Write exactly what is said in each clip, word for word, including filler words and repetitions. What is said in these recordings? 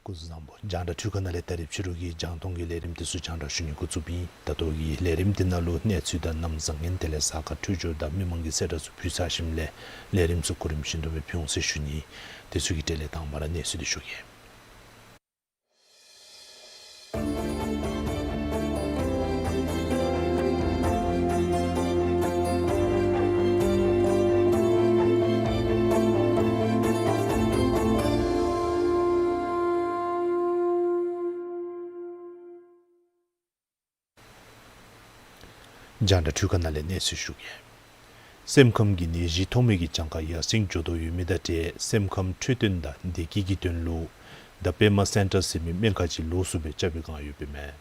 སྐུ་གཟུགས་བཟང་པོ། རྒྱང་བསྒྲགས་འཕྲུལ་ཁང་ནང་ལས་ད་རིས་ཕྱི་རུ་གི་རྒྱང་མཐོང་གི་ལས་རིམ་དེ་ཚུ་རྒྱང་བསྒྲགས་ཞུ་ནི་འགོ་བཙུགསཔ་ཨིན། ད་ལྟོ་གི་ལས་རིམ་དེ་ནང་ལུ་གནས་ཚུལ་དང་གནམ་བཟང་ངན་དེ་ལས་གཟའ་སྐར་འཕྲོད་སྦྱོར་དང་མི་མང་གི་གསལ་བསྒྲགས་ཚུ་ཕུལ་ཚར་ཞིནམ་ལས་ལས་རིམ་ཚུ་གོ་རིམ་བཞིན་དུ་སྦེ་ཕུལ་འོང་ཟེར་ཞུ་ནི། དེ་ཚུ་གི་གྲས་ལས་དང་པ་ར་གནས་ཚུལ་དེ་ཞུ་གེ། རྒྱང་བསྒྲགས་འཕྲུལ་ཁང་ནང་ལས་གནས་ཚུལ་ཞུ་གེ། སེམས་ཁམས་ཀྱི་ནད་གཞི་ཐོགས་མེད་ཀྱི་གྱངས་ཁ་ཡར་སེང་འགྱོ་དོ་ཡོད་མི་དང་འབྲེལ་སེམས་ཁམས་འཕྲོད་བསྟེན་དང་བདེ་སྐྱིད་ཀྱི་དོན་ལུ་ད་པདྨ་སེན་ཊར་ཟེར་མི་སྨན་ཁང་ཅིག་ལོགས་སུ་སྦེ་རྐྱབ་པའི་བསྒང་ཡོདཔ་ཨིན་མས།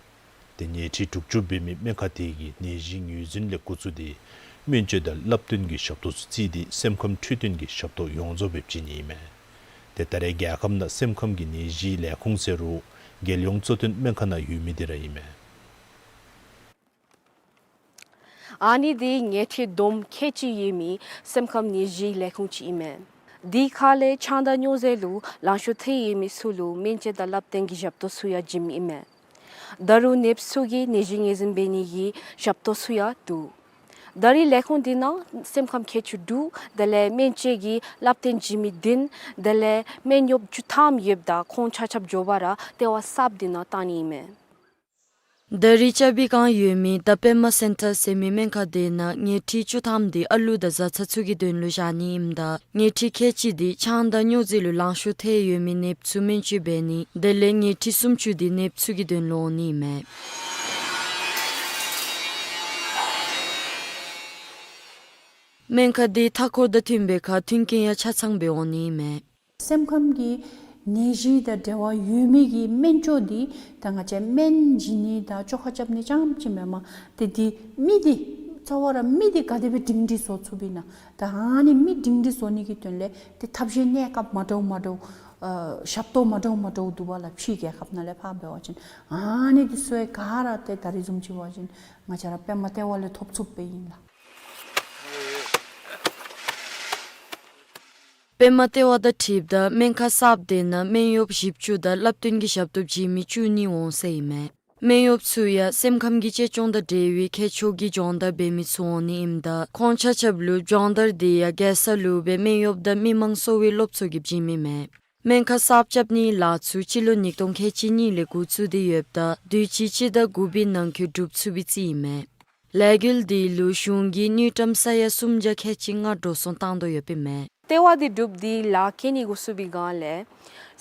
ཏེ་ཉལ་ཁྲི་དྲུག་ཅུ་འབད་མི་སྨན་ཁང་དེ་གིས་ནད་གཞི་ངོས་འཛིན་ལས་འགོ་བཙུགས་ཏེ་སྨན་བཅོས་དང་བསླབ་སྟོན་གྱི་ཞབས་ཏོག་ཚུ་བརྩིས་ཏེ་སེམས་ཁམས་འཕྲོད་བསྟེན་གྱི་ཞབས་ཏོག་ཡོངས་རྫོགས་སྦེ་བྱིན་ནི་ཨིན་མས། ཏེ་ད་རེས་རྒྱལ་ཁབ་ནང་སེམས་ཁམས་ཀྱི་ནད་གཞིའི་ལས་ཁུངས་ཟེར་རུང་རྒྱལ་ཡོངས་གཙོ་བསྟེན་སྨན་ཁང་ནང་ཡོད་མི་དེ་ར་ཨིན་མས། ཨ་ནི་འདི་ཉལ་ཁྲི་བསྡོམས་ཁལ་གཅིག་ཡོད་མི་སེམས་ཁམས་ནད་གཞིའི་ལས་ཁུངས་ཅིག་ཨིན་མས། དེའི་ཁ་ལས་ཆང་དང་སྨྱོ་རྫས་ལུ་ལང་ཤོར་ཐལ་ཡོད་མི་ཚུ་ལུ་སྨན་བཅོས་དང་བསླབ་སྟོན་གྱི་ཞབས་ཏོག་ཚུ་ཡང་བྱིནམ་ཨིན་མས། ད་རུང་ནདཔ་ཚུ་གི་ནད་གཞི་ངོས་འཛིན་འབད་ནི་གི་ཞབས་ཏོག་ཚུ་ཡང་འདུག། ད་རེས་ལས་ཁུངས་འདི་ནང་སེམས་ཁམས་མཁས་མཆོག་དྲུག་དེ་ལས་སྨན་བཅོས་ཀྱི་བསླབ་སྟོན་བྱིན་མི་བདུན་དེ་ལས་སྨན་གཡོགཔ་བཅུ་ཐམ་ཡོདཔ་ད་ཁོང་ཆ་ཁྱབ་མགྱོགས་པ་ར་ལྟེ་བ་གསརཔ་འདི་ནང་གཏང་ནི་ཨིན་མས། ད་རེས་རྐྱབ་པའི་བསྒང་ཡོད་མི་ད་པདྨ་སེན་ཊར་ཟེར་མི་སྨན་ཁང་དེ་ནང་ཉལ་ཁྲི་བཅུ་ཐམ་འདི་ཨ་ལུ་དང་བཟའ་ཚང་ཚུ་གི་དོན་ལུ་བཞག་ནི་ཨིནམ་ད་ཉལ་ཁྲི་ཁལ་གཅིག་འདི་ཆང་དང་སྨྱོ་རྫས་ལུ་ལང་ཤོར་ཐལ་ཡོད་མི་ནདཔ་ཚུ་སྨན་བཅོས་འབད་ནི་དེ་ལས་ཉལ་ཁྲི་སུམ་ཅུ་འདི་ནདཔ་ཚུ་གི་དོན་ལུ་འོང་ནི་ཨིན་མས། སྨན་ཁང་འདི་མཐའ་འཁོར་དང་མཐུན་པའི་ཁར་མཐུན་རྐྱེན་ཡང་ཆ་ཚང་སྦེ་འོང་ནི་ཨིན་མས། སེམས་ཁམས་ཀྱི་ནད་གཞི་དང་འབྲེལ་བ་ཡོད་མི་གི་སྨན་བཅོས་འདི་ད་ང་བཅས་སྨན་བྱིན་ནི་དང་བཅོ་ཁ་རྐྱབ་ནི་རྐྱངམ་ཅིག་མེན་པར་ཏེ་འདི་མི་འདི་རྩ་བ་ར་མི་འདི་ག་དེ་སྦེ་སྒྲིང་སྒྲི་བཟོ་ཚུགསཔ་ཨིན་ན། ད་ཨ་ནི་མི་སྒྲིང་སྒྲི་བཟོ་ནི་གི་དོན་ལས་ཏེ་ཐབས་ཤེས་གནས་སྐབས་མ་འདྲཝ་མ་འདྲཝ་ཨ་ཞབས་ཏོག་མ་འདྲཝ་མ་འདྲཝ་འདུག་པ་ལགས། ཕྱིའི་རྒྱལ་ཁབ་ནང་ལས་ཕར་འབད་བ་ཅིན་ཨ་ནི་འདི་ཚུ་ག་ར་ཏེ་ད་རེས་བཟུམ་ཅིག་འབད་བ་ཅིན་ང་བཅས་ར་པདྨ་ལྟེ་བ་ལས་ཐོབ་ཚུགསཔ་སྦེ་ཨིན་ལགས། པདྨ་ལྟེ་བ་དང་འཁྲིལཝ་ད་སྨན་ཁང་གསརཔ་དེ་ནང་སྨན་གཡོགཔ་བཞི་བཅུ་དང་བསླབ་སྟོན་གྱི་ཞབས་ཏོག་བྱིན་མི་བཅུ་གཉིས་འོང་ཟེར་ཨིན་མས། སྨན་གཡོགཔ་ཚུ་ཡང་སེམས་ཁམས་ཀྱི་གཅེས་སྐྱོང་དང་འབྲེལ་བའི་ཁྱད་ཆོས་ཀྱི་སྦྱོང་བརྡར་འབད་མི་ཚུ་འོང་ནི་ཨིནམ་ད་ཁོང་ཆ་ཁྱབ་ལུ་སྦྱོང་བརྡར་དེ་ཡང་རྒྱལ་ས་ལུ་སྦེ་སྨན་གཡོགཔ་དང་མི་མང་གསོ་བའི་སློབ་གཙོ་གིས་བྱིནམ་ཨིན་མས། སྨན་ཁང་གསརཔ་རྐྱབ་ནིའི་ལཱ་ཚུ་སྤྱི་ལོ་ཉིས་སྟོང་ཁལ་གཅིག་གཉིས་ལས་འགོ་བཙུགས་ཏེ་ཡོདཔ་ད་དུས་ཅི་སྤྱི་ཟླ་དགུ་པའི་ནང་འཁོད་འགྲུབ་ཚུགས་པའི་རྩིས་ཨིན་མས། ལས་འགུལ་དེ་ལུ་གཞུང་གིས་དངུལ་ཀྲམ་ས་ཡ་སུམ་བརྒྱ་ཁལ་གཅིག་ལྔ་འགྲོ་སོང་བཏང་དོ་ཡོདཔ་ཨིན་མས། ལྟེ་བ་དེ་གྲུབ་སྟེ་ལཱ་འགན་ནི་འགོ་བཙུགས་པའི་བསྒང་ལས་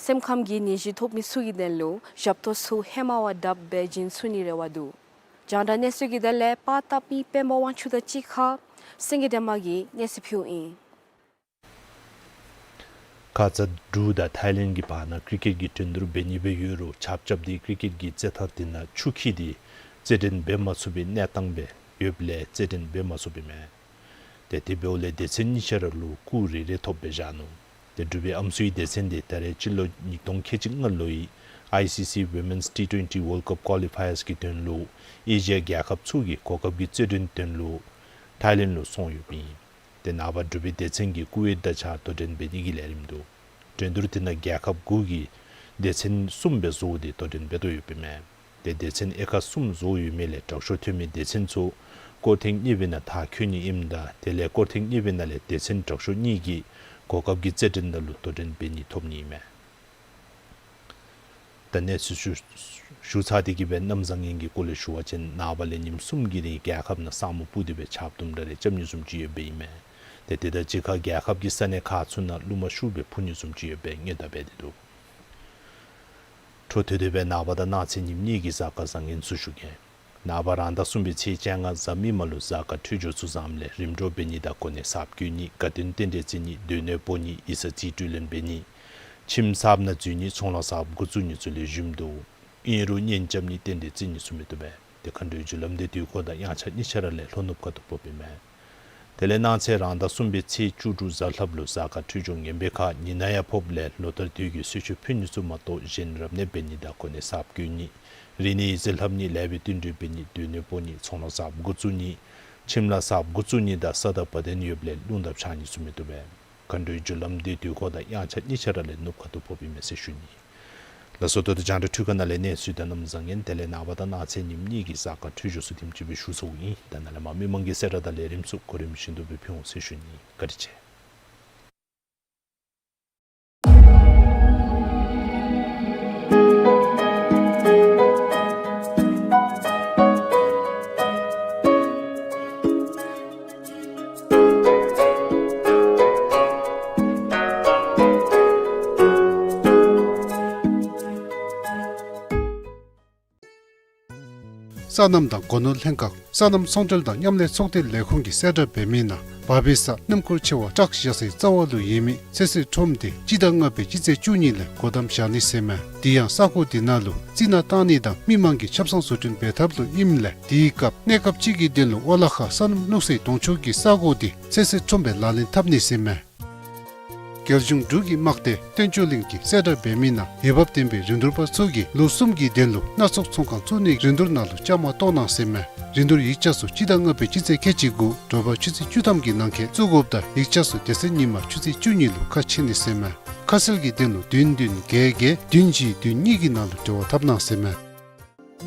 སེམས་ཁམས་ཀྱི་ནད་གཞི་ཐོབ་མི་ཚུ་གི་དོན་ལུ་ཞབས་ཏོག་ཚུ་ཧེ་མ་བ་དྲགཔ་སྦེ་བྱིན་ཚུགས་ནི་རེ་བ་འདུག། རྒྱང་བསྒྲགས་གནས་ཚུལ་གྱི་དོན་ལས་པར་བཏབ་མི་སྤེན་པ་དབང་ཕྱུག་དང་གཅིག་ཁར་སེང་གེ་སྒྲོལ་མ་གིས་གནས་ཚུལ་ཕུལཝ་ཨིན། ཁ་ཙ་འབྲུག་དང་ཐའི་ལེནཌ་གྱི་བར་ན་ཀྲི་ཀེཊ་ཀྱི་འགྲན་བསྡུར་འབད་ནི་སྦེ་ཡོད་རུང་ཆརཔ་རྐྱབ་སྟེ་ཀྲི་ཀེཊ་ཀྱི་རྩེད་ཐང་དེ་ནང་ཆུ་འཁྱིལ་ཏེ་རྩེད་འགྲན་འབད་མ་ཚུགས་པའི་གནས་སྟངས་སྦེ་ཡོདཔ་ལས་རྩེད་འགྲན་འབད་མ་ཚུགསཔ་ཨིན་མས། ཏེ་དེ་འབདཝ་ལས་སྡེ་ཚན་གཉིས་ཆ་ར་ལུ་སྐུགས་རེ་རེ་ཐོབ་སྦེ་བཞག་ནུག། ཏེ་འབྲུག་པའི་ཨམ་སྲུའི་སྡེ་ཚན་དེ་ད་རེས་སྤྱི་ལོ་ཉིས་སྟོང་ཁལ་གཅིག་ལྔ་ལོའི་ཨའི་སི་སི་Women's T twenty World Cup Qualifiers གི་དོན་ལུ་ཨེ་ཤི་ཡ་རྒྱལ་ཁབ་ཚུ་གི་གོ་སྐབས་ཀྱི་རྩེད་འགྲན་དོན་ལུ་ཐའི་ལེནཌ་ལུ་སོང་ཡོདཔ་ཨིན། ཏེ་ནངས་པ་འབྲུག་པའི་སྡེ་ཚན་གྱིས་ཀུ་ཝེཊ་དང་གཅིག་ཁར་དོ་འགྲན་འབད་ནི་གི་ལས་རིམ་འདུག། འགྲན་བསྡུར་དེ་ནང་རྒྱལ་ཁབ་དགུ་གི་སྡེ་ཚན་གསུམ་སྦེ་བཟོ་སྟེ་དོ་འགྲན་འབད་དོ་ཡོདཔ་ཨིན་མས། ཏེ་སྡེ་ཚན་ཨེ་ཁ་གསུམ་བཟོ་ཡོད་མི་ལས་དྲག་ཤོས་ཐོན་མི་སྡེ་ཚན་ཚུ་སྐོར་ཐེངས་གཉིས་པའི་ནང་མཐར་འཁྱོལ་ནི་ཨིནམ་ད་དེ་ལས་སྐོར་ཐེངས་གཉིས་པའི་ནང་ལས་སྡེ་ཚན་དྲག་ཤོས་གཉིས་ཀྱིས་གོ་སྐབས་ཀྱི་རྩེད་འགྲན་ནང་ལུ་དོ་འགྲན་འབད་ནི་ཐོབ་ནི་ཨིན་མས། ད་གནས་ཚུལ་ཞུ་ཞུ་ཚར་ཏེ་གི་སྦེ་གནམ་བཟང་ངན་གྱི་སྐོར་ལས་ཞུ་བ་ཅིན་ནངས་པ་ལས་ཉིནམ་གསུམ་གྱི་རིང་རྒྱལ་ཁབ་ནང་ས་སྨུག་སྤུབས་ཏེ་སྦེ་ཆརཔ་དུམ་གྲ་རེ་རྐྱབ་ནི་བཟུམ་ཅིག་ཡོདཔ་ཨིན་མས། ཏེ་དེ་དང་གཅིག་ཁར་རྒྱལ་ཁབ་ཀྱི་ས་གནས་ཁག་ཚུ་ནང་རླུང་མ་ཤུགས་སྦེ་འཕུ་ནི་བཟུམ་ཅིག་ཡོདཔ་སྦེ་སྔོན་བརྡ་འབད་དེ་འདུག། འཕྲོ་མཐུད་དེ་སྦེ་ནངས་པ་དང་གནངས་ཚེ་ཉིནམ་གཉིས་ཀྱི་གཟའ་སྐར་བཟང་ངན་ཚུ་ཞུ་གེ། ནངས་པ་རང་ཟླ་གསུམ་པའི་ཚེས་བཅོ་ལྔ་གཟའ་མིག་དམར་ལུ་གཟའ་སྐར་འཕྲོད་སྦྱོར་ཚུ་བཟངམ་ལས་རིམ་གྲོ་འབད་ནི་དང་གོ་གནས་གསརཔ་བསྐོ་ནི་དགའ་སྟོན་རྟེན་འབྲེལ་བརྩི་ནི་སྡོད་གནས་སྤོ་ནི་ཡིག་ཚང་རྩིས་སྤྲོད་ལེན་འབད་ནི་ཁྱིམ་གསརཔ་ནང་འཛུལ་ནི་ཚོང་ལཱ་གསརཔ་འགོ་བཙུགས་ནི་ཚུ་ལེགས་ཤོམ་འདུག། ཨིན་རུང་གཉེན་རྐྱབ་ནི་རྟེན་འབྲེལ་བརྩི་ནི་ཚུ་མི་བཏུབ་པས། ཏེ་མཁའ་འགྲོའི་རྒྱུ་ལམ་འདི་དུས་འཁོར་དང་དབྱངས་འཆར་གཉིས་ཆ་ར་ལས་ལྷོ་ནུབ་ཁ་ཐུག་ཕོགཔ་ཨིན་མས། དེ་ལས་གནངས་ཚེ་རང་ཟླ་གསུམ་པའི་ཚེས་བཅུ་དྲུག་གཟའ་ལྷགཔ་ལུ་གཟའ་སྐར་འཕྲོད་སྦྱོར་ངན་པའི་ཁར་ཉི་ནག་ཡང་ཕོགཔ་ལས་ལོ་ལྟར་དུས་ཀྱི་གསོལ་མཆོད་ཕུལ་ནི་ཚུ་མ་གཏོགས་གཞན་རབ་གནས་འབད་ནི་དང་གོ་གནས་གསརཔ་བསྐོ་ནི་རིག་གནས་ཡིག་རྩིས་ལྷབ་ནི་ལེགས་པའི་བསྟུན་གྲོས་འབད་ནི་སྡོད་གནས་སྤོ་ནི་ཚོང་ལཱ་གསརཔ་འགོ་བཙུགས་ནི་ཁྱིམ་ལཱ་གསརཔ་འགོ་བཙུགས་ནི་དང་ས་དང་བ་དན་ཡོདཔ་ལས་རླུང་དང་འཕྱག་ནི་ཚུ་མི་བཏུབ་པས། མཁའ་འགྲོའི་རྒྱུ་ལམ་འདི་དུས་འཁོར་དང་དབྱངས་འཆར་གཉིས་ཆ་ར་ལས་ནུབ་ཁ་ཐུག་ཕོགཔ་ཨིན་མས་ཟེར་ཞུ་ནི། ལགས་སོ། ད་ལྟོ་རྒྱང་བསྒྲགས་འཕྲུལ་ཁང་ནང་ལས་གནས་ཚུལ་དང་གནམ་བཟང་ངན་དེ་ལས་ནངས་པ་དང་གནངས་ཚེ་ཉིནམ་གཉིས་ཀྱི་གཟའ་སྐར་འཕྲོད་སྦྱོར་ཚུ་དེམ་ཅིག་སྦེ་ཞུ་ཚརཝ་ཨིན། ད་ནཱ་ལས་མར་མི་མང་གི་གསལ་བསྒྲགས་དང་ལས་རིམ་ཚུ་གོ་རིམ་བཞིན་དུ་སྦེ་ཕུལ་འོང་ཟེར་ཞུ་ནི། བཀའ་དྲིན་ཆེ། སོ་ནམ་དང་སྒོ་ནོར་ལྷན་ཁག་སོ་ནམ་ཚོང་འབྲེལ་དང་མཉམ་ལས་ཚོགས་སྡེ་ལས་ཁུངས་ཀྱིས་གསལ་བསྒྲགས་འབད་མི་ནང་འབབ་པའི་ས་སྣུམ་འཁོར་ཆེ་བ་ཊརཀ་བཞག་སའི་རྩ་བ་ལུ་ཡོད་མི་ཚོད་བསྲེ་ཁྲོམ་དེ་སྤྱི་ཟླ་ལྔ་པའི་སྤྱི་ཚེས་བཅུ་གཉིས་ལས་སྒོ་བསྡམ་བཞག་ནི་ཟེར་མས། དེ་ཡང་ས་གོ་དེ་ནང་ལུ་རྩི་ནག་བཏང་ནི་དང་མི་མང་གི་ཆབ་གསང་བཟོ་སྐྲུན་འབད་ཐབས་ལུ་ཨིནམ་ལས་དེའི་སྐབས་གནས་སྐབས་ཅིག་གི་དོན་ལུ་ཨོ་ལ་ཁ་སོ་ནམ་བླུག་སའི་དུང་ཕྱུར་གྱི་ས་གོ་དེ་ཚོད་བསྲེ་ཁྲོམ་སྦེ་ལག་ལེན་འཐབ་ནི་ཟེར་མས། རྒྱལ་གཞུང་འབྲུག་གི་དམག་སྡེ་བསྟན་བཅོས་གླིང་གིས་གསལ་བསྒྲགས་འབད་མི་ནང་འོས་འབབ་ལྡན་པའི་རིན་བསྡུར་པ་ཚུ་གིས་ལོ་གསུམ་གྱི་དོན་ལུ་སྣ་ཚོགས་ཚོང་ཁང་བཙུགས་ནིའི་རིན་བསྡུར་ནང་ལུ་བཅའ་མར་གཏོགས་གནང་ཟེར་མས། རིན་བསྡུར་ཡིག་ཆ་ཚུ་སྤྱི་ཟླ་ལྔ་པའི་སྤྱི་ཚེས་ཁལ་གཅིག་དགུ་དྲོ་པ་ཆུ་ཚོད་བཅུ་ཐམ་གྱི་ནང་འཁོད་བཙུགས་དགོཔ་དང་ཡིག་ཆ་ཚུ་དེ་ཚེ་ཉིན་མ་ཆུ་ཚོད་བཅུ་གཉིས་ལུ་ཁ་ཕྱེ་ནི་ཟེར་མས། ཁ་གསལ་གྱི་དོན་ལུ་བདུན་བདུན་བརྒྱད་བརྒྱད་བདུན་བཞི་བདུན་གཉིས་ཀྱི་ནང་ལུ་འབྲེལ་བ་འཐབ་གནང་ཟེར་མས།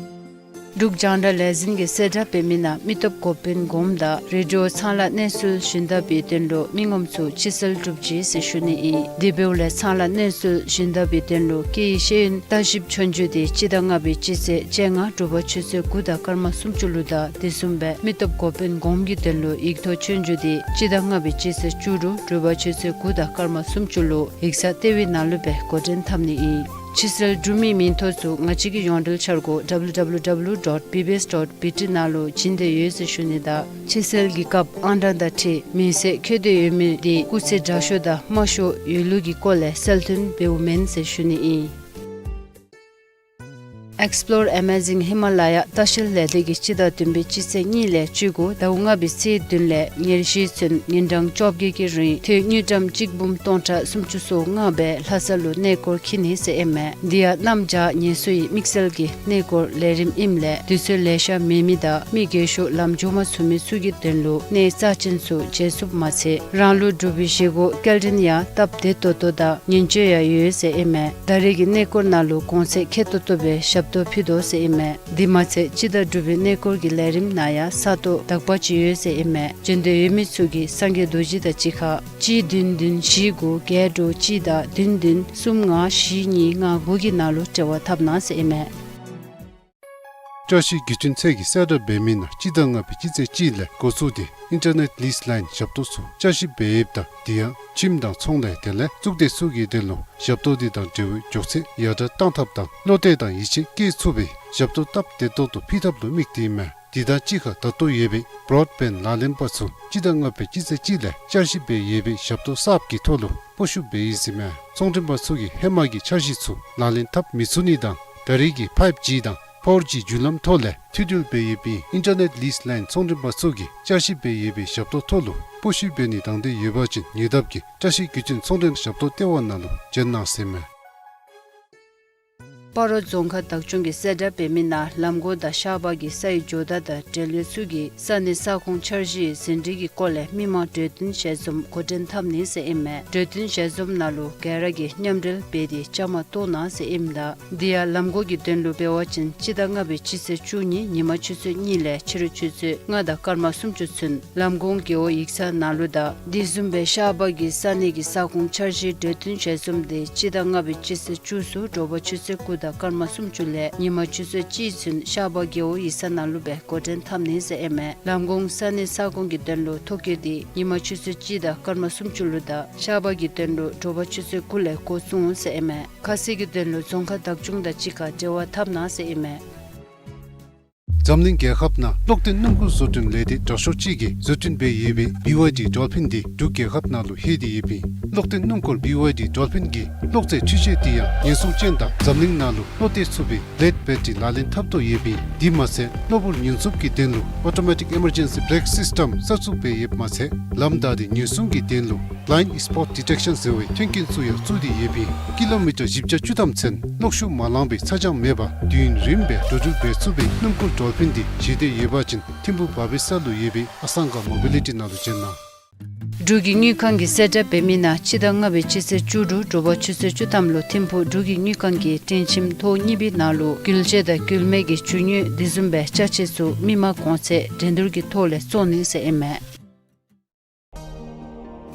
འབྲུག་རྒྱང་བསྒྲགས་ལས་འཛིན་གྱིས་གསལ་བསྒྲགས་འབད་མི་ནང་མི་སྟོབས་འགོ་དཔོན་གོངམ་དང་རེ་ཌི་ཡོ་ཚང་ལཱ་གནས་ཚུལ་ཞུན་དག་པའི་དོན་ལུ་མི་ངོམ་ཚུ་ཕྱི་སེལ་གྲུབ་ཅི་ཟེར་ཞུ་ནི་ཨིན། དེ་འབདཝ་ལས་ཚང་ལཱ་གནས་ཚུལ་ཞུན་དག་པའི་དོན་ལུ་སྐད་ཡིག་ཤེས་ཡོན་ལྟ་ཞིབ་ཆོས་རྒྱུགས་དེ་སྤྱི་ཟླ་ལྔ་པའི་སྤྱི་ཚེས་བཅོ་ལྔ་དྲོ་པ་ཆུ་ཚོད་དགུ་དང་སྐར་མ་སུམ་ཅུ་ལུ་དང་དེ་བཟུམ་སྦེ་མི་སྟོབས་འགོ་དཔོན་གོངམ་གྱི་དོན་ལུ་ཡིག་ཐོག་ཆོས་རྒྱུགས་དེ་སྤྱི་ཟླ་ལྔ་པའི་སྤྱི་ཚེས་བཅུ་དྲུག་དྲོ་པ་ཆུ་ཚོད་དགུ་དང་སྐར་མ་སུམ་ཅུ་ལུ་ཡིག་ཚང་ལྟེ་བའི་ནང་ལུ་སྦེ་འགོ་འདྲེན་འཐབ་ནི་ཨིན། ཕྱི་སེལ་གྲུབ་མིའི་མིང་ཐོ་ཚུ་ང་བཅས་ཀྱི་ཡོངས་འབྲེལ་འཆར་སྒོ་W W W dot B B S dot B T ནང་ལུ་བྱིན་དེ་ཡོད་ཟེར་ཞུ་ནི་དང་ཕྱི་སེལ་གྱི་སྐབས་ཨང་གྲངས་དང་འཁྲིལ་མིང་གསལ་འཁོད་དེ་ཡོད་མི་དེ་སྐུགས་ཚད་དྲག་ཤོས་དང་དམའ་ཤོས་ཡོད་ལུགས་ཀྱི་སྐོར་ལས་གསལ་སྟོན་འབདཝ་མེན་ཟེར་ཞུ་ནི་ཨིན། Explore Amazing Himalaya ལྟ་བཤལ་ལས་སྡེ་གིས་སྤྱི་ཟླ་བདུན་པའི་སྤྱི་ཚེས་གཉིས་ལས་བཅུ་དགུ་ཟླཝ་ལྔ་པའི་ཚེས་བདུན་ལས་ཉེར་བཞི་ཚུན་ཉིན་གྲངས་བཅོ་བརྒྱད་ཀྱི་རིང་ཐོན་དངུལ་ཀྲམ་གཅིག་འབུམ་སྟོང་ཕྲག་སུམ་ཅུ་སོ་ལྔ་སྦེ་ལྷ་ས་ལུ་གནས་སྐོར་འཁྱིད་ནི་ཟེར་ཨིན་མས། དེ་ཡང་གནམ་བྱཱར་ངལ་གསོ་ཡི་དམིགས་བསལ་གྱི་གནས་སྐོར་ལས་རིམ་ཨིནམ་ལས་དུས་ཚོད་ལེ་ཤ་མེད་མི་དང་མི་རྒས་ཤོས་ལམ་འགྱོ་མ་ཚུགས་མི་ཚུ་གི་དོན་ལུ་གནས་རྩ་ཅན་ཚུ་མཇལ་ཚུགསཔ་མ་ཚད་རང་ལུ་འབྲུག་པའི་བཞེས་སྒོ་སྐྱེལ་འདྲེན་ཡང་སྟབས་བདེ་ཏོག་ཏོ་དང་ཉིན་བཅུ་ཡང་ཡོད་ཟེར་ཨིན་མས། ད་རེས་ཀྱི་གནས་སྐོར་ནང་ལུ་གོང་ཚད་ཁེ་ཏོག་ཏོ་སྦེ་ཞབས་ཏོག་ཕུལ་དོ་ཟེར་ཨིན་མས། དེ་མ་ཚད་སྤྱི་ཟླ་དྲུག་པའི་གནས་སྐོར་གྱི་ལས་རིམ་ནང་ཡང་ས་སྟོང་དག་པ་ཅིག་ཡོད་ཟེར་ཨིན་མས། འབྱོན་འདོད་ཡོད་མི་ཚུ་གིས་སངས་རྒྱས་རྡོ་རྗེ་དང་གཅིག་ཁར་གཅིག་བདུན་བདུན་བཞི་དགུ་བརྒྱད་དྲུག་གཅིག་དང་བདུན་བདུན་གསུམ་ལྔ་བཞི་གཉིས་ལྔ་དགུ་གི་ནང་ལུ་འབྲེལ་བ་འཐབ་གནང་ཟེར་ཨིན་མས། བཀྲ་ཤིས་བརྒྱུད་འཕྲིན་ཚད་ཀྱིས་གསལ་བསྒྲགས་འབད་མི་ནང་སྤྱི་ཟླ་ལྔ་པའི་སྤྱི་ཚེས་གཅིག་ལས་འགོ་བཙུགས་ཏེ་ཨིན་ཊར་ནེཊ་ལིསི་ལའིན་ཞབས་ཏོག་ཚུ་བསྐྱར་ཞིབ་འབད་ཡོདཔ་ད་དེ་ཡང་ཁྱིམ་དང་ཚོང་ལས་དེ་ལས་གཙུག་སྡེ་ཚུ་གི་དོན་ལུ་ཞབས་ཏོག་དེ་དང་འབྲེལ་བའི་མགྱོགས་ཚད་ཡར་དྲག་གཏང་ཐབས་དང་བློ་གཏད་དང་ཡིད་ཆེས་བསྐྱེད་ཚུགས་པའི་ཞབས་ཏོག་སྟབས་བདེ་ཏོག་ཏོ་ཕུལ་ཐབས་ལུ་དམིགས་ཏེ་ཨིན་མས། དེ་དང་གཅིག་ཁར་ད་ལྟོ་ཡོད་པའི་བྲོཌ་བེནཌ་ལག་ལེན་པ་ཚུ་སྤྱི་ཟླ་ལྔ་པའི་སྤྱི་ཚེས་གཅིག་ལས་བསྐྱར་ཞིབ་འབད་ཡོད་པའི་ཞབས་ཏོག་གསརཔ་གི་ཐོག་ལུ་སྤོ་བཤུད་འབད་ཡི་ཟེར་མས། ཚོང་མགྲོན་པ་ཚུ་གིས་ཧེ་མ་གི་འཆར་གཞི་ཚུ་ལག་ལེན་འཐབ་མི་ཚུགས་ནི་དང་ད་རེས་ཀྱི་ཕའིབ་ཇི་དང་ཕོར་ཇི་བརྒྱུད་ལམ་ཐོག་ལས་མཐུད་འབྲེལ་འབད་ཡོད་པའི་ཨིན་ཊར་ནེཊ་ལིསི་ལའིན་ཚོང་མགྲོན་པ་ཚུ་གིས་བསྐྱར་ཞིབ་འབད་ཡོད་པའི་ཞབས་ཏོག་ཐོག་ལུ་ སྤོ་བཤུད་འབད་ནི་དང་འདོད་ཡོད་པ་ཅིན་ཉེ་འདབས་ཀྱི་བཀྲ་ཤིས་རྒྱུ་ཆེན་ཚོང་འབྲེལ་ཞབས་ཏོག་ལྟེ་བ་ནང་ལུ་བྱོན་གནང་ཟེར་མས། སྤ་རོ་རྫོང་ཁག་བདག་སྐྱོང་གིས་གསལ་བསྒྲགས་འབད་མི་ནང་ལམ་གོང་དང་ཤར་པ་གི་ས་ཡི་ཇོ་བདག་དང་འབྲེལ་ཡོད་ཚུ་གིས་ས་གནས་ས་ཁོངས་འཆར་གཞི་ཟིན་བྲིས་ཀྱི་སྐོར་ལས་མི་མང་གྲོས་བསྟུན་ཞལ་འཛོམས་འགོ་འདྲེན་འཐབ་ནི་ཟེར་ཨིན་མས། གྲོས་བསྟུན་ཞལ་འཛོམས་ནང་ལུ་ག་ར་གིས་མཉམ་འབྲེལ་འབད་དེ་བཅའ་མར་གཏོགས་གནང་ཟེར་ཨིནམ་ད། དེ་ཡང་ལམ་གོང་གི་དོན་ལུ་འབད་བ་ཅིན་སྤྱི་ཟླ་ལྔ་པའི་སྤྱི་ཚེས་བཅུ་གཉིས་ཉིན་མ་ཆུ་ཚོད་གཉིས་ལས་ཕྱི་རུ་ཆུ་ཚོད་ལྔ་དང་སྐར་མ་སུམ་ཅུ་ཚུན་ལམ་གོང་རྒེད་འོག་ཡིག་ཚང་ནང་ལུ་དང་དེ་བཟུམ་སྦེ་ཤར་པ་གི་ས་གནས་ཀྱི་ས་ཁོངས་འཆར་གཞིའི་གྲོས་བསྟུན་ཞལ་འཛོམས་དེ་སྤྱི་ཟླ་ལྔ་པའི་སྤྱི་ཚེས་བཅུ་གསུམ་དྲོ་པ་ཆུ་ཚོད་དགུ་དང་སྐར་མ་སུམ་ཅུ་ལས་ཉིན་མ་ཆུ་ཚོད་གཅིག་ཚུན་ཤར་པ་རྒེད་འོག་ཡིག་ཚང་ནང་ལུ་སྦེ་འགོ་འདྲེན་འཐབ་ནི་ཟེར་ཨིན་མས། ལམ་གོང་ས་གནས་ས་ཁོངས་ཀྱི་དོན་ལུ་ཐོ་བཀོད་དེ་ཉིན་མ་ཆུ་ཚོད་གཅིག་དང་སྐར་མ་སུམ་ཅུ་ལུ་དང་ཤར་པ་གི་དོན་ལུ་དྲོ་པ་ཆུ་ཚོད་དགུ་ལས་འགོ་བཙུགས་འོང་ཟེར་ཨིན་མས། ཁ་གསལ་གྱི་དོན་ལུ་རྫོང་ཁག་བདག་སྐྱོང་དང་གཅིག་ཁར་འབྲེལ་བ་འཐབ་གནང་ཟེར་ཨིན་མས། འཛམ་གླིང་རྒྱལ་ཁབ་ནང་གློག་ལྡན་སྣུམ་འཁོར་བཟོ་སྐྲུན་ལས་སྡེ་དྲག་ཤོས་ཅིག་གིས་བཟོ་སྐྲུན་འབད་ཡོད་པའི་བི་ཝའི་ཌི་ཌོལ་ཕིན་འདི་འབྲུག་རྒྱལ་ཁབ་ནང་ལུ་ལྷོད་དེ་ཡོདཔ་ཨིན། གློག་ལྡན་སྣུམ་འཁོར་བི་ཝའི་ཌི་ཌོལ་ཕིན་གྱི་གློག་རྫས་འཕྲུལ་ཆས་འདི་ཡང་ཉེན་སྲུང་ཅན་དང་འཛམ་གླིང་ནང་ལུ་བློ་གཏད་ཚུགས་པའི་ལེཌ་བེ་ཊ་རི་ལག་ལེན་འཐབ་དོ་ཡོདཔ་ཨིན། དེ་མ་ཚད་གློ་བུར་ཉེན་སྲུང་གི་དོན་ལུ་ཨོ་ཊོ་མེ་ཊིག་ཨི་མར་ཇེན་སི་བེ་རེཀ་སིསི་ཊམ་གསར་བཙུགས་འབད་ཡོདཔ་མ་ཚད་ལམ་བདའ་སྟེ་ཉེན་སྲུང་གི་དོན་ལུ་བི་ལའིནཌ་སི་པོཊ་ཌི་ཊེཀ་ཤཱན་ཟེར་བའི་མཐུན་རྐྱེན་ཚུ་ཡང་བཙུགས་ཏེ་ཡོདཔ་ཨིན། ཀི་ལོ་མི་ཊར་བཞི་བརྒྱ་བཅུ་ཐམ་ཚུན་གློག་ཤུགས་མ་ལང་པའི་ཚ་གྱང་མེད་པར་དུས་ཡུན་རིངམོ་སྦེ་འགྲོ་འགྲུལ་འབད་ཚུགས་པའི་སྣུམ་འཁོར་ཌོལ་ཕིན་འདི་བཞེས་འདོད་ཡོད་པ་ཅིན་ཐིམ་ཕུག་བ་བི་ས་ལུ་ཡོད་པའི་ཨ་སང་ག་མོ་བི་ལི་ཊི་ནང་ལུ་བྱོན་གནང་། འབྲུག་གི་དངུལ་ཁང་གིས་གསལ་བསྒྲགས་འབད་མི་ནང་སྤྱི་ཟླ་ལྔ་པའི་སྤྱི་ཚེས་བཅུ་དྲུག་དྲོ་པ་ཆུ་ཚོད་བཅུ་ཐམ་ལུ་ཐིམ་ཕུག་འབྲུག་གི་དངུལ་ཁང་གི་སྤྲིན་ཁྱིམ་ཐོག་གཉིས་པའི་ནང་ལུ་འགུལ་བྱེད་དང་འགུལ་མེད་ཀྱི་རྒྱུ་དངོས་དེ་བཟུམ་སྦེ་ཅ་ཆས་ཚུ་མི་མང་གོང་ཚད་འགྲན་བསྡུར་གྱི་ཐོག་ལས་བཙོང་ནི་ཟེར་ཨིན་མས།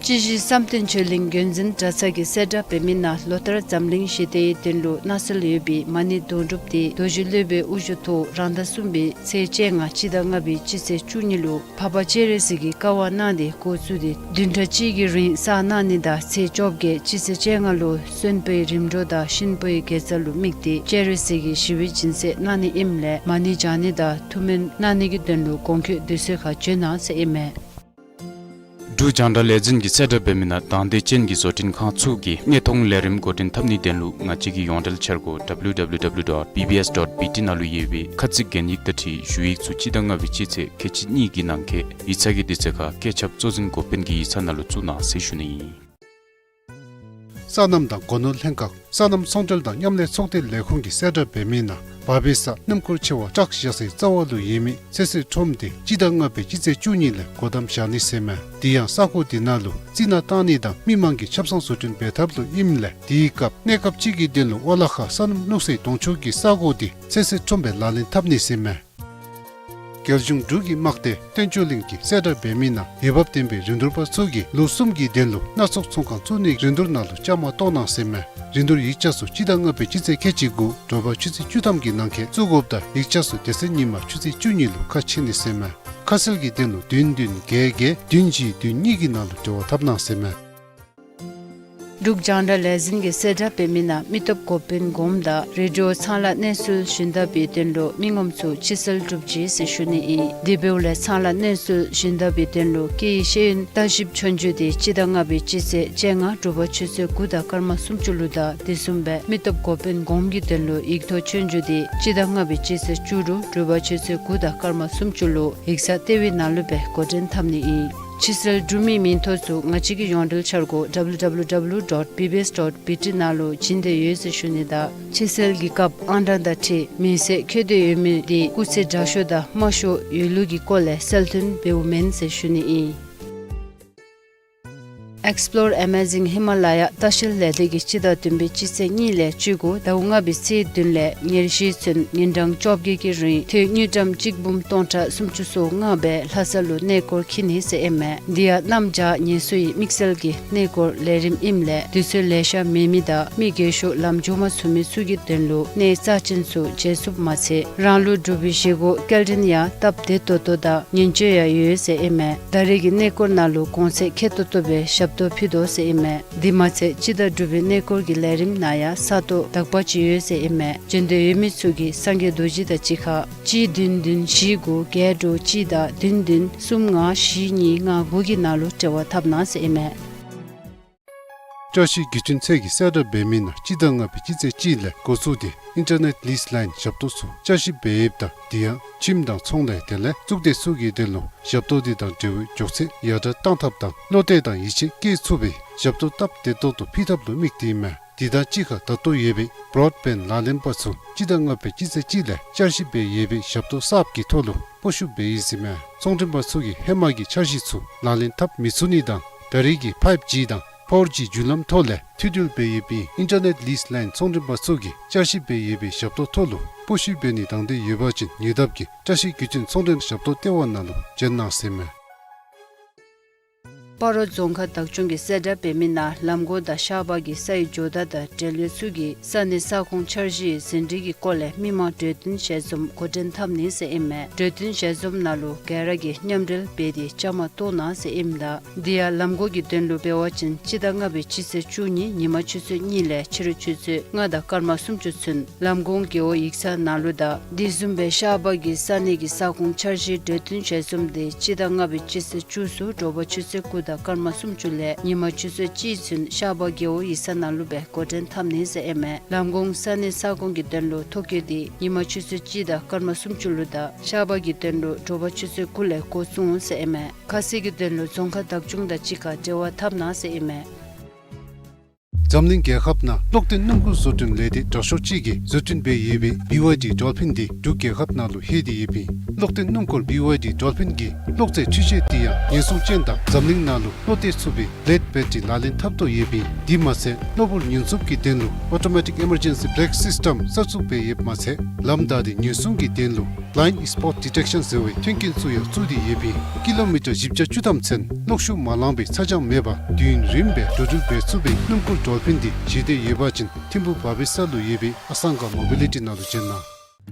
སྤྱི་བཞི་བསམ་གཏན་ཆོས་གླིང་རྒྱུན་འཛིན་གྲྭ་ཚང་གིས་གསལ་བསྒྲགས་འབད་མི་ནང་ལོ་ལྟར་འཛམ་གླིང་ཞི་བདེའི་དོན་ལུ་གནས་ཚུལ་ཡོད་པའི་མ་ཎི་དོན་གྲུབ་སྟེ་རྡོ་རྗེ་སློབ་དཔོན་དབུ་བཞུགས་ཐོག་རང་ཟླ་གསུམ་པའི་ཚེས་བཅོ་ལྔ་སྤྱི་ཟླ་ལྔ་པའི་སྤྱི་ཚེས་བཅུ་གཉིས་ལུ་འཕགས་པ་སྤྱན་རས་གཟིགས་ཀྱིས་བཀའ་དབང་གནང་སྟེ་འགོ་བཙུགས་ཏེ་བདུན་ཕྲག་གཅིག་གི་རིང་བསགས་གནང་ནི་དང་ཚེས་བཅོ་བརྒྱད་སྤྱི་ཚེས་བཅོ་ལྔ་ལུ་གསོན་པོའི་རིམ་གྲོ་དང་གཤིན་པོའི་དགེ་རྩ་ལུ་དམིགས་ཏེ་སྤྱན་རས་གཟིགས་ཀྱི་ཞི་བའི་སྦྱིན་སྲེག་གནང་ནི་ཨིནམ་ལས་མ་ཎི་བགྱང་ནི་དང་ཐུགས་སྨོན་གནང་ནི་གི་དོན་ལུ་གོང་འཁོད་དུས་ཚོད་ཁར་བྱོན་གནང་ཟེར་ཨིན་མས། འབྲུག་རྒྱང་བསྒྲགས་ལས་འཛིན་གྱིས་གསལ་བསྒྲགས་འབད་མི་ནང་དང་འདོད་ཅན་གྱི་བཟོ་སྐྲུན་ཁང་ཚུ་གིས་གནས་མཐོང་ལས་རིམ་འགོ་འདྲེན་འཐབ་ནིའི་དོན་ལུ་ང་བཅས་ཀྱི་ཡོངས་འབྲེལ་འཆར་སྒོ་W W W dot B B S dot B T ནང་ལུ་ཡོད་པའི་ཁ་ཚིག་གན་ཡིག་དང་འཁྲིལ་ཞུ་ཡིག་ཚུ་སྤྱི་ཟླ་ལྔ་པའི་སྤྱི་ཚེས་ཁལ་གཅིག་གཉིས་ཀྱི་ནང་འཁོད་ཡིག་ཚང་གི་དུས་ཚོད་ཁར་བཀོད་ཁྱབ་གཙོ་འཛིན་འགོ་དཔོན་གྱི་ཡིག་ཚང་ནང་ལུ་བཙུགས་གནང་ཟེར་ཞུ་ནི་ཨིན། སོ་ནམ་དང་སྒོ་ནོར་ལྷན་ཁག་སོ་ནམ་ཚོང་འབྲེལ་དང་མཉམ་ལས་ཚོགས་སྡེ་ལས་ཁུངས་ཀྱིས་གསལ་བསྒྲགས་འབད་མི་ནང་བ་བི་ས་སྣུམ་འཁོར་ཆེ་བ་ཊཱག་བཞག་སའི་རྩ་བ་ལུ་ཡོད་མི་ཚོད་བསྲེ་ཁྲོམ་དེ་སྤྱི་ཟླ་ལྔ་པའི་སྤྱི་ཚེས་བཅུ་གཉིས་ལས་སྒོ་བསྡམ་བཞག་ནི་ཟེར་མས། དེ་ཡང་ས་གོ་དེ་ནང་ལུ་རྩི་ནག་བཏང་ནི་དང་མི་མང་གི་ཆབ་གསང་བཟོ་སྐྲུན་འབད་ཐབས་ལུ་ཨིནམ་ལས་དེའི་སྐབས་གནས་སྐབས་ཅིག་གི་དོན་ལུ་ཝ་ལ་ཁ་སོ་ནམ་ནུས་གསོའི་དོང་ཕྱུར་གྱི་ས་གོ་དེ་ཚོད་བསྲེ་ཁྲོམ་སྦེ་ལག་ལེན་འཐབ་ནི་ཟེར་མས། རྒྱལ་གཞུང་འབྲུག་གི་དམག་སྡེ་བསྟན་བཅོས་གླིང་གིས་གསལ་བསྒྲགས་འབད་མི་ནང་འོས་འབབ་ལྡན་པའི་རིན་བསྡུར་པ་ཚུ་གིས་ལོ་གསུམ་གྱི་དོན་ལུ་སྣ་ཚོགས་ཚོང་ཁང་བཙུགས་ནིའི་རིན་བསྡུར་ནང་ལུ་བཅའ་མར་གཏོགས་གནང་ཟེར་མས། རིན་བསྡུར་ཡིག་ཆ་ཚུ་སྤྱི་ཟླ་ལྔ་པའི་སྤྱི་ཚེས་ཁལ་གཅིག་དགུ་དྲོ་པ་ཆུ་ཚོད་བཅུ་ཐམ་གྱི་ནང་འཁོད་བཙུགས་དགོཔ་དང་ཡིག་ཆ་ཚུ་དེ་ཚེ་ཉིན་མ་ཆུ་ཚོད་བཅུ་གཉིས་ལུ་ཁ་ཕྱེ་ནི་ཟེར་མས། ཁ་གསལ་གྱི་དོན་ལུ་བདུན་བདུན་བརྒྱད་བརྒྱད་བདུན་བཞི་བདུན་གཉིས་ཀྱི་ནང་ལུ་འབྲེལ་བ་འཐབ་གནང་ཟེར་མས། འབྲུག་རྒྱང་བསྒྲགས་ལས་འཛིན་གྱིས་གསལ་བསྒྲགས་འབད་མི་ནང་མི་སྟོབས་འགོ་དཔོན་གོངམ་དང་རེ་ཌི་ཡོ་ཚང་ལ་གནས་ཚུལ་ཞུ་ནི་དང་འབད་དོན་ལུ་མི་ངོམ་ཚུ་ཕྱི་སེལ་གྲུབ་ཅི་ཟེར་ཞུ་ནི་ཨིན། དེ་འབདཝ་ལས་ཚང་ལ་གནས་ཚུལ་ཞུ་ནི་དང་འབད་དོན་ལུ་སྐད་ཡིག་ཤེས་ཡོན་བརྟག་ཞིབ་ཆོས་རྒྱུགས་དེ་སྤྱི་ཟླ་ལྔ་པའི་སྤྱི་ཚེས་བཅོ་ལྔ་དྲོ་པ་ཆུ་ཚོད་དགུ་དང་སྐར་མ་སུམ་ཅུ་ལུ་དང་དེ་བཟུམ་སྦེ་མི་སྟོབས་འགོ་དཔོན་གོངམ་གྱི་དོན་ལུ་ཡིག་ཐོག་ཆོས་རྒྱུགས་དེ་སྤྱི་ཟླ་ལྔ་པའི་སྤྱི་ཚེས་བཅུ་དྲུག་དྲོ་པ་ཆུ་ཚོད་དགུ་དང་སྐར་མ་སུམ་ཅུ་ལུ་ཡིག་ཚང་ལྟེ་བའི་ནང་ལུ་སྦེ་འགོ་འདྲེན་འཐབ་ནི་ཨིན། ཕྱི་སེལ་གྲུབ་མིའི་མིང་ཐོ་ཚུ་ང་བཅས་ཀྱི་ཡོངས་འབྲེལ་འཆར་སྒོ་W W W dot B B S dot B T ནང་ལུ་བྱིན་ཏེ་ཡོད་ཟེར་ཞུ་ནི་དང་ཕྱི་སེལ་གྱི་སྐབས་ཨང་གྲངས་དང་འཁྲིལ་མིང་གསལ་འཁོད་དེ་ཡོད་མི་དེ་སྐུགས་ཚད་དྲག་ཤོས་དང་དམའ་ཤོས་ཡོད་ལུགས་ཀྱི་སྐོར་ལས་གསལ་སྟོན་འབདཝ་མེན་ཟེར་ཞུ་ནི་ཨིན། Explore Amazing Himalaya ལྟ་བཤལ་ལས་སྡེ་གིས་སྤྱི་ཟླ་བདུན་པའི་སྤྱི་ཚེས་གཉིས་ལས་བཅུ་དགུ་ཟླཝ་ལྔ་པའི་ཚེས་བདུན་ལས་ཉེར་བཞི་ཚུན་ཉིན་གྲངས་བཅོ་བརྒྱད་ཀྱི་རིང་ཐོན་དངུལ་ཀྲམ་གཅིག་འབུམ་སྟོང་ཕྲག་སུམ་ཅུ་སོ་ལྔ་སྦེ་ལྷ་ས་ལུ་གནས་སྐོར་འཁྱིད་ནི་ཟེར་ཨིན་མས། འདི་ཡང་གནམ་བྱཱར་ངལ་གསོའི་དམིགས་བསལ་གྱི་གནས་སྐོར་ལས་རིམ་ཨིནམ་ལས་དུས་ཚོད་ལེ་ཤ་མེད་མི་དང་མི་རྒས་ཤོས་ལམ་འགྱོ་མ་ཚུགས་མི་ཚུ་གི་དོན་ལུ་གནས་རྩ་ཅན་ཚུ་མཇལ་ཚུགསཔ་མ་ཚད་རང་ལུ་འབྲུག་པའི་བཞེས་སྒོ་སྐྱེལ་འདྲེན་ཡང་སྟབས་བདེ་ཏོག་ཏོ་དང་ཉིན་བཅོལ་ཡང་ཡོད་ཟེར་ཨིན་མས། ད་རེས་ཀྱི་གནས་སྐོར་ནང་ལུ་གོང་ཚད་ཁེ་ཏོག་ཏོ་སྦེ་ཞབས་ཏོག་ཕུལ་དོ་ཟེར་ཨིན་མས། དེ་མ་ཚད་སྤྱི་ཟླ་དྲུག་པའི་གནས་སྐོར་གྱི་ལས་རིམ་ནང་ཡང་ས་སྟོང་དག་པ་ཅིག་ཡོད་ཟེར་ཨིན་མས། འབྱོན་འདོད་ཡོད་མི་ཚུ་གིས་སངས་རྒྱས་རྡོ་རྗེ་དང་གཅིག་ཁར་གཅིག་བདུན་བདུན་བཞི་དགུ་བརྒྱད་དྲུག་གཅིག་དང་བདུན་བདུན་གསུམ་ལྔ་བཞི་གཉིས་ལྔ་དགུ་གི་ནང་ལུ་འབྲེལ་བ་འཐབ་གནང་ཟེར་ཨིན་མས། བཀྲ་ཤིས་བརྒྱུད་འཕྲིན་ཚད་ཀྱིས་གསལ་བསྒྲགས་འབད་མི་ནང་སྤྱི་ཟླ་ལྔ་པའི་སྤྱི་ཚེས་གཅིག་ལས་འགོ་བཙུགས་ཏེ་ཨིན་ཊར་ནེཊ་ལིསི་ལའིན་ཞབས་ཏོག་ཚུ་བསྐྱར་ཞིབ་འབད་ཡོདཔ་ད་དེ་ཡང་ཁྱིམ་དང་ཚོང་ལས་དེ་ལས་གཙུག་སྡེ་ཚུ་གི་དོན་ལུ་ཞབས་ཏོག་དེ་དང་འབྲེལ་བའི་མགྱོགས་ཚད་ཡར་དྲག་གཏང་ཐབས་དང་བློ་གཏད་དང་ཡིད་ཆེས་བསྐྱེད་ཚུགས་པའི་ཞབས་ཏོག་སྟབས་བདེ་ཏོག་ཏོ་ཕུལ་ཐབས་ལུ་དམིགས་ཏེ་ཨིན་མས། དེ་དང་གཅིག་ཁར་ད་ལྟོ་ཡོད་པའི་བྲོཌ་བེནཌ་ལག་ལེན་པ་ཚུ་སྤྱི་ཟླ་ལྔ་པའི་སྤྱི་ཚེས་གཅིག་ལས་བསྐྱར་ཞིབ་འབད་ཡོད་པའི་ཞབས་ཏོག་གསརཔ་གི་ཐོག་ལུ་སྤོ་བཤུད་འབད་ཡི་ཟེར་ཨིན་མས། ཚོང་མགྲོན་པ་ཚུ་གིས་ཧེ་མ་གི་འཆར་གཞི་ཚུ་ལག་ལེན་འཐབ་མི་ཚུགས་ནི་དང་ད་རེས་ཀྱི་ཕའིབ་ཇི་དང་ཕོར་ཇི་བརྒྱུད་ལམ་ཐོག་ལས་མཐུད་འབྲེལ་འབད་ཡོད་པའི་ཨིན་ཊར་ནེཊ་ལིསི་ལའིན་ཚོང་མགྲོན་པ་ཚུ་གིས་བསྐྱར་ཞིབ་འབད་ཡོད་པའི་ཞབས་ཏོག་ཐོག་ལུ་སྤོ་བཤུད་འབད་ནི་དང་འབྲེལ་ཡོད་པ་ཅིན་ཉེ་འདབས་ཀྱི་བཀྲ་ཤིས་བརྒྱུད་འཕྲིན་ཚོང་མགྲོན་ཞབས་ཏོག་ལྟེ་བ་ནང་ལུ་བྱོན་གནང་ཟེར་ཨིན་མས། སྤ་རོ་རྫོང་ཁག་བདག་སྐྱོང་གིས་གསལ་བསྒྲགས་འབད་མི་ནང་ལམ་གོང་དང་ཤར་པ་གི་སའི་ཇོ་བདག་དང་འབྲེལ་ཡོད་ཚུ་གིས་ས་གནས་ས་ཁོངས་འཆར་གཞིའི་ཟིན་བྲིས་ཀྱི་སྐོར་ལས་མི་མང་གྲོས་བསྟུན་ཞལ་འཛོམས་འགོ་འདྲེན་འཐབ་ནི་ཟེར་ཨིན་མས། གྲོས་བསྟུན་ཞལ་འཛོམས་ནང་ལུ་ག་ར་གིས་མཉམ་འབྲེལ་འབད་དེ་བཅའ་མར་གཏོགས་གནང་ཟེར་ཨིནམ་ད་དེ་ཡང་ལམ་གོང་གི་དོན་ལུ་འབད་བ་ཅིན་སྤྱི་ཟླ་ལྔ་པའི་སྤྱི་ཚེས་བཅུ་གཉིས་ཉིན་མ་ཆུ་ཚོད་གཉིས་ལས་ཕྱི་རུ་ཆུ་ཚོད་ལྔ་དང་སྐར་མ་སུམ་ཅུ་ཚུན་ལམ་གོང་རྒེད་འོག་ཡིག་ཚང་ནང་ལུ་དང་དེ་བཟུམ་སྦེ་ཤར་པ་གི་ས་གནས་ཀྱི་ས་ཁོངས་འཆར་གཞིའི་གྲོས་བསྟུན་ཞལ་འཛོམས་དེ་སྤྱི་ཟླ་ལྔ་པའི་སྤྱི་ཚེས་བཅུ་གསུམ་དྲོ་པ་ཆུ་ཚོད་དགུ་དང་སྐར་མ་སུམ་ཅུ་ལས་ཉིན་མ་ཆུ་ཚོད་གཅིག་ཚུན་ཤར་པ་རྒེད་འོག་ཡིག་ཚང་ནང་ལུ་སྦེ་འགོ་འདྲེན་འཐབ་ནི་ཟེར་ཨིན་མས། ལམ་གོང་ས་གནས་ས་ཁོངས་ཀྱི་དོན་ལུ་ཐོ་བཀོད་དེ་ཉིན་མ་ཆུ་ཚོད་གཅིག་དང་སྐར་མ་སུམ་ཅུ་ལུ་དང་ཤར་པ་གི་དོན་ལུ་དྲོ་པ་ཆུ་ཚོད་དགུ་ལས་འགོ་བཙུགས་འོང་ཟེར་ཨིན་མས། ཁ་གསལ་གྱི་དོན་ལུ་རྫོང་ཁག་བདག་སྐྱོང་དང་གཅིག་ཁར་འབྲེལ་བ་འཐབ་གནང་ཟེར་ཨིན་མས། འཛམ་གླིང་རྒྱལ་ཁབ་ནང་གློག་ལྡན་སྣུམ་འཁོར་བཟོ་སྐྲུན་ལས་སྡེ་དྲག་ཤོས་ཅིག་གིས་བཟོ་སྐྲུན་འབད་ཡོད་པའི་བི་ཝའི་ཌི་ཌོལ་ཕིན་འདི་འབྲུག་རྒྱལ་ཁབ་ནང་ལུ་ལྷོད་དེ་ཡོདཔ་ཨིན། གློག་ལྡན་སྣུམ་འཁོར་བི་ཝའི་ཌི་ཌོལ་ཕིན་གྱི་གློག་རྫས་འཕྲུལ་ཆས་འདི་ཡང་ཉེན་སྲུང་ཅན་དང་འཛམ་གླིང་ནང་ལུ་བློ་གཏད་ཚུགས་པའི་བི་ལེཌ་བེ་ཊི་རི་ལག་ལེན་འཐབ་དོ་ཡོདཔ་ཨིན། དེ་མ་ཚད་གློ་བུར་ཉེན་སྲུང་གི་དོན་ལུ་ཨོ་ཊོ་མེ་ཊིག་ཨི་མར་ཇེན་སི་བེ་རེཀ་སིསི་ཊམ་གསར་བཙུགས་འབད་ཡོདཔ་མ་ཚད་ལམ་བདའ་སྟེ་ཉེན་སྲུང་གི་དོན་ལུ་བི་ལའིནཌ་སི་པོཊ་ཌི་ཊེཀ་ཤཱན་ཟེར་བའི་མཐུན་རྐྱེན་ཚུ་ཡང་བཙུགས་ཏེ་ཡོདཔ་ཨིན། ཀི་ལོ་མི་ཊར་བཞི་བརྒྱ་བཅུ་ཐམ་ཚུན་གློག་ཤུགས་མ་ལངས་པའི་ཚ་གྱང་མེད་པར་དུས་ཡུན་རིངམོ་སྦེ་འགྲོ་འགྲུལ་འབད་ཚུགས་པའི་སྣུམ་འཁོར་ཌོལ་ཕིན་འདི་བཞེས་འདོད་ཡོད་པ་ཅིན་ཐིམ་ཕུག་བ་བི་ས་ལུ་ཡོད་པའི་ཨ་སང་ག་མོ་བི་ལི་ཊི་ནང་ལུ་བྱོན་གནང་།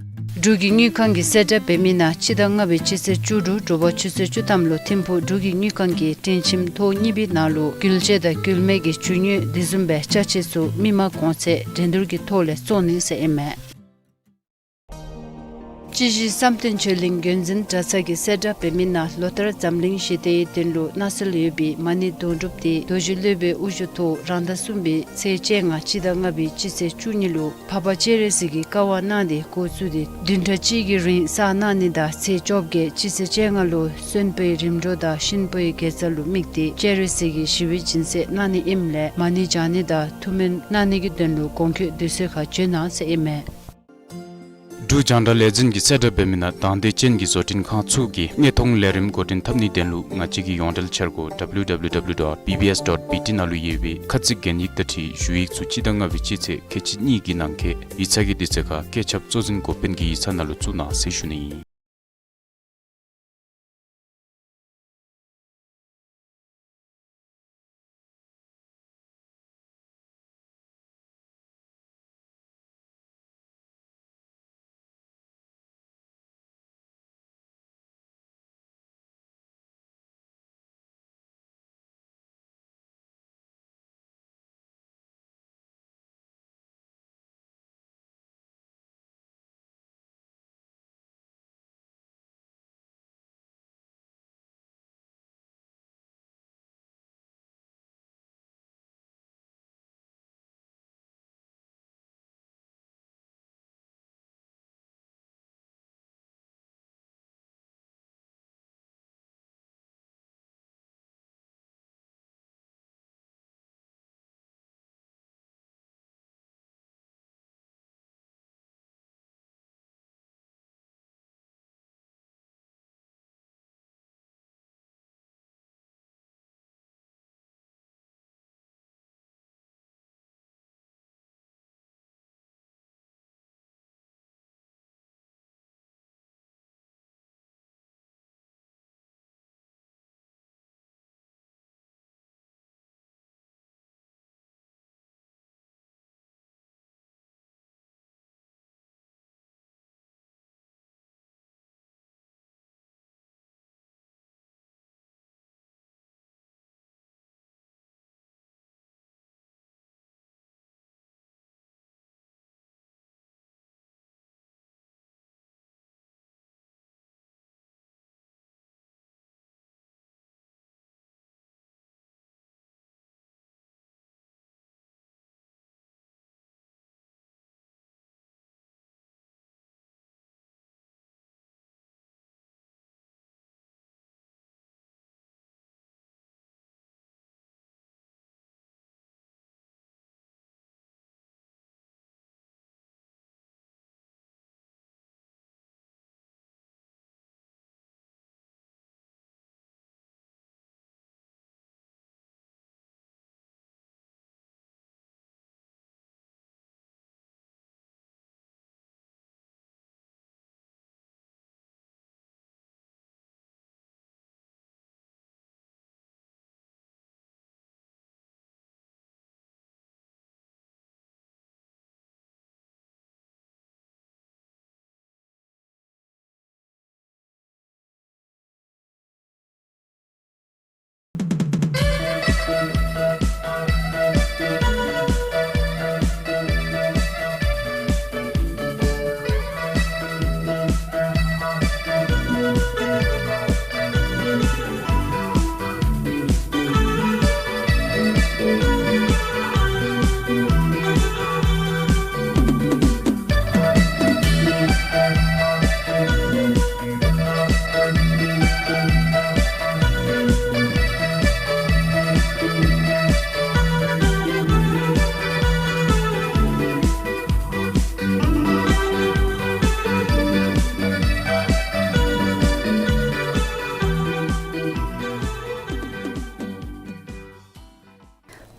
འབྲུག་གི་དངུལ་ཁང་གིས་གསལ་བསྒྲགས་འབད་མི་ནང་སྤྱི་ཟླ་ལྔ་པའི་སྤྱི་ཚེས་བཅུ་དྲུག་དྲོ་པ་ཆུ་ཚོད་བཅུ་ཐམ་ལུ་ཐིམ་ཕུག་འབྲུག་གི་དངུལ་ཁང་གི་སྤྲིན་ཁྱིམ་ཐོག་གཉིས་པའི་ནང་ལུ་འགུལ་སྐྱོད་དང་འགུལ་མེད་ཀྱི་རྒྱུ་དངོས་དེ་བཟུམ་སྦེ་ཅ་ཆས་ཚུ་མི་མང་གོང་ཚད་འགྲན་བསྡུར་གྱི་ཐོག་ལས་བཙོང་ནི་ཟེར་ཨིན་མས། སྤྱི་བཞི་བསམ་གཏན་ཆོས་གླིང་རྒྱུན་འཛིན་གྲྭ་ཚང་གིས་གསལ་བསྒྲགས་འབད་མི་ནང་ལོ་ལྟར་འཛམ་གླིང་ཞི་བདེའི་དོན་ལུ་གནང་སྲོལ་ཡོད་པའི་མ་ཎི་དོན་གྲུབ་འདི་རྡོ་རྗེ་སློབ་དཔོན་དབུ་བཞུགས་ཐོག་རང་ཟླ་གསུམ་པའི་ཚེས་བཅོ་ལྔ་སྤྱི་ཟླ་ལྔ་པའི་སྤྱི་ཚེས་བཅུ་གཉིས་ལུ་འཕགས་པ་སྤྱན་རས་གཟིགས་ཀྱི་བཀའ་དབང་གནང་སྟེ་འགོ་བཙུགས་ཏེ་བདུན་ཕྲག་གཅིག་གི་རིང་བསགས་གནང་ནི་དང་ཚེས་བཅོ་བརྒྱད་སྤྱི་ཚེས་བཅོ་ལྔ་ལུ་གསོན་པོའི་རིམ་གྲོ་དང་གཤིན་པོའི་དགེ་རྩ་ལུ་དམིགས་ཏེ་སྤྱན་རས་གཟིགས་ཀྱི་ཞི་བའི་སྦྱིན་སྲེག་གནང་ནི་ཨིནམ་ལས་མ་ཎི་བགྱང་ནི་དང་ཐུགས་སྨོན་གནང་ནི་གི་དོན་ལུ་གོང་འཁོད་དུས་ཚོད་ཁར་བྱོན་གནང་ཟེར་ཨིན་མས། འབྲུག་རྒྱང་བསྒྲགས་ལས་འཛིན་གྱིས་གསལ་བསྒྲགས་འབད་མི་ནང་དང་འདོད་ཅན་གྱི་བཟོ་སྐྲུན་ཁང་ཚུ་གིས་དངོས་མཐོང་ལས་རིམ་འགོ་འདྲེན་འཐབ་ནིའི་དོན་ལུ་ང་བཅས་ཀྱི་ཡོངས་འབྲེལ་འཆར་སྒོ་ཌབ་ལུ་ཌབ་ལུ་ཌབ་ལུ་ཌོཊ་བི་བི་ཨེསི་ཌོཊ་བི་ཊི་ནང་ལུ་ཡོད་པའི་ཁ་ཚིག་གན་ཡིག་དང་འཁྲིལ་ཞུ་ཡིག་ཚུ་སྤྱི་ཟླ་ལྔ་པའི་སྤྱི་ཚེས་ཁལ་གཅིག་གཉིས་ཀྱི་ནང་འཁོད་ཡིག་ཚང་གི་དུས་ཚོད་ཁར་བཀོད་ཁྱབ་གཙོ་འཛིན་འགོ་དཔོན་གྱི་ཡིག་ཚང་ནང་ལུ་བཙུགས་གནང་ཟེར་ཞུ་ནི་ཨིན།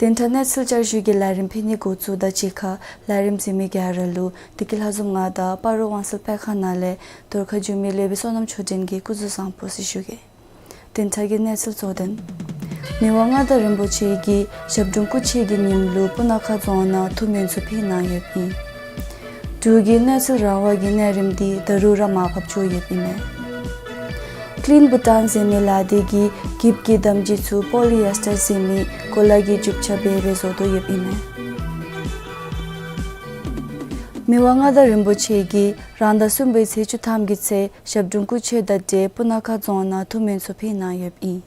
དེ་འཕྲལ་གནས་ཚུལ་བསྐྱར་ཞུ་གི་ལས་རིམ་ཕུལ་ནི་འགོ་བཙུགས་དོ། ད་ཅི་ཁ་ལས་རིམ་གཟིགས་མི་ག་ར་ལུ་བདེ་སྐྱིད་ལྷ་འཛོམས་ང་དང་སྤ་རོ་ཝང་སེལ་སྤེལ་ཁང་ནང་ལས་རྫོང་ཁ་བཞུགས་མི་ལས་བྱེདཔ་བསོད་ནམས་ཆོས་སྒྲོན་གྱིས་སྐུ་གཟུགས་བཟང་པོ་ཟེར་ཞུ་གེ། དེ་འཕྲལ་གྱི་གནས་ཚུལ་གཙོ་དོན། མི་དབང་མངའ་བདག་རིན་པོ་ཆེ་གིས་ཞབས་དྲུང་སྐུ་མཆེད་ཀྱི་ཉིནམ་ལུ་སྤུ་ན་ཁ་རྫོང་ནང་ཐུགས་སྨོན་ཚུ་ཕུལ་གནང་ཡོདཔ་ཨིན། འབྲུག་གི་གནས་ཚུལ་རང་དབང་གི་གནས་རིམ་འདི་ད་རུང་ར་མར་ཕབ་འགྱོ་ཡོདཔ་ཨིན་མས། Clean Bhutan ཟེར་མི་ལཱ་འདི་གིས་འགྱིབ་ཀྱི་དམ་སྦྱིས་ཚུ་པོ་ལི་ཨེས་ཊར་ཟེར་མི་གོ་ལ་གི་རྒྱུ་ཆ་འབད་སྦེ་བཟོ་དོ་ཡོདཔ་ཨིན་མས། མི་དབང་མངའ་བདག་རིན་པོ་ཆེ་གིས་རང་ཟླ་གསུམ་པའི་ཚེས་བཅུ་ཐམ་གྱི་ཚེ་ཞབས་དྲུང་སྐུ་མཆེད་དང་འབྲེལ་སྤུ་ན་ཁ་རྫོང་ནང་ཐུགས་སྨོན་ཚུ་ཕུལ་གནང་ཡོདཔ་ཨིན།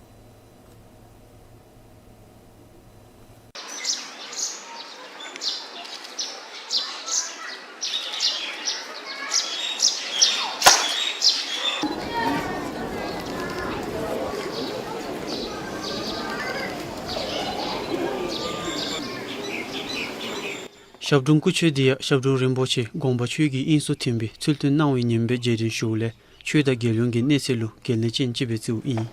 ཞབས་དྲུང་སྐུ་མཆེད་འདི་ཡང་ཞབས་དྲུང་རིན་པོ་ཆེ་དགོངས་པ་ཆོས་ཀྱི་དབྱིངས་སུ་ཐིམ་པའི་ཚུལ་སྟོན་གནང་བའི་ཉིནམ་སྦེ་རྗེས་དྲན་ཞུཝ་ལས་ཆོས་དང་རྒྱལ་ཡོངས་ཀྱི་གནས་ཚད་ལུ་འགན་ལེན་ཅན་ཅིག་སྦེ་བརྩིཝ་ཨིན།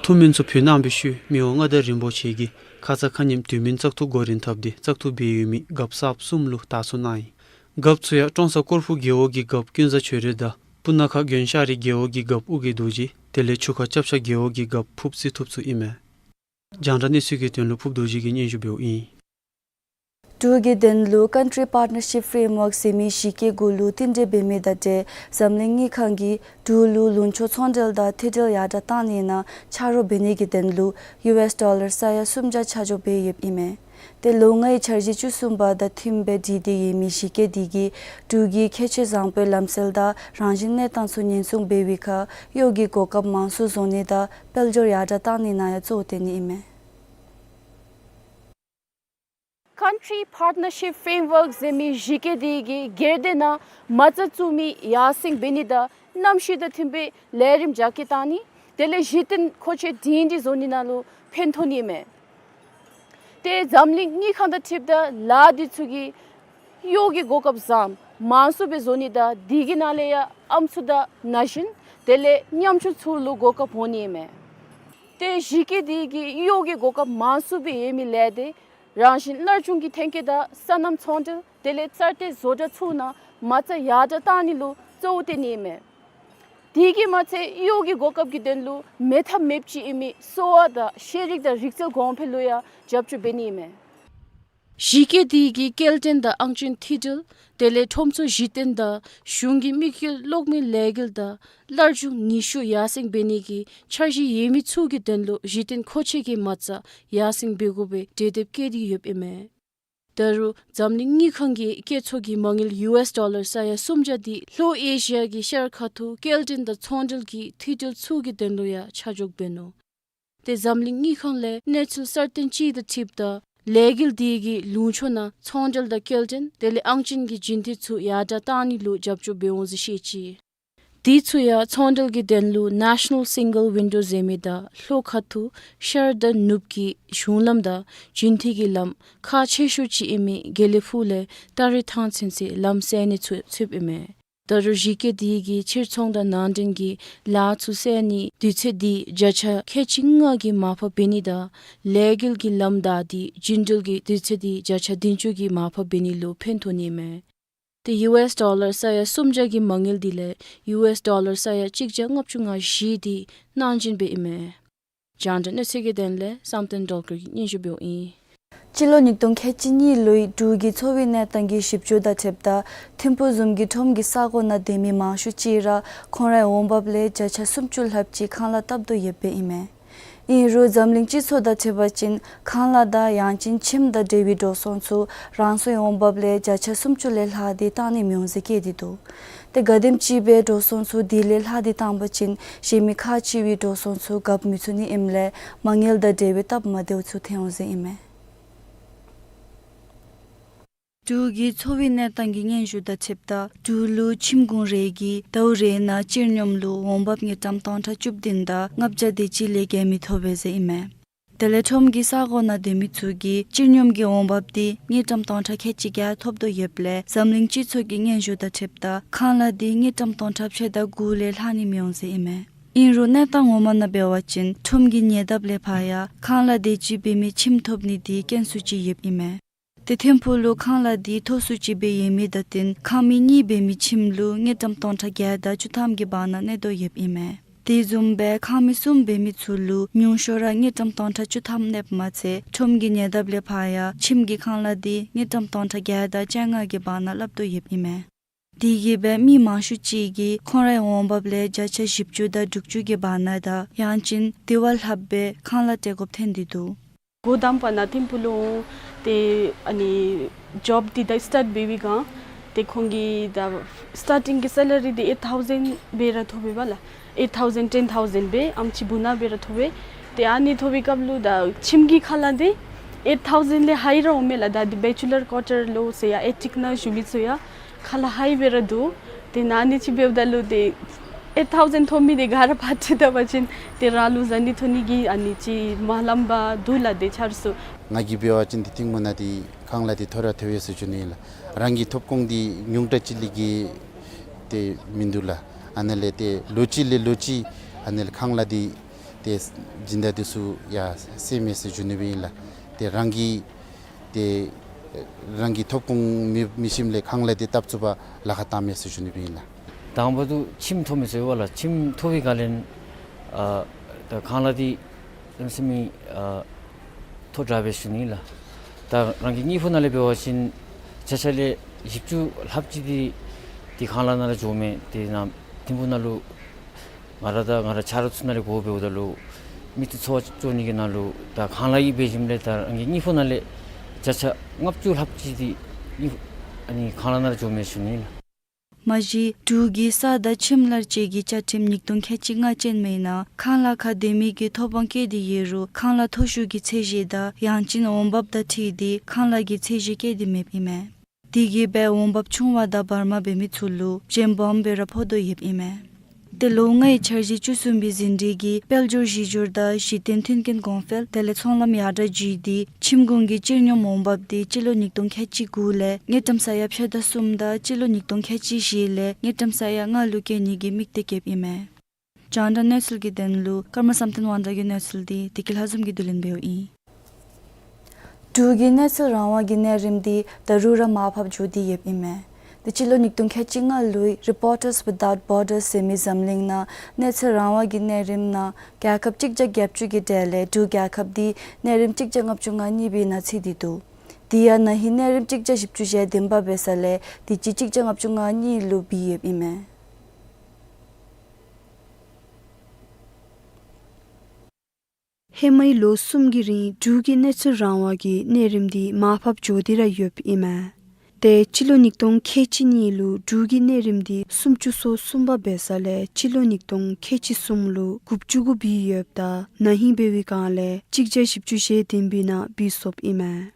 ཐུགས་སྨོན་ཚུ་ཕུལ་གནང་བའི་ཤུལ་མི་དབང་མངའ་བདག་རིན་པོ་ཆེ་གིས་ཁ་ཙ་ཁ་ཉིནམ་དུས་མིན་བཙག་འཐུ་འགོ་འདྲེན་འཐབ་སྟེ་བཙག་འཐུ་འབད་ཡོད་མི་རྒཔོ་གསརཔ་གསུམ་ལུ་དར་ཚོན་གནང་ཡི། རྒཔོ་ཚུ་ཡང་ཀྲོང་གསར་སྐོར་ཕུ་རྒེད་འོག་གི་རྒཔོ་ཀུན་བཟང་ཆོས་སྒྲོན་དང་སྤུ་ན་ཁ་དགོན་ཤར་རི་རྒེད་འོག་གི་རྒཔོ་ཨོ་རྒྱན་རྡོ་རྗེ་དེ་ལས་ཆུ་ཁ་ལྕགས་ཤ་རྒེད་འོག་གི་རྒཔོ་ཕུབ་རྩེ་ཐུབ་ཚུ་ཨིན་མས། རྒྱང་བསྒྲགས་གནས་ཚུལ་གྱི་དོན་ལུ་ཕུབ་རྡོ་རྗེ་གིས་སྙན་ཞུ་འབདཝ་ཨིན། འབྲུག་གི་དོན་ལུ་Country Partnership Framework ཟེར་མི་གཞི་བཀོད་གུ་ལུ་རྟིང་འབྲེལ་འབད་མི་དང་འབྲེལ་འཛམ་གླིང་དངུལ་ཁང་གིས་འབྲུག་ལུ་ལུང་ཕྱོགས་ཚོང་འབྲེལ་དང་མཐུད་འབྲེལ་ཡར་དྲགས་གཏང་ནི་ནང་ཆ་རོགས་འབད་ནི་གི་དོན་ལུ་ཡུ་ཨེས་ཌོ་ལར་ས་ཡ་སུམ་བརྒྱ་ཆ་འཇོག་འབད་ཡོདཔ་ཨིན་མས། ཏེ་ལོ་ལྔའི་འཆར་གཞི་བཅུ་གསུམ་པ་དང་མཐུནམ་སྦེ་བསྒྲིགས་ཏེ་ཡོད་མི་གཞི་བཀོད་འདི་གིས་འབྲུག་གི་ཁྱད་ཆོས་བཟང་པོའི་ལམ་སྲོལ་དང་རང་བཞིན་གནས་སྟངས་ཚུ་ཉེན་སྲུང་འབད་བའི་ཁར་གཡོག་གི་གོ་སྐབས་མང་སུ་བཟོ་ནི་དང་དཔལ་འབྱོར་ཡར་དྲགས་གཏང་ནི་ནང་ཡང་གཙོ་བོ་བཏོན་ནི་ཨིན་མས། Country Partnership Framework ཟེར་མི་གཞི་བཀོད་འདི་གིས་སྒེར་སྡེ་ནང་མ་རྩ་བཙུགས་མི་ཡར་སེང་འབད་ནི་དང་གནམ་གཤིས་དང་མཐུནམ་སྦེ་ལས་རིམ་རྒྱ་སྐྱེད་གཏང་ནི་དེ་ལས་གཞི་རྟེན་མཁོ་ཆས་འབྲིང་འབྲི་བཟོ་ནི་ནང་ལུ་ཕན་ཐོགས་ནི་ཨིན་མས། ཏེ་འཛམ་གླིང་དངུལ་ཁང་དང་འཁྲིལཝ་ད་ལཱ་འདི་ཚུ་གིས་གཡོག་གི་གོ་སྐབས་བཟངམ་མང་སུ་སྦེ་བཟོ་ནི་དང་དེ་གི་ནང་ལས་ཡང་ཨམ་སྲུ་དང་ན་གཞོན་དེ་ལས་ཉམ་ཆུང་ཚུ་ལུ་གོ་སྐབས་འོང་ནི་ཨིན་མས། ཏེ་གཞི་བཀོད་འདི་གིས་གཡོག་གི་གོ་སྐབས་མང་སུ་སྦེ་ཡོད་མི་ལས་འདི་རང་བཞིན་སླར་འབྱུང་གི་ཐོན་སྐྱེད་དང་སོ་ནམ་ཚོང་འབྲེལ་དེ་ལས་གསར་གཏོད་བཟོ་གྲྭ་ཚུ་ནང་མ་རྩ་ཡར་དྲགས་གཏང་ནི་ལུ་གཙོ་བོ་བཏོན་ནི་ཨིན་མས། དེ་གིས་མ་ཚད་གཡོག་གི་གོ་སྐབས་ཀྱི་དོན་ལུ་མེད་ཐབས་མེདཔ་ཅིག་ཨིན་མི་གསོ་བ་དང་ཤེས་རིག་དང་རིག་རྩལ་གོང་འཕེལ་ལུ་ཡང་རྒྱབ་སྐྱོར་འབད་ནི་ཨིན་མས། གཞི་བཀོད་འདི་གིས་སྐྱེལ་འདྲེན་དང་ཨང་ཅན་མཐུད་འབྲེལ་དེ་ལས་ཁྲོམ་ཚོགས་གཞི་རྟེན་དང་གཞུང་གི་དམིགས་ཡུལ་གློག་མེ་ལས་འགུལ་དང་སླར་འབྱུང་ནུས་ཤུགས་ཡར་སེང་འབད་ནི་གི་འཆར་གཞི་ཡོད་མི་ཚུ་གི་དོན་ལུ་གཞི་རྟེན་མཁོ་ཆས་ཀྱི་མ་རྩ་ཡར་སེང་འབད་དགོ་པའི་གྲོས་འདེབས་བཀོད་དེ་ཡོདཔ་ཨིན་མས། ད་རུང་འཛམ་གླིང་དངུལ་ཁང་གི་བཀོད་ཚོགས་ཀྱི་མ་དངུལ་ཡུ་ཨེས་ཌོ་ལར་ས་ཡ་སུམ་བརྒྱ་འདི་ལྷོ་ཨེ་ཤི་ཡ་གི་ཤར་ཁ་ཐུག་སྐྱེལ་འདྲེན་དང་ཚོང་འབྲེལ་གྱི་མཐུད་འབྲེལ་ཚུ་གི་དོན་ལུ་ཡང་ཆ་འཇོག་འབད་ནུག། ཏེ་འཛམ་གླིང་དངུལ་ཁང་ལས་གནས་ཚུལ་གསར་བཏོན་ཅིག་དང་འཁྲིལཝ་ད་ལས་འགུལ་འདི་གིས་ལུང་ཕྱོགས་ནང་ཚོང་འབྲེལ་དང་སྐྱེལ་འདྲེན་དེ་ལས་ཨང་ཅན་གྱི་རྒྱུན་མཐུད་ཚུ་ཡར་དྲགས་གཏང་ནི་ལུ་རྒྱབ་སྐྱོར་འབད་འོང་ཟེར་བཤད་ཅི། དེ་ཚུ་ཡང་ཚོང་འབྲེལ་གྱི་དོན་ལུ་National Single Window ཟེར་མི་དང་ལྷོ་ཁ་ཐུག་ཤར་དང་ནུབ་ཀྱི་གཞུང་ལམ་དང་རྒྱུན་མཐུད་ཀྱི་ལམ་ཁག་ཆེ་ཤོས་ཅིག་ཨིན་མི་དགེ་ལེགས་ཕུག་ལས་ཏ་རིག་ཐང་ཚུན་ཚོད་ལམ་བསལ་ནི་ཚུ་ཚུདཔ་ཨིན་མས། ད་རུང་གཞི་བཀོད་འདི་གིས་ཕྱིར་ཚོང་དང་ནང་འདྲེན་གྱི་ལཱ་ཚུ་བསལ་ནི་དུས་ཚོད་འདི་བརྒྱ་ཆ་ཁལ་གཅིག་ལྔ་གིས་མར་ཕབ་འབད་ནི་དང་ལས་འགུལ་གྱི་ལམ་བདའ་སྟེ་རྒྱུན་འགྲུལ་གྱི་དུས་ཚོད་འདི་བརྒྱ་ཆ་བདུན་ཅུ་གིས་མར་ཕབ་འབད་ནི་ལུ་ཕན་ཐོགས་ནི་ཨིན་མས། ཏེ་ཡུ་ཨེས་ཌོ་ལར་ས་ཡ་སུམ་བརྒྱ་གི་མ་དངུལ་འདི་ལས་ཡུ་ཨེས་ཌོ་ལར་ས་ཡ་གཅིག་བརྒྱ་ལྔ་བཅུ་ང་བཞི་འདི་གནང་སྦྱིན་འབདཝ་ཨིན་མས། རྒྱང་བསྒྲགས་གནས་ཚུལ་གྱི་དོན་ལས་བསམ་གཏན་སྒྲོལ་དཀར་གྱིས་སྙན་ཞུ་འབདཝ་ཨིན། སྤྱི་ལོ་ཉིས་སྟོང་ཁལ་གཅིག་གཉིས་ལོའི་འབྲུག་གི་འཚོ་བའི་གནས་སྟངས་ཀྱི་ཞིབ་འཇུག་དང་འཁྲིལཝ་ད་ཐིམ་ཕུག་བཟུམ་གྱི་ཁྲོམ་གྱི་ས་གོ་ནང་སྡོད་མི་མང་ཤོས་ཅིག་ར་ཁོང་རའི་འོང་འབབ་ལས་བརྒྱ་ཆ་སུམ་ཅུ་ལྷགཔ་ཅིག་ཁང་གླ་བཏབ་དོ་ཡོདཔ་ཨིན་མས། ཨིན་རུང་འཛམ་གླིང་སྤྱི་ཚོགས་དང་འཁྲིལ་བ་ཅིན་ཁང་གླ་དང་ཡང་ཅིན་ཁྱིམ་དང་འབྲེལ་བའི་འགྲོ་སོང་ཚུ་རང་སོའི་འོང་འབབ་ལས་བརྒྱ་ཆ་སུམ་ཅུ་ལས་ལྷག་སྟེ་བཏང་ནི་མི་འོང་ཟེར་བཀོད་དེ་འདུག། ཏེ་ག་དེམ་ཅིག་སྦེ་འགྲོ་སོང་ཚུ་དེ་ལས་ལྷག་སྟེ་བཏང་པ་ཅིན་གཞན་མི་ཁག་ཆེ་བའི་འགྲོ་སོང་ཚུ་གབ་མི་ཚུགས་ནི་ཨིནམ་ལས་མ་དངུལ་དང་འབྲེལ་བའི་སྟབས་མ་བདེཝ་ཚུ་ཐོན་འོང་ཟེར་ཨིན་མས། འབྲུག་གི་འཚོ་བའི་གནས་སྟངས་ཀྱི་སྙན་ཞུ་དང་འཁྲིལཝ་ད་འབྲུག་ལུ་ཁྱིམ་གུང་རེ་གིས་ཟླཝ་རེ་ནང་སྤྱིར་སྙོམས་ལུ་འོང་འབབ་དངུལ་ཀྲམ་སྟོང་ཕྲག་བཅུ་བདུན་དང་ལྔ་བརྒྱ་དེ་ཅིག་ལས་བརྒལ་མི་ཐོབ་པས་ཟེར་ཨིན་མས། དེ་ལས་ཁྲོམ་གྱི་ས་གོ་ནང་སྡོད་མི་ཚུ་གིས་སྤྱིར་སྙོམས་ཀྱི་འོང་འབབ་འདི་དངུལ་ཀྲམ་སྟོང་ཕྲག་ཁལ་གཅིག་བརྒྱད་ཐོབ་དོ་ཡོདཔ་ལས་འཛམ་གླིང་སྤྱི་ཚོགས་ཀྱི་སྙན་ཞུ་དང་འཁྲིལཝ་ད་ཁང་གླ་འདི་དངུལ་ཀྲམ་སྟོང་ཕྲག་ཕྱེད་དང་དགུ་ལས་ལྷག་ནི་མི་འོང་ཟེར་ཨིན་མས། ཨིན་རུང་གནས་སྟངས་ངོ་མ་ནང་འབད་བ་ཅིན་ཁྲོམ་གྱི་ཉེ་འདབས་ལས་ཕར་ཡང་ཁང་གླ་དེ་ཅིག་འབད་མི་ཁྱིམ་ཐོབ་ནི་འདི་དཀོན་སུ་ཅིག་ཡོདཔ་ཨིན་མས། ཏེ་ཐིམ་ཕུག་ལུ་ཁང་གླ་འདི་མཐོ་སུ་ཅིག་སྦེ་ཡོད་མི་དང་བསྟུན་ཁང་མིག་གཉིས་འབད་མི་ཁྱིམ་ལུ་དངུལ་ཀྲམ་སྟོང་ཕྲག་བརྒྱད་དང་བཅུ་ཐམ་གྱི་བར་ན་གནས་དོ་ཡོདཔ་ཨིན་མས། དེ་བཟུམ་སྦེ་ཁང་མིག་གསུམ་འབད་མི་ཚུ་ལུ་ཉུང་ཤོས་ར་དངུལ་ཀྲམ་སྟོང་ཕྲག་བཅུ་ཐམ་གནསཔ་མ་ཚད་ཁྲོམ་གྱི་ཉེ་འདབས་ལས་ཕར་ཡང་ཁྱིམ་གྱི་ཁང་གླ་འདི་དངུལ་ཀྲམ་སྟོང་ཕྲག་བརྒྱད་དང་བཅོ་ལྔ་གི་བར་ན་སླབ་དོ་ཡོདཔ་ཨིན་མས། དེ་གིས་སྦེ་མི་མང་ཤོས་ཅིག་གིས་ཁོང་རའི་འོང་འབབ་ལས་བརྒྱ་ཆ་བཞི་བཅུ་དང་དྲུག་ཅུ་གི་བར་ན་དང་ཡང་ཅིན་དེ་བ་ལྷགཔ་སྦེ་ཁང་གླ་སྤྲོད་དགོཔ་ཐོན་ཏེ་འདུག། འགོ་དང་པ་ནཱ་ཐིམ་ཕུག་ལུ་འོང་སྟེ་ཨ་ནི་ཇོབ་འདི་ད་སི་ཊཱཊ་འབད་བའི་སྒང་ཏེ་ཁོང་གིས་ད་སི་ཊཱར་ཊིང་གི་སེ་ལ་རི་འདི་ཨེཊ་ཐའུ་ཟེན་སྦེ་ར་ཐོབ་པས་པ་ལགས། ཨེཊ་ཐའུ་ཟེན་ཊེན་ཐའུ་ཟེན་སྦེ་ཨམ་ཅིག་བུ་ན་སྦེ་ར་ཐོབ་པས། ཏེ་ཨ་ནི་ཐོབ་པའི་སྐབས་ལུ་ད་ཁྱིམ་གྱི་ཁང་གླ་འདི་ཨེཊ་ཐའུ་ཟེན་ལས་ཧའི་ར་འོང་མས་ལགས། ད་འདི་བེ་ཅུ་ལར་ཀོ་ཊར་ལུ་ཟེར་ཡང་ཨེ་ཊིཀ་ནང་བཞུགས་མི་ཚུ་ཡང་ཁང་གླ་ཧའི་སྦེ་ར་འདུག། ཏེ་ནཱ་ཨ་ནི་ཅིག་འབདཝ་ད་ལུ་ཏེ་ཨེཊ་ཐའུ་ཟེན་ཐོབ་མི་འདི་ག་ར་ཕར་ཁྲིད་ད་པ་ཅིན་ཏེ་རང་ལུ་ཟ་ནི་འཐུང་ནི་གི་ཨ་ནི་ཅིག་མ་ལངམ་པར་འདུག་ལགས། ཏེ་ཆ་རོགས་ཚུ། ང་གིས་འབད་བ་ཅིན་འདི་ཐིམ་ཕུག་ནང་འདི་ཁང་གླ་འདི་མཐོ་ར་མཐོ་བས་ཟེར་ཞུ་ནི་ཨིན་ལགས། རང་གི་ཐོབ་ཁོངས་འདི་ཉུང་དྲགས་ཅིག་ལས་བརྒལ་ཏེ་མིན་འདུག་ལགས། ཨ་ནཱ་ལས་ཏེ་ལོ་གཅིག་ལས་ལོ་གཅིག་ཨ་ནཱ་ལས་ཁང་གླ་འདི་ཏེ་སྦྱིན་བདག་འདི་ཚུ་ཡང་སེལ་མས་ཟེར་ཞུ་ནི་སྦེ་ཨིན་ལགས། ཏེ་རང་གི་ཏེ་རང་གི་ཐོབ་ཁོངས་མི་མི་ཞིནམ་ལས་ཁང་གླ་འདི་བཏབ་ཚུགས་པར་ལཱ་ཁག་བཏངམ་མས་ཟེར་ཞུ་ནི་སྦེ་ཨིན་ལགས། དང་པ་འདི་ཁྱིམ་ཐོབ་མི་ཟེར་བ་ལགས། ཁྱིམ་ཐོབ་པའི་སྒང་ལས་ཨ་ད་ཁང་གླ་འདི་ཨེམ་སི་མི་ཨ་མཐོ་དྲགས་སྦེ་ཞུ་ནི་ལགས། ད་རང་གི་དངུལ་ཕོགས་ནང་ལས་འབད་བ་ཅིན་བརྒྱ་ཆ་ལས་བཞི་བཅུ་ལྷགཔ་ཅིག་འདི་འདི་ཁང་གླ་ནང་ལས་འགྱོཝ་མས། ཏེ་ནཱ་ཐིམ་ཕུག་ནང་ལུ་ང་ར་དང་ང་རའི་ཆ་རོགས་ཚུ་ནང་ལས་གོ་འབདཝ་ད་ལུ་མི་འདི་འཚོ་བ་སྐྱོང་ནི་གི་ནང་ལུ་ད་ཁང་གླ་གི་འབད་ཞིནམ་ལས་ད་རང་གི་དངུལ་ཕོགས་ནང་ལས་བརྒྱ་ཆ་ལྔ་བཅུ་ལྷགཔ་ཅིག་འདི་ཨ་ནི་ཁང་གླ་ནང་ལས་འགྱོཝ་མས་ཞུ་ནི་ལགས། མ་གཞི་འབྲུག་གི་ས་དང་ཁྱིམ་གླར་བཅས་ཀྱི་བཅའ་ཁྲིམས་ཉིས་སྟོང་ཁལ་གཅིག་ལྔ་ཅན་མའི་ནང་ཁང་གླ་ཁར་སྡོད་མི་གི་ཐོབ་དབང་བཀལ་ཏེ་ཡོད་རུང་ཁང་གླ་མཐོ་ཤོས་ཀྱི་ཚད་གཞི་དང་ཡང་ཅིན་འོང་འབབ་དང་འཁྲིལ་ཏེ་ཁང་གླ་གི་ཚད་གཞི་བཀལ་ཏེ་མེདཔ་ཨིན་མས། དེ་གིས་སྦེ་འོང་འབབ་ཆུང་བ་དང་བར་མ་འབད་མི་ཚུ་ལུ་ཞན་སྦོམ་སྦེ་ར་ཕོག་དོ་ཡོདཔ་ཨིན་མས། ཏེ་ལོ་ལྔའི་འཆར་གཞི་བཅུ་གསུམ་པའི་ཟིན་བྲིས་ཀྱི་དཔལ་འབྱོར་གཞི་སྒྱུར་དང་གཞི་རྟེན་མཐུན་རྐྱེན་གོང་འཕེལ་དེ་ལས་ཚོང་ལམ་ཡར་དྲག་བརྒྱུད་དེ་ཁྱིམ་གུང་གི་སྤྱིར་སྙོམས་འོང་འབབ་འདི་སྤྱི་ལོ་ཉིས་སྟོང་ཁལ་གཅིག་དགུ་ལས་དངུལ་ཀྲམ་ས་ཡ་ཕྱེད་དང་གསུམ་དང་སྤྱི་ལོ་ཉིས་སྟོང་ཁལ་གཅིག་བཞི་ལས་དངུལ་ཀྲམ་ས་ཡ་ལྔ་ལུ་བཀལ་ནི་གི་དམིགས་གཏད་བསྐྱེདཔ་ཨིན་མས། རྒྱང་བསྒྲགས་གནས་ཚུལ་གྱི་དོན་ལུ་ཀརྨ་བསམ་གཏན་དབང་གྲགས་ཀྱི་གནས་ཚུལ་འདི་བདེ་སྐྱིད་ལྷ་འཛོམས་ཀྱིས་བསྡུ་ལེན་འབདཝ་ཨིན། འབྲུག་གི་གནས་ཚུལ་རང་དབང་གི་གནས་རིམ་འདི་ད་རུང་ར་མར་ཕབ་འགྱོ་སྟེ་ཡོདཔ་ཨིན་མས། ཏེ་སྤྱི་ལོ་ཉིས་སྟོང་ཁལ་གཅིག་ལྔ་ལོའི་Reporters Without Borders ཟེར་མི་འཛམ་གླིང་ནང་གནས་ཚུལ་རང་དབང་གི་གནས་རིམ་ནང་རྒྱལ་ཁབ་གཅིག་བརྒྱ་བརྒྱད་ཅུ་གི་གྲས་ལས་འབྲུག་རྒྱལ་ཁབ་འདི་གནས་རིམ་གཅིག་བརྒྱ་ལྔ་བཅུ་ང་གཉིས་པའི་ནང་ཚུད་དེ་འདུག། དེ་ཡང་ན་ཧིང་གནས་རིམ་གཅིག་བརྒྱ་བཞི་བཅུ་ཞེ་བདུན་པ་འབད་ས་ལས་དུས་ཅི་གཅིག་བརྒྱ་ལྔ་བཅུ་ང་གཉིས་ལུ་འབད་ཡོདཔ་ཨིན་མས། ཧེ་མའི་ལོ་གསུམ་གྱི་རིང་འབྲུག་གི་གནས་ཚུལ་རང་དབང་གི་གནས་རིམ་འདི་མར་ཕབ་འགྱོ་སྟེ་ར་ཡོདཔ་ཨིན་མས། ཏེ་སྤྱི་ལོ་ཉིས་སྟོང་ཁལ་གཅིག་གཉིས་ལུ་འབྲུག་གི་གནས་རིམ་འདི་སུམ་ཅུ་སོ་གསུམ་པ་འབད་ས་ལས་སྤྱི་ལོ་ཉིས་སྟོང་ཁལ་གཅིག་གསུམ་ལུ་དགུ་བཅུ་གུ་འབད་ཡོདཔ་ད་ན་ཧིང་འབད་བའི་སྒང་ལས་གཅིག་བརྒྱ་བཞི་བཅུ་ཞེ་བདུན་པའི་ནང་འབད་སོཔ་ཨིན་མས།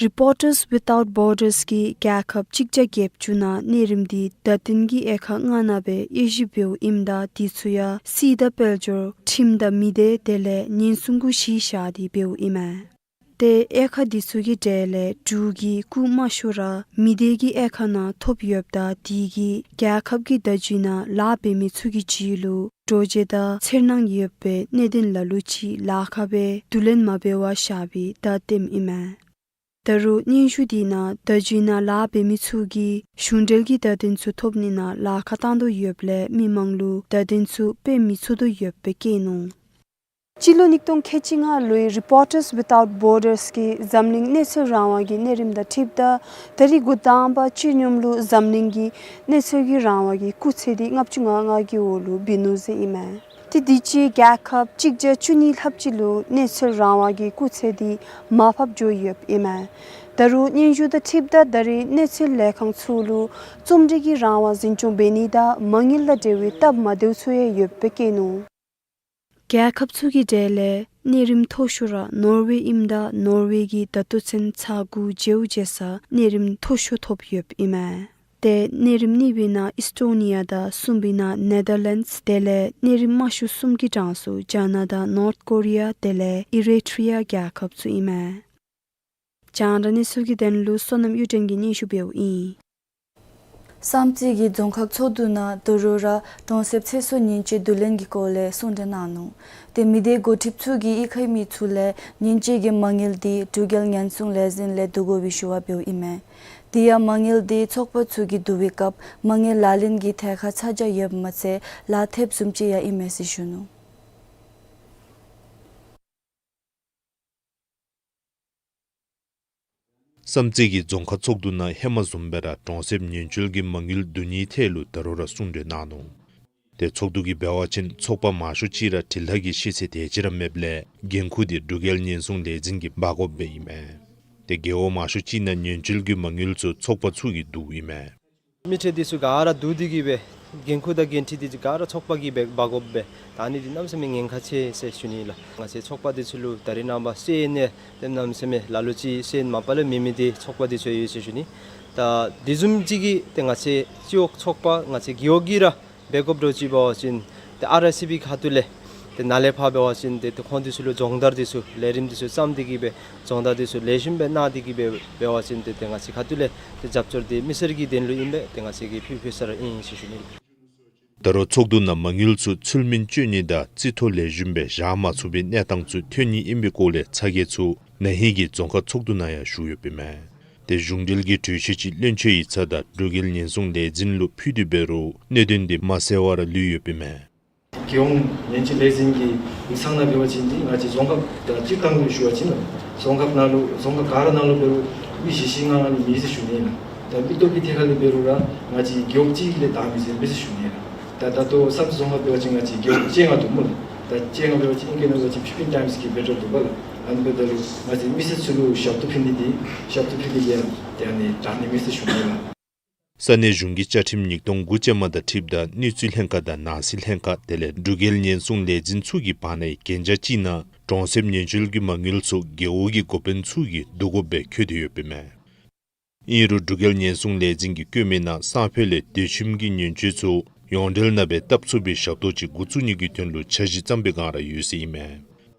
Reporters Without Borders གིས་རྒྱལ་ཁབ་གཅིག་བརྒྱ་བརྒྱད་ཅུ་ནང་གནས་རིམ་འདི་བརྡ་བསྟན་གྱི་དབྱེ་ཁག་ལྔ་ནང་སྦེ་དབྱེ་ཞིབ་འབདཝ་ཨིནམ་ད་དེ་ཚུ་ཡང་སྲིད་དང་དཔལ་འབྱོར་ཁྲིམས་དང་མི་སྡེ་དེ་ལས་ཉེན་སྲུང་གུ་གཞི་བཞག་སྟེ་འབདཝ་ཨིན་མས། ཏེ་དབྱེ་ཁག་དེ་ཚུ་གི་གྲས་ལས་འབྲུག་གིས་སྐུ་མ་ཤོར་ར་མི་སྡེ་གི་དབྱེ་ཁག་ནང་ཐོབ་ཡོདཔ་ད་དེ་གིས་རྒྱལ་ཁབ་ཀྱི་བརྡ་བརྒྱུད་ནང་ལཱ་འབད་མི་ཚུ་གི་རྒྱུད་ལུ་འདྲོག་བྱེལ་དང་འཚེར་སྣང་ཡོད་པའི་གནད་དོན་ལ་ལུ་ཅིག་ལཱ་ཁག་སྦེ་བསྡུ་ལེན་མ་འབད་བར་བཞག་པའི་བརྡ་བསྟནམ་ཨིན་མས། ད་རུང་སྙན་ཞུ་དེ་ནང་བརྡ་བརྒྱུད་ནང་ལཱ་འབད་མི་ཚུ་གིས་གཞུང་འབྲེལ་གྱི་བརྡ་དོན་ཚུ་ཐོབ་ནི་ནང་ལཱ་ཁག་བཏང་དོ་ཡོདཔ་ལས་མི་མང་ལུ་བརྡ་དོན་ཚུ་སྤེལ་མི་ཚུགས་དོ་ཡོདཔ་སྦེ་བཀོད་ནུག། སྤྱི་ལོ་ཉིས་སྟོང་ཁལ་གཅིག་ལྔ་ལོའི་Reporters Without Borders གིས་འཛམ་གླིང་གནས་ཚུལ་རང་དབང་གི་གནས་རིམ་དང་འཁྲིལཝ་ད་ད་རིས་འགོ་དང་པ་སྤྱིར་སྙོམས་ལུ་འཛམ་གླིང་གི་གནས་ཚུལ་གྱི་རང་དབང་གི་སྐུགས་ཚད་འདི་ལྔ་བཅུ་ང་ལྔ་གི་འོག་ལུ་འབད་ནུག་ཟེར་ཨིན་མས། ཏེ་དུས་ཅི་རྒྱལ་ཁབ་གཅིག་བརྒྱ་བཅུ་གཉིས་ལྷགཔ་ཅིག་ལུ་གནས་ཚུལ་རང་དབང་གི་སྐུགས་ཚད་འདི་མར་ཕབ་འགྱོ་ཡོདཔ་ཨིན་མས། ད་རུང་སྙན་ཞུ་དང་འཁྲིལཝ་ད་ད་རེས་གནས་ཚུལ་ལས་ཁང་ཚུ་ལུ་རྩོམ་སྒྲིག་གི་རང་དབང་འཛིན་སྐྱོང་འབད་ནི་དང་མ་དངུལ་དང་འབྲེལ་བའི་སྟབས་མ་བདེཝ་ཚུ་ཡང་ཡོདཔ་སྦེ་བཀོད་ནུག། རྒྱལ་ཁབ་ཚུ་གི་གྲས་ལས་གནས་རིམ་མཐོ་ཤོས་ར་ནོར་ཝེ་ཨིནམ་ད་ནོར་ཝེ་གིས་ད་ལྟོ་ཚུན་ཚར་དགུ་བརྗེཝ་བརྗེ་ས་གནས་རིམ་མཐོ་ཤོས་ཐོབ་ཡོདཔ་ཨིན་མས། ཏེ་གནས་རིམ་གཉིས་པའི་ནང་ཨིས་ཊོ་ནི་ཡ་དང་གསུམ་པའི་ནང་ནེ་དར་ལེནཌསི། དེ་ལས་གནས་རིམ་དམའ་ཤོས་གསུམ་གྱི་གྲངས་སུ་ཇཱ་ནཱ་དང་ནོརཐ་ཀོ་རི་ཡ། དེ་ལས་ཨི་རི་ཊི་རི་ཡ་རྒྱལ་ཁབ་ཚུ་ཨིན་མས། རྒྱང་བསྒྲགས་གནས་ཚུལ་གྱི་དོན་ལུ་བསོད་ནམས་གཡུ་སྒྲོན་གྱིས་སྙན་ཞུ་འབདཝ་ཨིན། བསམ་རྩེ་གི་རྫོང་ཁག་ཚོགས་འདུ་ནང་ད་རུང་ར་གྲོང་གསེབ་ཚེ་སྲོག་ཉེན་བཅོལ་བསྡུ་ལེན་གྱི་སྐོར་ལས་གསུང་གྲོས་གནང་ནུག། ཏེ་མི་སྡེ་འགོ་ཁྲིདཔ་ཚུ་གིས་གཡུས་ཁའི་མི་ཚུ་ལས་ཉེན་བཅོལ་གྱི་མ་དངུལ་འདི་འབྲུག་རྒྱལ་ཉེན་སྲུང་ལས་འཛིན་ལས་བསྡུ་དགོ་པའི་ཞུ་བ་འབདཝ་ཨིན་མས། དེ་ཡང་མ་དངུལ་འདི་ཚོགས་པ་ཚུ་གིས་བསྡུ་བའི་སྐབས་མ་དངུལ་ལག་ལེན་གྱི་ཐད་ཁར་ཚ་གྱང་ཡོདཔ་མ་ཚད་ལག་ཐེབས་བཟུམ་ཅིག་ཡང་ཨིན་མས་ཟེར་ཞུ་ནུག། བསམ་རྩེ་གི་རྫོང་ཁག་ཚོགས་འདུ་ནང་ཧེ་མ་བཟུམ་སྦེ་ར་གྲོང་གསེབ་ཉེན་བཅོལ་གྱི་མ་དངུལ་བསྡུ་ནིའི་ཐད་ལུ་ད་རུང་ར་གསུང་གྲོས་གནང་ནུག། ཏེ་ཚོགས་འདུ་གིས་འབད་བ་ཅིན་ཚོགས་པ་མང་ཤོས་ཅིག་ར་འབྲེལ་ཐག་གི་ཤེས་ཚད་དེ་ཅིག་ར་མེདཔ་ལས་འགན་ཁུར་འདི་འབྲུག་རྒྱལ་ཉེན་སྲུང་ལས་འཛིན་གྱིས་འབག་དགོཔ་སྦེ་ཨིན་མས། ཏེ་རྒེད་འོག་མང་ཤོས་ཅིག་ནང་ཉེན་བཅོལ་གྱི་མ་དངུལ་ཚུ་ཚོགས་པ་ཚུ་གིས་བསྡུཝ་ཨིན་མས། མི་སྡེ་འདི་ཚུ་ག་ར་བསྡུ་སྟེ་གིས་སྦེ་འགན་ཁུར་དང་འགན་འཁྲི་འདི་ག་ར་ཚོགས་པ་གིས་སྦེ་འབག་དགོཔ་སྦེ་ད་ཨ་ནི་འདི་གནམ་མེད་ས་མེད་ཉེན་ཁ་ཆེ་ཟེར་ཞུ་ནི་ལགས། ང་བཅས་ཚོགས་པ་འདི་ཚུ་ལུ་ད་རེས་ནངས་པ་སོན་ནི་ཏེ་གནམ་མེད་ས་མེད་ལ་ལུ་ཅིག་སོན་མ་པ་ལས་མེད་མི་འདི་ཚོགས་པ་འདི་ཚུ་ཡོད་ཟེར་ཞུ་ནི། ད་དེ་བཟུམ་ཅིག་གིས་ཏེ་ང་བཅས་སྤྱི་འོག་ཚོགས་པ་ང་བཅས་རྒེད་འོག་གིས་ར་འབད་དགོཔ་འདྲཝ་ཅིག་འབད་བ་ཅིན་ཏེ་ཨར་ཨའི་སི་པི་ཁ་ཐུག་ལས་ཏེ་ནཱ་ལས་ཕར་འབད་བ་ཅིན་ཏེ་ཏེ་ཁོང་འདི་ཚུ་ལུ་སྦྱོང་བརྡར་འདི་ཚུ་ལས་རིམ་འདི་ཚུ་བརྩམས་ཏེ་གིས་སྦེ་སྦྱོང་བརྡར་འདི་ཚུ་ལེགས་ཤོམ་སྦེ་གནང་སྟེ་གིས་སྦེ་འབད་བ་ཅིན་ཏེ་ཏེ་ང་བཅས་ཁ་ཐུག་ལས་ཏེ་རྒྱབ་སྐྱོར་འདི་མི་སེར་གྱི་དོན་ལུ་ཨིན་པས། ཏེ་ང་བཅས་ཀྱིས་ཕུལ་ཕུལ་ས་ར་ཨིན་ཟེར་ཞུ་ནི། ད་རུང་ཚོགས་འདུ་ནང་མ་དངུལ་ཚུ་ཚུལ་མིན་སྤྱོད་ནི་དང་རྩིས་ཐོ་ལེགས་ཤོམ་སྦེ་བཞག་མ་ཚུགས་པའི་གནས་སྟངས་ཚུ་ཐོན་ནི་ཨིན་པའི་སྐོར་ལས་ཚ་གྱང་ཚུ་ན་ཧིང་གི་རྫོང་ཁག་ཚོགས་འདུ་ནང་ཡང་ཞུ་ཡོདཔ་ཨིན་མས། ཏེ་གཞུང་འབྲེལ་གྱི་གྲོས་ཆོད་ཅིག་བློན་ཆེན་ཡིག་ཚང་དང་འབྲུག་རྒྱལ་ཉེན་སྲུང་ལས་འཛིན་ལུ་ཕུལ་ཏེ་འབད་རུང་གནད་དོན་འདི་མ་སེལ་བར་ལུས་ཡོདཔ་ཨིན་མས། རྒྱལ་ཡོངས་ཉེན་བཅོལ་ལས་འཛིན་གྱི་ཡིག་ཚང་ནང་འབད་བ་ཅིན་འདི་ང་བཅས་རྫོང་ཁག་དང་སྤྱིར་བཏང་དུ་ཞུ་བ་ཅིན་རྫོང་ཁག་ནང་ལུ་རྫོང་ཁག་ག་ར་ནང་ལུ་འབད་རུང་མི་བཞི་བཞི་ལྔ་ལྔ་ནི་མེད་ཟེར་ཞུ་ནི་ཨིན་ལགས། ད་མི་སྟོབས་ཀྱི་ཐད་ཁར་ལས་འབད་རུང་ར་ང་བཅས་རྒེད་འོག་གཅིག་ལས་དང་མི་ཟེར་མེད་ཟེར་ཞུ་ནི་ཨིན་ལགས། ད་ད་ལྟོ་བསམ་རྩེ་རྫོང་ཁག་འབད་བ་ཅིན་ང་བཅས་རྒེད་འོག་བཅོ་ལྔ་འདུག་སྨོ་ལགས། ད་བཅོ་ལྔ་འབད་བ་ཅིན་ཨིང་སྐད་ནང་འབད་བ་ཅིན་ཕིཕ་ཊིན་ཊའིམསི་གི་བེ་ཊར་འདུག་པ་ལགས། ཨ་ནི་འབདཝ་ད་ལུ་ང་བཅས་མི་སེར་ཚུ་ལུ་ཞབས་ཏོག་ཕུལ་ནི་འདི་ཞབས་ཏོག་ཕུལ་ནི་འདི་ཡང་ཏེ་ཨ་ནི་དྲག་ནི་མེད་ཟེར་ཞུ་ནི་ཨིན་ལགས། ས་གནས་གཞུང་གི་བཅའ་ཁྲིམས་ཉིས་སྟོང་དགུ་ཅན་མ་དང་འཁྲིལཝ་ད་གནས་ཚུལ་ལྷན་ཁག་དང་ནང་སྲིད་ལྷན་ཁག་དེ་ལས་འབྲུག་རྒྱལ་ཉེན་སྲུང་ལས་འཛིན་ཚུ་གི་བར་ནའི་གན་རྒྱ་ཅིག་ནང་གྲོང་གསེབ་ཉེན་བཅོལ་གྱི་མ་དངུལ་ཚུ་རྒེད་འོག་གི་འགོ་དཔོན་ཚུ་གིས་བསྡུ་དགོཔ་སྦེ་འཁོད་དེ་ཡོདཔ་ཨིན་མས། ཨིན་རུང་འབྲུག་རྒྱལ་ཉེན་སྲུང་ལས་འཛིན་གྱིས་བཀོད་མི་ནང་སང་ཕོད་ལས་སྡོད་ཁྱིམ་གྱི་ཉེན་བཅོལ་ཚུ་ཡོངས་འབྲེལ་ནང་སྦེ་བཏབ་ཚུགས་པའི་ཞབས་ཏོག་ཅིག་འགོ་བཙུགས་ནི་གི་དོན་ལུ་འཆར་གཞི་བརྩམས་པའི་སྒང་ར་ཡོད་ཟེར་ཨིན་མས།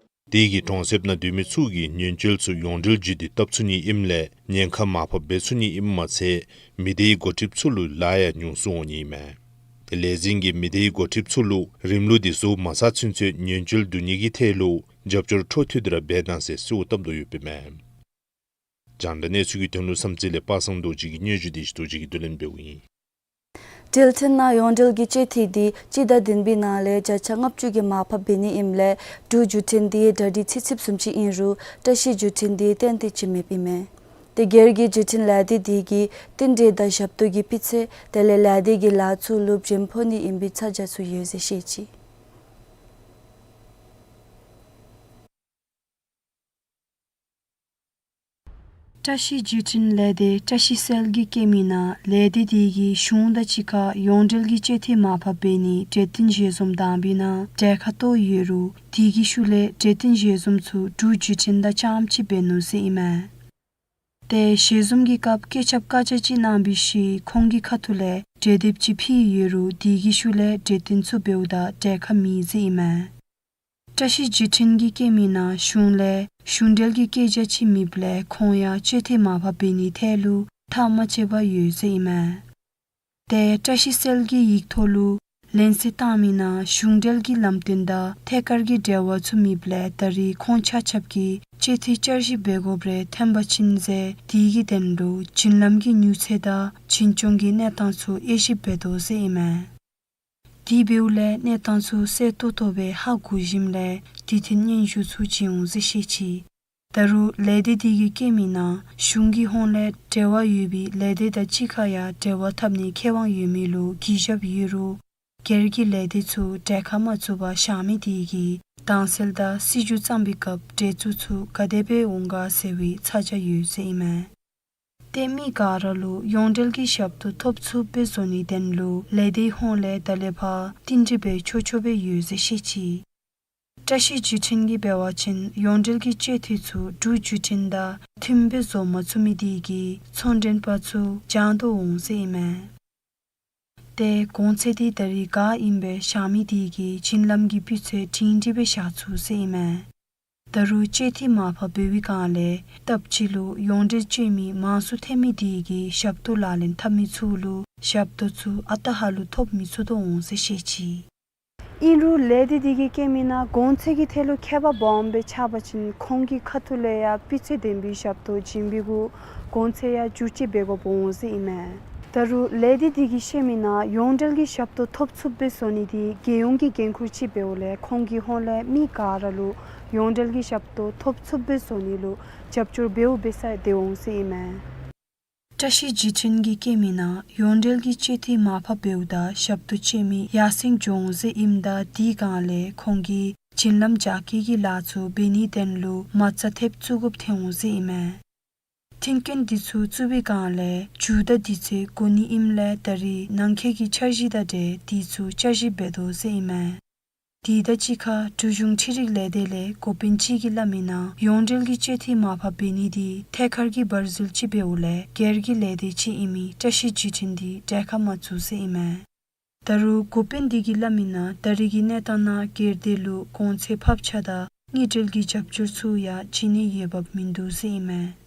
དེ་གིས་གྲོང་གསེབ་ནང་སྡོད་མི་ཚུ་གི་ཉེན་བཅོལ་ཚུ་ཡོངས་འབྲེལ་བརྒྱུད་དེ་བཏབ་ཚུགས་ནི་ཨིནམ་ལས་ཉེན་ཁ་མར་ཕབ་འབད་ཚུགས་ནི་ཨིནམ་མ་ཚད་མི་སྡེའི་འགོ་ཁྲིདཔ་ཚུ་ལུ་ལཱ་ཡང་ཉུང་སུ་འོང་ནི་ཨིན་མས། ཏེ་ལས་འཛིན་གྱིས་མི་སྡེའི་འགོ་ཁྲིདཔ་ཚུ་ལུ་རིམ་ལུགས་འདི་བཟོ་མ་ཚར་ཚུན་ཚོད་ཉེན་བཅོལ་བསྡུ་ནི་གི་ཐད་ལུ་རྒྱབ་སྐྱོར་འཕྲོ་མཐུད་དེ་ར་འབད་གནང་ཟེར་གསོལཝ་བཏབ་དོ་ཡོདཔ་ཨིན་མས། རྒྱང་བསྒྲགས་གནས་ཚུལ་གྱི་དོན་ལུ་བསམ་རྩེ་ལས་པ་སངས་རྡོ་རྗེ་གི་སྙན་ཞུ་དེ་ཞུ་རྡོ་རྗེ་གིས་བསྡུ་ལེན་འབདཝ་ཨིན། འབྲེལ་མཐུད་ནང་ཡོངས་འབྲེལ་གྱི་སྤྱོད་འཐུས་འདི་སྤྱི་ཟླ་བདུན་པའི་ནང་ལས་བརྒྱ་ཆ་ལྔ་བཅུ་གིས་མར་ཕབ་འབད་ནི་ཨིནམ་ལས་འབྲུག་བརྒྱུད་འཕྲིན་འདི་གྲ་སྒྲིག་ཚིག་ཚིགཔ་བཟུམ་ཅིག་ཨིན་རུང་བཀྲ་ཤིས་བརྒྱུད་འཕྲིན་འདི་ཏན་ཏིག་ཅིག་མེདཔ་ཨིན་མས། ཏེ་སྒེར་གྱི་བརྒྱུད་འཕྲིན་ལས་སྡེ་འདི་གིས་རྟེན་འབྲེལ་དང་ཞབས་ཏོག་གི་སྤུས་ཚད་དེ་ལས་ལས་སྡེ་གི་ལཱ་ཚུ་ལུ་བྱེམ་ཕོག་ནི་ཨིན་པའི་ཚ་གྱང་ཚུ་ཡོད་ཟེར་བཤད་ཅི། བཀྲ་ཤིས་བརྒྱུད་འཕྲིན་ལས་སྡེ་བཀྲ་ཤིས་གསལ་གྱིས་བཀོད་མི་ནང་ལས་སྡེ་འདི་གིས་གཞུང་དང་གཅིག་ཁར་ཡོངས་འབྲེལ་གྱི་སྤྱོད་འཐུས་མར་ཕབ་འབད་ནི་གྲོས་བསྟུན་ཞལ་འཛོམས་དང་པའི་ནང་གྲལ་ཁར་གཏོགས་ཡོད་རུང་དེ་གི་ཤུལ་ལས་གྲོས་བསྟུན་ཞལ་འཛོམས་ཚུ་འབྲུག་བརྒྱུད་འཕྲིན་དང་རྐྱངམ་གཅིག་འབད་ནུག་ཟེར་ཨིན་མས། ཏེ་ཞལ་འཛོམས་ཀྱི་སྐབས་བཀོད་ཁྱབ་བཀའ་རྒྱ་ཅིག་གནང་བའི་ཤུལ་ཁོང་གི་ཁ་ཐུག་ལས་གྲོས་འདེབས་ཅིག་ཕུལ་ཡོད་རུང་དེ་གི་ཤུལ་ལས་གྲོས་བསྟུན་ཚུ་འབདཝ་ད་གྲལ་ཁར་མེད་ཟེར་ཨིན་མས། བཀྲ་ཤིས་བརྒྱུད་འཕྲིན་གྱིས་བཀོད་མི་ནང་གཞུང་ལས་གཞུང་འབྲེལ་གྱི་བཀོད་རྒྱ་ཅིག་མེདཔ་ལས་ཁོང་ཡང་སྤྱོད་འཐུས་མར་ཕབ་འབད་ནིའི་ཐད་ལུ་ཐག་མ་བཅད་པར་ཡོད་ཟེར་ཨིན་མས། ཏེ་བཀྲ་ཤིས་གསལ་གྱིས་ཡིག་ཐོག་ལུ་ལན་གསལ་བཏང་མི་ནང་གཞུང་འབྲེལ་གྱི་ལམ་སྟོན་དང་ཐད་ཀར་གྱི་འབྲེལ་བ་ཚུ་མེདཔ་ལས་ད་རེས་ཁོང་ཆ་ཁྱབ་ཀྱིས་སྤྱོད་འཐུས་བསྐྱར་ཞིབ་འབད་དགོཔ་རེ་ཐོན་པ་ཅིན་ཟེར་དེ་གི་དོན་ལུ་བྱིན་རླབས་ཀྱི་མྱུར་ཚད་དང་བྱིན་མཆོང་གི་གནས་སྟངས་ཚུ་དབྱེ་ཞིབ་འབད་དོ་ཟེར་ཨིན་མས། དེ་འབདཝ་ལས་གནས་སྟངས་ཚུ་གསལ་ཏོག་ཏོ་སྦེ་ཧ་གོ་ཞིནམ་ལས་དེ་བརྟེན་སྙན་ཞུ་ཚུ་བྱིན་འོང་ཟེར་བཤད་ཅི། ད་རུང་ལས་སྡེ་དེ་གིས་བཀོད་མི་ནང་གཞུང་གི་ཧོངས་ལས་འབྲེལ་བ་ཡོད་པའི་ལས་སྡེ་དང་གཅིག་ཁར་ཡང་འབྲེལ་བ་འཐབ་ནིའི་ཁེ་དབང་ཡོད་མི་ལུ་གུས་ཞབས་ཡོད་རུང་སྒེར་གྱི་ལས་སྡེ་ཚུ་གྲལ་ཁར་མ་བཙུགས་པར་བཞག་མི་དེ་གིས་དྭངས་གསལ་དང་སྲིད་བྱུས་བརྩམ་པའི་སྐབས་གྲལ་བཙུགས་ཚུ་ག་དེ་སྦེ་འོང་ག་ཟེར་བའི་ཚ་གྱང་ཡོད་ཟེར་ཨིན་མས། ཏེ་མི་ག་ར་ལུ་ཡོངས་འབྲེལ་གྱི་ཞབས་ཏོག་ཐོབ་ཚུགསཔ་སྦེ་བཟོ་ནིའི་དོན་ལུ་ལས་སྡེའི་ཧོངས་ལས་ད་ལས་ཕར་བསྟུན་གྲོས་འབད་ཆོག་ཆོག་སྦེ་ཡོད་ཟེར་བཤད་ཅི། བཀྲ་ཤིས་བརྒྱུད་འཕྲིན་གྱིས་འབད་བ་ཅིན་ཡོངས་འབྲེལ་གྱི་སྤྱོད་འཐུས་ཚུ་འབྲུག་བརྒྱུད་འཕྲིན་དང་མཐུནམ་སྦེ་བཟོ་མ་ཚུགས་མི་དེ་གིས་ཚོང་མགྲོན་པ་ཚུ་བྱང་དུ་འོང་ཟེར་ཨིན་མས། ཏེ་གོང་ཚད་འདི་ད་རིས་ག་ཨིནམ་སྦེ་བཞག་མི་དེ་གིས་བྱིན་རླབས་ཀྱི་སྤུས་ཚད་སྒྲིང་སྒྲི་སྦེ་བཞག་ཚུགས་ཟེར་ཨིན་མས། ད་རུང་བཅད་ཐིག་མར་ཕབ་འབད་བའི་སྒང་ལས་སྟབས་གཅིག་ལུ་ཡོངས་འབྲེལ་བཅད་མི་མང་སུ་ཐེབས་མི་དེ་གིས་ཞབས་ཏོག་ལག་ལེན་འཐབ་མི་ཚུ་ལུ་ཞབས་ཏོག་ཚུ་ཨ་རྟག་ཧ་ལུགས་ཐོབ་མི་ཚུགས་དོ་འོང་ཟེར་བཤད་ཅི། ཨིན་རུང་ལས་སྡེ་དེ་གིས་བཀོད་མི་ནང་གོང་ཚད་ཀྱི་ཐད་ལུ་ཁྱད་པར་སྦོམ་སྦེ་ཆགས་པ་ཅིན་ཁོང་གི་ཁ་ཐུག་ལས་ཡང་སྤུས་ཚད་ལྡན་པའི་ཞབས་ཏོག་བྱིན་པའི་གུ་གོང་ཚད་ཡང་བསྒྱུར་བཅོས་འབད་དགོཔ་འོང་ཟེར་ཨིན་མས། ད་རུང་ལས་སྡེ་དེ་གིས་བཤད་མི་ནང་ཡོངས་འབྲེལ་གྱི་ཞབས་ཏོག་ཐོབ་ཚུགསཔ་སྦེ་བཟོ་ནི་དེ་རྒྱལ་ཡོངས་ཀྱི་འགན་ཁུར་ཅིག་འབདཝ་ལས་ཁོང་གིས་ཧོངས་ལས་མི་ག་ར་ལུ་ཡོངས་འབྲེལ་གྱི་ཞབས་ཏོག་ཐོབ་ཚུགསཔ་སྦེ་བཟོ་ནི་ལུ་རྒྱབ་སྐྱོར་འབདཝ་འབད་ས་དེ་འོང་ཟེར་ཨིན་མས། བཀྲ་ཤིས་བརྒྱུད་འཕྲིན་གྱིས་བཀོད་མི་ནང་ཡོངས་འབྲེལ་གྱི་བཅད་ཐིག་མར་ཕབ་འབདཝ་ད་ཞབས་ཏོག་བཅད་མི་ཡར་སེང་འགྱོ་འོང་ཟེར་ཨིནམ་ད་དེའི་སྒང་ལས་ཁོང་གིས་བྱིན་རླབས་རྒྱ་སྐྱེད་ཀྱི་ལཱ་ཚུ་འབད་ནིའི་དོན་ལུ་མ་རྩ་ཐེབས་བཙུགས་དགོཔ་ཐོན་འོང་ཟེར་ཨིན་མས། མཐུན་རྐྱེན་འདི་ཚུ་བཙུགས་པའི་སྒང་ལས་མཇུག་བསྡུ་དུས་ཚོད་འགོར་ནི་ཨིནམ་ལས་ད་རིས་ནང་འཁོད་ཀྱི་འཆར་གཞི་དང་འབྲེལ་དུས་ཚོད་བསྐྱར་ཞིབ་འབད་དོ་ཟེར་ཨིན་མས། དེ་དང་གཅིག་ཁར་འབྲུག་གཞུང་འཕྲུལ་རིག་ལས་སྡེ་ལས་འགོ་དཔོན་ཅིག་གིས་སླབ་མི་ནང་ཡོངས་འབྲེལ་གྱི་བཅད་ཐིག་མར་ཕབ་འབད་ནི་དེ་ཐད་ཀར་གྱི་འབད་རྩོལ་ཅིག་འབདཝ་ལས་སྒེར་གྱི་ལས་སྡེ་ཅིག་ཨིན་མི་བཀྲ་ཤིས་བརྒྱུད་འཕྲིན་དེ་གྲལ་ཁར་མ་བཙུགས་ཟེར་ཨིན་མས། ད་རུང་འགོ་དཔོན་དེ་གིས་སླབ་མི་ནང་ད་རིས་ཀྱི་གནས་སྟངས་ནང་སྒེར་སྡེ་ལུ་གོང་ཚད་ཕབ་ཆག་དང་དངུལ་འབྲེལ་གྱི་རྒྱབ་སྐྱོར་ཚུ་ཡང་བྱིན་ནི་ཡོདཔ་མིན་འདུག་ཟེར་ཨིན་མས།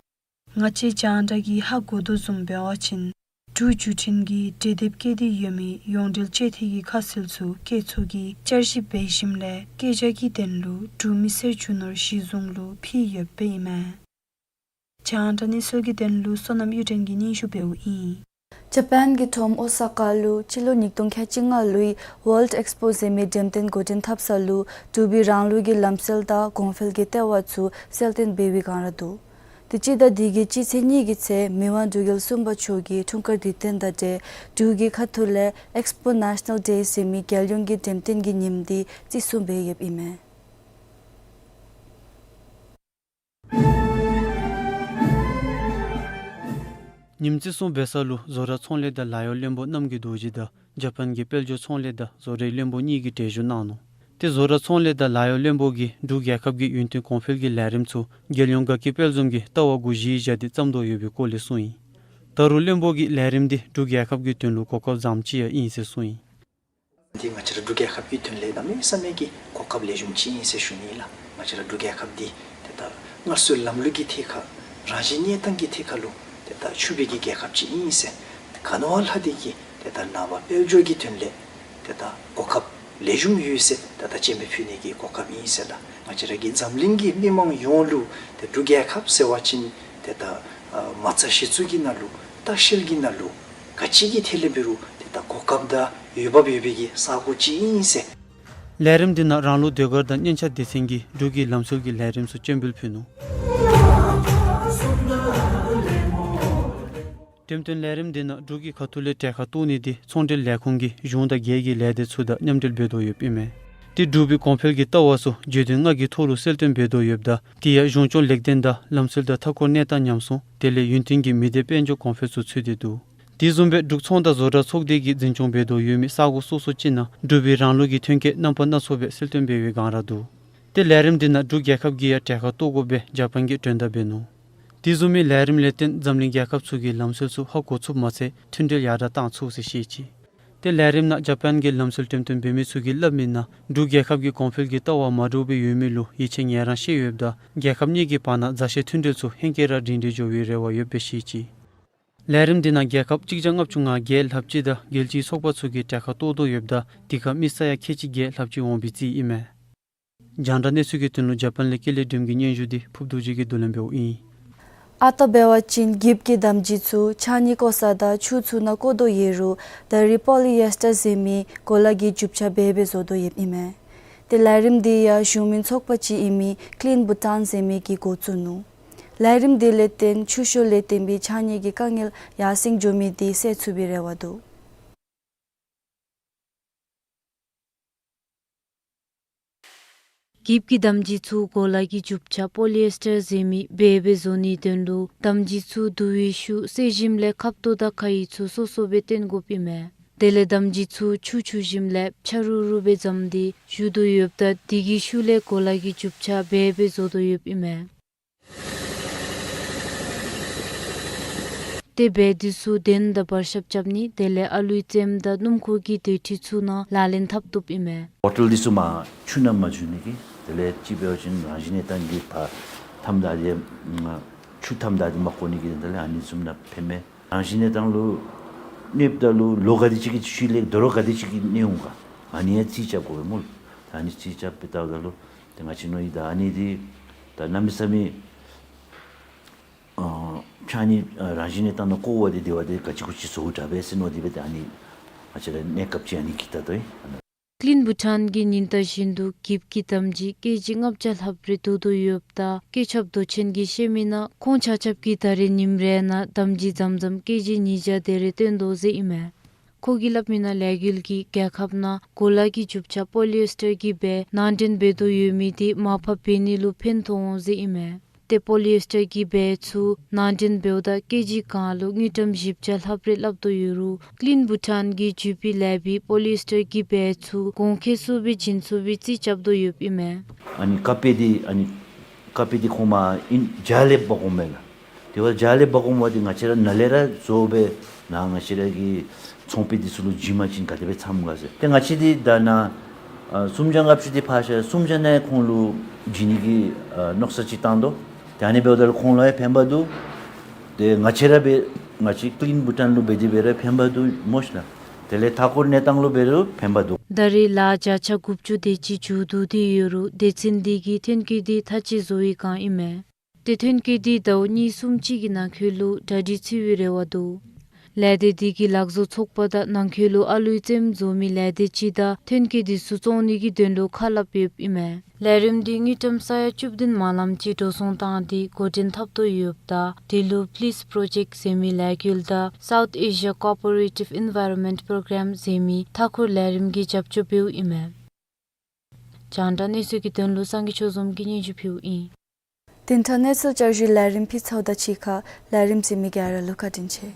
ང་བཅས་རྒྱང་བསྒྲགས་ཀྱིས་ཧ་གོ་དོ་བཟུམ་འབད་བ་ཅིན་འབྲུག་བརྒྱུད་འཕྲིན་གྱིས་འབྲེལ་འདེབས་བཀོད་དེ་ཡོད་མི་ཡོངས་འབྲེལ་བཅད་ཐིག་གི་ཁ་གསལ་ཚུ་སྐད་ཚོགས་ཀྱིས་བསྐྱར་ཞིབ་འབད་ཞིནམ་ལས་བཀོད་རྒྱ་གི་དོན་ལུ་འབྲུག་མི་སེར་རྒྱུ་ནོར་གཞི་བཟུང་ལུ་ཕུལ་ཡོདཔ་ཨིན་མས། རྒྱང་བསྒྲགས་གནས་ཚུལ་གྱི་དོན་ལུ་བསོད་ནམས་གཡུ་སྒྲོན་གྱིས་སྙན་ཞུ་འབདཝ་ཨིན། ཇ་པཱན་གྱི་ཁྲོམ་ཨོ་ས་ཀ་ལུ་སྤྱི་ལོ་ཉིས་སྟོང་ཁལ་གཅིག་ལྔ་ལོའི་ཝཱལཌ་ཨེགསི་པོ་ཟེར་མི་འགྲེམས་སྟོན་འགོ་འདྲེན་འཐབ་ས་ལུ་འབྲུག་པའི་རང་ལུགས་ཀྱི་ལམ་སྲོལ་དང་གོང་འཕེལ་གྱི་ལྟེ་བ་ཚུ་གསལ་སྟོན་འབད་བའི་སྒང་ར་འདུག། དེ་ཅིག་དང་དེ་གི་སྤྱི་ཚེས་གཉིས་ཀྱི་ཚེ་མི་དབང་འབྲུག་རྒྱལ་གསུམ་པ་མཆོག་གིས་འཁྲུངས་སྐར་དུས་སྟོན་དང་འབྲེལ་འབྲུག་གི་ཁ་ཐུག་ལས་ཨེགསི་པོ་ནེ་ཤ་ནཱལ་ཌེ་ཟེར་མི་རྒྱལ་ཡོངས་ཀྱི་འགྲེམས་སྟོན་གྱི་ཉིནམ་དེ་བརྩི་སྲུང་འབད་ཡོདཔ་ཨིན་མས། ཉིནམ་བརྩི་སྲུང་འབད་ས་ལུ་བཟོ་གྲྭ་ཚོང་ལས་དང་ལཱ་གཡོག་བློན་པོ་རྣམ་རྒྱལ་རྡོ་རྗེ་དང་ཇ་པཱན་གྱི་དཔལ་འབྱོར་ཚོང་ལས་དང་བཟོ་གྲྭའི་བློན་པོ་གཉིས་ཀྱིས་གྲལ་བཞུགས་གནང་ནུག། ཏེ་བཟོ་གྲྭ་ཚོང་ལས་དང་ལཱ་གཡོག་བློན་པོ་གིས་འབྲུག་རྒྱལ་ཁབ་ཀྱི་ཡུན་བརྟན་གོང་འཕེལ་གྱི་ལས་རིམ་ཚུ་རྒྱལ་ཡོངས་དགའ་སྐྱིད་དཔལ་འཛོམས་ཀྱི་ལྟ་བ་གུ་གཞི་བཞག་སྟེ་བརྩམ་དོ་ཡོད་པའི་སྐོར་ལས་གསུངས་ཡི། ད་རུང་བློན་པོ་གིས་ལས་རིམ་འདི་འབྲུག་རྒྱལ་ཁབ་ཀྱི་དོན་ལུ་གོ་སྐབས་བཟངམ་ཅིག་ཡང་ཨིན་ཟེར་གསུངས་ཡི། འདི་ང་བཅས་ར་འབྲུག་རྒྱལ་ཁབ་ཀྱི་དོན་ལས་གནམ་མེད་ས་མེད་ཀྱི་གོ་སྐབས་ལེགས་ཤོམ་ཅིག་ཨིན་ཟེར་ཞུ་ནི་ལགས། ང་བཅས་ར་འབྲུག་རྒྱལ་ཁབ་འདི་ཏེ་ད་སྔར་སྲོལ་ལམ་ལུགས་ཀྱི་ཐད་ཁར་རང་བཞིན་གནས་སྟངས་ཀྱི་ཐད་ཁར་ལུ་ཏེ་ད་ཕྱུག་པའི་གི་རྒྱལ་ཁབ་ཅིག་ཨིན་ཟེར། ག་ནི་བ་ལྷག་སྟེ་གི་ཏེ་ད་ནངས་པ་དཔལ་འབྱོར་གྱི་དོན་ལས་ཏེ་ད་གོ་སྐབས་ལེགས་ཤོམ་ཡོད་ཟེར་ཏེ་ད་སྤྱན་འབུལ་ཕུལ་ནི་གི་གོ་སྐབས་ཨིན་ཟེར་ལགས། ང་བཅས་ར་གི་འཛམ་གླིང་གི་མི་མང་ཡོངས་ལུ་ཏེ་འབྲུག་རྒྱལ་ཁབ་ཟེར་བ་ཅིན་ཏེ་ད་ཨ་མ་རྩ་གཞི་བཙུགས་ཀྱི་ནང་ལུ་ལྟ་བཤལ་གྱི་ནང་ལུ་ག་ཅི་གི་ཐད་ལས་འབད་རུང་ཏེ་ད་གོ་སྐབས་དང་འོས་འབབ་ཡོད་པའི་གི་ས་གོ་ཅིག་ཨིན་ཟེར། ལས་རིམ་འདི་ནང་རང་ལུགས་ཟློས་གར་དང་སྙན་ཆ་སྡེ་ཚན་གྱིས་འབྲུག་གི་ལམ་སྲོལ་གྱི་ལས་རིམ་ཚུ་སྤྱན་འབུལ་ཕུལ་ནུག། འགྲེམས་སྟོན་ལས་རིམ་འདི་ནང་འབྲུག་གི་ཁ་ཐུག་ལས་གྲལ་ཁར་གཏོགས་ནི་འདི་ཚོང་འབྲེལ་ལས་ཁུངས་ཀྱིས་གཞུང་དང་སྒེར་གྱི་ལས་སྡེ་ཚུ་དང་མཉམ་འབྲེལ་འབད་དོ་ཡོདཔ་ཨིན་མས། ཏེ་འབྲུག་པའི་གོང་འཕེལ་གྱི་ལྟ་བ་ཚུ་བརྗོད་དོན་ལྔ་གི་ཐོག་ལུ་གསལ་སྟོན་འབད་དོ་ཡོདཔ་ད་དེ་ཡང་གཞུང་སྐྱོང་ལེགས་ལྡན་དང་ལམ་སྲོལ་དང་མཐའ་འཁོར་གནས་སྟངས་ཉམས་སྲུང་དེ་ལས་ཡུན་བརྟན་གྱི་མི་སྡེ་དཔལ་འབྱོར་གོང་འཕེལ་ཚུ་ཚུད་དེ་འདུག། དེ་བཟུམ་སྦེ་འབྲུག་ཚོང་དང་བཟོ་གྲྭ་ཚོགས་སྡེ་གིས་འཛིན་སྐྱོང་འབད་དོ་ཡོད་མི་ས་གོ་སོ་སོ་ཅིག་ནང་འབྲུག་པའི་རང་ལུགས་ཀྱི་ཐོན་སྐྱེད་རྣམ་པ་སྣ་ཚོགས་སྦེ་གསལ་སྟོན་འབད་བའི་སྒང་ར་འདུག། ཏེ་ལས་རིམ་འདི་ནང་འབྲུག་རྒྱལ་ཁབ་ཀྱིས་ཡང་གྲལ་ཁར་གཏོགས་དགོ་པའི་བྱ་དཔང་གི་མགྲོན་བརྡ་འབད་ནུག། དེ་བཟུམ་མའི་ལས་རིམ་ལས་བརྟེན་འཛམ་གླིང་རྒྱལ་ཁབ་ཚུ་གི་ལམ་སྲོལ་ཚུ་ཧ་གོ་ཚུགསཔ་མ་ཚད་མཐུན་འབྲེལ་ཡར་དྲག་གཏང་ཚུགས་ཟེར་བཤད་ཅི། ཏེ་ལས་རིམ་ནང་ཇ་པཱན་གྱི་ལམ་སྲོལ་འགྲེམས་སྟོན་འབད་མི་ཚུ་གིས་སླབ་མི་ནང་འབྲུག་རྒྱལ་ཁབ་ཀྱི་གོང་འཕེལ་གྱི་ལྟ་བ་མ་འདྲཝ་སྦེ་ཡོད་མི་ལུ་ཡིད་ཆེས་ངེས་རང་བཤད་ཡོདཔ་ད་རྒྱལ་ཁབ་གཉིས་ཀྱི་བར་ན་མཛའ་བཤེས་མཐུན་འབྲེལ་ཚུ་ཧེང་སྐལ་ར་སྒྲིང་སྒྲི་འགྱོ་བའི་རེ་བ་ཡོདཔ་སྦེ་བཤད་ཅི། ལས་རིམ་འདི་ནང་རྒྱལ་ཁབ་གཅིག་བརྒྱ་ལྔ་བཅུ་ང་བརྒྱད་ལྷགཔ་ཅིག་དང་རྒྱལ་སྤྱིའི་ཚོགས་པ་ཚུ་གིས་གྲལ་ཁར་གཏོགས་དོ་ཡོདཔ་ད་དེ་ཁར་མི་ས་ཡ་ཁལ་གཅིག་བརྒྱད་ལྷགཔ་ཅིག་འོང་བའི་རྩིས་ཨིན་མས། རྒྱང་བསྒྲགས་གནས་ཚུལ་གྱི་དོན་ལུ་ཇ་པཱན་ལས་ཀེ་ལེ་སྒྲོལམ་གྱི་སྙན་ཞུ་འདི་ཕུརཔ་རྡོ་རྗེ་གིས་བསྡུ་ལེན་འབདཝ་ཨིན། ཨ་རྟག་འབད་བ་ཅིན་འགྱིབ་ཀྱི་དམ་སྦྱིས་ཚུ་ཕྱགས་སྙིགས་བཀོ་ས་དང་ཆུ་ཚུ་ནང་བཀོ་དོ་ཡོད་རུང་ད་རིས་པོ་ལི་ཨེས་ཊར་ཟེར་མི་གོ་ལ་གི་རྒྱུ་ཆ་འབད་སྦེ་བཟོ་དོ་ཡོདཔ་ཨིན་མས། ཏེ་ལས་རིམ་འདི་ཡང་གཞུང་མིན་ཚོགས་པ་ཅིག་ཨིན་མི་ཀི་ལིན་བྷུ་ཊཱན་ཟེར་མི་གིས་འགོ་བཙུགས་ནུག། ལས་རིམ་འདི་ལས་བརྟེན་ཆུ་ཤུགས་ལས་བརྟེན་པའི་ཕྱགས་སྙིགས་ཀྱི་དཀའ་ངལ་ཡར་སེང་འགྱོ་མི་འདི་སེལ་ཚུགས་པའི་རེ་བ་འདུག། འགྱིབ་ཀྱི་དམ་སྦྱིས་ཚུ་གོ་ལ་གི་རྒྱུ་ཆ་པོ་ལི་ཨེས་ཊར་ཟེར་མི་འབད་སྦེ་བཟོ་ནིའི་དོན་ལུ་དམ་སྦྱིས་ཚུ་དུ་བའི་ཤུགས་སེལ་ཞིནམ་ལས་ཁབ་ཏོ་དང་ཁ་ཡིག་ཚུ་སོ་སོ་སྦེ་བཏོན་དགོཔ་ཨིན་མས། དེ་ལས་དམ་སྦྱིས་ཚུ་ཆུ་འཁྱུ་ཞིནམ་ལས་ཕྱ་རུ་རུ་སྦེ་བརྫངམ་སྟེ་བཞུ་དོ་ཡོདཔ་ད་དེ་གི་ཤུལ་ལས་གོ་ལ་གི་རྒྱུ་ཆ་འབད་སྦེ་བཟོ་དོ་ཡོདཔ་ཨིན་མས། ཏེ་སྦེ་འདི་ཚུ་གདན་དང་བར་ཞབས་རྐྱབ་ནི་དེ་ལས་ཨ་ལུའི་རྩེདམོ་དང་སྣུམ་འཁོར་གྱི་དེ་ཁྲིད་ཚུ་ནང་ལག་ལེན་འཐབ་བཏུབ་ཨིན་མས། བོ་ཊལ་འདི་ཚུ་མར་ཆུ་ནང་མ་འཛུལ་ནི་གི་དེ་ལས་ཅིག་འབད་བ་ཅིན་རང་བཞིན་གནས་སྟངས་ཀྱི་ད་ཐམ་ད་དེ་ཆུ་ཐམ་ད་དེ་མ་གོ་ནི་གི་དེ་ལས་ཨ་ནི་བཟུམ་ནང་ཕན་མས། རང་བཞིན་གནས་སྟངས་ལུ་གནསཔ་ད་ལུ་ལོ་ག་དེ་ཅིག་གི་ཤུལ་ལས་དོ་རུང་ག་དེ་ཅིག་གི་གནས་འོང་ག་ཨ་ནི་ཡང་རྩིས་རྐྱབ་དགོ་པས་སྨོ། ད་ཨ་ནི་རྩིས་རྐྱབ་སྦེ་བལྟཝ་ད་ལུ་ཏེ་ང་བཅས་མནོ་ཡི། ད་ཨ་ནི་འདི་ད་གནམ་མེད་ས་མེད་ཨ་ཕྱགས་སྙིགས་ཨ་རང་བཞིན་གནས་སྟངས་ནང་བཀོ་བ་དེ་དེ་བ་དེ་ག་ཅི་གུ་ཅི་བཟོཝ་དྲག་པས་ཟེར་མནོ་སྟེ་སྦེ་ད་ཨ་ནི་ང་བཅས་ར་གནས་སྐབས་ཅིག་ཨ་ནི་གི་ད་ལྟོ་ཨིན། Clean Bhutan གིས་ཉིན་ལྟར་བཞིན་དུ་འགྱིབ་ཀྱི་དམ་སྦྱིས་ཀེ་ཇི་ལྔ་བརྒྱ་ལྷགཔ་རེ་བསྡུ་དོ་ཡོདཔ་ད་སྐུ་ཚབ་མདོ་ཆེན་གྱིས་བཤད་མི་ནང་ཁོང་ཆ་ཁྱབ་ཀྱིས་ད་རེས་ཉིནམ་རེ་ནང་དམ་སྦྱིས་ཙམ་ཙམ་ཀེ་ཇི་ཉིས་བརྒྱ་དེ་རེ་བཏོན་དོ་ཟེར་ཨིན་མས། ཁོ་གིས་སླབ་མི་ནང་ལས་འགུལ་གྱིས་རྒྱལ་ཁབ་ནང་གོ་ལ་གི་རྒྱུ་ཆ་པོ་ལི་ཨེས་ཊར་གྱི་སྦེ་ནང་འདྲེན་འབད་དོ་ཡོད་མི་དེ་མར་ཕབ་འབད་ནི་ལུ་ཕན་ཐོགས་འོང་ཟེར་ཨིན་མས། ཏེ་པོ་ལི་ཨེས་ཊར་གྱི་སྦེ་ཚུ་ནང་འདྲེན་འབདཝ་ད་ཀེ་ཇི་གང་ལུ་དངུལ་ཀྲམ་བཞི་བརྒྱ་ལྷགཔ་རེ་སླབ་དོ་ཡོད་རུང་Clean Bhutan གིས་ཇུ་པི་ལས་པའི་པོ་ལི་ཨེས་ཊར་གྱི་སྦེ་ཚུ་གོང་ཁེ་སུ་སྦེ་བྱིན་ཚུགས་པའི་རྩིས་རྐྱབ་དོ་ཡོདཔ་ཨིན་མས། ཨ་ནི་ཀ་པེ་དེ་ཨ་ནི་ཀ་པེ་དེ་ཁོང་མར་ཨིན་བརྒྱ་ལས་འབག་འོང་མས་ལགས། དེ་བ་བརྒྱ་ལས་འབག་འོང་བ་དེ་ང་བཅས་ར་ནཱ་ལས་ར་བཟོ་སྦེ་ནཱ་ང་བཅས་ར་གི་ཚོང་པ་འདི་ཚུ་ལུ་བྱིན་པ་ཅིན་ག་དེ་སྦེ་འཚམ་ག་ཟེར། ཏེ་ང་བཅས་འདི་ད་ནཱ་ཨ་སུམ་བརྒྱ་ལྔ་བཅུ་འདི་ཕར་བཞག་སུམ་བརྒྱ་ནང་ཁོང་ལུ་བྱིན་ནི་གི་ཨ་མནོ་བསམ་ཅིག་བཏང་དོ། ཏེ་ཨ་ནི་འབདཝ་ད་ལུ་ཁོང་ལུ་ཡང་ཕན་པ་འདུག། ཏེ་ང་བཅས་ར་འབད་ང་བཅས་Clean Bhutan ལུ་འབད་དེ་འབད་རུང་ཕན་པ་འདུག་སྨོ་ཤ་ལགས། དེ་ལས་མཐའ་འཁོར་གནས་སྟངས་ལུ་འབད་རུང་ཕན་པ་འདུག། ད་རེས་ལཱ་བརྒྱ་ཆ་དགུ་བཅུ་དེ་ཅིག་མཇུག་བསྡུ་སྟེ་ཡོད་རུང་སྡེ་ཚན་འདི་གིས་ཐོན་སྐྱེད་འདི་མཐའ་དཔྱད་བཟོ་བའི་བསྒང་ཨིན་མས། ཏེ་ཐོན་སྐྱེད་འདི་ཟླཝ་གཉིས་གསུམ་ཅིག་གི་ནང་འཁོད་ལུ་གྲ་སྒྲིག་ཚུད་པའི་རེ་བ་འདུག། ལས་སྡེ་འདི་གི་ལག་བཟོ་ཚོགས་པ་དང་ནང་འཁོད་ལུ་ཨ་ལུའི་རྩེདམོ་བཟོ་མི་ལས་སྡེ་ཅིག་དང་ཐོན་སྐྱེད་འདི་ཚུ་བཙོང་ནི་གི་དོན་ལུ་ཁ་སླབ་ཡོདཔ་ཨིན་མས། ལས་རིམ་འདི་དངུལ་ཀྲམ་ས་ཡ་བཅུ་བདུན་མ་ལམ་ཅིག་འགྲོ་སོང་བཏང་སྟེ་འགོ་འདྲེན་འཐབ་དོ་ཡོདཔ་ད་འདི་ལུ་Please Project ཟེར་མི་ལས་འགུལ་དང་South Asia Cooperative Environment Program ཟེར་མི་མཐའ་འཁོར་ལས་རིམ་གྱིས་རྒྱབ་སྐྱོར་འབདཝ་ཨིན་མས། རྒྱང་བསྒྲགས་གནས་ཚུལ་གྱི་དོན་ལུ་སངས་རྒྱས་ཆོས་འཛོམས་ཀྱིས་སྙན་ཞུ་ཕུལཝ་ཨིན། དེང་དྲོ་གནས་ཚུལ་བསྐྱར་ཞུའི་ལས་རིམ་ཕུལ་ཚརཝ་དང་གཅིག་ཁར་ལས་རིམ་གཟིགས་མི་ག་ར་ལུ་བཀའ་དྲིན་ཆེ།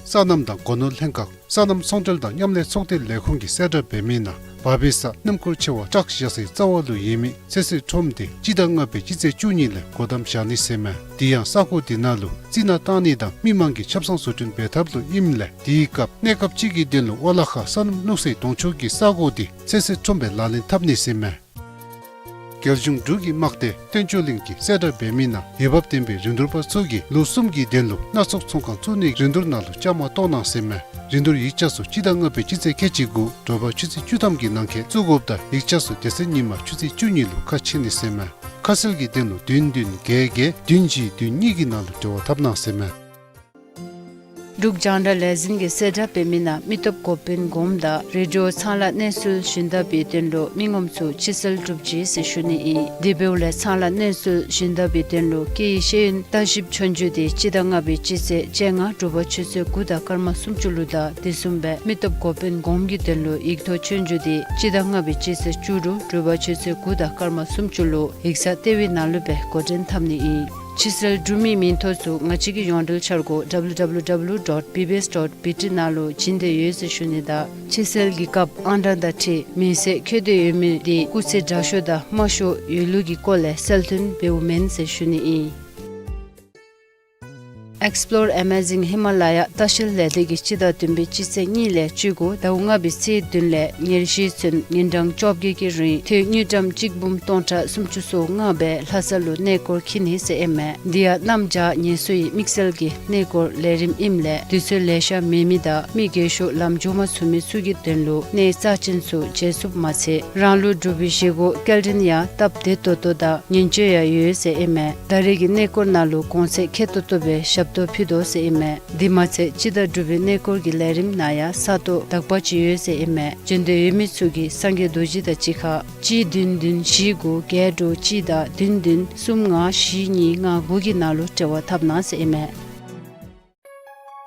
སོ་ནམ་དང་སྒོ་ནོར་ལྷན་ཁག་སོ་ནམ་ཚོང་འབྲེལ་དང་མཉམ་ལས་ཚོགས་སྡེ་ལས་ཁུངས་ཀྱིས་གསལ་བསྒྲགས་འབད་མི་ནང་བར་པའི་སར་སྣུམ་འཁོར་ཆེ་བ་བྲག་བཞག་སའི་རྩ་བ་ལུ་ཡོད་མི་ཚོད་བསྲེ་ཁྲོམ་དེ་སྤྱི་ཟླ་ལྔ་པའི་སྤྱི་ཚེས་བཅུ་གཉིས་ལས་སྒོ་བསྡམ་བཞག་ནི་ཟེར་མས། དེ་ཡང་ས་གོ་དེ་ནང་ལུ་རྩི་ནག་བཏང་ནི་དང་མི་མང་གི་ཆབ་གསང་བཟོ་སྐྲུན་འབད་ཐབས་ལུ་ཨིནམ་ལས་དེའི་སྐབས་གནས་སྐབས་ཅིག་གི་དོན་ལུ་ཝ་ལ་ཁ་སོ་ནམ་བླུགས་སའི་དོང་ཕྱོགས་ཀྱི་ས་གོ་དེ་ཚོད་བསྲེ་ཁྲོམ་སྦེ་ལག་ལེན་འཐབ་ནི་ཟེར་མས། རྒྱལ་གཞུང་འབྲུག་གི་དམག་སྡེ་བསྟན་སྐྱོང་གླིང་གིས་གསལ་བསྒྲགས་འབད་མི་ནང་འོས་འབབ་ལྡན་པའི་རིན་བསྡུར་པ་ཚུ་གིས་ལོ་གསུམ་གྱི་དོན་ལུ་སྣ་ཚོགས་ཚོང་ཁང་བཙུགས་ནིའི་རིན་བསྡུར་ནང་ལུ་བཅའ་མར་གཏོགས་གནང་ཟེར་མས། རིན་བསྡུར་ཡིག་ཆ་ཚུ་སྤྱི་ཟླ་ལྔ་པའི་སྤྱི་ཚེས་ཁལ་གཅིག་དགུ་དྲོ་པ་ཆུ་ཚོད་བཅུ་ཐམ་གྱི་ནང་འཁོད་བཙུགས་དགོཔ་དང་ཡིག་ཆ་ཚུ་དེ་ཚེ་ཉིན་མ་ཆུ་ཚོད་བཅུ་གཉིས་ལུ་ཁ་ཕྱེ་ནི་ཟེར་མས། ཁ་གསལ་གྱི་དོན་ལུ་བདུན་བདུན་བརྒྱད་བརྒྱད་བདུན་གཅིག་བདུན་གཉིས་ཀྱི་ནང་ལུ་འབྲེལ་བ་འཐབ་གནང་ཟེར་མས། འབྲུག་རྒྱང་བསྒྲགས་ལས་འཛིན་གྱིས་གསལ་བསྒྲགས་འབད་མི་ནང་མི་སྟོབས་འགོ་དཔོན་གོངམ་དང་རེ་ཌིའོ་ཚང་ལ་གནས་ཚུལ་ཞུ་ནི་དང་པའི་དོན་ལུ་མི་ངོམ་ཚུ་ཕྱི་སེལ་གྲུབ་ཅི་ཟེར་ཞུ་ནི་ཨིན། དེ་འབདཝ་ལས་ཚང་ལ་གནས་ཚུལ་ཞུ་ནི་དང་པའི་དོན་ལུ་སྐད་ཡིག་ཤེས་ཡོན་བརྟག་ཞིབ་ཆོས་རྒྱུགས་དེ་སྤྱི་ཟླ་ལྔ་པའི་སྤྱི་ཚེས་བཅོ་ལྔ་དྲོ་པ་ཆུ་ཚོད་དགུ་དང་སྐར་མ་སུམ་ཅུ་ལུ་དང་དེ་བཟུམ་སྦེ་མི་སྟོབས་འགོ་དཔོན་གོངམ་གྱི་དོན་ལུ་ཡིག་ཐོག་ཆོས་རྒྱུགས་དེ་སྤྱི་ཟླ་ལྔ་པའི་སྤྱི་ཚེས་བཅུ་དྲུག་དྲོ་པ་ཆུ་ཚོད་དགུ་དང་སྐར་མ་སུམ་ཅུ་ལུ་ཡིག་ཚང་ལྟེ་བའི་ནང་ལུ་སྦེ་འགོ་འདྲེན་འཐབ་ནི་ཨིན། ཕྱི་སེལ་གྲུབ་མིའི་མིང་ཐོ་ཚུ་ང་བཅས་ཀྱི་ཡོངས་འབྲེལ་འཆར་སྒོ་W W W dot B B S dot B T ནང་ལུ་བྱིན་ཏེ་ཡོད་ཟེར་ཞུ་ནི་དང་ཕྱི་སེལ་གྱི་སྐབས་ཨང་གྲངས་དང་འཁྲིལ་མིང་གསལ་འཁོད་དེ་ཡོད་མི་དེ་སྐུགས་ཚད་དྲག་ཤོས་དང་དམའ་ཤོས་ཡོད་ལུགས་ཀྱི་སྐོར་ལས་གསལ་སྟོན་འབདཝ་མེན་ཟེར་ཞུ་ནི་ཨིན། Explore Amazing Himalaya ལྟ་བཤལ་ལས་སྡེ་གིས་སྤྱི་ཟླ་བདུན་པའི་སྤྱི་ཚེས་གཉིས་ལས་བཅུ་དགུ་ཟླཝ་ལྔ་པའི་ཚེས་བདུན་ལས་ཉེར་བཞི་ཚུན་ཉིན་གྲངས་བཅོ་བརྒྱད་ཀྱི་རིང་ཐོན་དངུལ་ཀྲམ་གཅིག་འབུམ་སྟོང་ཕྲག་སུམ་ཅུ་སོ་ལྔ་སྦེ་ལྷ་ས་ལུ་གནས་སྐོར་འཁྱིད་ནི་ཟེར་ཨིན་མས། འདི་ཡང་གནམ་བྱཱར་ངལ་གསོ་ཡི་དམིགས་བསལ་གྱི་གནས་སྐོར་ལས་རིམ་ཨིནམ་ལས་དུས་ཚོད་ལེ་ཤ་མེད་མི་དང་མི་རྒས་ཤོས་ལམ་འགྱོ་མ་ཚུགས་མི་ཚུ་གི་དོན་ལུ་གནས་རྩ་ཅན་ཚུ་མཇལ་ཚུགསཔ་མ་ཚད་རང་ལུ་འབྲུག་པའི་བཞེས་སྒོ་སྐྱེལ་འདྲེན་ཡང་སྟབས་བདེ་ཏོག་ཏོ་དང་ཉིན་བཅུ་ཡང་ཡོད་ཟེར་ཨིན་མས། ད་རེས་ཀྱི་གནས་སྐོར་ནང་ལུ་གོང་ཚད་ཁེ་ཏོག་ཏོ་སྦེ་ཞབས་ཏོག་ཕུལ་དོ་ཟེར་ཨིན་མས། འདི་མ་ཚད་སྤྱི་ཟླ་དྲུག་པའི་གནས་སྐོར་གྱི་ལས་རིམ་ནང་ཡང་ས་སྟོང་དག་པ་ཅིག་ཡོད་ཟེར་ཨིན་མས། འབྱོན་འདོད་ཡོད་མི་ཚུ་གིས་སངས་རྒྱས་རྡོ་རྗེ་དང་གཅིག་ཁར་གཅིག་བདུན་བདུན་བཞི་དགུ་བརྒྱད་དྲུག་གཅིག་དང་བདུན་བདུན་གསུམ་ལྔ་བཞི་གཉིས་ལྔ་དགུ་གི་ནང་ལུ་འབྲེལ་བ་འཐབ་གནང་ཟེར་ཨིན་མས།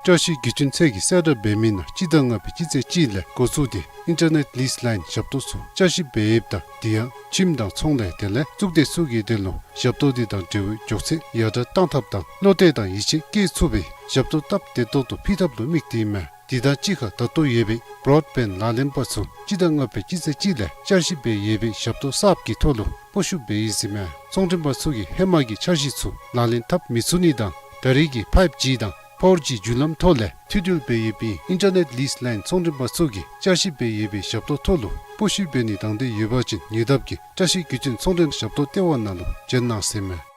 བཀྲ་ཤིས་བརྒྱུད་འཕྲིན་ཚད་ཀྱིས་གསལ་བསྒྲགས་འབད་མི་ནང་སྤྱི་ཟླ་ལྔ་པའི་སྤྱི་ཚེས་གཅིག་ལས་འགོ་བཙུགས་ཏེ་ཨིན་ཊར་ནེཊ་ལིསི་ལའིན་ཞབས་ཏོག་ཚུ་བསྐྱར་ཞིབ་འབད་ཡོདཔ་ད་དེ་ཡང་ཁྱིམ་དང་ཚོང་ལས་དེ་ལས་གཙུག་སྡེ་ཚུ་གི་དོན་ལུ་ཞབས་ཏོག་དེ་དང་འབྲེལ་བའི་མགྱོགས་ཚད་ཡར་དྲག་གཏང་ཐབས་དང་བློ་གཏད་དང་ཡིད་ཆེས་བསྐྱེད་ཚུགས་པའི་ཞབས་ཏོག་སྟབས་བདེ་ཏོག་ཏོ་ཕུལ་ཐབས་ལུ་དམིགས་ཏེ་ཨིན་མས། དེ་དང་གཅིག་ཁར་ད་ལྟོ་ཡོད་པའི་བྲོཌ་བེནཌ་ལག་ལེན་པ་ཚུ་སྤྱི་ཟླ་ལྔ་པའི་སྤྱི་ཚེས་གཅིག་ལས་བསྐྱར་ཞིབ་འབད་ཡོད་པའི་ཞབས་ཏོག་གསརཔ་གི་ཐོག་ལུ་སྤོ་བཤུད་འབད་ཡི་ཟེར་ཨིན་མས། ཚོང་མགྲོན་པ་ཚུ་གིས་ཧེ་མ་གི་འཆར་གཞི་ཚུ་ལག་ལེན་འཐབ་མི་ཚུགས་ནི་དང་ད་རེས་ཀྱི་ཕའིབ་ཇི་དང་ཕོར་ཇི་བརྒྱུད་ལམ་ཐོག་ལས་མཐུད་འབྲེལ་འབད་ཡོད་པའི་ཨིན་ཊར་ནེཊ་ལིསི་ལའིན་ཚོང་མགྲོན་པ་ཚུ་གིས་བསྐྱར་ཞིབ་འབད་ཡོད་པའི་ཞབས་ཏོག་ཐོག་ལུ་སྤོ་བཤུད་འབད་ནི་དང་འདོད་ཡོད་པ་ཅིན་ཉེ་འདབས་ཀྱི་བཀྲ་ཤིས་བརྒྱུད་འཕྲིན་ཚོང་མགྲོན་ཞབས་ཏོག་ལྟེ་བ་ནང་ལུ་བྱོན་གནང་ཟེར་ཨིན་མས།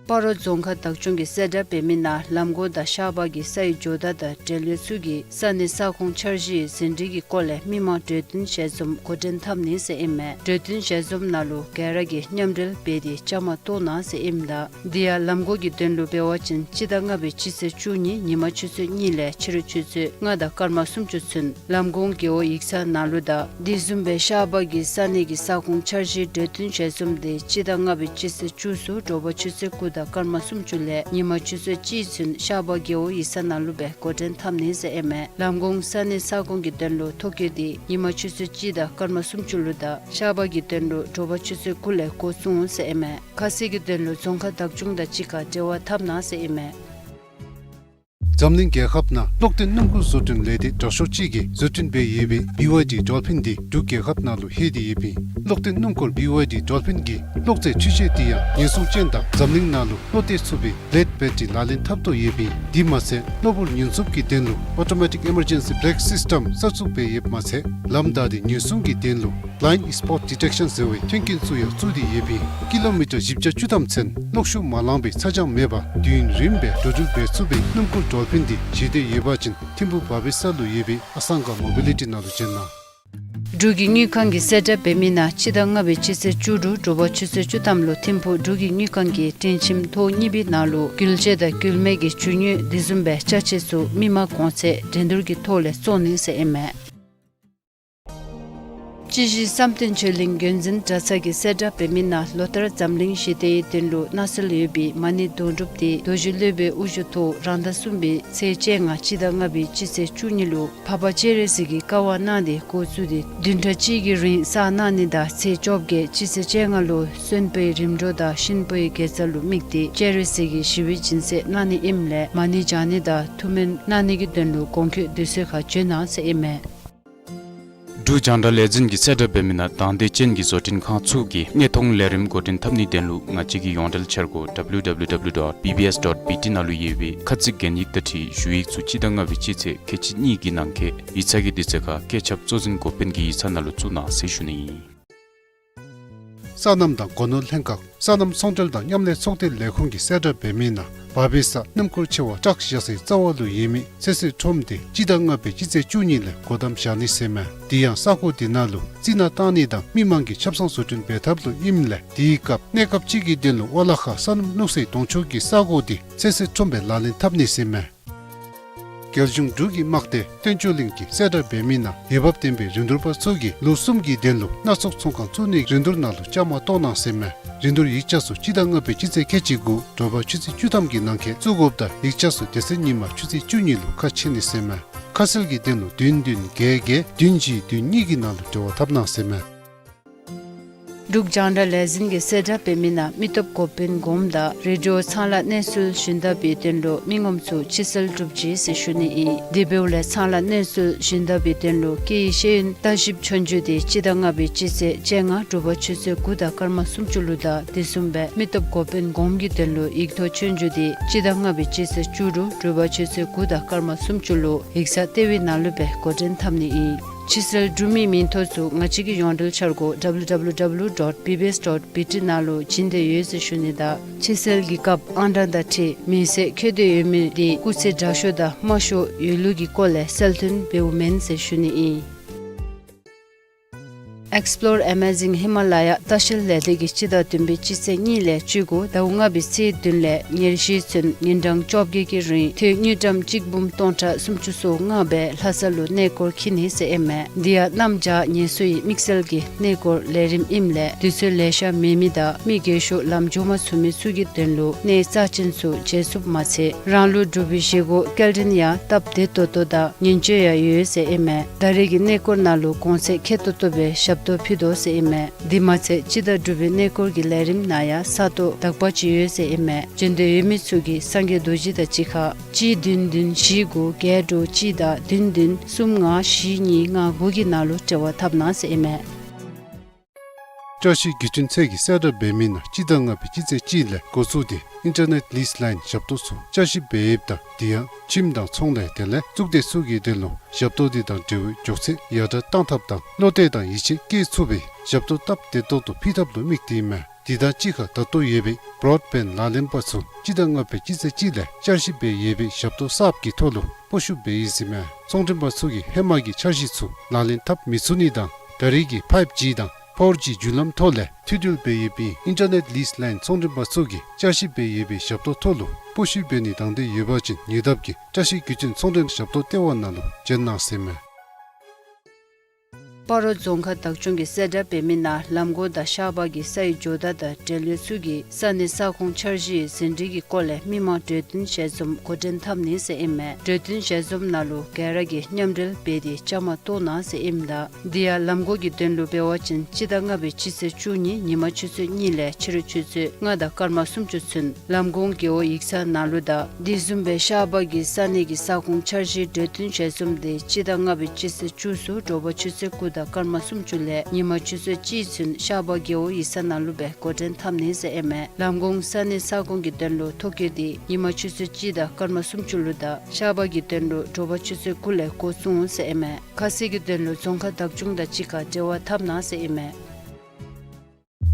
སྤ་རོ་རྫོང་ཁག་བདག་སྐྱོང་གིས་གསལ་བསྒྲགས་འབད་མི་ནང་ལམ་གོང་དང་ཤར་པ་གི་ས་ཡི་ཇོ་བདག་དང་འབྲེལ་ཡོད་ཚུ་གིས་ས་གནས་ས་ཁོངས་འཆར་གཞི་ཟིན་བྲིས་ཀྱི་སྐོར་ལས་མི་མང་གྲོས་བསྟུན་ཞལ་འཛོམས་འགོ་འདྲེན་འཐབ་ནི་ཟེར་ཨིན་མས། གྲོས་བསྟུན་ཞལ་འཛོམས་ནང་ལུ་ག་ར་གིས་མཉམ་འབྲེལ་འབད་དེ་བཅའ་མར་གཏོགས་གནང་ཟེར་ཨིནམ་ད་དེ་ཡང་ལམ་གོང་གི་དོན་ལུ་འབད་བ་ཅིན་སྤྱི་ཟླ་ལྔ་པའི་སྤྱི་ཚེས་བཅུ་གཉིས་ཉིན་མ་ཆུ་ཚོད་གཉིས་ལས་ཕྱི་རུ་ཆུ་ཚོད་ལྔ་དང་སྐར་མ་སུམ་ཅུ་ཚུན་ལམ་གོང་རྒེད་འོག་ཡིག་ཚང་ནང་ལུ་དང་དེ་བཟུམ་སྦེ་ཤར་པ་གི་ས་གནས་ཀྱི་ས་ཁོངས་འཆར་གཞི་གྲོས་བསྟུན་ཞལ་འཛོམས་དེ་སྤྱི་ཟླ་ལྔ་པའི་སྤྱི་ཚེས་བཅུ་གསུམ་དྲོ་པ་ཆུ་ཚོད་དགུ་དང་སྐར་མ་སུམ་ཅུ་ལས་ཉིན་མ་ཆུ་ཚོད་གཅིག་ཚུན་ཤར་པ་རྒེད་འོག་ཡིག་ཚང་ནང་ལུ་སྦེ་འགོ་འདྲེན་འཐབ་ནི་ཟེར་ཨིན་མས། ལམ་གོང་ས་གནས་ས་ཁོངས་ཀྱི་དོན་ལུ་ཐོ་བཀོད་དེ་ཉིན་མ་ཆུ་ཚོད་གཅིག་དང་སྐར་མ་སུམ་ཅུ་ལུ་དང་ཤར་པ་གི་དོན་ལུ་དྲོ་པ་ཆུ་ཚོད་དགུ་ལས་འགོ་བཙུགས་འོང་ཟེར་ཨིན་མས། ཁ་གསལ་གྱི་དོན་ལུ་རྫོང་ཁག་བདག་སྐྱོང་དང་གཅིག་ཁར་འབྲེལ་བ་འཐབ་གནང་ཟེར་ཨིན་མས། འཛམ་གླིང་རྒྱལ་ཁབ་ནང་གློག་ལྡན་སྣུམ་འཁོར་བཟོ་སྐྲུན་ལས་སྡེ་དྲག་ཤོས་ཅིག་གིས་བཟོ་སྐྲུན་འབད་ཡོད་པའི་བི་ཝའི་ཌི་ཌོལ་ཕིན་འདི་འབྲུག་རྒྱལ་ཁབ་ནང་ལུ་ལྷོད་དེ་ཡོདཔ་ཨིན། གློག་ལྡན་སྣུམ་འཁོར་བི་ཝའི་ཌི་ཌོལ་ཕིན་གྱི་གློག་རྫས་འཕྲུལ་ཆས་འདི་ཡང་ཉེན་སྲུང་ཅན་དང་འཛམ་གླིང་ནང་ལུ་བློ་གཏད་ཚུགས་པའི་ལེཌ་བེ་ཊ་རི་ལག་ལེན་འཐབ་དོ་ཡོདཔ་ཨིན། དེ་མ་ཚད་གློ་བུར་ཉེན་སྲུང་གི་དོན་ལུ་ཨོ་ཊོ་མེ་ཊིག་ཨི་མར་ཇེན་སི་བེ་རེཀ་སིསི་ཊམ་གསར་བཙུགས་འབད་ཡོདཔ་མ་ཚད་ལམ་བདའ་སྟེ་ཉེན་སྲུང་གི་དོན་ལུ་བླའིནཌ་སི་པོཊ་ཌི་ཊེཀ་ཤཱན་ཟེར་བའི་མཐུན་རྐྱེན་ཚུ་ཡང་བཙུགས་ཏེ་ཡོདཔ་ཨིན། ཀི་ལོ་མི་ཊར་བཞི་བརྒྱ་བཅུ་ཐམ་ཚུན་གློག་ཤུགས་མ་ལངས་པའི་ཚ་གྱང་མེད་པར་དུས་ཡུན་རིངམོ་སྦེ་འགྲོ་འགྲུལ་འབད་ཚུགས་པའི་སྣུམ་འཁོར་ཌོལ་ཕིན་འདི་བཞེས་འདོད་ཡོད་པ་ཅིན་ཐིམ་ཕུག་བ་བི་ས་ལུ་ཡོད་པའི་ཨ་སངྒ་མོ་བི་ལི་ཊི་ནང་ལུ་བྱོན་གནང་། འབྲུག་གི་དངུལ་ཁང་གིས་གསལ་བསྒྲགས་འབད་མི་ནང་སྤྱི་ཟླ་ལྔ་པའི་སྤྱི་ཚེས་བཅུ་དྲུག་དྲོ་པ་ཆུ་ཚོད་བཅུ་ཐམ་ལུ་ཐིམ་ཕུག་འབྲུག་གི་དངུལ་ཁང་གི་སྤྲིན་ཁྱིམ་ཐོག་གཉིས་པའི་ནང་ལུ་འགུལ་བྱེད་དང་འགུལ་མེད་ཀྱི་འཇུག་ནུས་དེ་བཟུམ་སྦེ་ཅ་ཆས་ཚུ་མི་མང་གོང་ཚད་འགྲན་བསྡུར་གྱི་ཐོག་ལས་བཙོང་ནི་ཟེར་ཨིན་མས། སྤྱི་བཞི་བསམ་གཏན་ཆོས་གླིང་རྒྱུན་འཛིན་གྲྭ་ཚང་གིས་གསལ་བསྒྲགས་འབད་མི་ནང་ལོ་ལྟར་འཛམ་གླིང་ཞི་བདེའི་དོན་ལུ་གནང་སྲོལ་ཡོད་པའི་མ་ཎི་དོན་གྲུབ་སྟེ་རྡོ་རྗེ་སློབ་དཔོན་དབུ་བཞུགས་ཐོག་རང་ཟླ་གསུམ་པའི་ཚེས་བཅོ་ལྔ་སྤྱི་ཟླ་ལྔ་པའི་སྤྱི་ཚེས་བཅུ་གཉིས་ལུ་འཕགས་པ་སྤྱན་རས་གཟིགས་ཀྱིས་བཀའ་དབང་གནང་སྟེ་འགོ་བཙུགས་ཏེ་བདུན་ཕྲག་གཅིག་གི་རིང་བསགས་གནང་ནི་དང་ཚེས་བཅོ་བརྒྱད་སྤྱི་ཚེས་བཅོ་ལྔ་ལུ་གསོན་པོའི་རིམ་གྲོ་དང་གཤིན་པོའི་དགེ་རྩ་ལུ་དམིགས་ཏེ་སྤྱན་རས་གཟིགས་ཀྱི་ཞི་བའི་སྦྱིན་སྲེག་གནང་ནི་ཨིནམ་ལས་མ་ཎི་བགྱང་ནི་དང་ཐུགས་སྨོན་གནང་ནི་གི་དོན་ལུ་གོང་འཁོད་དུས་ཚོད་ཁར་བྱོན་གནང་ཟེར་ཨིན་མས། འབྲུག་རྒྱང་བསྒྲགས་ལས་འཛིན་གྱིས་གསལ་བསྒྲགས་འབད་མི་ནང་དང་འདོད་ཅན་གྱི་བཟོ་སྐྲུན་ཁང་ཚུ་གིས་དངོས་མཐོང་ལས་རིམ་འགོ་འདྲེན་འཐབ་ནིའི་དོན་ལུ་ང་བཅས་ཀྱི་ཡོངས་འབྲེལ་འཆར་སྒོ་W W W dot B B S dot B T ནང་ལུ་ཡོད་པའི་ཁ་ཚིག་གན་ཡིག་དང་འཁྲིལ་ཞུ་ཡིག་ཚུ་སྤྱི་ཟླ་ལྔ་པའི་སྤྱི་ཚེས་ཁལ་གཅིག་གཉིས་ཀྱི་ནང་འཁོད་ཡིག་ཚང་གི་དུས་ཚོད་ཁར་བཀོད་ཁྱབ་གཙོ་འཛིན་འགོ་དཔོན་གྱི་ཡིག་ཚང་ནང་ལུ་བཙུགས་གནང་ཟེར་ཞུ་ནི་ཨིན། སོ་ནམ་དང་སྒོ་ནོར་ལྷན་ཁག་སོ་ནམ་ཚོང་འབྲེལ་དང་མཉམ་ལས་ཚོགས་སྡེ་ལས་ཁུངས་ཀྱིས་གསལ་བསྒྲགས་འབད་མི་ནང་བ་བི་ས་སྣུམ་འཁོར་ཆེ་བ་ཊརཀ་བཞག་སའི་རྩ་བ་ལུ་ཡོད་མི་ཚོད་བསྲེ་ཁྲོམ་དེ་སྤྱི་ཟླ་ལྔ་པའི་སྤྱི་ཚེས་བཅུ་གཉིས་ལས་སྒོ་བསྡམ་བཞག་ནི་ཟེར་མས། དེ་ཡང་ས་གོ་དེ་ནང་ལུ་རྩི་ནག་བཏང་ནི་དང་མི་མང་གི་ཆབ་གསང་བཟོ་སྐྲུན་འབད་ཐབས་ལུ་ཨིནམ་ལས་དེའི་སྐབས་གནས་སྐབས་ཅིག་གི་དོན་ལུ་ཝ་ལ་ཁ་སོ་ནམ་བླུག་སའི་དོང་ཕྱོགས་ཀྱི་ས་གོ་དེ་ཚོད་བསྲེ་ཁྲོམ་སྦེ་ལག་ལེན་འཐབ་ནི་ཟེར་མས། རྒྱལ་གཞུང་འབྲུག་གི་དམག་སྡེ་བསྟན་སྐྱོང་གླིང་གིས་གསལ་བསྒྲགས་འབད་མི་ནང་འོས་འབབ་ལྡན་པའི་རིན་བསྡུར་པ་ཚུ་གིས་ལོ་གསུམ་གྱི་དོན་ལུ་སྣ་ཚོགས་ཚོང་ཁང་བཙུགས་ནིའི་རིན་བསྡུར་ནང་ལུ་བཅའ་མར་གཏོགས་གནང་ཟེར་མས། རིན་བསྡུར་ཡིག་ཆ་ཚུ་སྤྱི་ཟླ་ལྔ་པའི་སྤྱི་ཚེས་ཁལ་གཅིག་དགུ་དྲོ་པ་ཆུ་ཚོད་བཅུ་ཐམ་གྱི་ནང་འཁོད་བཙུགས་དགོཔ་དང་ཡིག་ཆ་ཚུ་དེ་ཚེ་ཉིན་མ་ཆུ་ཚོད་བཅུ་གཉིས་ལུ་ཁ་ཕྱེ་ནི་ཟེར་མས། ཁ་གསལ་གྱི་དོན་ལུ་བདུན་བདུན་བརྒྱད་བརྒྱད་བདུན་བཞི་བདུན་གཉིས་ཀྱི་ནང་ལུ་འབྲེལ་བ་འཐབ་གནང་ཟེར་མས། འབྲུག་རྒྱང་བསྒྲགས་ལས་འཛིན་གྱིས་གསལ་བསྒྲགས་འབད་མི་ནང་མི་སྟོབས་འགོ་དཔོན་གོངམ་དང་རེ་ཌི་ཡོ་ཚང་ལ་གནས་ཚུལ་བྱིན་ད་པའི་དོན་ལུ་མི་ངོམ་ཚུ་ཕྱི་སེལ་གྲུབ་ཅི་ཟེར་ཞུ་ནི་ཨིན། དེ་འབདཝ་ལས་ཚང་ལ་གནས་ཚུལ་བྱིན་ད་པའི་དོན་ལུ་སྐད་ཡིག་ཤེས་ཡོན་ལྟ་ཞིབ་ཆོས་རྒྱུགས་དེ་སྤྱི་ཟླ་ལྔ་པའི་སྤྱི་ཚེས་བཅོ་ལྔ་དྲོ་པ་ཆུ་ཚོད་དགུ་དང་སྐར་མ་སུམ་ཅུ་ལུ་དང་དེ་བཟུམ་སྦེ་མི་སྟོབས་འགོ་དཔོན་གོངམ་གྱི་དོན་ལུ་ཡིག་ཐོག་ཆོས་རྒྱུགས་དེ་སྤྱི་ཟླ་ལྔ་པའི་སྤྱི་ཚེས་བཅུ་དྲུག་དྲོ་པ་ཆུ་ཚོད་དགུ་དང་སྐར་མ་སུམ་ཅུ་ལུ་ཡིག་ཚང་ལྟེ་བའི་ནང་ལུ་སྦེ་འགོ་འདྲེན་འཐབ་ནི་ཨིན། ཕྱི་སེལ་གྲུབ་མིའི་མིང་ཐོ་ཚུ་ང་བཅས་ཀྱི་ཡོངས་འབྲེལ་འཆར་སྒོ་W W W dot B B S dot B T ནང་ལུ་བྱིན་ཏེ་ཡོད་ཟེར་ཞུ་ནི་དང་ཕྱི་སེལ་གྱི་སྐབས་ཨང་གྲངས་དང་འཁྲིལ་མེ་བསྲེགས་འཁོད་དེ་ཡོད་མི་དེ་སྐུགས་ཚད་དྲག་ཤོས་དང་དམའ་ཤོས་ཡོད་ལུགས་ཀྱི་སྐོར་ལས་གསལ་སྟོན་འབདཝ་མེན་ཟེར་ཞུ་ནི་ཨིན། Explore Amazing Himalaya ལྟ་བཤལ་ལས་སྡེ་གིས་སྤྱི་ཟླ་བདུན་པའི་སྤྱི་ཚེས་གཉིས་ལས་བཅུ་དགུ་ཟླཝ་ལྔ་པའི་ཚེས་བདུན་ལས་ཉེར་བཞི་ཚུན་ཉིན་གྲངས་བཅོ་བརྒྱད་ཀྱི་རིང་ཐོན་དངུལ་ཀྲམ་གཅིག་འབུམ་སྟོང་ཕྲག་སུམ་ཅུ་སོ་ལྔ་སྦེ་ལྷ་ས་ལུ་གནས་སྐོར་འཁྱིད་ནི་ཟེར་ཨིན་མས། དེ་ཡང་གནམ་བྱཱར་ཉལ་སོ་ཡི་དམིགས་བསལ་གྱི་གནས་སྐོར་ལས་རིམ་ཨིནམ་ལས་དུས་ཚོད་ལེ་ཤ་མེད་མི་དང་མི་རྒས་ཤོས་ལམ་འགྱོ་མ་ཚུགས་མི་ཚུ་གི་དོན་ལུ་གནས་རྩ་ཅན་ཚུ་མཇལ་ཚུགསཔ་མ་ཚད་རང་ལུ་འབྲུག་པའི་བཞེས་སྒོ་སྐྱེལ་འདྲེན་ཡང་སྟབས་བདེ་ཏོག་ཏོ་དང་ཉིན་བཅུ་ཡང་ཡོད་ཟེར་ཨིན་མས། ད་རེས་ཀྱི་གནས་སྐོར་ནང་ལུ་གོང་ཚད་ཁེ་ཏོག་ཏོ་སྦེ་ཞབས་ཏོག་ཕུལ་དོ་ཟེར་ཨིན་མས། དེ་མ་ཚད་སྤྱི་ཟླ་དྲུག་པའི་གནས་སྐོར་གྱི་ལས་རིམ་ནང་ཡང་ས་སྟོང་དག་པ་ཅིག་ཡོད་ཟེར་ཨིན་མས། འབྱོན་འདོད་ཡོད་མི་ཚུ་གིས་སངས་རྒྱས་རྡོ་རྗེ་དང་གཅིག་ཁར་གཅིག་བདུན་བདུན་བཞི་དགུ་བརྒྱད་དྲུག་གཅིག་དང་བདུན་བདུན་གསུམ་ལྔ་བཞི་གཉིས་ལྔ་དགུ་གི་ནང་ལུ་འབྲེལ་བ་འཐབ་གནང་ཟེར་ཨིན་མས། བཅའ་སྤྱོད་བརྒྱུད་འཕྲིན་ཚད་ཀྱི་གསལ་བསྒྲགས་འབད་མི་ནང་སྤྱི་ཟླ་ལྔ་པའི་སྤྱི་ཚེས་གཅིག་ལས་འགོ་བཙུགས་ཏེ་ཨིན་ཊར་ནེཊ་ལིསི་ལའིན་ཞབས་ཏོག་ཚུ་བསྐྱར་ཞིབ་འབད་ཡོདཔ་ད་དེ་ཡང་ཁྱིམ་དང་ཚོང་ལས་དེ་ལས་གཙུག་སྡེ་ཚུ་གི་དོན་ལུ་ཞབས་ཏོག་དེ་དང་འབྲེལ་བའི་མགྱོགས་ཚད་ཡར་དྲག་གཏང་ཐབས་དང་བློ་གཏད་དང་ཡིད་ཆེས་བསྐྱེད་ཚུགས་པའི་ཞབས་ཏོག་སྟབས་བདེ་ཏོག་ཏོ་ཕུལ་ཐབས་ལུ་དམིགས་ཏེ་ཨིན་མས། དེ་དང་གཅིག་ཁར་ད་ལྟོ་ཡོད་པའི་བྲོཌ་བེནཌ་ལག་ལེན་པ་ཚུ་སྤྱི་ཟླ་ལྔ་པའི་སྤྱི་ཚེས་གཅིག་ལས་བསྐྱར་ཞིབ་འབད་ཡོད་པའི་ཞབས་ཏོག་གསརཔ་གི་ཐོག་ལུ་སྤོ་བཤུད་འབད་ཡི་ཟེར་ཨིན་མས། ཚོང་མགྲོན་པ་ཚུ་གིས་ཧེ་མ་གི་འཆར་གཞི་ཚུ་ལག་ལེན་འཐབ་མི་ཚུགས་ནི་དང་ད་རེས་ཀྱི་ཕའིབ་ཇི་དང་ཕོར་ཇི་བརྒྱུད་ལམ་ཐོག་ལས་མཐུད་འབྲེལ་འབད་ཡོད་པའི་ཨིན་ཊར་ནེཊ་ལིསི་ལའིན་ཚོང་མགྲོན་པ་ཚུ་གིས་བསྐྱར་ཞིབ་འབད་ཡོད་པའི་ཞབས་ཏོག་ཐོག་ལུ་སྤོ་བཤུད་འབད་ནི་དང་འདོད་ཡོད་པ་ཅིན་ཉེ་འདབས་ཀྱི་བཀྲ་ཤིས་བརྒྱུད་འཕྲིན་ཚོང་འབྲེལ་ཞབས་ཏོག་ལྟེ་བ་ནང་ལུ་བྱོན་གནང་ཟེར་ཨིན་མས། སྤ་རོ་རྫོང་ཁག་བདག་སྐྱོང་གིས་གསལ་བསྒྲགས་འབད་མི་ནང་ལམ་གོང་དང་ཤར་པ་གི་ས་ཡི་ཇོ་བདག་དང་འབྲེལ་ཡོད་ཚུ་གིས་ས་གནས་ས་ཁོངས་འཆར་གཞིའི་ཟིན་བྲིས་ཀྱི་སྐོར་ལས་མི་མང་གྲོས་བསྟུན་ཞལ་འཛོམས་འགོ་འདྲེན་འཐབ་ནི་ཟེར་ཨིན་མས། གྲོས་བསྟུན་ཞལ་འཛོམས་ནང་ལུ་ག་ར་གིས་མཉམ་འབྲེལ་འབད་དེ་བཅའ་མར་གཏོགས་གནང་ཟེར་ཨིནམ་ད་དེ་ཡང་ལམ་གོང་གི་དོན་ལུ་འབད་བ་ཅིན་སྤྱི་ཟླ་ལྔ་པའི་སྤྱི་ཚེས་བཅུ་གཉིས་ཉིན་མ་ཆུ་ཚོད་གཉིས་ལས་ཕྱི་རུ་ཆུ་ཚོད་ལྔ་དང་སྐར་མ་སུམ་ཅུ་ཚུན་ལམ་གོང་རྒེད་འོག་ཡིག་ཚང་ནང་ལུ་དང་དེ་བཟུམ་སྦེ་ཤར་པ་གི་ས་གནས་ཀྱི་ས་ཁོངས་འཆར་གཞིའི་གྲོས་བསྟུན་ཞལ་འཛོམས་དེ་སྤྱི་ཟླ་ལྔ་པའི་སྤྱི་ཚེས་བཅུ་གསུམ་དྲོ་པ་ཆུ་ཚོད་དགུ་དང་སྐར་མ་སུམ་ཅུ་ལས་ཉིན་མ་ཆུ་ཚོད་གཅིག་ཚུན་ཤར་པ་རྒེད་འོག་ཡིག་ཚང་ནང་ལུ་སྦེ་འགོ་འདྲེན་འཐབ་ནི་ཟེར་ཨིན་མས། ལམ་གོང་ས་གནས་ས་ཁོངས་ཀྱི་དོན་ལུ་ཐོ་བཀོད་དེ་ཉིན་མ་ཆུ་ཚོད་གཅིག་དང་སྐར་མ་སུམ་ཅུ་ལུ་དང་ཤར་པ་གི་དོན་ལུ་དྲོ་པ་ཆུ་ཚོད་དགུ་ལས་འགོ་བཙུགས་འོང་ཟེར་ཨིན་མས། ཁ་གསལ་གྱི་དོན་ལུ་རྫོང་ཁག་བདག་སྐྱོང་དང་གཅིག་ཁར་འབྲེལ་བ་འཐབ་གནང་ཟེར་ཨིན་མས།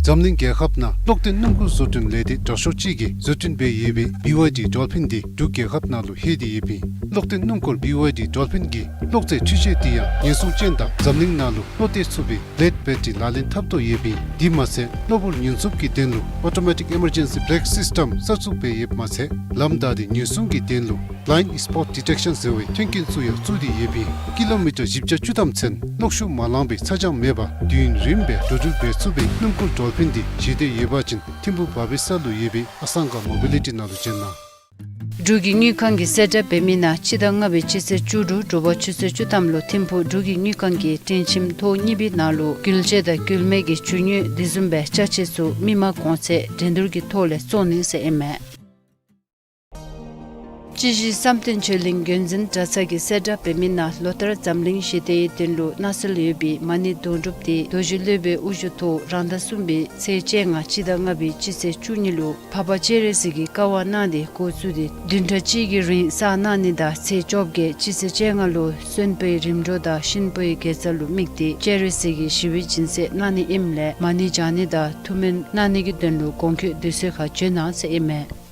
འཛམ་གླིང་རྒྱལ་ཁབ་ནང་གློག་ལྡན་སྣུམ་འཁོར་བཟོ་སྐྲུན་ལས་སྡེ་དྲག་ཤོས་ཅིག་གིས་བཟོ་སྐྲུན་འབད་ཡོད་པའི་བི་ཝའི་ཌི་ཌོལ་ཕིན་འདི་འབྲུག་རྒྱལ་ཁབ་ནང་ལུ་ལྷོད་དེ་ཡོདཔ་ཨིན། གློག་ལྡན་སྣུམ་འཁོར་བི་ཝའི་ཌི་ཌོལ་ཕིན་གྱི་གློག་རྫས་འཕྲུལ་ཆས་འདི་ཡང་ཉེན་སྲུང་ཅན་དང་འཛམ་གླིང་ནང་ལུ་བློ་གཏད་ཚུགས་པའི་ལེཌ་བེ་ཊི་རི་ལག་ལེན་འཐབ་དོ་ཡོདཔ་ཨིན། དེ་མ་ཚད་གློ་བུར་ཉེན་སྲུང་གི་དོན་ལུ་ཨོ་ཊོ་མེ་ཊིག་ཨི་མར་ཇེན་སི་བེ་རེཀ་སིསི་ཊམ་གསར་བཙུགས་འབད་ཡོདཔ་མ་ཚད་ལམ་བདའ་སྟེ་ཉེན་སྲུང་གི་དོན་ལུ་བླའིནཌ་སི་པོཊ་ཌི་ཊེག་ཤཱན་ཟེར་བའི་མཐུན་རྐྱེན་ཚུ་ཡང་བཙུགས་ཏེ་ཡོདཔ་ཨིན། ཀི་ལོ་མི་ཊར་བཞི་བརྒྱ་བཅུ་ཐམ་ཚུན་གློག་ཤུགས་མ་ལང་པའི་ཚ་གྱང་མེད་པར་དུས་ཡུན་རིངམོ་སྦེ་འགྲོ་འགྲུལ་འབད་ཚུགས་པའི་སྣུམ་འཁོར་ཌོལ་ཕིན་འདི་བཞེས་འདོད་ཡོད་པ་ཅིན་ཐིམ་ཕུ་བྷ་བི་ས་ལུ་ཡོད་པའི་ཨ་སང་ག་མོ་བི་ལི་ཊི་ནང་ལུ་བྱོན་གནང་། འབྲུག་གི་དངུལ་ཁང་གིས་གསལ་བསྒྲགས་འབད་མི་ནང་སྤྱི་ཟླ་ལྔ་པའི་སྤྱི་ཚེས་བཅུ་དྲུག་དྲོ་པ་ཆུ་ཚོད་བཅུ་ཐམ་ལུ་ཐིམ་ཕུ་འབྲུག་གི་དངུལ་ཁང་གི་སྒྲིང་ཁྱིམ་ཐོག་གཉིས་པའི་ནང་ལུ་རྒྱུ་ཆ་དང་རྒྱུ་སྨན་གྱི་རྒྱུ་དངོས་དེ་བཟུམ་སྦེ་ཅ་ཆས་ཚུ་མི་མང་གོང་ཚད་འགྲན་བསྡུར་གྱི་ཐོག་ལས་བཙོང་ནི་ཟེར་ཨིན་མས། སྤྱི་བཞི་བསམ་གཏན་ཆོས་གླིང་རྒྱུན་འཛིན་གྲྭ་ཚང་གིས་གསལ་བསྒྲགས་འབད་མི་ནང་ལོ་ལྟར་འཛམ་གླིང་ཞི་བདེའི་དོན་ལུ་གནང་སྲོལ་ཡོད་པའི་མ་ཎི་དོན་གྲུབ་དེ་རྡོ་རྗེ་སློབ་དཔོན་དབུ་བཞུགས་ཐོག་རང་ཟླ་གསུམ་པའི་ཚེས་བཅོ་ལྔ་སྤྱི་ཟླ་ལྔ་པའི་སྤྱི་ཚེས་བཅུ་གཉིས་ལུ་འཕགས་པ་སྤྱན་རས་གཟིགས་ཀྱི་བཀའ་དབང་གནང་སྟེ་འགོ་བཙུགས་ཏེ་བདུན་ཕྲག་གཅིག་གི་རིང་བསགས་གནང་ནི་དང་ཚེས་བཅོ་བརྒྱད་སྤྱི་ཚེས་བཅོ་ལྔ་ལུ་གསོན་པོའི་རིམ་གྲོ་དང་གཤིན་པོའི་དགེ་རྩ་ལུ་དམིགས་ཏེ་སྤྱན་རས་གཟིགས་ཀྱི་ཞི་བའི་སྦྱིན་སྲེག་གནང་ནི་ཨིནམ་ལས་མ་ཎི་བགྱང་ནི་དང་ཐུགས་སྨོན་གནང་ནི་གི་དོན་ལུ་གོང་འཁོད་དུས་ཚོད་ཁར་བྱོན་གནང་ཟེར་ཨིན་མས།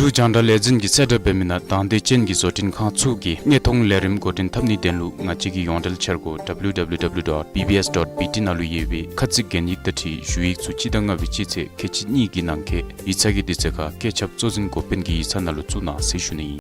འབྲུག་རྒྱང་བསྒྲགས་ལས་འཛིན་གྱིས་གསལ་བསྒྲགས་འབད་མི་ནང་དང་འདོད་ཅན་གྱི་བཟོ་སྐྲུན་ཁང་ཚུ་གིས་དངོས་མཐོང་ལས་རིམ་འགོ་འདྲེན་འཐབ་ནིའི་དོན་ལུ་ང་བཅས་ཀྱི་ཡོངས་འབྲེལ་འཆར་སྒོ་W W W dot B B S dot B T ནང་ལུ་ཡོད་པའི་ཁ་ཚིག་གན་ཡིག་དང་འཁྲིལ་ཞུ་ཡིག་ཚུ་སྤྱི་ཟླ་ལྔ་པའི་སྤྱི་ཚེས་ཁལ་གཅིག་གཉིས་ཀྱི་ནང་འཁོད་ཡིག་ཚང་གི་དུས་ཚོད་ཁར་བཀོད་ཁྱབ་གཙོ་འཛིན་འགོ་དཔོན་གྱི་ཡིག་ཚང་ནང་ལུ་བཙུགས་གནང་ཟེར་ཞུ་ནི་ཨིན།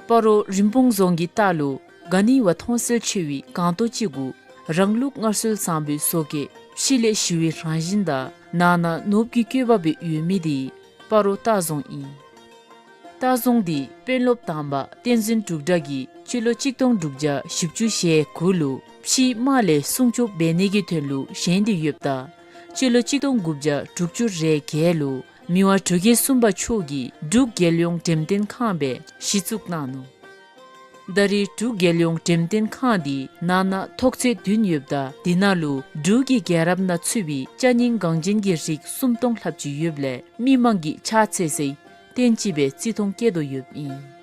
སྤ་རོ་རིན་སྤུངས་རྫོང་གི་ལྟག་ལུ་ག་ནི་བ་མཐོང་གསལ་ཆེ་བའི་སྒང་ཏོག་ཅིག་གུ་རང་ལུགས་སྔར་སྲོལ་བཟང་པོའི་བཟོ་བཀོད་ཕྱི་ལས་ཞི་བའི་རང་བཞིན་དང་ནང་ན་ནོར་བུ་གི་བཀོད་པ་སྦེ་ཡོད་མི་དེ་སྤ་རོ་ལྟ་རྫོང་ཨིན། ལྟ་རྫོང་དེ་དཔོན་སློབ་དང་པ་བསྟན་འཛིན་འབྲུག་སྒྲ་གིས་སྤྱི་ལོ་གཅིག་སྟོང་དྲུག་བརྒྱ་བཞི་བཅུ་ཞེ་དགུ་ལུ་ཕྱིའི་དམག་ལས་སྲུང་སྐྱོབ་འབད་ནི་གི་དོན་ལུ་བཞེངས་ཏེ་ཡོདཔ་ད་སྤྱི་ལོ་གཅིག་སྟོང་དགུ་བརྒྱ་དྲུག་ཅུ་རེ་བརྒྱད་ལུ་མི་དབང་འབྲུག་རྒྱལ་གསུམ་པ་མཆོག་གིས་འབྲུག་རྒྱལ་ཡོངས་འགྲེམས་སྟོན་ཁང་སྦེ་གཞི་བཙུགས་གནང་ནུག། ད་རེས་འབྲུག་རྒྱལ་ཡོངས་འགྲེམས་སྟོན་ཁང་འདི་ནང་ན་ཐོག་ཚད་བདུན་ཡོདཔ་ད་དེ་ནང་ལུ་འབྲུག་གི་རྒྱལ་རབས་ནང་ཚུད་པའི་ཅ་རྙིང་འགངས་ཅན་གྱི་རིགས་སུམ་སྟོང་ལྷགཔ་ཅིག་ཡོདཔ་ལས་མི་མང་གིས་ཕྱག་འཚལ་སའི་རྟེན་ཅིག་སྦེ་བརྩི་མཐོང་བསྐྱེད་དོ་ཡོདཔ་ཨིན།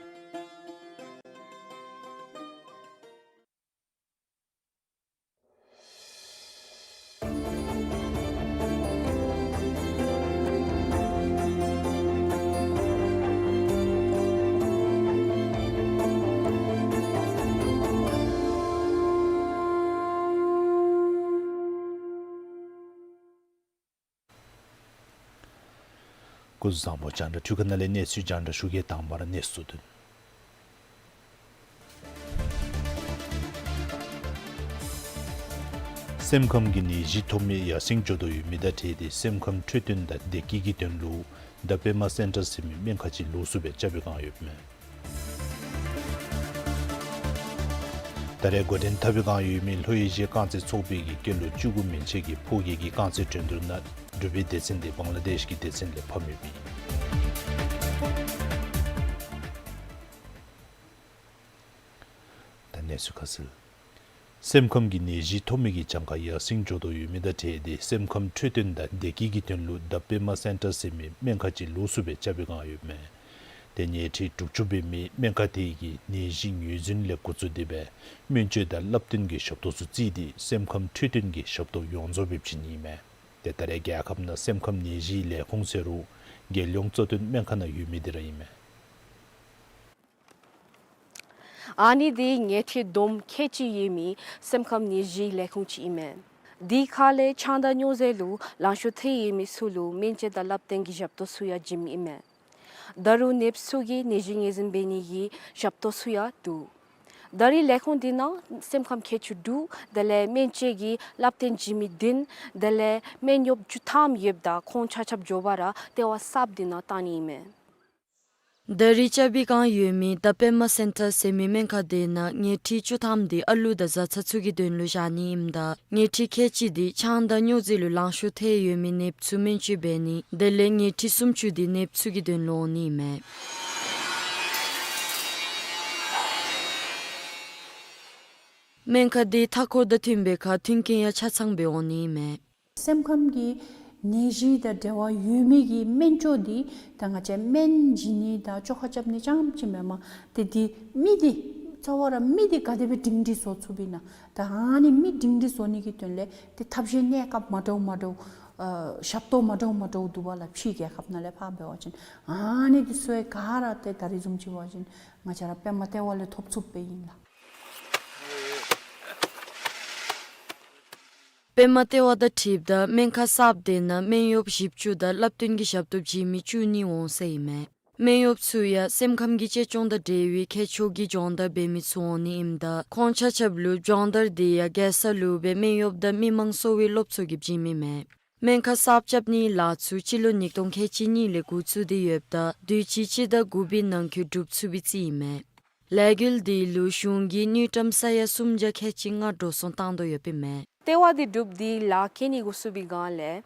སྐུ་གཟུགས་བཟང་པོ། རྒྱང་བསྒྲགས་འཕྲུལ་ཁང་ནང་ལས་གནས་ཚུལ་རྒྱང་བསྒྲགས་ཞུ་གེ། དང་པ་ར་གནས་ཚུལ་དོན། སེམས་ཁམས་ཀྱི་ནད་གཞི་ཐོབ་མི་ཡར་སེང་འགྱོ་དོ་ཡོད་མི་དང་འབྲེལ་ཏེ་སེམས་ཁམས་འཕྲོད་བསྟེན་དང་བདེ་སྐྱིད་ཀྱི་དོན་ལུ་The Pema Center ཟེར་མི་སྨན་ཁང་ཅིག་ལོགས་སུ་སྦེ་རྐྱབ་པའི་བསྒང་ཡོདཔ་མས། ད་རེས་འགོ་འདྲེན་འཐབ་པའི་བསྒང་ཡོད་མི་ལྷོ་ཨེ་ཤི་ཡ་རྐང་རྩེད་ཚོགས་པའི་གི་སྐྱེས་ལོ་བཅུ་དགུ་མན་ཆད་ཀྱི་ཕོ་སྐྱེས་ཀྱི་རྐང་རྩེད་འགྲན་བསྡུར་ནང་འབྲུག་པའི་སྡེ་ཚན་དེ་བང་ལ་དེཤ་གི་སྡེ་ཚན་ལས་ཕམ་ཡོདཔ་ཨིན། ད་གནས་ཚུལ་ཁ་གསལ། སེམས་ཁམས་ཀྱི་ནད་གཞི་ཐོབ་མི་གི་གྱངས་ཁ་ཡར་སེང་འགྱོ་དོ་ཡོད་མི་དང་འབྲེལ་ཏེ་སེམས་ཁམས་འཕྲོད་བསྟེན་དང་བདེ་སྐྱིད་ཀྱི་དོན་ལུ་The Pema Center ཟེར་མི་སྨན་ཁང་ཅིག་ལོགས་སུ་སྦེ་རྐྱབ་པའི་བསྒང་ཡོདཔ་མས། ཏེ་ཉལ་ཁྲི་དྲུག་ཅུ་འབད་མི་སྨན་ཁང་དེ་གིས་ནད་གཞི་ངོས་འཛིན་ལས་འགོ་བཙུགས་ཏེ་སྦེ་སྨན་བཅོས་དང་བསླབ་སྟོན་གྱི་ཞབས་ཏོག་ཚུ་བརྩིས་ཏེ་སེམས་ཁམས་འཕྲོད་བསྟེན་གྱི་ཞབས་ཏོག་ཡོངས་རྫོགས་སྦེ་བྱིན་ནི་ཨིན་མས། ཏེ་ད་རེས་རྒྱལ་ཁབ་ནང་སེམས་ཁམས་ནད་གཞིའི་ལས་ཁུངས་ཟེར་རུང་རྒྱལ་ཡོངས་གཙོ་བསྟེན་སྨན་ཁང་ནང་ཡོད་མི་དེ་ར་ཨིན་མས། ཨ་ནི་འདི་ཉལ་ཁྲི་བསྡོམས་ཁལ་གཅིག་ཡོད་མི་སེམས་ཁམས་ནད་གཞིའི་ལས་ཁུངས་ཅིག་ཨིན་མས། དེ་ཁ་ལས་ཆང་དང་སྨྱོ་རྫས་ལུ་ལང་ཤོར་ཐལ་ཡོད་མི་ཚུ་ལུ་སྨན་བཅོས་དང་བསླབ་སྟོན་གྱི་ཞབས་ཏོག་ཚུ་ཡང་བྱིནམ་ཨིན་མས། ད་རུང་ནདཔ་ཚུ་གི་ནད་གཞི་ངོས་འཛིན་འབད་ནི་གི་ཞབས་ཏོག་ཚུ་ཡང་འདུག། ད་རེས་ལས་ཁུངས་འདི་ནང་སེམས་ཁམས་མཁས་མཆོག་དྲུག་དེ་ལས་སྨན་བཅོས་ཀྱི་བསླབ་སྟོན་བྱིན་མི་བདུན་དེ་ལས་སྨན་གཡོགཔ་བཅུ་ཐམ་ཡོདཔ་ད་ཁོང་ཆ་ཁྱབ་མགྱོགས་པ་ར་ལྟེ་བ་གསརཔ་འདི་ནང་གཏང་ནི་ཨིན་མས། ད་རེས་རྐྱབ་པའི་བསྒང་ཡོད་མི་The Pema Center ཟེར་མི་སྨན་ཁང་དེ་ནང་ཉལ་ཁྲི་བཅུ་ཐམ་དེ་ཨ་ལུ་དང་བཟའ་ཚང་ཚུ་གི་དོན་ལུ་བཞག་ནི་ཨིནམ་ད་ཉལ་ཁྲི་ཁལ་གཅིག་དེ་ཆང་དང་སྨྱོ་རྫས་ལུ་ལང་ཤོར་ཐལ་ཡོད་མི་ནདཔ་ཚུ་སྨན་བཅོས་འབད་ནི་དེ་ལས་ཉལ་ཁྲི་སུམ་ཅུ་དེ་ནདཔ་ཚུ་གི་དོན་ལུ་འོང་ནི་ཨིན་མས། སྨན་ཁང་དེ་མཐའ་འཁོར་དང་མཐུན་པའི་ཁར་མཐུན་རྐྱེན་ཡང་ཆ་ཚང་སྦེ་འོང་ནི་ཨིན་མས། སེམས་ཁམས་ཀྱི་ནད་གཞི་དང་འབྲེལ་བ་ཡོད་མི་གི་སྨན་བཅོས་འདི་ད་ང་བཅས་སྨན་བྱིན་ནི་དང་བཅོ་ཁ་རྐྱབ་ནི་རྐྱངམ་ཅིག་མེན་པར་ཏེ་འདི་མི་འདི་རྩ་བ་ར་མི་འདི་ག་དེ་སྦེ་སྒྲིང་སྒྲི་བཟོ་ཚུགས་པས་ན། ད་ཨ་ནི་མི་སྒྲིང་སྒྲི་བཟོ་ནི་གི་དོན་ལས་ཏེ་ཐབས་ཤེས་གནས་སྐབས་མ་འདྲཝ་མ་འདྲཝ་ཨ་ཞབས་ཏོག་མ་འདྲཝ་མ་འདྲཝ་འདུག་པ་ལགས། ཕྱིའི་རྒྱལ་ཁབ་ནང་ལས་ཕར་འབད་བ་ཅིན་ཨ་ནི་འདི་ཚུ་ག་ར་ཏེ་ད་རེས་བཟུམ་ཅིག་འབད་བ་ཅིན་ང་བཅས་ར་པདྨ་ལྟེ་བ་ལས་ཐོབ་ཚུགསཔ་སྦེ་ཨིན་ལགས། པདྨ་ལྟེ་བ་དང་འཁྲིལཝ་ད་སྨན་ཁང་གསརཔ་དེ་ནང་སྨན་གཡོགཔ་བཞི་བཅུ་དང་བསླབ་སྟོན་གྱི་ཞབས་ཏོག་བྱིན་མི་བཅུ་གཉིས་འོང་ཟེར་ཨིན་མས། སྨན་གཡོགཔ་ཚུ་ཡང་སེམས་ཁམས་ཀྱི་གཅེས་སྐྱོང་དང་འབྲེལ་བའི་ཁྱད་ཆོས་ཀྱི་སྦྱོང་བརྡར་འབད་མི་ཚུ་འོང་ནི་ཨིནམ་ད་ཁོང་ཆ་ཁྱབ་ལུ་སྦྱོང་བརྡར་དེ་ཡང་རྒྱལ་ས་ལུ་སྦེ་སྨན་གཡོགཔ་དང་མི་མང་གསོ་བའི་སློབ་གཙོ་གིས་བྱིནམ་ཨིན་མས། སྨན་ཁང་གསརཔ་རྐྱབ་ནིའི་ལཱ་ཚུ་སྤྱི་ལོ་ཉིས་སྟོང་ཁལ་གཅིག་གཉིས་ལས་འགོ་བཙུགས་ཏེ་ཡོདཔ་ད་དུས་ཅི་སྤྱི་ཟླ་དགུ་པའི་ནང་འཁོད་གྲུབ་ཚུགས་པའི་རྩིས་ཨིན་མས། ལས་འགུལ་འདི་ལུ་གཞུང་གིས་དངུལ་ཀྲམ་ས་ཡ་སུམ་བརྒྱ་ཁལ་གཅིག་ལྔ་འགྲོ་སོང་བཏང་དོ་ཡོདཔ་ཨིན་མས། ལྟེ་བ་འདི་གྲུབ་སྟེ་ལཱ་ག་ནི་འགོ་བཙུགས་པའི་བསྒང་ལས་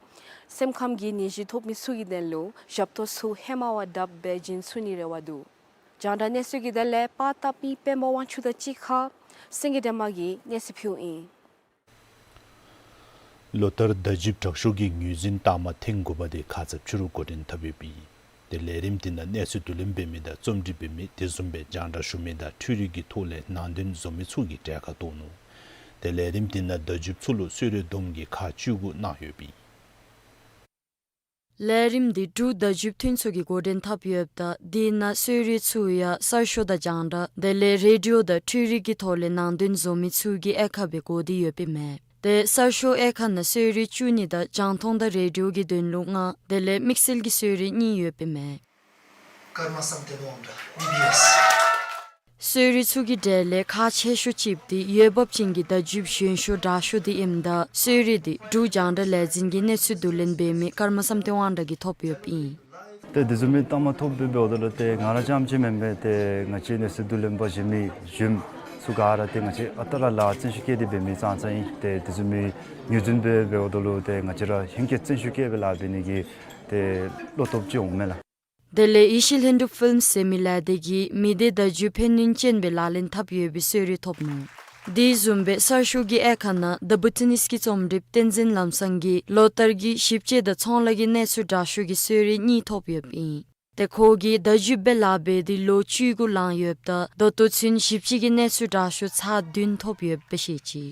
སེམས་ཁམས་ཀྱི་ནད་གཞི་ཐོབ་མི་ཚུ་གི་དོན་ལུ་ཞབས་ཏོག་ཚུ་ཧེ་མ་བ་དྲགཔ་སྦེ་བྱིན་ཚུགས་ནིའི་རེ་བ་འདུག། རྒྱང་བསྒྲགས་གནས་ཚུལ་གྱི་དོན་ལས་པར་བཏབ་མི་པདྨ་དབང་ཕྱུག་དང་གཅིག་ཁར་སེང་གེ་སྒྲོལ་མ་གིས་གནས་ཚུལ་ཕུལཝ་ཨིན། ལོ་ལྟར་བརྡ་བརྒྱུད་དྲག་ཤོས་ཀྱི་ངོས་འཛིན་རྟགས་མ་ཐེངས་དགུ་པ་དེ་ཁ་ཙ་ཕྱི་རུ་འགོ་འདྲེན་འཐབ་ཡོདཔ་ཨིན། ཏེ་ལས་རིམ་དེ་ནང་གནས་ཚུལ་བསྡུ་ལེན་འབད་མི་དང་རྩོམ་སྒྲིག་འབད་མི་དེ་བཟུམ་སྦེ་རྒྱང་བསྒྲགས་ཞུ་མི་དང་འཕྲུལ་རིག་གི་ཐོག་ལས་ནང་དོན་བཟོ་མི་ཚུ་གིས་གྲལ་ཁར་གཏོགས་ནུག། ཏེ་ལས་རིམ་དེ་ནང་བརྡ་བརྒྱུདཔ་ཚུ་ལུ་གསོལ་རས་སྡོམ་གྱི་ཁག་བཅུ་དགུ་གནང་ཡོདཔ་ཨིན། ལས་རིམ་འདི་འབྲུག་བརྡ་བརྒྱུད་མཐུན་ཚོགས་ཀྱིས་འགོ་འདྲེན་འཐབ་ཡོདཔ་ད་དེ་ནང་གསོལ་རས་ཚུ་ཡང་གསར་ཤོག་དང་རྒྱང་བསྒྲགས་དེ་ལས་རེ་ཌི་ཡོ་དང་འཕྲུལ་རིག་གི་ཐོག་ལས་ནང་དོན་བཟོ་མི་ཚུ་གི་དབྱེ་ཁག་སྦེ་བགོ་སྟེ་ཡོདཔ་ཨིན་མས། ཏེ་གསར་ཤོག་དབྱེ་ཁག་ནང་གསོལ་རས་བཅུ་གཉིས་དང་རྒྱང་མཐོང་དང་རེ་ཌི་ཡོ་གི་དོན་ལུ་ལྔ་དེ་ལས་དམིགས་བསལ་གྱི་གསོལ་རས་གཉིས་ཡོདཔ་ཨིན་མས། ཀརྨ་བསམ་གཏན་སྦོམ་དང་བི་བི་ཨེསི། གསོལ་རས་ཚུ་གི་གྲས་ལས་ཁག་ཆེ་ཤོས་ཅིག་འདི་འོས་འབབ་ཅན་གྱི་བརྡ་བརྒྱུདཔ་གཞོན་ཤོས་དྲག་ཤོས་འདི་ཨིནམ་ད་གསོལ་རས་འདི་འབྲུག་རྒྱང་བསྒྲགས་ལས་འཛིན་གྱི་གནས་ཚུལ་བསྡུ་ལེན་འབད་མི་ཀརྨ་བསམ་གཏན་དབང་གྲགས་ཀྱིས་ཐོབ་ཡོདཔ་ཨིན། ཏེ་དེ་བཟུམ་མའི་རྟགས་མ་ཐོབ་སྦེ་འབདཝ་ད་ལུ་ཏེ་ང་ར་རྐྱངམ་ཅིག་མེན་པར་ཏེ་ང་བཅས་གནས་ཚུལ་བསྡུ་ལེན་པ་གཞན་མི་གཞོནམ་ཚུ་ག་ར་ཏེ་ང་བཅས་ཨ་རྟག་ར་ལཱ་བརྩོན་ཤུགས་བསྐྱེད་དེ་འབད་མི་ཙང་ཙང་ཨིན། ཏེ་དེ་བཟུམ་མའི་ངོས་འཛིན་སྦེ་འབདཝ་ད་ལུ་ཏེ་ང་བཅས་ར་ཧེང་སྐལ་བརྩོན་ཤུགས་བསྐྱེད་སྦེ་ལཱ་འབད་ནི་གི་ཏེ་བློ་སྟོབས་ཅིག་འོང་མས་ལགས། དེ་ལས་ཡེ་ཤེས་ལྷུན་གྲུབ་ཕིལམསི་ཟེར་མི་ལས་སྡེ་གིས་མི་སྡེ་བརྡ་བརྒྱུད་ཕན་ནུས་ཅན་སྦེ་ལག་ལེན་འཐབ་ཡོད་པའི་གསོལ་རས་ཐོབ་ནུག། དེ་བཟུམ་སྦེ་གསར་ཤོག་གི་དབྱེ་ཁག་ནང་The Bhutanese གི་རྩོམ་སྒྲིགཔ་བསྟན་འཛིན་ལམ་བཟང་གིས་ལོ་ལྟར་གྱི་ཞིབ་དཔྱད་དང་ཚོང་ལཱ་གི་གནས་ཚུལ་དྲག་ཤོས་ཀྱི་གསོལ་རས་གཉིས་ཐོབ་ཡོདཔ་ཨིན། ཏེ་ཁོ་གིས་བརྡ་བརྒྱུདཔ་སྦེ་ལཱ་འབད་དེ་ལོ་བཅུ་དགུ་ལང་ཡོདཔ་ད་ད་ལྟོ་ཚུན་ཞིབ་དཔྱད་ཀྱི་གནས་ཚུལ་དྲག་ཤོས་ཚར་བདུན་ཐོབ་ཡོདཔ་སྦེ་བཤད་ཅི།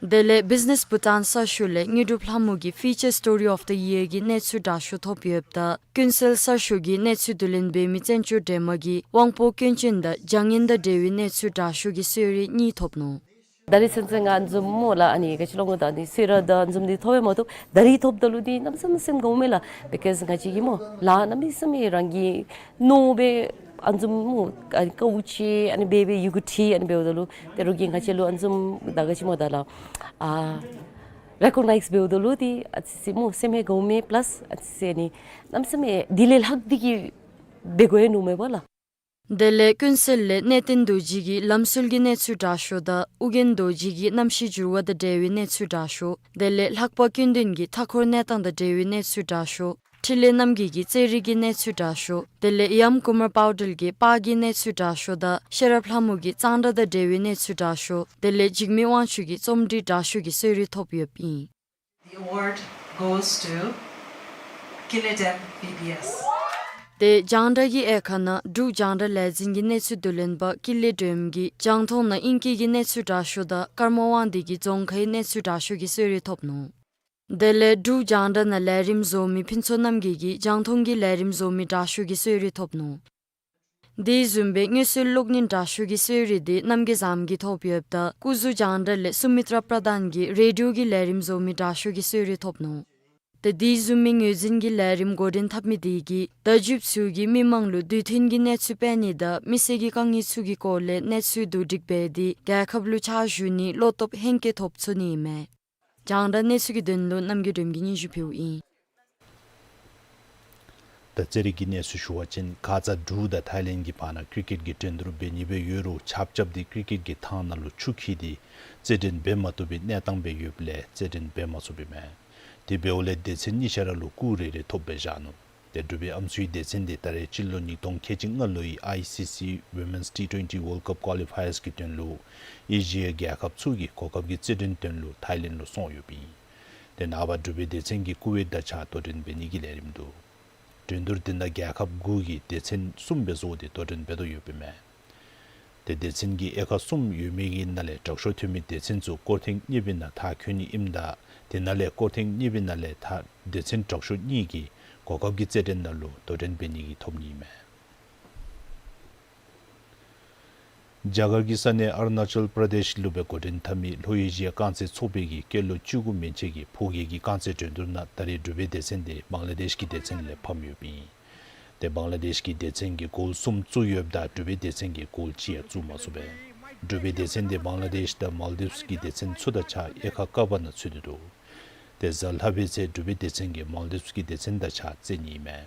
དེ་ལས་བིཛ་ནེས་བྷུ་ཊཱན་གསར་ཤོག་ལས་དངོས་གྲུབ་ལྷ་མོ་གིས་Feature Story of the Year གི་གནས་ཚུལ་དྲག་ཤོས་ཐོབ་ཡོདཔ་ད་ཀུན་གསལ་གསར་ཤོག་གི་གནས་ཚུལ་བསྡུ་ལེན་འབད་མི་བཙན་སྐྱོགས་སྒྲོལ་མ་གིས་དབང་པོ་སྐྱོན་ཅན་དང་བྱ་ངན་དང་འབྲེལ་བའི་གནས་ཚུལ་དྲག་ཤོས་ཀྱི་གསོལ་རས་གཉིས་ཐོབ་ནུག། ད་རིས་ཚུན་ཚོད་ང་བཟུམ་སྨོ་ལགས་ཨ་ནི་ག་ཅི་ལོ་ངོ་ད་ནི་གསོལ་རས་དང་བཟུམ་འདི་ཐོབ་པས་མ་གཏོགས་ད་རིས་ཐོབ་ད་ལུ་འདི་གནམ་མེད་ས་མེད་སེམས་དགའཝ་མས་ལགས། because ང་བཅས་ཀྱིས་སྨོ་ལགས་གནམ་མེད་ས་མེད་རང་གིས་མནོ་སྦེ་ཨ་བཟུམ་སྨོ་ཨ་དཀའཝ་སྤྱད་ཨ་ནི་འབད་སྦེ་ཡི་གུ་བྲིས་ཨ་ནི་འབདཝ་ད་ལུ་ད་རུང་གིས་ང་བཅས་ལུ་ཨ་བཟུམ་ད་ག་ཅི་སྨོ་ད་ལགས་ཨ་རེ་ཀོག་ནའིཛ་འབདཝ་ད་ལུ་འདི་ཨ་ཙི་ཙི་སྨོ་སེམས་ཡང་དགའཝ་མས། པ་ལཱས་ཨ་ཙི་ཙི་ཨ་ནི་གནམ་མེད་ས་མེད་འདི་ལས་ལྷག་སྟེ་གིས་འབད་དགོ་ཡ་ནུག་མས་པ་ལགས། དེ་ལས་ཀུན་གསལ་ལས་གནས་བརྟན་རྡོ་རྗེ་གིས་ལམ་སྲོལ་གྱི་གནས་ཚུལ་དྲག་ཤོས་དང་ཨོ་རྒྱན་རྡོ་རྗེ་གིས་གནམ་གཤིས་འགྱུར་བ་དང་འབྲེལ་བའི་གནས་ཚུལ་དྲག་ཤོས། དེ་ལས་ལྷག་པ་ཀུན་ལྡན་གྱིས་མཐའ་འཁོར་གནས་སྟངས་དང་འབྲེལ་བའི་གནས་ཚུལ་དྲག་ཤོས། འཕྲིན་ལས་རྣམ་རྒྱལ་གྱིས་རྩེད་རིགས་ཀྱི་གནས་ཚུལ་དྲག་ཤོས། དེ་ལས་ཡམ་ཀུ་མར་པའོ་ཌལ་གྱིས་པར་གྱི་གནས་ཚུལ་དྲག་ཤོས་དང་ཤེས་རབ་ལྷ་མོ་གིས་གཙང་སྦྲ་དང་འབྲེལ་བའི་གནས་ཚུལ་དྲག་ཤོས། དེ་ལས་འཇིགས་མེད་དབང་ཕྱུག་གིས་རྩོམ་སྒྲིག་དྲག་ཤོས་ཀྱི་གསོལ་རས་ཐོབ་ཡོདཔ་ཨིན། The award goes to Kile Dem B B S. ཏེ་རྒྱང་བསྒྲགས་ཀྱི་དབྱེ་ཁག་ནང་འབྲུག་རྒྱང་བསྒྲགས་ལས་འཛིན་གྱི་གནས་ཚུལ་བསྡུ་ལེན་པ་ཀི་ལེ་སྒྲོལམ་གྱིས་རྒྱང་མཐོང་ནང་དབྱིན་སྐད་ཀྱི་གནས་ཚུལ་དྲག་ཤོས་དང་ཀརྨ་དབང་འདུས་ཀྱིས་རྫོང་ཁའི་གནས་ཚུལ་དྲག་ཤོས་ཀྱི་གསོལ་རས་ཐོབ་ནུག། དེ་ལས་འབྲུག་རྒྱང་བསྒྲགས་ནང་ལས་རིམ་བཟོ་མི་ཕུན་ཚོགས་རྣམ་རྒྱལ་གྱིས་རྒྱང་མཐོང་གི་ལས་རིམ་བཟོ་མི་དྲག་ཤོས་ཀྱི་གསོལ་རས་ཐོབ་ནུག། དེ་བཟུམ་སྦེ་དངོས་སུ་གློག་བརྙན་དྲག་ཤོས་ཀྱི་གསོལ་རས་འདི་རྣམ་རྒྱལ་བཟངམོ་གིས་ཐོབ་ཡོདཔ་ད་སྐུ་གཟུགས་རྒྱང་བསྒྲགས་ལས་སུ་མི་ཏྲ་པྲ་དཱན་གྱིས་རེ་ཌི་ཡོ་གི་ལས་རིམ་བཟོ་མི་དྲག་ཤོས་ཀྱི་གསོལ་རས་ཐོབ་ནུག། ཏེ་དེ་བཟུམ་མའི་ངོས་འཛིན་གྱི་ལས་རིམ་འགོ་འདྲེན་འཐབ་མི་དེ་གིས་བརྡ་བརྒྱུདཔ་ཚུ་གིས་མི་མང་ལུ་དུས་མཐུན་གྱི་གནས་ཚུལ་སྤེལ་ནི་དང་མི་སེར་གྱི་དཀའ་ངལ་ཚུ་གི་སྐོར་ལས་གནས་ཚུལ་བསྡུ་སྒྲིག་འབད་དེ་རྒྱལ་ཁབ་ལུ་ཕྱག་ཞུ་ནིའི་བློ་སྟོབས་ཧེང་སྐལ་ཐོབ་ཚུགས་ནི་ཨིན་མས། རྒྱང་བསྒྲགས་གནས་ཚུལ་གྱི་དོན་ལུ་རྣམ་རྒྱལ་སྒྲོལམ་གྱིས་སྙན་ཞུ་ཕུལཝ་ཨིན། ད་རྩེད་རིགས་ཀྱི་གནས་ཚུལ་ཞུ་བ་ཅིན་ཁ་ཙ་འབྲུག་དང་ཐའི་ལེནཌ་གྱི་བར་ན་ཀྲི་ཀེཊ་ཀྱི་འགྲན་བསྡུར་འབད་ནི་སྦེ་ཡོད་རུང་ཆརཔ་རྐྱབ་སྟེ་ཀྲི་ཀེཊ་ཀྱི་ཐང་ནང་ལུ་ཆུ་འཁྱིལ་ཏེ་རྩེད་འགྲན་འབད་མ་བཏུབ་པའི་གནས་སྟངས་སྦེ་ཡོདཔ་ལས་རྩེད་འགྲན་འབད་མ་ཚུགསཔ་ཨིན་མས། དེ་འབདཝ་ལས་སྡེ་ཚན་གཉིས་ཆ་ར་ལུ་སྐུགས་རེ་རེ་ཐོབ་སྦེ་བཞག་ནུག། ཏེ་འབྲུག་པའི་ཨམ་སྲུའི་སྡེ་ཚན་འདི་ད་རེས་སྤྱི་ལོ་ཉིས་སྟོང་ཁལ་གཅིག་ལྔ་ལོའི་ཨའི་སི་སི་Women's T twenty World Cup Qualifiers གི་དོན་ལུ་ཨེ་ཤི་ཡའི་རྒྱལ་ཁབ་ཚུ་གི་གོ་སྐབས་ཀྱི་རྩེད་འགྲན་དོན་ལུ་ཐའི་ལེནཌ་ལུ་སོང་ཡོདཔ་ཨིན། ཏེ་ནངས་པ་འབྲུག་པའི་སྡེ་ཚན་གྱིས་ཀུ་ཝེཊ་དང་གཅིག་ཁར་དོ་འགྲན་འབད་ནི་གི་ལས་རིམ་འདུག། འགྲན་བསྡུར་དེ་ནང་རྒྱལ་ཁབ་དགུ་གི་སྡེ་ཚན་གསུམ་སྦེ་བཟོ་སྟེ་དོ་འགྲན་འབད་དོ་ཡོདཔ་ཨིན་མས། ཏེ་སྡེ་ཚན་གྱི་དབྱེ་ཁག་གསུམ་ཡོད་མི་གི་ནང་ལས་དྲག་ཤོས་ཐོན་མི་སྡེ་ཚན་ཚུ་སྐོར་ཐེངས་གཉིས་པའི་ནང་མཐར་འཁྱོལ་ནི་ཨིནམ་ད་དེ་ནང་ལས་སྐོར་ཐེངས་གཉིས་པའི་ནང་ལས་མཐར་སྡེ་ཚན་དྲག་ཤོས་གཉིས་ཀྱིས་གོ་སྐབས་ཀྱི་རྩེད་འགྲན་ནང་ལུ་དོ་འགྲན་འབད་ནི་གི་ཐོབ་ནི་ཨིན་མས། རྒྱ་གར་གྱི་ས་གནས་ཨ་རུ་ན་ཅལ་པྲ་དེཤ་ལུ་སྦེ་འགོ་འདྲེན་འཐབ་མི་ལྷོ་ཨེ་ཤི་ཡ་རྐང་རྩེད་ཚོགས་པའི་གི་སྐྱེས་ལོ་བཅུ་དགུ་མན་ཆད་ཀྱི་ཕོ་སྐྱེས་ཀྱི་རྐང་རྩེད་འགྲན་བསྡུར་ནང་ད་རེས་འབྲུག་པའི་སྡེ་ཚན་དེ་བང་ལ་དེཤ་གི་སྡེ་ཚན་ལས་ཕམ་ཡོདཔ་ཨིན། ཏེ་བང་ལ་དེཤ་གི་སྡེ་ཚན་གྱིས་གོལ་གསུམ་བཙུགས་ཡོདཔ་ད་འབྲུག་པའི་སྡེ་ཚན་གྱིས་གོལ་གཅིག་ཡང་བཙུགས་མ་ཚུགས་པས། འབྲུག་པའི་སྡེ་ཚན་དེ་བང་ལ་དེཤ་དང་མཱལ་དིབས་ཀྱི་སྡེ་ཚན་ཚུ་དང་གཅིག་ཁར་དབྱེ་ཁག་ཀ་པ་ནང་ཚུད་དེ་འདུག། ཏེ་གཟའ་ལྷག་པའི་ཚེ་འབྲུག་པའི་སྡེ་ཚན་གྱིས་མཱལ་དིབས་ཀྱི་སྡེ་ཚན་དང་གཅིག་ཁར་རྩེད་ནི་ཨིན་མས།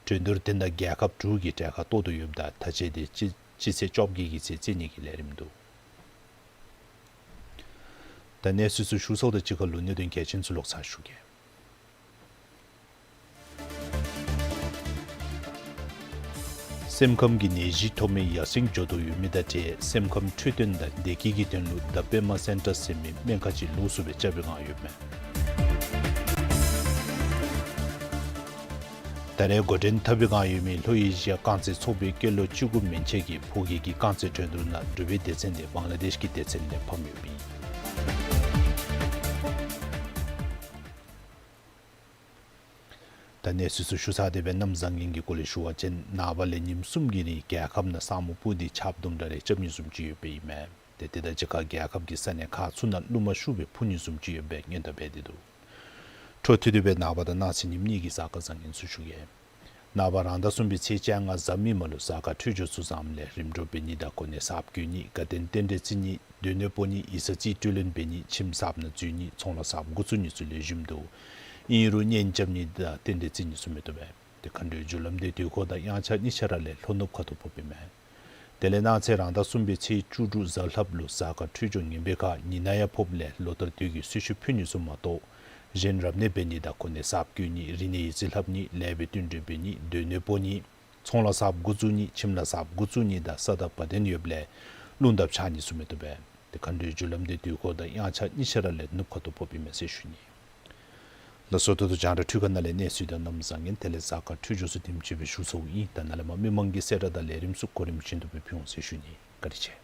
འགྲན་བསྡུར་དེ་ནང་རྒྱལ་ཁབ་དྲུག་གི་གྲལ་ཁར་གཏོགས་དོ་ཡོདཔ་ད་ད་ཅི་དེ་སྤྱི་སྤྱི་ཚེས་བཅོ་བརྒྱད་ཀྱི་ཚེ་རྩེད་ནི་གི་ལས་རིམ་འདུག། ད་གནས་ཚུལ་ཚུ་ཞུ་ཚརཝ་དང་གཅིག་ཁར་ལུ་གནད་དོན་གལ་ཆེན་ཚུ་ལོག་ཚར་ཞུ་གེ། སེམས་ཁམས་ཀྱི་ནད་གཞི་ཐོབ་མི་ཡར་སེང་འགྱོ་དོ་ཡོད་མི་དང་འབྲེལ་སེམས་ཁམས་འཕྲོད་བསྟེན་དང་བདེ་སྐྱིད་ཀྱི་དོན་ལུ་The Pema Center ཟེར་མི་སྨན་ཁང་ཅིག་ལོགས་སུ་སྦེ་རྐྱབ་པའི་བསྒང་ཡོདཔ་མས། ད་རེས་འགོ་འདྲེན་འཐབ་པའི་བསྒང་ཡོད་མི་ལྷོ་ཨེ་ཤི་ཡ་རྐང་རྩེད་ཚོགས་པའི་སྐྱེས་ལོ་བཅུ་དགུ་མན་ཆད་ཀྱི་ཕོ་སྐྱེས་ཀྱི་རྐང་རྩེད་འགྲན་བསྡུར་ནང་འབྲུག་པའི་སྡེ་ཚན་དེ་བང་ལ་དེཤ་གི་སྡེ་ཚན་ལས་ཕམ་ཡོདཔ་ཨིན། ད་གནས་ཚུལ་ཚུ་ཞུ་ཚར་ཏེ་སྦེ་གནམ་བཟང་ངན་གྱི་སྐོར་ལས་ཞུ་བ་ཅིན་ནངས་པ་ལས་ཉིནམ་གསུམ་གྱི་རིང་རྒྱལ་ཁབ་ནང་ས་སྨུག་སྤུབས་ཏེ་ཆརཔ་དུམ་གྲ་རེ་རྐྱབ་ནི་བཟུམ་ཅིག་ཡོདཔ་ཨིན་མས། ཏེ་དེ་དང་གཅིག་ཁར་རྒྱལ་ཁབ་ཀྱི་ས་གནས་ཁག་ཚུ་ནང་རླུང་མ་ཤུགས་སྦེ་འཕུ་ནི་བཟུམ་ཅིག་ཡོདཔ་སྦེ་སྔོན་བརྡ་འབད་དེ་འདུག། འཕྲོ་མཐུད་དེ་སྦེ་ནངས་པ་དང་གནངས་ཚེ་ཉིནམ་གཉིས་ཀྱི་གཟའ་སྐར་བཟང་ངན་ཚུ་ཞུ་གེ། ནངས་པ་རང་ཟླ་གསུམ་པའི་ཚེས་བཅོ་ལྔ་གཟའ་མིག་དམར་ལུ་གཟའ་སྐར་འཕྲོད་སྦྱོར་ཚུ་བཟངམ་ལས་རིམ་གྲོ་འབད་ནི་དང་གོ་གནས་གསརཔ་བསྐོ་ནི་དགའ་སྟོན་རྟེན་འབྲེལ་བརྩི་ནི་སྡོད་གནས་སྤོ་ནི་ཡིག་ཚང་རྩིས་སྤྲོད་ལེན་འབད་ནི་ཁྱིམ་གསརཔ་ནང་འཛུལ་ནི་ཚོང་ལཱ་གསརཔ་འགོ་བཙུགས་ནི་ཚུ་ལེགས་ཤོམ་འདུག། ཨིན་རུང་གཉེན་རྐྱབ་ནི་དང་རྟེན་འབྲེལ་བརྩི་ནི་ཚུ་མི་བཏུབ་པས། ཏེ་མཁའ་འགྲོའི་རྒྱུ་ལམ་འདི་དུས་འཁོར་དང་དབྱངས་འཆར་གཉིས་ཆ་ར་ལས་ལྷོ་ནུབ་ཁ་ཐུག་ཕོགཔ་ཨིན་མས། དེ་ལས་གནངས་ཚེ་རང་ཟླ་གསུམ་པའི་ཚེས་བཅུ་དྲུག་གཟའ་ལྷགཔ་ལུ་གཟའ་སྐར་འཕྲོད་སྦྱོར་ངན་པའི་ཁར་ཉི་ནག་ཡང་ཕོགཔ་ལས་ལོ་ལྟར་དུས་ཀྱི་གསོལ་མཆོད་ཕུལ་ནི་ཚུ་མ་གཏོགས་གཞན་རབ་གནས་འབད་ནི་དང་གོ་གནས་གསརཔ་བསྐོ་ནི་རིག་གནས་ཡིག་རྩིས་ལྷབ་ནི་ལེགས་པའི་བསྟུན་གྲོས་འབད་ནི་སྡོད་གནས་སྤོ་ནི་ཚོང་ལཱ་གསརཔ་འགོ་བཙུགས་ནི་ཁྱིམ་ལཱ་གསརཔ་འགོ་བཙུགས་ནི་དང་ས་བདག་བ་དན་ཡོདཔ་ལས་རླུང་དང་འཕྱག་ནི་ཚུ་མི་བཏུབ་པས། ཏེ་མཁའ་འགྲོའི་རྒྱུ་ལམ་འདི་དུས་འཁོར་དང་དབྱངས་འཆར་གཉིས་ཆ་ར་ལས་ནུབ་ཁ་ཐུག་ཕོགཔ་ཨིན་མས་ཟེར་ཞུ་ནི། ལགས་སོ། ད་ལྟོ་རྒྱང་བསྒྲགས་འཕྲུལ་ཁང་ནང་ལས་གནས་ཚུལ་དང་གནམ་བཟང་ངན་དེ་ལས་གཟའ་སྐར་འཕྲོད་སྦྱོར་ཚུ་དེམ་ཅིག་སྦེ་ཞུ་ཚརཝ་ཨིན། ད་ནཱ་ལས་མར་མི་མང་གི་གསལ་བསྒྲགས་དང་ལས་རིམ་ཚུ་གོ་རིམ་བཞིན་དུ་སྦེ་ཕུལ་འོང་ཟེར་ཞུ་ནི། བཀའ་དྲིན་ཆེ།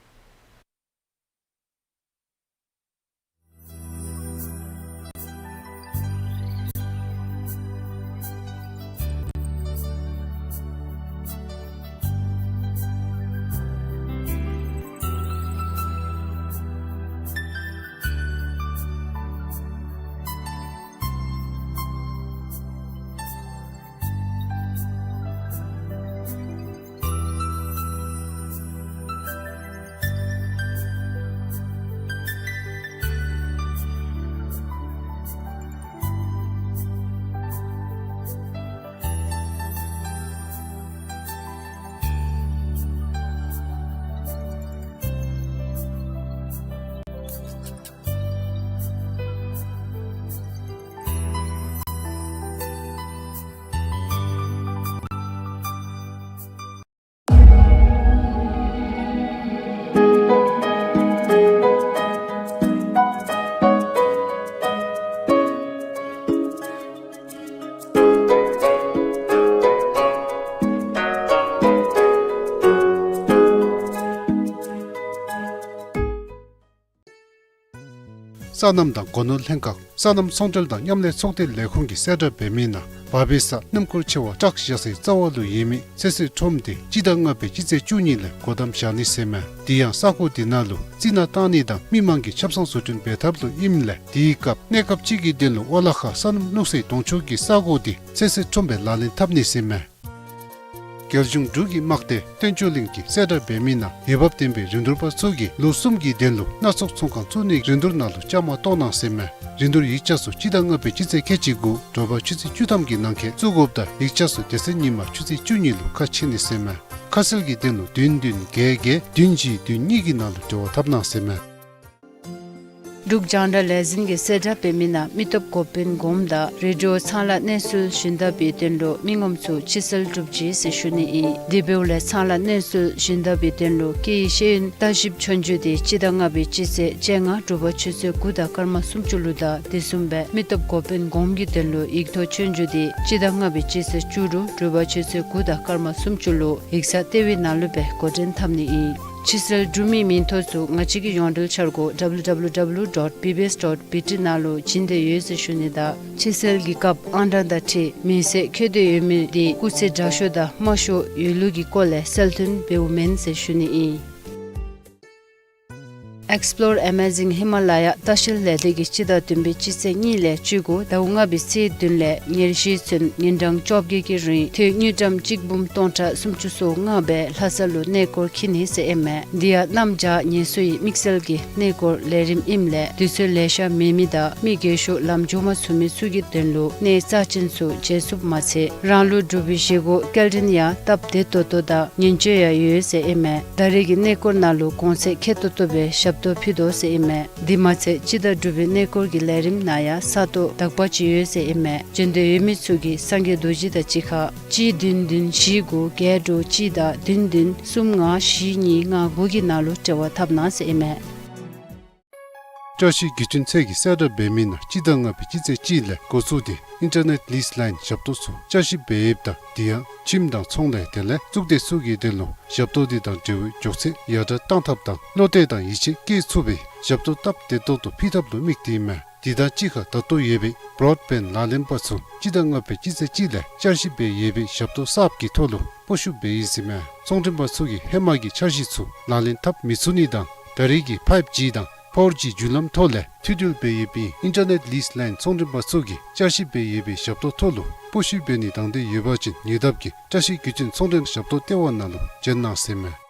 སོ་ནམ་དང་སྒོ་ནོར་ལྷན་ཁག་སོ་ནམ་ཚོང་འབྲེལ་དང་མཉམ་ལས་ཚོགས་སྡེ་ལས་ཁུངས་ཀྱིས་གསལ་བསྒྲགས་འབད་མི་ནང་བར་པའི་ས་སྣུམ་འཁོར་ཆེ་བ་ཊརཀ་བཞག་སའི་རྩ་བ་ལུ་ཡོད་མི་ཚོད་བསྲེ་ཁྲོམ་དེ་སྤྱི་ཟླ་ལྔ་པའི་སྤྱི་ཚེས་བཅུ་གཉིས་ལས་སྒོ་བསྡམ་བཞག་ནི་ཟེར་མས། དེ་ཡང་ས་གོ་དེ་ནང་ལུ་རྩི་ནག་བཏང་ནི་དང་མི་མང་གི་ཆབ་གསང་བཟོ་སྐྲུན་འབད་ཐབས་ལུ་ཨིནམ་ལས་དེའི་སྐབས་གནས་སྐབས་ཅིག་གི་དོན་ལུ་ཨོ་ལ་ཁ་སོ་ནམ་བླུག་སའི་དོང་ཕྱོགས་ཀྱི་ས་གོ་དེ་ཚོད་བསྲེ་ཁྲོམ་སྦེ་ལག་ལེན་འཐབ་ནི་ཟེར་མས། རྒྱལ་གཞུང་འབྲུག་གི་དམག་སྡེ་བསྟན་བཅོས་གླིང་གིས་གསལ་བསྒྲགས་འབད་མི་ནང་འོས་འབབ་ལྡན་པའི་རིན་བསྡུར་པ་ཚུ་གིས་ལོ་གསུམ་གྱི་དོན་ལུ་སྣ་ཚོགས་ཚོང་ཁང་བཙུགས་ནིའི་རིན་བསྡུར་ནང་ལུ་བཅའ་མར་གཏོགས་གནང་ཟེར་མས། རིན་བསྡུར་ཡིག་ཆ་ཚུ་སྤྱི་ཟླ་ལྔ་པའི་སྤྱི་ཚེས་ཁལ་གཅིག་དགུ་དྲོ་པ་ཆུ་ཚོད་བཅུ་ཐམ་གྱི་ནང་འཁོད་བཙུགས་དགོཔ་དང་ཡིག་ཆ་ཚུ་དེ་ཚེ་ཉིན་མ་ཆུ་ཚོད་བཅུ་གཉིས་ལུ་ཁ་ཕྱེ་ནི་ཟེར་མས། ཁ་གསལ་གྱི་དོན་ལུ་བདུན་བདུན་བརྒྱད་བརྒྱད་བདུན་བཞི་བདུན་གཉིས་ཀྱི་ནང་ལུ་འབྲེལ་བ་འཐབ་གནང་ཟེར་མས། འབྲུག་རྒྱང་བསྒྲགས་ལས་འཛིན་གྱིས་གསལ་བསྒྲགས་འབད་མི་ནང་མི་སྟོབས་འགོ་དཔོན་གོངམ་དང་རེ་ཌི་ཡོ་ཚང་ལ་གནས་ཚུལ་ཞུན་དག་པའི་དོན་ལུ་མི་ངོམ་ཚུ་ཕྱི་སེལ་གྲུབ་ཅི་ཟེར་ཞུ་ནི་ཨིན། དེ་འབདཝ་ལས་ཚང་ལ་གནས་ཚུལ་ཞུན་དག་པའི་དོན་ལུ་སྐད་ཡིག་ཤེས་ཡོན་ལྟ་ཞིབ་ཆོས་རྒྱུགས་དེ་སྤྱི་ཟླ་ལྔ་པའི་སྤྱི་ཚེས་བཅོ་ལྔ་དྲོ་པ་ཆུ་ཚོད་དགུ་དང་སྐར་མ་སུམ་ཅུ་ལུ་དང་དེ་བཟུམ་སྦེ་མི་སྟོབས་འགོ་དཔོན་གོངམ་གྱི་དོན་ལུ་ཡིག་ཐོག་ཆོས་རྒྱུགས་དེ་སྤྱི་ཟླ་ལྔ་པའི་སྤྱི་ཚེས་བཅུ་དྲུག་དྲོ་པ་ཆུ་ཚོད་དགུ་དང་སྐར་མ་སུམ་ཅུ་ལུ་ཡིག་ཚང་ལྟེ་བའི་ནང་ལུ་སྦེ་འགོ་འདྲེན་འཐབ་ནི་ཨིན། ཕྱི་སེལ་གྲུབ་མིའི་མིང་ཐོ་ཚུ་ང་བཅས་ཀྱི་ཡོངས་འབྲེལ་འཆར་སྒོ་W W W dot B B S dot B T ནང་ལུ་བྱིན་ཏེ་ཡོད་ཟེར་ཞུ་ནི་དང་ཕྱི་སེལ་གྱི་སྐབས་ཨང་གྲངས་དང་འཁྲིལ་མིང་གསལ་འཁོད་དེ་ཡོད་མི་དེ་སྐུགས་ཚད་དྲག་ཤོས་དང་དམའ་ཤོས་ཡོད་ལུགས་ཀྱི་སྐོར་ལས་གསལ་སྟོན་འབདཝ་མེན་ཟེར་ཞུ་ནི་ཨིན། Explore Amazing Himalaya ལྟ་བཤལ་ལས་སྡེ་གིས་སྤྱི་ཟླ་བདུན་པའི་སྤྱི་ཚེས་གཉིས་ལས་བཅུ་དགུ་ཟླཝ་ལྔ་པའི་ཚེས་བདུན་ལས་ཉེར་བཞི་ཚུན་ཉིན་གྲངས་བཅོ་བརྒྱད་ཀྱི་རིང་དངུལ་ཀྲམ་གཅིག་འབུམ་སྟོང་ཕྲག་སུམ་ཅུ་སོ་ལྔ་སྦེ་ལྷ་ས་ལུ་གནས་སྐོར་འཁྱིད་ནི་ཟེར་ཨིན་མས། དེ་ཡང་གནམ་བྱཱར་ངལ་གསོ་ཡི་དམིགས་བསལ་གྱི་གནས་སྐོར་ལས་རིམ་ཨིནམ་ལས་དུས་ཚོད་ལེ་ཤ་མེད་མི་དང་མི་རྒས་ཤོས་ལམ་འགྱོ་མ་ཚུགས་མི་ཚུ་གི་དོན་ལུ་གནས་རྩ་ཅན་ཚུ་མཇལ་ཚུགསཔ་མ་ཚད་རང་ལུགས་འབྲུག་པའི་བཞེས་སྒོ་སྐྱེལ་འདྲེན་ཡང་སྟབས་བདེ་ཏོག་ཏོ་དང་ཉེན་བཅོལ་ཡང་ཡོད་ཟེར་ཨིན་མས། ད་རེས་ཀྱི་གནས་སྐོར་ནང་ལུ་གོང་ཚད་ཁེ་ཏོག་ཏོ་སྦེ་ཞབས་ཏོག་ཕུལ་དོ་ཟེར་ཨིན་མས། དེ་མ་ཚད་སྤྱི་ཟླ་དྲུག་པའི་གནས་སྐོར་གྱི་ལས་རིམ་ནང་ཡང་ས་སྟོང་དག་པ་ཅིག་ཡོད་ཟེར་ཨིན་མས། འབྱོན་འདོད་ཡོད་མི་ཚུ་གིས་སངས་རྒྱས་རྡོ་རྗེ་དང་གཅིག་ཁར་གཅིག་བདུན་བདུན་བཞི་དགུ་བརྒྱད་དྲུག་གཅིག་དང་བདུན་བདུན་གསུམ་ལྔ་བཞི་གཉིས་ལྔ་དགུ་གི་ནང་ལུ་འབྲེལ་བ་འཐབ་གནང་ཟེར་ཨིན་མས། བཀྲ་ཤིས་བརྒྱུད་འཕྲིན་ཚད་ཀྱིས་གསལ་བསྒྲགས་འབད་མི་ནང་སྤྱི་ཟླ་ལྔ་པའི་སྤྱི་ཚེས་གཅིག་ལས་འགོ་བཙུགས་ཏེ་ཨིན་ཊར་ནེཊ་ལིསི་ལའིན་ཞབས་ཏོག་ཚུ་བསྐྱར་ཞིབ་འབད་ཡོདཔ་ད་དེ་ཡང་ཁྱིམ་དང་ཚོང་ལས་དེ་ལས་གཙུག་སྡེ་ཚུ་གི་དོན་ལུ་ཞབས་ཏོག་དེ་དང་འབྲེལ་བའི་མགྱོགས་ཚད་ཡར་དྲག་གཏང་ཐབས་དང་བློ་གཏད་དང་ཡིད་ཆེས་བསྐྱེད་ཚུགས་པའི་ཞབས་ཏོག་སྟབས་བདེ་ཏོག་ཏོ་ཕུལ་ཐབས་ལུ་དམིགས་ཏེ་ཨིན་མས། དེ་དང་གཅིག་ཁར་ད་ལྟོ་ཡོད་པའི་བོརོཌ་བེནཌ་ལག་ལེན་པ་ཚུ་སྤྱི་ཟླ་ལྔ་པའི་སྤྱི་ཚེས་གཅིག་ལས་བསྐྱར་ཞིབ་འབད་ཡོད་པའི་ཞབས་ཏོག་གསརཔ་གི་ཐོག་ལུ་སྤོ་བཤུད་འབད་ཡི་ཟེར་མས། ཚོང་མགྲོན་པ་ཚུ་གིས་ཧེ་མ་གི་འཆར་གཞི་ཚུ་ལག་ལེན་འཐབ་མི་ཚུགས་ནི་དང་ད་རེས་ཀྱི་ཕའིབ་ཇི་དང་ ཕོར་ཇི་བརྒྱུད་ལམ་ཐོག་ལས་མཐུད་འབྲེལ་འབད་ཡོད་པའི་ཨིན་ཊར་ནེཊ་ལིསི་ལའིན་ཚོང་མགྲོན་པ་ཚུ་གིས་བསྐྱར་ཞིབ་འབད་ཡོད་པའི་ཞབས་ཏོག་ཐོག་ལུ་སྤོ་བཤུད་འབད་ནི་དང་འབྲེལ་ཡོད་པ་ཅིན་ཉེ་འདབས་ཀྱི་བཀྲ་ཤིས་རྒྱུ་རྐྱེན་ཚོང་མགྲོན་ཞབས་ཏོག་ལྟེ་བ་ནང་ལུ་བྱོན་གནང་ཟེར་ཨིན་མས།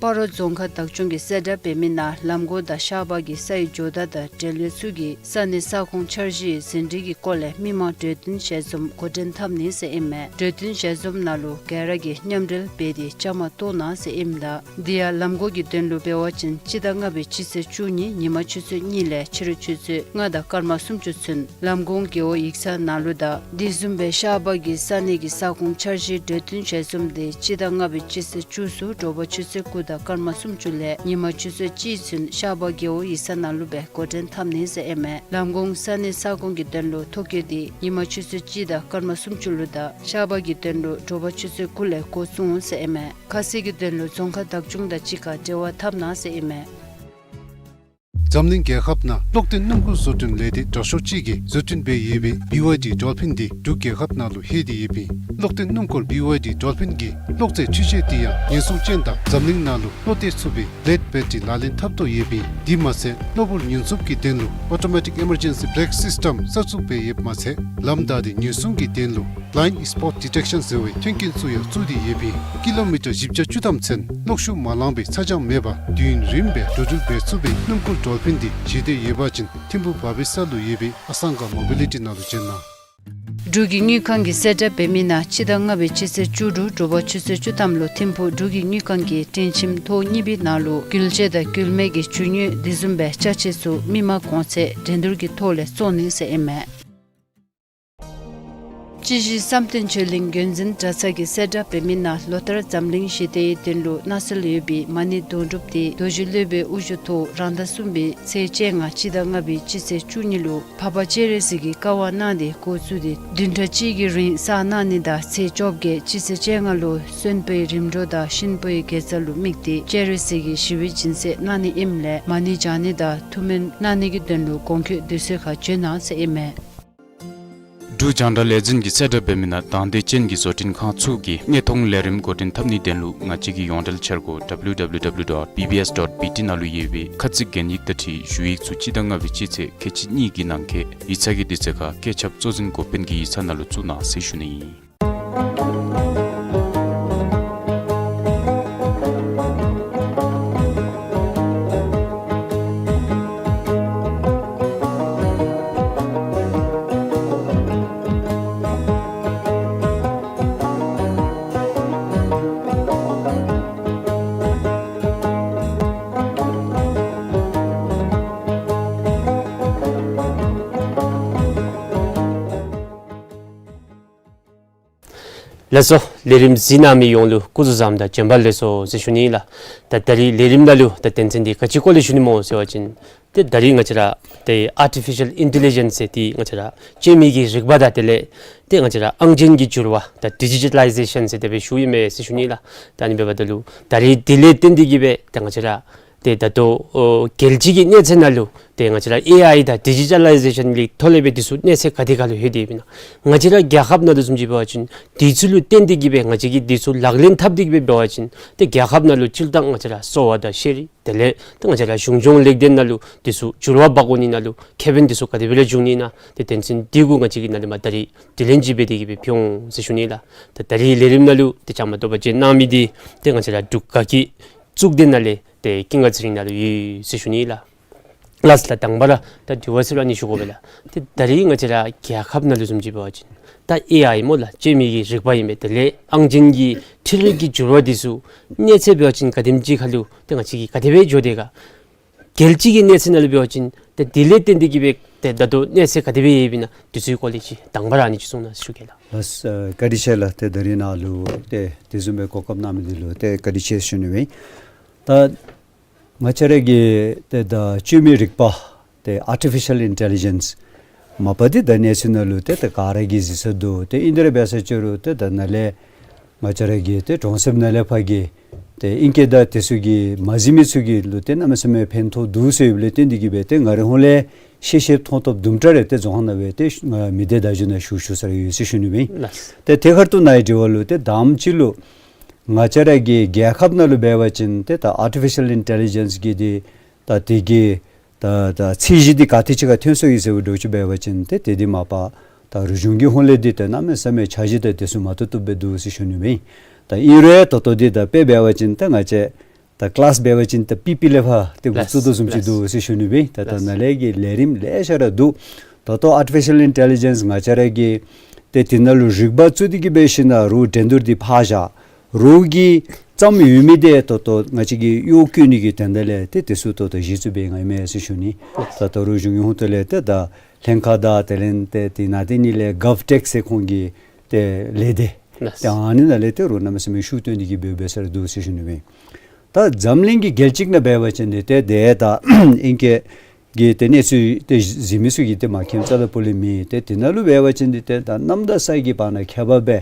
སྤ་རོ་རྫོང་ཁག་བདག་སྐྱོང་གིས་གསལ་བསྒྲགས་འབད་མི་ནང་ལམ་གོང་དང་ཤར་པ་གི་སའི་ཇོ་བདག་དང་འབྲེལ་ཡོད་ཚུ་གིས་ས་གནས་ས་ཁོངས་འཆར་གཞིའི་ཟིན་བྲིས་ཀྱི་སྐོར་ལས་མི་མང་གྲོས་བསྟུན་ཞལ་འཛོམས་འགོ་འདྲེན་འཐབ་ནི་ཟེར་ཨིན་མས། གྲོས་བསྟུན་ཞལ་འཛོམས་ནང་ལུ་ག་ར་གིས་མཉམ་འབྲེལ་འབད་དེ་བཅའ་མར་གཏོགས་གནང་ཟེར་ཨིནམ་ད་དེ་ཡང་ལམ་གོང་གི་དོན་ལུ་འབད་བ་ཅིན་སྤྱི་ཟླ་ལྔ་པའི་སྤྱི་ཚེས་བཅུ་གཉིས་ཉིན་མ་ཆུ་ཚོད་གཉིས་ལས་ཕྱི་རུ་ཆུ་ཚོད་ལྔ་དང་སྐར་མ་སུམ་ཅུ་ཚུན་ལམ་གོང་རྒེད་འོག་ཡིག་ཚང་ནང་ལུ་དང་དེ་བཟུམ་སྦེ་ཤར་པ་གི་ས་གནས་ཀྱི་ས་ཁོངས་འཆར་གཞིའི་གྲོས་བསྟུན་ཞལ་འཛོམས་དེ་སྤྱི་ཟླ་ལྔ་པའི་སྤྱི་ཚེས་བཅུ་གསུམ་དྲོ་པ་ཆུ་ཚོད་དགུ་དང་སྐར་མ་སུམ་ཅུ་ལས་ཉིན་མ་ཆུ་ཚོད་གཅིག་ཚུན་ཤར་པ་རྒེད་འོག་ཡིག་ཚང་ནང་ལུ་སྦེ་འགོ་འདྲེན་འཐབ་ནི་ཟེར་ཨིན་མས། ལམ་གོང་ས་གནས་ས་ཁོངས་ཀྱི་དོན་ལུ་ཐོ་བཀོད་དེ་ཉིན་མ་ཆུ་ཚོད་གཅིག་དང་སྐར་མ་སུམ་ཅུ་ལུ་དང་ཤར་པ་གི་དོན་ལུ་དྲོ་པ་ཆུ་ཚོད་དགུ་ལས་འགོ་བཙུགས་འོང་ཟེར་ཨིན་མས། ཁ་གསལ་གྱི་དོན་ལུ་རྫོང་ཁག་བདག་སྐྱོང་དང་གཅིག་ཁར་འབྲེལ་བ་འཐབ་གནང་ཟེར་ཨིན་མས། འཛམ་གླིང་རྒྱལ་ཁབ་ནང་གློག་ལྡན་སྣུམ་འཁོར་བཟོ་སྐྲུན་ལས་སྡེ་དྲག་ཤོས་ཅིག་གིས་བཟོ་སྐྲུན་འབད་ཡོད་པའི་བི་ཝའི་ཌི་ཌོལ་ཕིན་འདི་འབྲུག་རྒྱལ་ཁབ་ནང་ལུ་ལྷོད་དེ་ཡོདཔ་ཨིན། གློག་ལྡན་སྣུམ་འཁོར་བི་ཝའི་ཌི་ཌོལ་ཕིན་གྱི་གློག་རྫས་འཕྲུལ་ཆས་འདི་ཡང་ཉེན་སྲུང་ཅན་དང་འཛམ་གླིང་ནང་ལུ་བློ་གཏད་ཚུགས་པའི་ལེཌ་བེ་ཊི་རི་ལག་ལེན་འཐབ་དོ་ཡོདཔ་ཨིན། དེ་མ་ཚད་གློ་བུར་ཉེན་སྲུང་གི་དོན་ལུ་ཨོ་ཊོ་མེ་ཊིག་ཨི་མར་ཇེན་སི་བེ་རེཀ་སིསི་ཊེམ་གསར་བཙུགས་འབད་ཡོདཔ་མ་ཚད་ལམ་བདའ་སྟེ་ཉེན་སྲུང་གི་དོན་ལུ་བླའིནཌ་སྤོཊ་ཌི་ཊེཀ་ཤཱན་ཟེར་བའི་མཐུན་རྐྱེན་ཚུ་ཡང་བཙུགས་ཏེ་ཡོདཔ་ཨིན། ཀི་ལོ་མི་ཊར་བཞི་བརྒྱ་བཅུ་ཐམ་ཚུན་གློག་ཤུགས་མ་ལང་པའི་ཚ་གྱང་མེད་པར་དུས་ཡུན་རིངམོ་སྦེ་འགྲོ་འགྲུལ་འབད་ཚུགས་པའི་སྣུམ་འཁོར་ཌོལ་ཕིན་འདི་བཞེས་འདོད་ཡོད་པ་ཅིན་ཐིམ་ཕུག་བར་པི་ས་ལུ་ཡོད་པའི་ཨ་སང་ག་མོ་བི་ལི་ཊི་ནང་ལུ་བྱོན་གནང་། འབྲུག་གི་དངུལ་ཁང་གིས་གསལ་བསྒྲགས་འབད་མི་ནང་སྤྱི་ཟླ་ལྔ་པའི་སྤྱི་ཚེས་བཅུ་དྲུག་དྲོ་པ་ཆུ་ཚོད་བཅུ་ཐམ་ལུ་ཐིམ་ཕུག་འབྲུག་གི་དངུལ་ཁང་གི་སྤྲིན་ཁྱིམ་ཐོག་གཉིས་པའི་ནང་ལུ་འགུལ་སྐྱེལ་དང་འགུལ་མེད་ཀྱི་འཇུག་ནུས་དེ་བཟུམ་སྦེ་ཅ་ཆས་ཚུ་མི་མང་གོང་ཚད་འགྲན་བསྡུར་གྱི་ཐོག་ལས་བཙོང་ནི་ཟེར་ཨིན་མས། སྤྱི་བཞི་བསམ་གཏན་ཆོས་གླིང་རྒྱུན་འཛིན་གྲྭ་ཚང་གིས་གསལ་བསྒྲགས་འབད་མི་ནང་ལོ་ལྟར་འཛམ་གླིང་ཞི་བདེའི་དོན་ལུ་གནང་སྲོལ་ཡོད་པའི་མ་ཎི་དོན་གྲུབ་སྟེ་རྡོ་རྗེ་སློབ་དཔོན་དབུ་བཞུགས་ཐོག་རང་ཟླ་གསུམ་པའི་ཚེས་བཅོ་ལྔ་སྤྱི་ཟླ་ལྔ་པའི་སྤྱི་ཚེས་བཅུ་གཉིས་ལུ་འཕགས་པ་སྤྱན་རས་གཟིགས་ཀྱི་བཀའ་དབང་གནང་སྟེ་འགོ་བཙུགས་ཏེ་བདུན་ཕྲག་གཅིག་གི་རིང་བསགས་གནང་ནི་དང་ཚེས་བཅོ་བརྒྱད་སྤྱི་ཚེས་བཅོ་ལྔ་ལུ་གསོན་པོའི་རིམ་གྲོ་དང་གཤིན་པོའི་དགེ་རྩ་ལུ་དམིགས་ཏེ་སྤྱན་རས་གཟིགས་ཀྱི་ཞི་བའི་སྦྱིན་སྲེག་གནང་ནི་ཨིནམ་ལས་མ་ཎི་བགྱང་ནི་དང་ཐུགས་སྨོན་གནང་ནི་གི་དོན་ལུ་གོང་འཁོད་དུས་ཚོད་ཁར་བྱོན་གནང་ཟེར་ཨིན་མས། འབྲུག་རྒྱང་བསྒྲགས་ལས་འཛིན་གྱིས་གསལ་བསྒྲགས་འབད་མི་ནང་དང་འདོད་ཅན་གྱི་བཟོ་སྐྲུན་ཁང་ཚུ་གིས་གནས་མཐོང་ལས་རིམ་འགོ་འདྲེན་འཐབ་ནིའི་དོན་ལུ་ང་བཅས་ཀྱི་ཡོངས་འབྲེལ་འཆར་སྒོ་ཌབ་ལུ་ཌབ་ལུ་ཌབ་ལུ་ཌོཊ་བི་བི་ཨེསི་ཌོཊ་བི་ཊི་ནང་ལུ་ཡོད་པའི་ཁ་ཚིག་གན་ཡིག་དང་འཁྲིལ་ཞུ་ཡིག་ཚུ་སྤྱི་ཟླ་ལྔ་པའི་སྤྱི་ཚེས་ཁལ་གཅིག་གཉིས་ཀྱི་ནང་འཁོད་ཡིག་ཚང་གི་དུས་ཚོད་ཁར་བཀོད་ཁྱབ་གཙོ་འཛིན་འགོ་དཔོན་གྱི་ཡིག་ཚང་ནང་ལུ་བཙུགས་གནང་ཟེར་ཞུ་ནི་ཨིན། ལགས་སོ། ལས་རིམ་གཟིགས་གནང་མི་ཡོངས་ལུ་སྐུ་གཟུགས་བཟང་དང་བྱོན་པ་ལེགས་སོ་ཟེར་ཞུ་ནི་ལགས། ད་ད་རིས་ལས་རིམ་ནང་ལུ་ད་དོན་ཚན་འདི་ག་ཅིའི་སྐོར་ལས་ཞུ་ནི་སྨོ་ཟེར་བ་ཅིན་ཏེ་ད་རིས་ང་བཅས་ར་ཏེ་ཨར་ཊི་ཕི་ཤཱལ་ཨིན་ཊེ་ལི་ཇེནསི་ཟེར་ཏེ་ང་བཅས་ར་བཅོས་མིན་གྱི་རིག་པ་དང་དེ་ལས་ཏེ་ང་བཅས་ར་ཨང་ཅན་གྱི་འགྱུར་བ་ད་ཌི་ཇི་ཊ་ལའི་ཟེ་ཤཱན་ཟེར་དེ་སྦེ་ཞུ་ཡི་མས་ཟེར་ཞུ་ནི་ལགས། ད་ཨ་ནི་འབདཝ་ད་ལུ་ད་རིས་དེ་ལས་བརྟེན་ཏེ་གིས་སྦེ་ཏེ་ང་བཅས་ར་ཏེ་ད་ལྟོ་ཨོ་རྒྱལ་སྤྱི་གི་གནས་ཚད་ནང་ལུ་ཏེ་ང་བཅས་ར་ཨེ་ཨའི་དང་ཌི་ཇི་ཊ་ལའི་ཟེ་ཤཱན་གྱི་ཐོག་ལས་སྦེ་འདི་ཚུ་གནས་ཚད་ག་དེ་ཁར་ལུ་ལྷོད་དེ་ཡོདཔ་ཨིན་ན། ང་བཅས་ར་རྒྱལ་ཁབ་ནང་ལུ་བཟུམ་ཅིག་འབད་བ་ཅིན་འདི་ཚུ་ལུ་བརྟེན་ཏེ་གིས་སྦེ་ང་བཅས་ཀྱིས་འདི་ཚུ་ལག་ལེན་འཐབ་སྟེ་གིས་སྦེ་འབད་བ་ཅིན་ཏེ་རྒྱལ་ཁབ་ནང་ལུ་སྤྱིར་བཏང་ང་བཅས་ར་གསོ་བ་དང་ཤེས་རིག་དེ་ལས་ཏེ་ང་བཅས་ར་གཞུང་སྐྱོང་ལེགས་ལྡན་ནང་ལུ་འདི་ཚུ་འགྱུར་བ་འབག་འོང་ནི་ནང་ལུ་ཁེ་ཕན་འདི་ཚུ་ག་དེ་སྦེ་ར་འབྱུང་ནི་ཨིན་ན། ཏེ་དོན་ཚན་འདི་གུ་ང་བཅས་ཀྱིས་ནཱ་ལས་མར་ད་རིས་དྲི་ལན་ཅིག་འབད་དེ་གིས་སྦེ་ཕུལ་འོང་ཟེར་ཞུ་ནི་ལགས། ད་ད་རིས་ལས་རིམ་ནང་ལུ་ཏེ་བཅའ་མར་གཏོགས་པར་བྱོན་གནང་མི་འདི་ཏེ་ང་བཅས་ར་འབྲུག་དགའ་སྐྱིད་གཙུག་སྡེ་ནང་ལས་ཏེ་ཀུན་དགའ་ཚེ་རིང་ནཱ་ལུ་ཡོད་ཟེར་ཞུ་ནི་ལགས། ལགས་སོ་ལགས། དང་པ་ར་ད་དྲི་བ་ཟེར་རུང་ཨ་ནི་ཞུ་དགོ་པས་ལགས། ཏེ་ད་རིས་ང་བཅས་ར་རྒྱལ་ཁབ་ནང་ལུ་བཟུམ་ཅིག་འབད་བ་ཅིན་ད་ཨེ་ཨའི་སྨོ་ལགས། བཅོས་མིན་གྱི་རིག་པ་ཨིན་པས། དེ་ལས་ཨང་ཅན་གྱི་འཕྲུལ་རིག་གི་འགྱུར་བ་འདི་ཚུ་གནས་ཚད་འབད་བ་ཅིན་ག་དེམ་ཅིག་ཁར་ལུ་ཏེ་ང་བཅས་ཀྱིས་ག་དེ་སྦེ་འགྱོ་དེས་ག། རྒྱལ་སྤྱི་གི་གནས་ཚད་ནང་ལུ་འབད་བ་ཅིན་ཏེ་དེ་ལས་བརྟེན་ཏེ་གིས་སྦེ་ཏེ་ད་ལྟོ་གནས་ཚད་ག་དེ་སྦེ་ཡོདཔ་ཨིན་ན་འདི་ཚུ་གི་སྐོར་ལས་ཅིག་དང་པ་ར་ཨ་ནི་ཅིག་གསུང་གནང་ཟེར་ཞུ་གེ་ལགས། ལགས་སོ། བཀའ་དྲིན་ཆེ་ལགས། ཏེ་ད་རིས་ནཱ་ལུ་ཏེ་དེ་བཟུམ་སྦེ་གོ་སྐབས་གནང་མི་འདི་ལུ་ཏེ་བཀའ་དྲིན་ཆེ་ཞུ་ནི་ཨིན། ད་ང་བཅས་ར་གི་ཏེ་ད་བཅོས་མིན་རིག་པ་ཏེ་ཨར་ཊི་ཕི་ཤཱལ་ཨིན་ཊེ་ལི་ཇེནསི་མ་པ་འདི་ད་གནས་ཚུལ་ནང་ལུ་ཏེ་ད་ག་ར་གིས་གཟིགས་ས་འདུག། ཏེ་ཨིན་དེ་ར་འབད་ས་ཅིག་རུང་ཏེ་ད་ནཱ་ལས་ང་བཅས་ར་གི་ཏེ་གྲོང་གསེབ་ནང་ལས་ཕར་གྱི་ཏེ་ཨིང་སྐད་དང་དེ་ཚུ་གི་མ་གཟིགས་མི་ཚུ་གི་ལུ་ཏེ་གནམ་མེད་ས་མེད་ཕན་ཐོགས་འདུག་ཟེར་ཡོདཔ་ལས་བརྟེན་ཏེ་གིས་སྦེ་ཏེ་ང་རའི་ཧོངས་ལས་ཤེས་ཤེསཔ་མཐོང་ཐོབ་དུམ་གྲ་རེ་ཏེ་རྫོང་ཁ་ནང་སྦེ་ཏེ་ང་མི་སྡེ་བརྡ་བརྒྱུད་ནང་ཞུ་ཞུ་ས་ར་ཡོད་ཟེར་ཞུ་ནི་ཨིན། ལགས། ཏེ་དེ་ཁར་ལྟོ་ནཱ་གི་དྲི་བ་ལུ་ཏེ་དང་པ་ཅིག་ལུ་ང་བཅས་ར་གི་རྒྱལ་ཁབ་ནང་ལུ་འབད་བ་ཅིན་ཏེ་ད་ཨར་ཊི་ཕི་ཤཱལ་ཨིན་ཊེ་ལི་ཇེནསི་གི་འདི་ ད་དེ་གི་ད་ད་ཚད་གཞི་འདི་ག་དེ་ཅིག་ཁར་ཐོན་སོ་ཡི་ཟེར་བ་འདྲཝ་ཅིག་འབད་བ་ཅིན་ཏེ་དེ་འདི་མ་པ་ད་རིག་གཞུང་གི་ཧོངས་ལས་འདི་ཏེ་གནམ་མེད་ས་མེད་འཆར་གཞི་དང་དེ་ཚུ་མ་བཏུབ་བཏུབ་སྦེ་འདུག་ཟེར་ཞུ་ནི་སྦེ་ཨིན། ད་ཨིན་རུང་ད་ལྟོ་འདི་ད་དཔེ་འབད་བ་ཅིན་ད་ང་བཅས་ད་ཀི་ལཱསི་འབད་བ་ཅིན་ད་པི་པི་ལས་ཕར་ཏེ་འགོ་བཙུགས་དོ་བཟུམ་ཅིག་འདུག་ཟེར་ཞུ་ནི་སྦེ་ཨིན། ད་ད་ནཱ་ལས་ཀྱི་ལས་རིམ་ལེ་ཤ་ར་འདུག། ད་ལྟོ་ཨར་ཊི་ཕི་ཤཱལ་ཨིན་ཊེ་ལི་ཇེནསི་ང་བཅས་ར་གིས་ཏེ་དེ་ནང་ལུ་རིག་པ་བཙུགས་ཏེ་གི་འབད་ཞིནམ་ལས་རོགས་འགྲན་བསྡུར་འདི་ཕར་བཞག། རོགས་ཀྱིས་བརྩམས་ཡོད་མི་འདི་ད་ལྟོ་ང་བཅས་ཀྱིས་གཡོག་བཀོལ་ནི་གི་དོན་དག་ལས་ཏེ་དེ་ཚུ་ད་ལྟོ་གཞི་བཙུགས་འབད་ཡོད་མས་ཟེར་ཞུ་ནི། ད་ལྟོ་རིག་གཞུང་གི་ཧོངས་ལས་ཏེ་ད་ལྷན་ཁག་དང་དེ་ལས་ཏེ་དེ་ནང་ཏེ་ཨ་ནི་ལས་གཱབ་ཊེཀ་ཟེར་ཁོང་གི་ཏེ་ལས་སྡེ་ཏེ་ཨ་ནི་ནང་ལས་ཏེ་རོགས་གནམ་མེད་ས་མེད་ཤུགས་བཏོན་ཏེ་གི་འབད་འབད་ས་ར་འདུག་ཟེར་ཞུ་ནི་སྦེ་ཨིན། ད་འཛམ་གླིང་གི་རྒྱལ་སྤྱི་ནང་འབད་བ་ཅིན་འདི་ཏེ་ཏེ་ད་ཨིང་སྐད་ཀྱི་ཏེ་གནས་ཚུལ་ཏེ་གཟིགས་མི་ཚུ་གིས་ཏེ་མ་མཁྱེནམ་རྩ་དང་སྤུ་ལས་མེད། ཏེ་དེ་ནང་ལུ་འབད་བ་ཅིན་འདི་ཏེ་ད་གནམ་དང་ས་གི་བར་ན་ཁྱད་པར་སྦེ་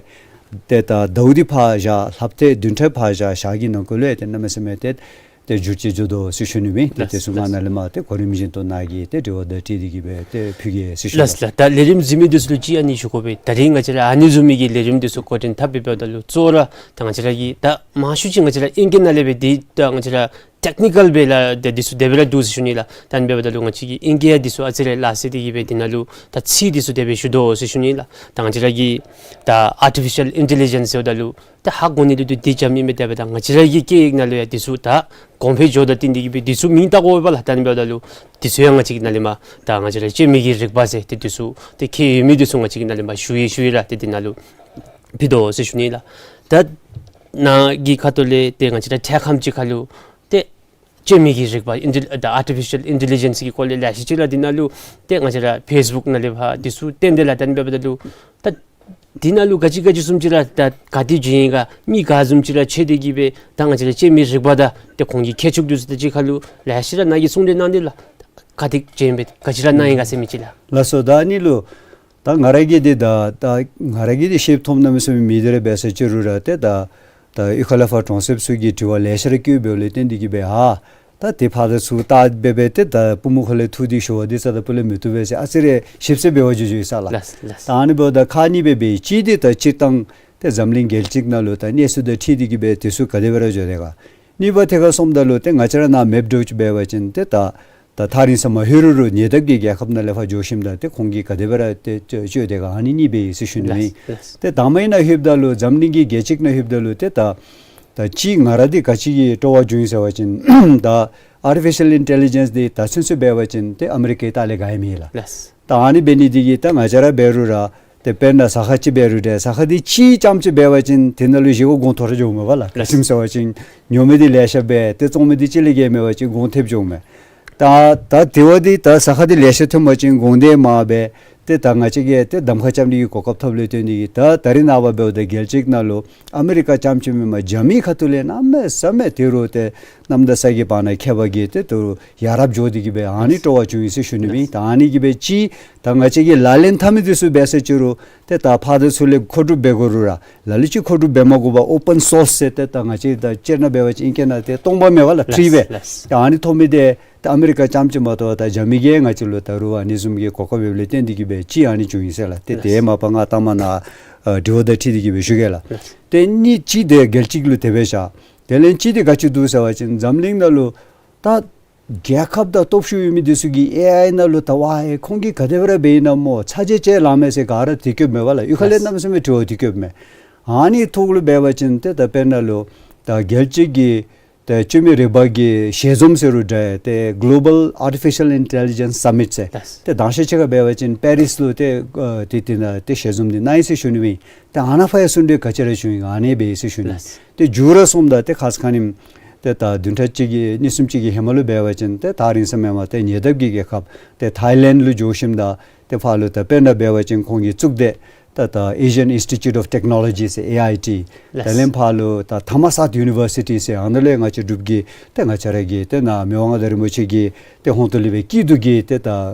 ཏེ་ད་ཟླཝ་འདི་ཕར་བཞག་ལྷགཔ་ཏེ་བདུན་ཕྲག་ཕར་བཞག་ཞག་གི་ནང་འཁོད་ལུ་ཏེ་གནམ་མེད་ས་མེད་ཏེ་ཏེ་འགྱུར་བཅོས་འགྱོ་དོ་ཟེར་ཞུ་ནི་སྦེ་ཨིན། ཏེ་དེ་ཚུ་ང་ནཱ་ལས་མར་ཏེ་གོ་རིམ་བཞིན་དུ་ནཱ་གི་ཏེ་དྲི་བ་དང་འཁྲིལ་ཏེ་གི་སྦེ་ཏེ་ཕུལ་གེ་ཟེར་ཞུ་ནི། ལགས་ལགས། ད་ལས་རིམ་གཟིགས་མི་འདི་ཚུ་ལུ་ཅིག་ཨ་ནི་ཞུ་དགོ་པས། ད་རིས་ང་བཅས་ར་ཨ་ནི་བཟུམ་མའི་གི་ལས་རིམ་འདི་ཚུ་འགོ་འདྲེན་འཐབ་སྦེ་འབདཝ་ད་ལུ་གཙོ་བོ་ར་ད་ང་བཅས་ར་གི་ད་མང་ཤོས་ཅིག་ང་བཅས་ར་ཨིང་སྐད་ནང་ལས་སྦེ་འདི་ད་ང་བཅས་ར་ཊེག་ནི་ཀཱལ་སྦེ་ལགས་ཏེ་འདི་ཚུ་དེ་སྦེ་ར་འདུག་ཟེར་ཞུ་ནི་ལགས། ད་ཨ་ནི་འབདཝ་ད་ལུ་ང་བཅས་ཀྱི་ཨིང་སྐད་འདི་ཚུ་ཨ་ཙི་རེ་ལག་སེ་སྟེ་གི་སྦེ་འདི་ནང་ལུ་ད་ཚིག་འདི་ཚུ་དེ་སྦེ་ཞུ་དོ་ཟེར་ཞུ་ནི་ལགས། ད་ང་བཅས་ར་གི་ད་ཨར་ཊི་ཕི་ཤཱལ་ཨིན་ཊེ་ལི་ཇེནསི་ཟེརཝ་ད་ལུ་ད་ཧ་གོ་ནི་ལུ་ཏེ་འདི་འཇམ་ཨིན་མས། དེ་འབདཝ་ད་ང་བཅས་ར་གི་སྐད་ཡིག་ནང་ལུ་ཡང་འདི་ཚུ་ད་གོང་འཕེལ་འགྱོཝ་དང་བསྟུན་ཏེ་གི་སྦེ་འདི་ཚུ་མིང་བཏགས་དགོ་པས་ལགས། ད་ཨ་ནི་འབདཝ་ད་ལུ་འདི་ཚུ་ཡང་ང་བཅས་ཀྱི་ནཱ་ལས་མར་ད་ང་བཅས་ར་སྤྱོད་མི་གི་རིག་པ་ཟེར་ཏེ་འདི་ཚུ་ཏེ་ཁྱད་ཡོད་མི་འདི་ཚུ་ང་བཅས་ཀྱི་ནཱ་ལས་མར་ཞུ་ཡི་ཞུ་ཡི་ར་ཏེ་འདི་ནང་ལུ་ཕུལ་དོ་ཟེར་ཞུ་ནི་ལགས། ད་ནཱ་གི་ཁ་ཐུག་ལས་ཏེ་ང་བཅས་ར་འཕྲལ་ཁམས་ཅིག་ཁར་ལུ་ཏེ་སྤྱོད་མི་གི་རིག་པ་ཨིན་ཊེ་ད་ཨར་ཊི་ཕི་ཤཱལ་ཨིན་ཊེ་ལི་ཇེནསི་གི་སྐོར་ལས་ལེ་ཤ་ཅིག་ར་འདི་ནང་ལུ་ཏེ་ང་བཅས་ར་ཕེསི་བུཀ་ནང་ལས་ཕར་འདི་ཚུ་བཏོན་ཏེ་ལགས། ད་ཨ་ནི་འབདཝ་ད་ལུ་ད་འདི་ནང་ལུ་ག་ཅི་ག་ཅི་བཟུམ་ཅིག་ར་ད་ག་ཏེ་བྱུང་ཡི་ག་མི་ག་བཟུམ་ཅིག་ར་ཆགས་ཏེ་གི་སྦེ་ད་ང་བཅས་ར་སྤྱོད་མི་རིག་པ་དང་ཏེ་ཁོང་གི་ཁྱད་ཆོས་འདི་ཚུ་ད་ཅིག་ཁར་ལུ་ལེ་ཤ་ར་ནཱ་གིས་གསུང་གྲོས་གནང་སྟེ་ལགས། ག་ཏེ་བྱུང་སྦེ་ག་ཅི་ར་གནང་ཡི་ག་ཟེར་མི་ཅིག་ལགས། ལགས་སོ། ད་ཨ་ནི་ལུ་ད་ང་ར་གིས་འདི་ད་ད་ང་ར་གིས་འདི་ཤེསཔ་ཐོབ་གནམ་མེད་ས་མེད་མེད། དེ་ར་འབད་ས་ཅིག་རུང་ར་ཏེ་ད་ད་གཡུས་ཁ་ལས་ཕར་གྲོང་གསེབ་ཚུ་གིས་དྲི་བ་ལེ་ཤ་ར་བཀོདཔ་ལས་བརྟེན་ཏེ་གི་སྦེ་ཨ་ད་ཏེ་ཕར་དང་ཚུར་བལྟ་སྦེ་སྦེ་ཏེ་ད་པུས་མོ་ཁ་ལས་འཐུ་སྟེ་ཞུ་བ་འདི་རྩ་དང་སྤུ་ལས་མི་བཏུབ་པས་ཟེར་ཨ་ཙི་རེ་ཞིབ་འཚོལ་འབད་བར་འགྱོ་འགྱོ་ཡི་ས་ལགས། ལགས་ལགས། ད་ཨ་ནི་འབདཝ་ད་ཁག་གཉིས་སྦེ་འབད་ཡི། གཅིག་འདི་ད་སྤྱིར་བཏང་ཏེ་འཛམ་གླིང་རྒྱལ་སྤྱི་ནང་ལུ་ད་གནས་ཚུལ་དང་འཁྲིལ་ཏེ་གི་སྦེ་དེ་ཚུ་ག་དེ་སྦེ་ར་འགྱོ་དེས་ག། གཉིས་པ་ཐད་ཁར་སོངམ་ད་ལུ་ཏེ་ང་བཅས་ར་ནཱ་མེཔ་འདྲཝ་ཅིག་འབད་བ་ཅིན་ཏེ་ད་ད་ཐག་རིང་ས་མ་ལྷོད་རུང་རུང་ཉེ་འདབས་ཀྱི་རྒྱལ་ཁབ་ནང་ལས་ཕར་འགྱོ་ཞིནམ་ད་ཏེ་ཁོང་གིས་ག་དེ་སྦེ་ར་ཏེ་སྤྱོད་སྤྱོད་དེས་ག། ཨ་ནི་གཉིས་སྦེ་ཨིན་ཟེར་ཞུ་ནི་ཨིན། ལགས་ལགས། ཏེ་དང་པ་ཨིན་ན་ལྷོདཔ་ད་ལུ་འཛམ་གླིང་གི་རྒྱལ་སྤྱི་ནང་ལྷོདཔ་ད་ལུ་ཏེ་ད་ད་ཅི་ང་ར་འདི་ག་ཅི་གི་སྤྲོ་བ་བྱུང་ཡི་ཟེར་བ་ཅིན་ད་ཨར་ཊི་ཕི་ཤཱལ་ཨིན་ཊེ་ལི་ཇེནསི་འདི་ད་ཚུན་ཚོད་འབད་བ་ཅིན་ཏེ་ཨ་མི་རི་ཀའི་ལྟག་ལས་ག་ཡང་མེད་ལགས། ལགས། ད་ཨ་ནི་འབད་ནི་འདི་གིས་ད་ང་བཅས་ར་འབད་རུང་ར་ཏེ་དཔེར་ན་ཟ་ཁང་ཅིག་འབད་རུང་ཏེ་ཟ་ཁང་འདི་གཅིག་རྐྱངམ་ཅིག་འབད་བ་ཅིན་དེ་ནང་ལུ་བཞེས་སྒོ་གོང་མཐོ་ར་འགྱོཝ་མས་པ་ལགས། ལགས། ག་ཅི་སྨོ་ཟེར་བ་ཅིན་ཉོ་མི་འདི་ལེ་ཤ་སྦེ་ཏེ་བཙོང་མི་འདི་གཅིག་ལས་བརྒལ་མེད་པ་ཅིན་གོང་ཐེབས་འགྱོཝ་མས། ད་ད་དེ་བ་འདི་ད་ཟ་ཁང་འདི་ལེ་ཤ་ཐོན་པ་ཅིན་གོང་དེ་མར་སྦེ་ཏེ་ད་ང་བཅས་ཀྱིས་ཏེ་གདམ་ཁ་རྐྱབ་ནི་གི་གོ་སྐབས་ཐོབ་ལས་བརྟེན་ཏེ་གི་ད་ད་རེས་ནངས་པ་འབདཝ་ད་རྒྱལ་སྤྱི་ནང་ལུ་ཨ་མི་རི་ཀ་རྐྱངམ་ཅིག་མེན་པར་རྒྱ་མི་ཁ་ཐུག་ལས་གནམ་མེད་ས་མེད་ཏེ་རུང་ཏེ་གནམ་དང་ས་གི་བར་ན་ཁྱད་པར་གྱིས་ཏེ་ད་རུང་ཡ་རབས་འགྱོ་སྟེ་གི་སྦེ་ཨ་ནི་སྤྲོ་བ་བྱུང་ཡི་ཟེར་ཞུ་ནི་ཨིན། ད་ཨ་ནི་གིས་སྦེ་ཅིག་ད་ང་བཅས་ཀྱིས་ལག་ལེན་འཐབ་མི་འདི་ཚུ་འབད་ས་ཅིག་རུང་ཏེ་ད་ཕར་དང་ཚུར་ལས་མཁོ་སྒྲུབ་འབད་དགོ་རུང་ར་ལ་ལུ་ཅིག་མཁོ་སྒྲུབ་འབད་མ་དགོ་པར་ཨོ་པཱན་སོརསི་ཟེར་ཏེ་ད་ང་བཅས་ད་སྤྱིར་ན་འབད་བ་ཅིན་ཨིང་སྐད་ནང་ཏེ་སྟོང་པ་མེན་པ་ལགས། ཕི་རི་སྦེ། ལགས་ལགས། ད་ཨ་ནི་ཐོབ་མི་འདི་ད་ཨ་མི་རི་ཀ་རྐྱངམ་ཅིག་མ་གཏོགས་ད་རྒྱ་མི་གིས་ང་བཅས་ལུ་ད་རུང་ཨ་ནི་བཟུམ་གྱི་གོ་སྐབས་ཡོདཔ་ལས་བརྟེན་ཏེ་གི་སྦེ་ཅིག་ཨ་ནི་བྱུང་ཡི་ཟེར་ལགས། ཏེ་ལགས། དེ་མ་པ་ང་ལྟ་མ་ནཱ་ཨ་དྲི་བ་དང་འཁྲིལ་ཏེ་གི་སྦེ་ཞུ་གེ་ལགས། ལགས། ཏེ་གཉིས་ཅིག་འདི་རྒྱལ་སྤྱི་ལུ་དེ་སྦེ་བཞག། དེ་ལས་གཅིག་འདི་ག་ཅི་འདུག་ཟེར་བ་ཅིན་འཛམ་གླིང་ནང་ལུ་ད་རྒྱལ་ཁབ་དང་སྟོབས་ཤུགས་ཡོད་མི་འདི་ཚུ་གིས་ཨེ་ཨའི་ནང་ལུ་ད་ཝའི་ཁོང་གིས་ག་དེ་སྦེ་ར་འབད་ཡི་ན་སྨོ་ཚ་གྱང་བཅད་ལང་མས་ཟེར་ག་ར་དེ་བཀོདཔ་མས་པ་ལགས། གཡུས་ཁ་ལས། ལགས། གནམ་མེད་ས་མེད་དྲི་བ་དེ་བཀོདཔ་མས། ཨ་ནི་ཐོག་ལུ་འབད་བ་ཅིན་ཏེ་ད་དཔེར་ན་ལུ་ད་རྒྱལ་སྤྱི་གི་ཏེ་སྤྱོད་མི་རིག་པ་གི་ཞལ་འཛོམས་ཟེར་རུང་འདྲ་ཏེ་གློ་བཱལ་ཨར་ཊི་ཕི་ཤཱལ་ཨིན་ཊེ་ལི་ཇེནསི་སམ་མིཊ་ཟེར། ལགས། ཏེ་དང་ཤེས་ཅིག་ཁར་འབད་བ་ཅིན་པེ་རིས་ལུ་ཏེ་ཨ་ཏེ་དེ་ནང་ཏེ་ཞལ་འཛོམས་འདི་གནང་ཡི་ཟེར་ཞུ་ནི་ཨིན། ཏེ་ཨ་ནཱ་ཕར་ཡང་གསུང་གྲོས་ག་ཅི་ར་བྱུང་ཡི་ག་ཨ་ནི་སྦེ་ཨིན་ཟེར་ཞུ་ནི། ལགས། ཏེ་མཇུག་ར་སོངམ་ད་ཏེ་ཁ་ཙ་ཁ་ཉིནམ་ཏེ་ད་བདུན་ཕྲག་གཅིག་གི་གཉིས་གསུམ་ཅིག་གི་ཧེ་མ་ལུ་འབད་བ་ཅིན་ཏེ་ཐག་རིང་ས་མེན་པར་ཏེ་ཉེ་འདབས་ཀྱི་རྒྱལ་ཁབ་ཏེ་ཐའི་ལེནཌ་ལུ་འགྱོ་ཞིནམ་ད་ཏེ་ཕར་ལུ་ད་དཔེར་ན་འབད་བ་ཅིན་ཁོང་གིས་བཙུགས་ཏེ་ད་ད་ཨེ་ཤི་ཡཱན་ཨིནསི་ཊི་ཊུཊ་ཨོཕ་ཊེག་ནོ་ལོ་ཇི་ཟེར་ཨེ་ཨའི་ཊི། ལགས། དེ་ལས་ཕར་ལུ་ད་ཐ་མ་སཱཐ་ཡུ་ནི་བར་སི་ཊི་ཟེར་ཨ་ནཱ་ལས་ང་བཅས་འབྲུག་གི་ཏེ་ང་བཅས་ར་གི་ཏེ་ནཱ་མི་དབང་མངའ་བདག་རིན་པོ་ཆེ་གི་ཏེ་ཧོངས་ལས་སྦེ་སྐྱིད་སྡུག་གི་ཏེ་ད་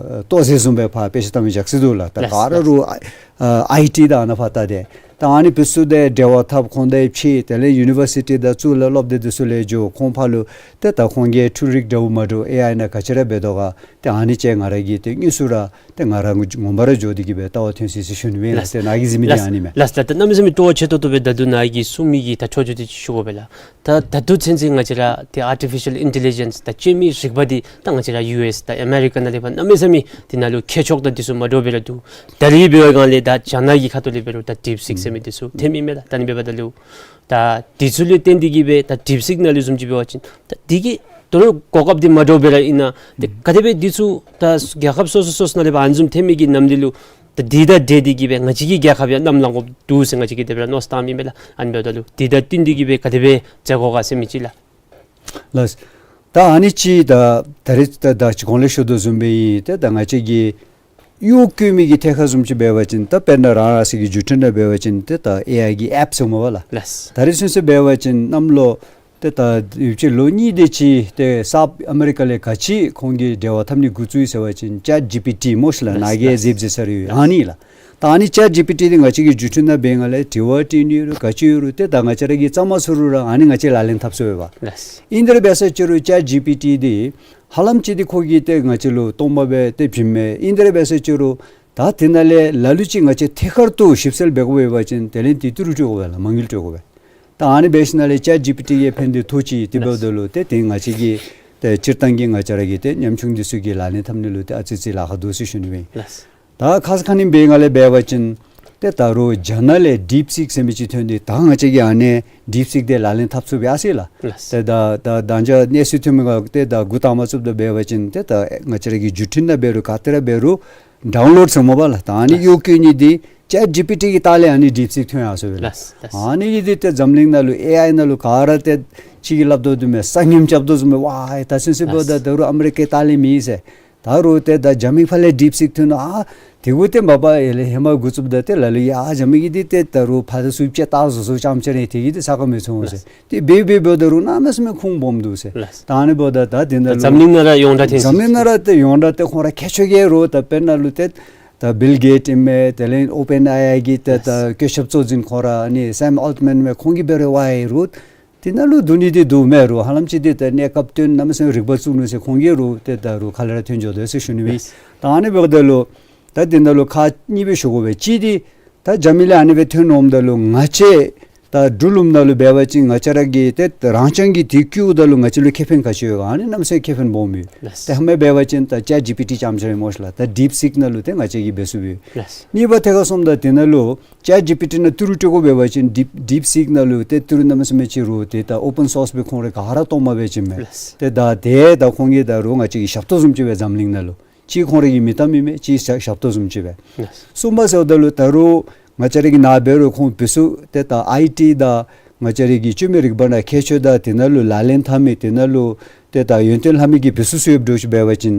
ལྟོ་ཟེར་བཟུམ་སྦེ་ཕར་དཔེ་ཆ་བལྟ་མི་བཞག་སྲིད་འདུག་ལགས། ད་ལགས། ག་ར་རུང་ཨའི་ཨའི་ཊི་དང་ཨ་ནཱ་ཕར་བལྟ་སྟེ། ད་ཨ་ནི་འབད་ཚུགས་ཏེ་འབྲེལ་བ་འཐབ་ཁོང་དང་ཕྱད་དེ་ལས་ཡུ་ནི་བར་སི་ཊི་དང་ཚུར་ལས་སློབ་སྡེ་འདི་ཚུ་ལས་འགྱོ་ཁོང་ཕར་ལུ་ཏེ་ད་ཁོང་གིས་འཕྲུལ་རིག་འདྲཝ་མ་འདྲཝ་ཨེ་ཨའི་ནང་ག་ཅི་ར་འབད་དོ་ག་ཏེ་ཨ་ནི་ཅིག་ང་ར་གིས་ཏེ་དངོས་སུ་ར་ཏེ་ང་ར་ངོ་མ་ར་འགྱོ་སྟེ་གི་སྦེ་ལྟ་བ་ཐོན་སོ་ཡི་ཟེར་ཞུ་ནི་མས་ལགས། ཏེ་ནཱ་གི་གཟིགས་མི་འདི་ཨ་ནི་མས། ལགས་ལགས། ད་གནམ་མེད་ས་མེད་སྤྲོ་བ་ཆེ་ཏོག་ཏོ་སྦེ་ད་ལྟོ་ནཱ་གིས་གསུང་མི་གི་ད་འཕྲོ་མཐུད་དེ་ཅིག་ཞུ་དགོ་པས་ལགས། ད་ད་ལྟོ་ཚུན་ཚོད་ང་བཅས་ར་ཏེ་ཨར་ཊི་ཕི་ཤལ་ཨིན་ཊེ་ལི་ཇེནསི་ད་སྤྱོད་མི་རིག་པ་འདི་ད་ང་བཅས་ར་ཡུ་ཨེསི་དང་ཨ་མེ་རི་ཀ་ནང་ལས་ཕར་གནམ་མེད་ས་མེད་འདི་ནང་ལུ་མཁས་མཆོག་དང་འདི་ཚུ་མ་འདྲཝ་སྦེ་ར་འདུག། ད་རེས་འབད་བའི་སྒང་ལས་ད་རྒྱ་ནག་གི་ཁ་ཐུག་ལས་འབད་རུང་ད་ཌིབ་སིཀ་ཟེར་མི་འདི་ཚུ་ཐོན་མི་མས་ལགས། ད་ཨ་ནི་འབདཝ་ད་ལུ་ད་འདི་ཚུ་ལུ་བརྟེན་ཏེ་གི་སྦེ་ད་ཌིབ་སིཀ་ནང་ལུ་བཟུམ་ཅིག་འབད་བ་ཅིན་ད་འདི་གི་དོ་རུང་གོ་སྐབས་འདི་མ་འདྲཝ་སྦེ་ར་ཨིན་ན། ཏེ་ག་དེ་སྦེ་འདི་ཚུ་ད་རྒྱལ་ཁབ་སོ་སོ་སོ་སོ་ནང་ལས་ཕར་ཨ་ནི་བཟུམ་ཐོན་མི་གི་ནམ་འདི་ལུ་ད་འདི་དང་འབྲེལ་ཏེ་གི་སྦེ་ང་བཅས་ཀྱི་རྒྱལ་ཁབ་ཡང་གནམ་ལང་དགོཔ་འདུག་ཟེར་ང་བཅས་ཀྱིས་དེ་སྦེ་ར་མནོ་བསམ་བཏངམ་ཨིན་མས་ལགས། ཨ་ནི་འབདཝ་ད་ལུ་འདི་དང་བསྟུན་ཏེ་གི་སྦེ་ག་དེ་སྦེ་མཛད་དགོ་ག་ཟེར་མི་ཅིག་ལགས། ལགས། ད་ཨ་ནི་ཅིག་ད་ད་རེས་ད་ད་ཅི་གོང་ལས་ཞུ་དོ་བཟུམ་སྦེ་ཨིན། ཏེ་ད་ང་བཅས་ཀྱི་གཡོག་བཀོལ་མི་གི་ཐད་ཁར་བཟུམ་ཅིག་འབད་བ་ཅིན་ད་དཔེར་ན་རང་རང་སོ་གི་བརྒྱུད་འཕྲིན་ནང་འབད་བ་ཅིན་ཏེ་ད་ཨེ་ཨའི་གི་ཨེཔ་ཟེར་མས་པ་ལགས། ལགས། ད་རེས་ཚུན་ཚོད་འབད་བ་ཅིན་གནམ་ལོ་ཏེ་ད་ཡུདཔ་ཅིག་ལོ་གཉིས་དེ་ཅིག་ཏེ་སཱའུཐ་ཨ་མེ་རི་ཀ་ལས་ག་ཅི་ཁོང་གིས་འབྲེལ་བ་འཐབ་ནི་འགོ་བཙུགས་ཡི་ཟེར་བ་ཅིན་ཅེཊ་ཇི་པི་ཊི་སྨོ་ཤིག་ལགས། ལགས། ནཱ་གིས་ལགས། གཟིགས་གཟིགས་ས་རེ་ཡོད། ཨ་ནི་ལགས། ད་ཨ་ནི་ཅེཊ་ཇི་པི་ཊི་འདི་ང་བཅས་ཀྱིས་བརྒྱུད་འཕྲིན་ནང་འབད་སྒང་ལས་དྲི་བ་དྲི་ནི་ཡོད་རུང་ག་ཅི་ཡོད་རུང་ཏེ་ད་ང་བཅས་ར་གིས་རྩ་མ་ཚུགས་རུང་ར་ཨ་ནི་ང་བཅས་ལག་ལེན་འཐབ་ཚུགས་པས་པ། ལགས། ཨིན་དེ་ར་འབད་ས་ཅིག་རུང་ཅེཊ་ཇི་པི་ཊི་འདི་ཧ་ལམ་ཅིག་འདི་ཁོ་གིས་ཏེ་ང་བཅས་ལུ་སྟོང་པ་སྦེ་ཏེ་བྱིནམ་མས། ཨིན་དེ་ར་འབད་ས་ཅིག་རུང་ད་དེ་ནང་ལས་ལ་ལུ་ཅིག་ང་བཅས་ཐད་ཀར་དུ་ཞིབ་འཚོལ་འབད་དགོ་པས་པ་ཅིན་དེ་ལས་འདི་ཏི་རུ་སྤྲོད་དགོ་པས་ལགས། མ་དངུལ་སྤྲོད་དགོ་པས། ད་ཨ་ནི་འབད་ཞིནམ་ལས་ཅེཊ་ཇི་པི་ཊི་གིས་ཕན་འདི་ཐོགས་ཅི། དེ་འབདཝ་ད་ལུ་ཏེ་དེ་ང་བཅས་ཀྱི་ཏེ་སྤྱིར་བཏང་གི་ང་བཅས་ར་གི་ཏེ་ཉམ་ཆུང་འདི་ཚུ་གིས་ལག་ལེན་འཐབ་ནི་ལུ་ཏེ་ཨ་ཙི་ཙི་ལཱ་ཁག་འདུག་ཟེར་ཞུ་ནི་སྦེ་ཨིན། ལགས། ད་ཁ་ཙ་ཁ་ཉིནམ་འབད་སྒང་ལས་འབད་བ་ཅིན་ཏེ་ད་རུང་རྒྱ་ནག་ལས་ཌིབ་སིཀ་ཟེར་མི་ཅིག་ཐོན་ཏེ་ད་ང་བཅས་ཀྱིས་ཨ་ནི་ཌིབ་སིཀ་འདི་ལག་ལེན་འཐབ་ཚུགས་པས་ཟེར་ལགས། ལགས། ཏེ་ད་ད་ད་ཅི་གནས་ཚུལ་ཐོན་མི་ག་ཏེ་ད་འགོ་དང་པ་བཙུགསཔ་ད་འབད་བ་ཅིན་ཏེ་ད་ང་བཅས་ར་གི་བརྒྱུད་འཕྲིན་ནང་འབད་རུང་ག་ཏེ་ར་འབད་རུང་ཌའུན་ལོཌ་ཟེར་མས་པ་ལགས། ད་ཨ་ནི་ལགས། གཡོག་བཀོལ་ནི་འདི་ཅེཊ་ཇི་པི་ཊི་གི་ལྟག་ལས་ཨ་ནི་ཌིབ་སིཀ་ཐོན་ཡར་སོ་ཡི་ལགས། ལགས། ལགས། ཨ་ནི་གི་འདི་ཏེ་འཛམ་གླིང་ནང་ལུ་ཨེ་ཨའི་ནང་ལུ་ག་ར་ཏེ་ཅིག་གིས་སླབ་དོ་བཟུམ་སྦེ་ས་ངནམ་རྐྱབ་དོ་བཟུམ་སྦེ་ཝའི་ད་ཚུན་ཚོད་འབདཝ་ད་ད་རུང་ཨ་མི་རི་ཀའི་ལྟག་ལས་མེད་ཟེར། ད་རུང་ཏེ་ད་རྒྱ་མི་ཕར་ལས་ཌིབ་སིཀ་ཐོན་ནུག། ཨ་དེ་གུ་ཏེ་མ་པ་ཡར་ལས་ཧེ་མ་འགོ་བཙུགསཔ་ད་ཏེ་ལ་ལུ་ཡ་རྒྱ་མི་གིས་འདི་ཏེ་ད་རུང་ཕར་ད་ཚུར་ཅིག་བལྟ་བཟོ་བཟོཝ་ཙམ་ཅིག་ར་དེ་གིས་ཏེ་ས་གོ་མི་ཚང་ཟེར། ཏེ་འབད་འབད་འབདཝ་ད་རུང་གནམ་མེད་ས་མེད་ཁུངས་སྦོམ་འདུག་ཟེར། ལགས། ད་ཨ་ནི་འབདཝ་ད་ད་དེ་ནང་ལུ་འཛམ་གླིང་ནང་ར་ཡོངས་གྲགས་ཐོན་འཛམ་གླིང་ནང་ར་ཏེ་ཡོངས་གྲགས་ཏེ་ཁོང་ར་མཁས་མཆོག་གིས་རུང་ད་དཔེར་ན་ལུ་ཏེ་ད་བིལ་གེཊ་ཨིན་མས། དེ་ལས་ཨོ་པེན་ཨེ་ཨའི་གི་ཏེ་ད་བཀོད་ཁྱབ་གཙོ་འཛིན་ཁོང་ར་ཨ་ནི་སེམ་ཨོལ་ཊ་མཱན་མས། ཁོང་གིས་འབད་རུང་ཝའི་རུང་དེ་ནང་ལུ་འདུག་ནི་འདི་འདུག་མས་རུང་ཧ་ལམ་ཅིག་འདི་ད་གནས་སྐབས་བཏོན་གནམ་མེད་ས་མེད་རིག་པ་བཙུགས་ནུག་ཟེར་ཁོང་གིས་རུང་ཏེ་ད་རུང་ཁ་ལས་ར་ཐོན་འགྱོ་དོ་ཟེར་ཞུ་ནི་སྦེ་ཨིན། ད་ཨ་ནི་འབདཝ་ད་ལུ་ད་འདི་ནང་ལུ་ཁག་གཉིས་སྦེ་ཞུ་དགོ་པས། གཅིག་འདི་ད་རྒྱ་མི་ལས་ཨ་ནི་སྦེ་ཐོན་འོངམ་ད་ལུ་ང་བཅས་ད་འབྲུག་ལུངམ་ནང་ལུ་འབད་བ་ཅིན་ང་བཅས་ར་གིས་ཏེ་རང་རྐྱང་གིས་དེ་བཀོལཝ་ད་ལུ་ང་བཅས་ལུ་ཁེ་ཕན་ག་ཅི་ཡོད་ག། ཨ་ནི་གནམ་མེད་ས་མེད་ཁེ་ཕན་སྦོམ་ཡོད། ལགས། ཏེ་ཧེ་མ་འབད་བ་ཅིན་ད་ཅེཊ་ཇི་པི་ཊི་ཙམ་ཅིག་ར་སྨོ་ཤིག་ལགས། ད་ཌིབ་སིཀ་ནང་ལུ་ཏེ་ང་བཅས་ཀྱིས་འབད་ཚུགས་པས། ལགས། གཉིས་པ་ཐད་ཁར་སོངམ་ད་དེ་ནང་ལུ་ཅེཊ་ཇི་པི་ཊི་ནང་ཏི་རུ་སྤྲོད་དགོ་འབད་བ་ཅིན་ཌིབ་ཌིབ་སིཀ་ནང་ལུ་ཏེ་ཏི་རུ་གནམ་མེད་ས་མེད་ཅིག་རུང་ཏེ་ད་ཨོ་པེན་སོརསི་སྦེ་ཁོང་ར་ག་ར་གཏོར་མ་སྦེ་བྱིནམ་མས། ལགས། ཏེ་ད་དེ་ད་ཁོང་གིས་ད་རུང་ང་བཅས་ཀྱི་ཞབས་ཏོག་བཟུམ་ཅིག་སྦེ་འཛམ་གླིང་ནང་ལུ་ཅིག་ཁོང་ར་གི་མིང་གཏམ་ཨིན་མས། ཅིག་ཞབས་ཞབས་ཏོག་བཟུམ་ཅིག་སྦེ། ལགས། གསུམ་པ་ཟེརཝ་ད་ལུ་ད་རུང་ང་བཅས་ར་གི་ནཱ་འབད་རུང་ཁོང་འབད་ཚུགས་ཏེ་ད་ཨའི་ཊི་དང་ང་བཅས་ར་གི་སྤྱོད་མི་རིག་པ་ནང་མཁས་མཆོག་དང་དེ་ནང་ལུ་ལག་ལེན་འཐབ་མི་དེ་ནང་ལུ་ཏེ་ད་ཡོན་ཏན་ལྷབ་མི་གི་འབད་ཚུགས་ཚུགས་ཡོདཔ་འདྲཝ་ཅིག་འབད་བ་ཅིན་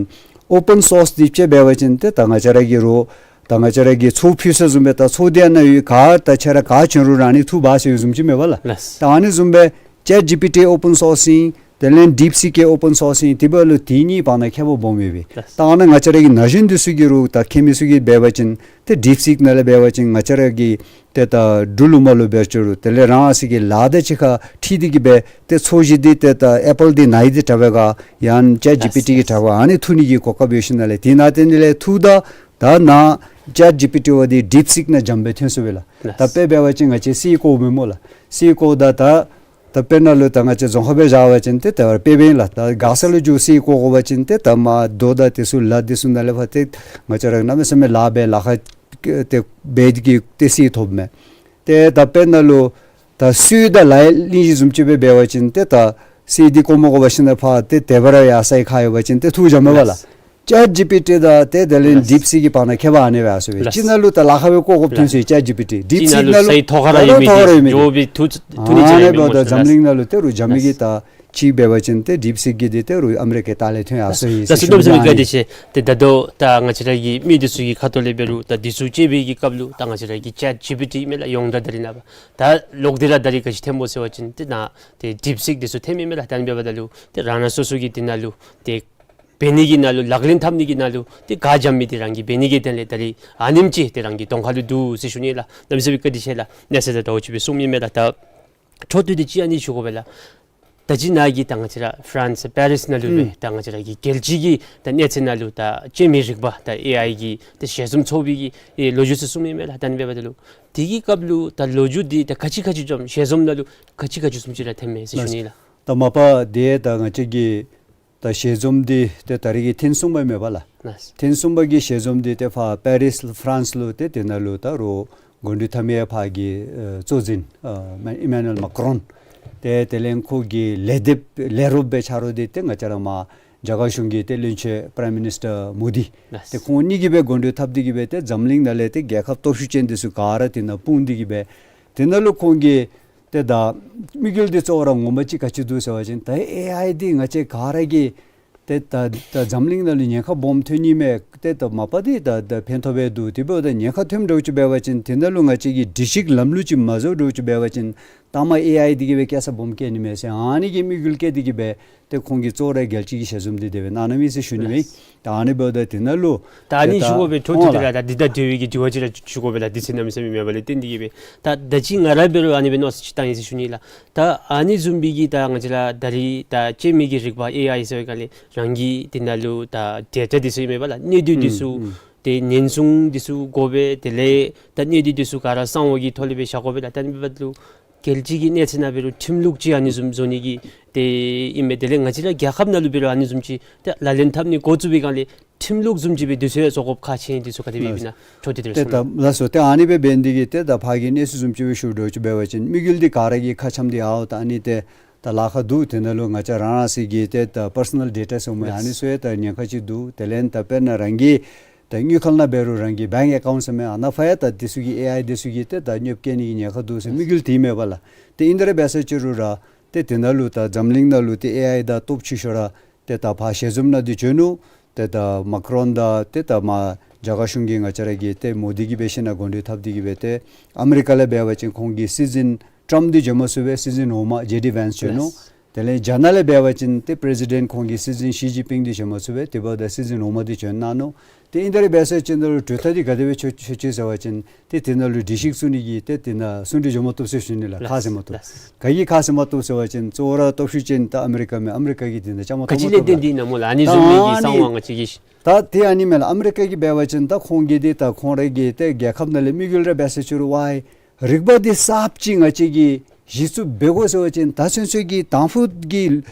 ཨོ་པེན་སོརསི་འདི་ཅིག་འབད་བ་ཅིན་ཏེ་ད་ང་བཅས་ར་གིས་རུང་ད་ང་བཅས་ར་གིས་ཚོགས་ཕུལ་ས་བཟུམ་སྦེ་ད་ཚོགས་འདི་ནང་ཡོད། ག་ད་ཁྱེད་ར་ག་བྱོན་རུང་ར་ཨ་ནི་ཐུགས་འབག་ཟེར་བཟུམ་ཅིག་མས་པ་ལགས། ལགས། ད་ཨ་ནི་བཟུམ་སྦེ་ཅེཊ་ཇི་པི་ཊི་ཨོ་པེན་སོརསི་ཨིན། དེ་ལས་ཌིབ་སིཀ་ཨོ་པེན་སོརསི་ཨིན། དེ་འབདཝ་ལུ་དེ་གཉིས་བར་ན་ཁྱད་པར་སྦོམ་ཡོད་པས། ལགས། ད་ཨ་ནཱ་ང་བཅས་ར་གི་ན་གཞོན་འདི་ཚུ་གིས་རུང་ད་མཁས་མི་ཚུ་གིས་འབད་བ་ཅིན་ཏེ་ཌིབ་སིཀ་ནང་ལས་འབད་བ་ཅིན་ང་བཅས་ར་གི་ཏེ་ད་འབྲུག་ལུང་པ་ལུ་འབད་ཅི་རུང་དེ་ལས་རང་སོ་གི་ལཱ་དང་གཅིག་ཁར་འཁྲིལ་ཏེ་གི་སྦེ་ཏེ་ཚོས་གཞི་འདི་ཏེ་ད་ཨེ་པཱལ་འདི་ནཱ་ཡི་འདི་དྲག་པས་ག་ཡང་ཅེཊ་ཇི་པི་ཊི་གི་དྲག་པས་ག། ཨ་ནི་ཐུག་ནི་གི་གོ་སྐབས་ཡོད་ཞིནམ་ལས་དེ་ནང་དེ་ནི་ལས་ཐུག་ད་ད་ནཱ་ཅེཊ་ཇི་པི་ཊི་བ་འདི་ཌིབ་སིཀ་ནང་འཇམ་སྦེ་ཐོན་སོ་ཡི་ལགས། ལགས། ད་དཔེ་འབད་བ་ཅིན་ང་བཅས་སའི་གོ་མེན་སྨོ་ལགས། སའི་གོ་ད་ད་ད་དཔེར་ན་ལུ་ད་ང་བཅས་རྫོང་ཁག་སྦེ་བཞག་པ་ཅིན་ཏེ་ད་དཔེ་འབདཝ་ཨིན་ལགས། ད་མགར་ས་ལུ་འགྱོ་སའི་གོ་དགོ་པ་ཅིན་ཏེ་ད་མར་རྡོ་དང་དེ་ཚུ་ལ་དེ་ཚུ་ནང་ལས་ཕར་ཏེ་ང་བཅས་ར་གནམ་མེད་ས་མེད་ལཱ་འབད་ལཱ་ཁག་ཏེ་འབད་དེ་གིས་ཏེ་སའི་ཐོབ་མས། ཏེ་ད་དཔེར་ན་ལུ་ད་སོ་དང་ལཱ་གླིང་བཞི་བཟུམ་ཅིག་སྦེ་འབད་བ་ཅིན་ཏེ་ད་སའི་འདི་བཀོ་མ་དགོ་པར་ཞིནམ་ལས་ཕར་ཏེ་དེ་སྦེ་ར་ཡར་སའི་ཁར་ཡོད་པ་ཅིན་ཏེ་ཐུགས་འཇམ་མས་པ་ལགས། ལགས། ཅེཊ་ཇི་པི་ཊི་དང་ཏེ་དེ་ལས་ལགས། ཌིབ་སིཀ་གི་བར་ན་ཁྱད་པར་ཨ་ནི་སྦེ་ཨ་ཟེར་བས། ལགས། གཅིག་ནང་ལུ་ད་ལཱ་ཁག་སྦེ་བཀོ་དགོཔ་ཐོན་སོ་ཡི་ཅེཊ་ཇི་པི་ཊི། ཌིབ་སིཀ་ནང་ལུ་ནང་ལུ་སའི་ཐོག་ཁར་ར་ཡོད་མི་འདི་འགྱོ་བའི་ཐུག་ཐུག་ནི་ཅིག་ར་ཨ་ནི་མེད་སྨོ་ལགས། འབདཝ་ད་འཛམ་གླིང་ནང་ལུ་ཏེ་རུང་རྒྱ་མི་གིས་ད་ཅིག་འབད་བ་ཅིན་ཏེ་ཌིབ་སིཀ་གི་འདི་ཏེ་རུང་ཨ་མི་རི་ཀའི་ལྟག་ལས་ཐོན་ཡར་སོ་ཡི་ཟེར་ཞུ་ནི་ཨ་ནི། ལགས་སོ། ཏེ་ད་ལྟོ་ད་ང་བཅས་ར་གི་མི་འདི་ཚུ་གི་ཁ་ཐུག་ལས་འབད་རུང་ད་འདི་ཚུ་དཔྱད་པའི་གི་སྐབས་ལུ་ད་ང་བཅས་ར་གི་ཅེཊ་ཇི་པི་ཊི་མས་ལགས། ཡོངས་གྲགས་ད་རིས་ནངས་པ་ད་ལོག་སྟེ་ར་ད་རིས་ག་ཅི་ཐོནམ་སྨོ་ཟེར་བ་ཅིན་ཏེ་ནཱ་ཏེ་ཌིབ་སིཀ་འདི་ཚུ་ཐོན་མི་མས་ལགས། ད་ཨ་ནི་འབདཝ་ད་ལུ་ཏེ་རང་རང་སོ་སོ་གི་འདི་ནང་ལུ་ཏེ་ འབད་ནི་གི་ནང་ལུ་ལག་ལེན་འཐབ་ནི་གི་ནང་ལུ་ཏེ་ག་འཇམ་མི་འདི་རང་གིས་འབད་ནི་གི་དོན་ལས་ད་རིས་ཨ་ནེམ་ཅིག་ཏེ་རང་གི་གདོང་ཁ་ལུ་འདུག་ཟེར་ཞུ་ནི་ལགས། གནམ་མེད་ས་མེད་བཀའ་དྲིན་ཆེ་ལགས། གནས་ཚུལ་དང་འདྲཝ་ཅིག་སྦེ་གསུངམ་ཨིན་མས་ལགས། ད་འཕྲོ་མཐུད་དེ་ཅིག་ཨ་ནི་ཞུ་དགོ་པས་ལགས། ད་ཅི་ནཱ་གིས་ད་ང་བཅས་ར་ཕ་རན་སི་པེ་རིས་ནང་ལུ་སྦེ་ཨུམ་ད་ང་བཅས་ར་གི་རྒྱལ་སྤྱི་གི་ད་གནས་ཚད་ནང་ལུ་ད་སྤྱོད་མི་རིག་པ་ད་ཨེ་ཨའི་གི་ད་ཞལ་འཛོམས་ཚོགས་པའི་གི་ཨེ་ལོ་རྒྱུས་ཚུ་གསུངམ་ཨིན་མས་ལགས། ད་ཨ་ནི་འབདཝ་ད་ལུ་དེ་གི་སྐབས་ལུ་ད་ལོ་རྒྱུས་འདི་ད་ག་ཅི་ག་ཅི་བྱུངམ་ཞལ་འཛོམས་ནང་ལུ་ག་ཅི་ག་ཅི་བཟུམ་ཅིག་ར་ཐོནམ་མས་ཟེར་ཞུ་ནི་ལགས། ད་མ་པ་དེ་ད་ང་བཅས་ཀྱི་ད་ཞལ་འཛོམས་འདི་ཏེ་ད་རིས་ཀྱི་ཐེངས་གསུམ་པ་མས་པ་ལགས། ལགས། ཐེངས་གསུམ་པ་གི་ཞལ་འཛོམས་འདི་ཏེ་ཕར་པེ་རིས་ཕ་རན་སི་ལུ་ཏེ་དེ་ནང་ལུ་ད་རུང་དགུང་སྒྲོན་འཐབ་མི་ཕར་གྱི་ཨེ་གཙོ་འཛིན་ཨེ་ཨི་མེ་ནུ་ཨེལ་མཱ་ཀི་རོན་ཏེ་དེ་ལས་ཁོ་གི་ལས་སྡེ་ལས་རོགསཔ་སྦེ་ཆ་རོགས་འདི་ཏེ་ང་བཅས་ར་མར་རྒྱ་གར་གཞུང་གི་ཏེ་བློན་ཆེན་པ་རའིམ་མི་ནིས་ཊར་མོ་དི། ལགས། ཏེ་ཁོང་གཉིས་ཀྱིས་སྦེ་དགུང་སྒྲོན་འཐབ་སྟེ་གི་སྦེ་ཏེ་འཛམ་གླིང་ནང་ལས་ཏེ་རྒྱལ་ཁབ་སྟོབས་ཤུགས་ཅན་འདི་ཚུ་ག་ར་དེ་ནང་སྤུངས་ཏེ་གི་སྦེ་དེ་ནང་ལུ་ཁོང་གིས་ཏེ་ད་དམིགས་ཡུལ་འདི་གཙོ་བོ་ར་ངོ་མ་ཅིག་ག་ཅི་འདུག་ཟེར་བ་ཅིན་ད་ཨེ་ཨའི་འདི་ང་བཅས་ག་ར་གིས་ཏེ་ད་ད་འཛམ་གླིང་ནང་ལུ་ཉེན་ཁ་སྦོམ་ཐོན་ནི་མས། ཏེ་ད་མ་པ་འདི་ད་ད་ཕན་ཐོགས་སྦེ་འདུག། དེ་འབདཝ་ད་ཉེན་ཁ་ཐོནམ་འདྲཝ་ཅིག་འབད་བ་ཅིན་དེ་ནང་ལུ་ང་བཅས་ཀྱིས་སྒྲིག་གཞི་ལམ་ལུགས་ཅིག་མ་བཟོ་འདྲཝ་ཅིག་འབད་བ་ཅིན་ད་མར་ཨེ་ཨའི་འདི་གིས་སྦེ་བཀལ་ས་སྦོམ་བཀལ་ནི་མས་ཟེར་ཨ་ནི་གི་དམིགས་ཡུལ་བསྐྱེད་དེ་གི་སྦེ་ཏེ་ཁོང་གིས་གཙོ་བོ་ར་རྒྱལ་སྤྱི་གི་ཞལ་འཛོམས་འདི་དེ་སྦེ་གནང་གནངམ་ཨིན་ཟེར་ཞུ་ནི་མས། ལགས། ད་ཨ་ནི་འབདཝ་ད་དེ་ནང་ལུ་ད་ཨ་ནི་ད་ཞུ་དགོ་པའི་འཕྲོ་མཐུད་དེ་ར་ད་འདི་དང་འབྲེལ་བའི་གི་དྲི་བ་ཅིག་ར་ཞུ་དགོ་པས་ལགས། དུས་ཚོད་གནམ་མེད་ས་མེད་མེད་པ་ལས་བརྟེན་ཏེ་གི་སྦེ་ད་ད་ཅི་ང་ར་འབད་རུང་ཨ་ནི་སྦེ་མནོ་བསམ་ཅིག་བཏང་ཡི་ཟེར་ཞུ་ནི་ལགས། ད་ཨ་ནི་བཟུམ་སྦེ་གི་ད་ང་བཅས་ར་ད་རིས་ད་སྤྱོད་མི་གི་རིག་པ་ཨེ་ཨའི་ཟེར་བའི་སྒང་ལས་རང་གི་དེ་ནང་ལུ་ད་ཌེ་ཊ་འདི་ཚུ་ཨིན་མས་པ་ལགས། གནས་སྡུད་འདི་ཚུ་ཨུམ་ཨུམ་ཏེ་ཉེན་སྲུང་འདི་ཚུ་དགོ་པས། དེ་ལས་ད་གནས་སྡུད་འདི་ཚུ་ག་ར་གསང་བ་གི་ཐོག་ལས་སྦེ་བཞག་དགོ་པས་ལགས། ད་ཨ་ནི་འབདཝ་ད་ལུ་རྒྱལ་སྤྱི་གི་གནས་ཚད་ནང་འབད་རུང་ཁྲིམས་ལུགས་ཅིག་ཨ་ནི་བཟུམ་བཟོ་ནི་གི་ཏེ་ཨིན་མས། དེ་ལས་ང་བཅས་ར་རྒྱལ་ཁབ་ནང་ལུ་འབད་རུང་ཨ་ནི་བཟུམ་ཅིག་ཏེ་ལག་ལེན་འཐབ་ནི་འགོ་བཙུགས་པའི་སྒང་ལས་ཁྲིམས་ལུགས་བཟུམ་ཅིག་སྦེ་དུས་ཚོད་བཟོ་དགོཔ་ཁག་ཆེ་ཨིན། དུས་ཚོད་ག་དེ་སྦེ་ཨིན་ན་འཕྲོ་མཐུད་དེ་ར་ཏེ་གསུང་གནང་། ལགས་སོ། ཏེ་ཨ་ནི་སྦེ་འབད་ནི་འདི་གིས་ཏེ་ད་ཕར་གྱི་གནས་ཚུལ་བཟུམ་ཅིག་སྦེ་ཞུ་འདྲཝ་ཅིག་འབད་བ་ཅིན་དམིགས་ཡུལ་འདི་ག་ར་གིས་ཁ་འཆམ་སྟེ་ཨའོ་ད་ཨ་ནི་ཏེ་ད་ལཱ་ཁག་འདུག། དེ་ནང་ལུ་ང་བཅས་རང་རང་སོའི་གི་ཏེ་ད་པར་སོ་ནཱལ་ཌེ་ཊ་ཟེར་མི་ཨ་ནི་ཚུ་ཡང་ད་ཉེན་ཁ་ཅིག་འདུག། དེ་ལས་ད་དཔེར་ན་རང་གི་ད་དངུལ་ཁང་ནང་འབད་རུང་རང་གི་བེངཀ་ཨེ་ཀའུནཊ་ཟེར་མི་ཨ་ནཱ་ཕར་ཡང་ད་འདི་ཚུ་གིས་ཨེ་ཨའི་འདི་ཚུ་གིས་ཏེ་ད་ཉོབ་བཀལ་ནི་གི་ཉེན་ཁ་འདུག་ཟེར་དམིགས་ཡུལ་དེ་མས་པ་ལགས། ཏེ་ཨིན་ཏེ་ར་འབད་ས་ཅིག་རུང་ར་ཏེ་དེ་ནང་ལུ་ད་འཛམ་གླིང་ནང་ལུ་ཏེ་ཨེ་ཨའི་དང་སྟོབས་ཆེ་ཤོས་ར་ཏེ་ད་ཕར་ཞལ་འཛོམས་ནང་འདི་བྱོན་ནུག། ཏེ་ད་མཱ་ཀི་རོན་དང་ཏེ་ད་མར་རྒྱ་གར་གཞུང་གི་ང་བཅས་ར་གི་ཏེ་མོ་དི་གིས་འབད་ཞིནམ་ལས་དགུང་སྒྲོན་འཐབ་སྟེ་གི་སྦེ་ཏེ་ཨ་མི་རི་ཀ་ལས་འབད་བ་ཅིན་ཁོང་གི་སྲིད་འཛིན་ཊརམཔ་འདི་བྱོན་མ་ཚུགས་པས། སྲིད་འཛིན་འོག་མ་ཇེ་ཌི་ཝེནསི་བྱོན་ནུག། ལགས། དེ་ལས་རྒྱ་ནག་ལས་འབད་བ་ཅིན་ཏེ་པེ་རེ་སི་ཌེནཊ་ཁོང་གི་སྲིད་འཛིན་ཞི་ཅིན་ཕིང་འདི་བྱོན་མ་ཚུགས་པས། དེ་འབདཝ་ད་སྲིད་འཛིན་འོག་མ་འདི་བྱོན་གནང་ནུག། ཏེ་ཨིན་ཏེ་ར་འབད་ས་ཅིག་ནང་ལུ་གྲོས་ཐག་འདི་ག་དེ་སྦེ་ཆོད་ཆོད་ཆོད་ཟེར་བ་ཅིན་ཏེ་དེ་ནང་ལུ་སྒྲིག་གཞི་བཙུགས་ནི་གི་ཏེ་དེ་ནང་གསུང་གྲོས་འབྱོན་མ་བཏུབ་ཟེར་ཞུ་ནི་ལགས། ལགས། ཁ་བཟེད་མ་བཏུབ། ལགས། ག་གིས་ཁ་བཟེད་མ་བཏུབ་ཟེར་བ་ཅིན་གཙོ་བོ་ར་སྟོབས་ཤུགས་ཅན་ད་ཨ་མི་རི་ཀ་མས། ཨ་མི་རི་ཀ་གིས་དེ་ནང་བཅའ་མར་ག་གཏོགས་ཅི་མ་ལས་བཏུབ་བརྟེན་ལགས། ཏེ་ཨིན་ན་སྨོ་ལགས། ཨ་ནི་ད་བཟུམ་མའི་ཨ་གི་ནི་གསང་བ་ང་བཅས་ཀྱིས། ད་དེ་ཨ་ནི་མས་ལགས། ཨ་མི་རི་ཀ་གིས་འབད་བ་ཅིན་ད་ཁོང་གིས་འདི་ད་ཁོང་རའི་གི་ཏེ་རྒྱལ་ཁབ་ནང་ལས་དམིགས་ཡུལ་ར་འབད་ས་ཅིག་རུང་ཝའི་རིག་པ་འདི་གསརཔ་ཅིག་ང་བཅས་ཀྱིས་གཞི་བཙུགས་འབད་དགོ་ཟེར་བ་ཅིན་ད་ཚུན་ཚོད་ཀྱི་དང་ཕུ་གི་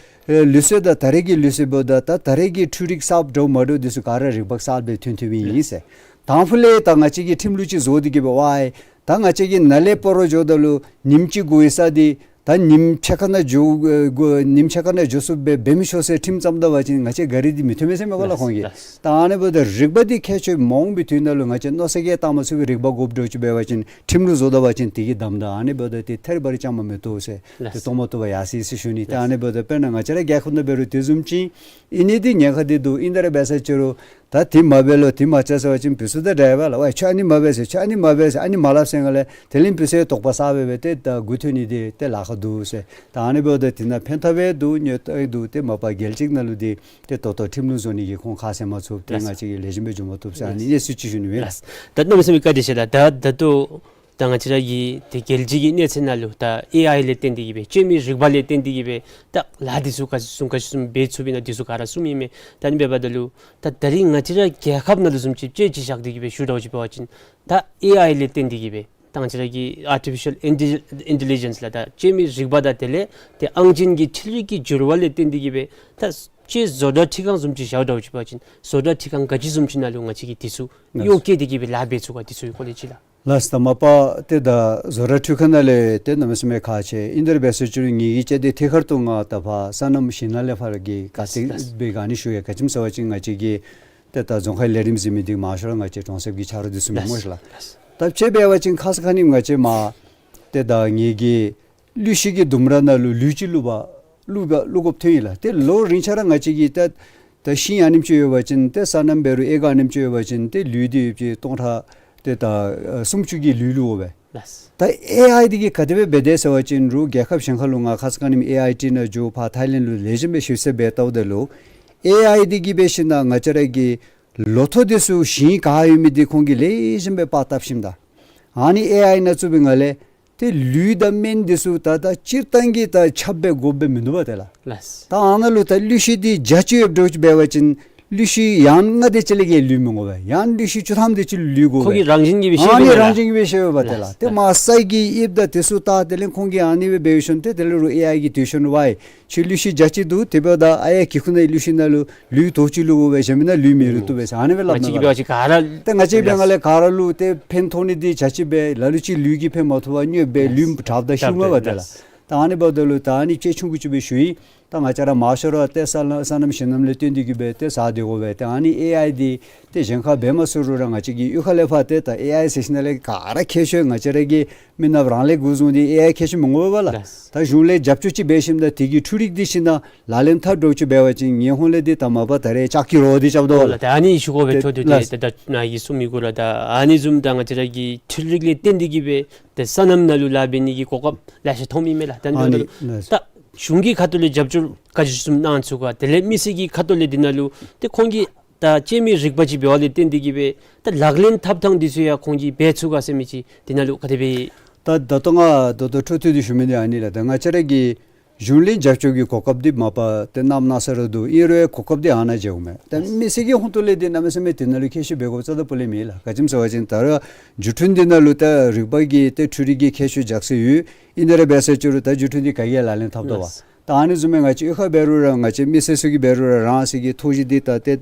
ཨེ་ལུགས་སྲོལ་དང་ད་རེས་ཀྱི་ལུགས་སྲོལ་འབདཝ་ད་ད་ད་རེས་ཀྱི་འཕྲུལ་རིག་གསརཔ་འདྲཝ་མ་འདྲཝ་འདི་ཚུ་ག་ར་རིག་པ་གསརཔ་སྦེ་ཐོན་ཐོནམ་ཨིན་ཟེར། དང་ཕུ་ལས་ད་ང་བཅས་ཀྱིས་ཁྲིམས་ལུགས་ཅིག་བཟོ་སྟེ་གི་འབད་ཝའི་ད་ང་བཅས་ཀྱིས་ནཱ་ལས་སྤ་རོ་འགྱོཝ་ད་ལུ་ཉིནམ་གཅིག་འགོར་བའི་ས་འདི་ད་ཉིནམ་ཕྱེད་ཀ་ནང་འགྱོ་ཨེ་འགོར་ཉིནམ་ཕྱེད་ཀ་ནང་འགྱོ་ཚུགསཔ་སྦེ་འབད་མི་ཆོག་ཟེར་ཁྲིམས་བརྩམ་ད་པ་ཅིན་ང་བཅས་གཱ་རི་འདི་མི་ཐོན་མས་ཟེར་མས་པ་ལགས། ལགས། ཁོང་གིས། ལགས། ད་ཨ་ནི་འབདཝ་ད་རིག་པ་འདི་ཁྱད་ཆོས་མ་འོང་པའི་དུས་ནང་ལུ་ང་བཅས་མནོ་བསམ་གྱིས་བཏང་མ་ཚུགས་པའི་རིག་པ་དགོཔ་འདྲཝ་ཅིག་འབད་བ་ཅིན་ཁྲིམས་ལུགས་བཟོ་ད་པ་ཅིན་དེ་གིས་བསྡམ་ད། ཨ་ནི་འབདཝ་ད་ཏེ་ཐད་རི་བ་རི་བཅའ་མར་མི་གཏོགས་ཟེར། ལགས། ཏེ་གཏོགས་མ་བཏུབ་པར་ཡར་སོ་ཡི་ཟེར་ཞུ་ནི། ཏེ་ཨ་ནི་འབདཝ་ད་དཔེར་ན་ང་བཅས་ར་རྒྱལ་ཁབ་ནང་འབད་རུང་དེ་བཟུམ་ཅིག་ཨིན་ནི་འདི་ཉེན་ཁ་འདི་འདུག། ཨིན་ཏེ་ར་འབད་ས་ཅིག་རུང་ད་དེ་མ་འབད་ལོ་དེ་མ་རྐྱབ་ཟེར་བ་ཅིན་བུ་ཚུ་ད་འདྲཝ་ལགས། ཝའི་ཁྱོད་ཨ་ནི་མ་འབད་ཟེར་ཁྱོད་ཨ་ནི་མ་འབད་ཟེར་ཨ་ནི་མ་སླབ་ཟེར་ང་ལས་དེ་ལས་བུ་ཚུ་དོགས་པ་ཟ་སྦེ་སྦེ་ཏེ་ད་མགུ་འཐོམ་ནི་འདི་ཏེ་ལཱ་ཁག་འདུག་ཟེར། ད་ཨ་ནི་འབདཝ་ད་དེ་ནང་ཕན་ཐབས་འདུག་གནོད་འདུག། ཏེ་མ་པ་རྒྱལ་སྤྱི་ནང་ལུ་འདི་ཏེ་ད་ལྟོ་ཁྲིམས་ལུགས་བཟོ་ནི་གི་ཁོང་ཁ་བཟེད་མ་ཚུགས། ཏེ་ལགས། ང་བཅས་ཀྱིས་ལེགས་ཤོམ་སྦེ་འབྱོན་མ་བཏུབ་ཟེར་ཨ་ནི་གནས་ཚུལ་ཅིག་ཞུ་ནི་མས། ལགས། ད་གནམ་མེད་ས་མེད་བཀའ་དྲིན་ཆེ་ལགས། ད་ད་ལྟོ་ད་ང་བཅས་ར་གི་ཏེ་རྒྱལ་སྤྱི་གི་གནས་ཚད་ནང་ལུ་ད་ཨེ་ཨའི་ལས་བརྟེན་ཏེ་གི་སྦེ་སྤྱོད་མི་རིག་པ་ལས་བརྟེན་ཏེ་གི་སྦེ་ད་ལཱ་འདི་ཚུ་ག་ཅི་བཟུམ་ག་ཅི་བཟུམ་འབད་ཚུགས་པས་ན་འདི་ཚུ་ག་ར་གསུངམ་ཨིན་མས། ད་ཨ་ནི་འབདཝ་ད་ལུ་ད་ད་རིས་ང་བཅས་ར་རྒྱལ་ཁབ་ནང་ལུ་བཟུམ་ཅིག་དཔྱེ་ཅིག་བཞག་སྟེ་གི་སྦེ་ཞུ་འདྲཝ་ཅིག་འབད་བ་ཅིན་ད་ཨེ་ཨའི་ལས་བརྟེན་ཏེ་གི་སྦེ་ད་ང་བཅས་ར་གི་ཨར་ཊི་ཕི་ཤཱལ་ཨིན་ཊེ་ལི་ཇེནསི་ལགས། ད་སྤྱོད་མི་རིག་པ་དང་དེ་ལས་ཏེ་ཨང་ཅན་གྱི་འཕྲུལ་རིག་གི་འགྱུར་བ་ལས་བརྟེན་ཏེ་གི་སྦེ་ད་ཅིག་བཟོ་གྲྭ་ཁྲི་ཁང་བཟུམ་ཅིག་བཞག་འདྲཝ་ཅིག་འབད་བ་ཅིན་བཟོ་གྲྭ་ཁྲི་ཁང་ག་ཅི་བཟུམ་ཅིག་ནང་ལུ་ང་བཅས་ཀྱིས་འདི་ཚུ་གཡོག་བཀོལ་ཏེ་གི་སྦེ་ལཱ་འབད་ཚུགས་ག། འདི་ཚུ་གི་སྐོར་ལས་ཅིག་ལགས། ལགས། ད་མ་པ་ཏེ་ད་བཟོ་གྲྭ་ཁྲི་ཁང་ནང་ལས་ཏེ་གནམ་མེད་ས་མེད་ཁག་ཆེ། ཨིན་ཏེ་ར་འབད་ས་ཅིག་རུང་ངེ་གི་བཅའ་སྡོད་ཐད་ཀར་དུ་ང་ད་ཕར་སོ་ནམ་ཞིང་ནང་ལས་ཕར་གྱི་ག་ཏེ་ལགས། སྦེ་ག་ནི་ཞུ་ཡི་ག་ཅི་སྨོ་ཟེར་བ་ཅིན་ང་བཅས་ཀྱི་ཏེ་ད་རྫོང་ཁའི་ལས་རིམ་ཟེར་མི་འདི་མང་ཤོས་ར་ང་བཅས་གྲོང་གསེབ་ཀྱི་ཆ་རོགས་འདི་ཚུ་མས་སྨོ་ཤེས་ལགས། ལགས། ད་དཔྱེ་འབད་བ་ཅིན་ཁ་ཙ་ཁ་ཉིནམ་ང་བཅས་མར་ཏེ་ད་ངེ་གི་གླུད་གཞི་གི་ལྡུམ་ར་ནང་ལུ་ལུད་ཅིག་བླུག་པར་བླུག་པར་བླུག་དགོཔ་ཐོན་ཡི་ལགས། ཏེ་ལོ་རིམ་ཆད་ར་ང་བཅས་ཀྱི་ཏེ་ད་ཤིང་ཨ་ནེམ་ཅིག་ཡོད་པ་ཅིན་ཏེ་སོ་ནམ་འབད་རུང་ཨེ་ཀར་ཨ་ནེམ་ཅིག་ཡོད་པ་ཅིན་ཏེ་ལུད་འདི་ཡོད་པ་ཅིན་སྟོང་ཕྲག་ཏེ་ད་ཨ་སུམ་ཅུ་གི་ལུད་བླུག་དགོ་པས། ལགས། ད་ཨེ་ཨའི་འདི་གིས་ག་དེ་སྦེ་འབད་དེ་ཟེར་བ་ཅིན་རུང་རྒྱལ་ཁབ་གཞན་ཁ་ལུ་ང་ཁ་ཙ་ཁ་ཉིནམ་ཨེ་ཨའི་ཊི་ནང་འགྱོ་ཕར་ཐའི་ལེནཌ་ལུ་ལེགས་ཤོམ་སྦེ་ཞིབ་འཚོལ་འབད་བལྟཝ་ད་ལུ་ ཨེ་ཨའི་འདི་གིས་འབད་ཞིན་ན་ང་བཅས་ར་གི་ལོ་ཐོག་འདི་ཚུ་ཞིང་ག་ཡོད་མི་འདི་ཁོང་གིས་ལེགས་ཤོམ་སྦེ་པར་བཏབ་ཞིནམ་ད་ཨ་ནི་ཨེ་ཨའི་ནང་བཙུགས་པའི་ངང་ལས་ཏེ་ལུད་དང་སྨན་འདི་ཚུ་ད་ད་སྤྱིར་བཏང་གི་ད་ཁྱབ་སྦེ་དགོཔ་སྦེ་མིན་འདུག་པ་དེ་ལགས། ལགས། ད་ཨ་ནཱ་ལུ་ད་གླུད་ཤིང་འདི་བརྒྱ་ཅིག་ཡོདཔ་འདྲཝ་ཅིག་འབད་བ་ཅིན་གླུད་ཤིང་ཡང་ལྔ་དེ་ཅིག་ལས་བརྒལ་ལུད་མི་དགོ་པས། ཡང་གླུད་ཤིང་བཅུ་ཐམ་དེ་ཅིག་ལུད་དགོ་པས། ཁོང་གི་རང་བཞིན་གྱིས་སྦེ་ཤེས་ཨ་ནི་པས་རང་ལགས། བཞིན་གྱིས་སྦེ་ཤེས་པས་དེ་ལགས། ལགས། ཏེ་ལགས། མར་ས་གི་དབྱིབས་དང་དེ་ཚུ་བལྟ་དེ་ལས་ཁོང་གིས་ཨ་ནི་སྦེ་འབད་ཞིནམ་ཏེ་དེ་ལས་རུང་ཨེ་ཨའི་གིས་དྲི་ཞིན་ན་ཝའི་ཁྱོད་གླུད་ཤིང་བརྒྱ་ཅིག་འདུག། དེ་འབདཝ་ད་ཨ་ཡ་གི་ཁུག་ནང་གླུད་ཤིང་ནང་ལུ་ལུད་དོ་ཅིག་བླུག་དགོ་པས། གཞན་མི་ནང་ལུད་མི་བླུག་བཏུབ་པས་ཟེར་ཨ་ནི་སྦེ་སླབ་ང་བཅས་ནུག་ཀྱི་པ། འབད་བ་ཅིན་ག་ར་ཏེ་ང་བཅས་འབད་ལགས། ང་ལས་ག་ར་ལུ་ཏེ་ཕན་ཐོགས་ནི་འདི་བརྒྱ་ཅིག་སྦེ་ལ་ལུ་ཅིག་ལུད་ཀྱིས་ཕན་མ་ཐོགས་པར་དངོས་སྦེ་ལགས། ལུད་དྲགཔ་ད་ཞུ་མས་པ་དེ་ལགས། ལགས། ད་ཨ་ནི་འབདཝ་ད་ལུ་ད་ཨ་ནི་ཅིག་ཆུང་ཀུ་ཅིག་སྦེ་ཞུ་ཡི། ད་ང་བཅས་ར་མང་ཤོས་ར་ཏེ་སོ་ནམ་སོ་ནམ་ཞིང་ནམ་ལས་བརྟེན་ཏེ་གི་སྦེ་ཏེ་ཟ་སྡོད་དགོ་པས། ཏེ་ཨ་ནི་ཨེ་ཨའི་འདི་ཏེ་གཞན་ཁར་འབད་མ་ཚུགས་རུང་ར་ང་བཅས་ཀྱི་གཡུས་ཁ་ལས་ཕར་ཏེ་ད་ཨེ་ཨའི་ཟེར་ཞིན་ན་ལས་ག་ར་མཁས་ཤོས་ང་བཅས་ར་གི་མི་ནགཔ་རང་ལས་འགོ་བཟུང་སྟེ་ཨེ་ཨའི་མཁས་ཤོས་མི་དགོ་པས་ལགས། ལགས། ད་གཞུང་ལས་རྒྱབ་སྐྱོར་ཅིག་འབད་ཞིནམ་ད་དེ་གི་འཕྲུལ་རིག་འདི་ཞིན་ན་ལག་ལེན་འཐབ་འདྲཝ་ཅིག་འབད་བ་ཅིན་ངེའི་ཧོང་ལས་འདི་ད་མ་པ་ད་རེས་ལྕགས་ཀྱི་རོ་འདི་རྐྱབ་དོ་ལགས། ད་ཨ་ནི་ཞུ་དགོ་པས། ཏེ་ཆོ་འདི་ཏེ་ལགས། ད་ད་ནཱ་གིས་གསུངས་མི་གུ་ར་ད་ཨ་ནི་བཟུམ་ད་ང་བཅས་ར་གི་འཕྲུལ་རིག་ལས་བརྟེན་ཏེ་གི་སྦེ་ཏེ་སོ་ནམ་ནང་ལུ་ལཱ་འབད་ནི་གི་གོ་སྐབས་ལེ་ཤ་ཐོབ་ཨིན་མས་ལགས། ད་ཨ་ནི་ལགས། ད་གཞུང་གི་ཁ་ཐུག་ལས་རྒྱབ་སྐྱོར་ག་ཅི་བཟུམ་གནང་ཚུགས་ག། དེ་ལས་མི་སེར་གྱི་ཁ་ཐུག་ལས་འདི་ནང་ལུ་ཏེ་ཁོང་གིས་ད་སྐྱེད་མོས་རིག་པ་ཅིག་འབད་བ་ལས་བརྟེན་ཏེ་གི་སྦེ་ད་ལག་ལེན་འཐབ་ཐངས་འདི་ཚུ་ཡང་ཁོང་གིས་འབད་ཚུགས་ག་ཟེར་མི་ཅིག་འདི་ནང་ལུ་ག་དེ་སྦེ། ད་ད་ལྟོ་ང་ད་ལྟོ་འཕྲོ་མཐུད་དེ་ཞུ་མི་འདི་ཨ་ནི་ལགས། ད་ང་བཅས་ར་གི་གཞུང་ལས་རྒྱབ་སྐྱོར་གྱི་གོ་སྐབས་འདི་མ་པ་ཏེ་གནམ་མེད་ས་རུ་འདུག། ཨིན་རུང་གོ་སྐབས་འདི་ཨ་ནཱ་མཇལཝ་མས། ད་མི་སེར་གྱི་ཧོང་ཏོ་ལས་འདི་གནམ་མེད་ས་མེད་དེ་ནང་ལུ་མཁས་ཤོས་འབད་དགོཔ་རྩ་དང་སྤུ་ལས་མེད་ལགས། ག་ཅི་སྨོ་ཟེར་བ་ཅིན་ད་རུང་བརྒྱུད་འཕྲིན་འདི་ནང་ལུ་ད་རིག་པ་གི་ཏེ་འཕྲུལ་རིག་གི་མཁས་མཆོག་རྒྱ་ཆེ་ཡོད། ཨིན་ཏེ་ར་འབད་ས་ཅི་རུང་ད་བརྒྱུད་འཕྲིན་འདི་ག་གིས་ཡང་ལག་ལེན་འཐབ་དོ་པས། ལགས། ད་ཨ་ནི་བཟུམ་སྦེ་ང་བཅས་གཡུས་ཁར་འབད་རུང་ར་ང་བཅས་མི་སེར་ཚུ་གིས་འབད་རུང་ར་རང་སོ་གི་ཐོག་གཞི་འདི་ད་ཏེ་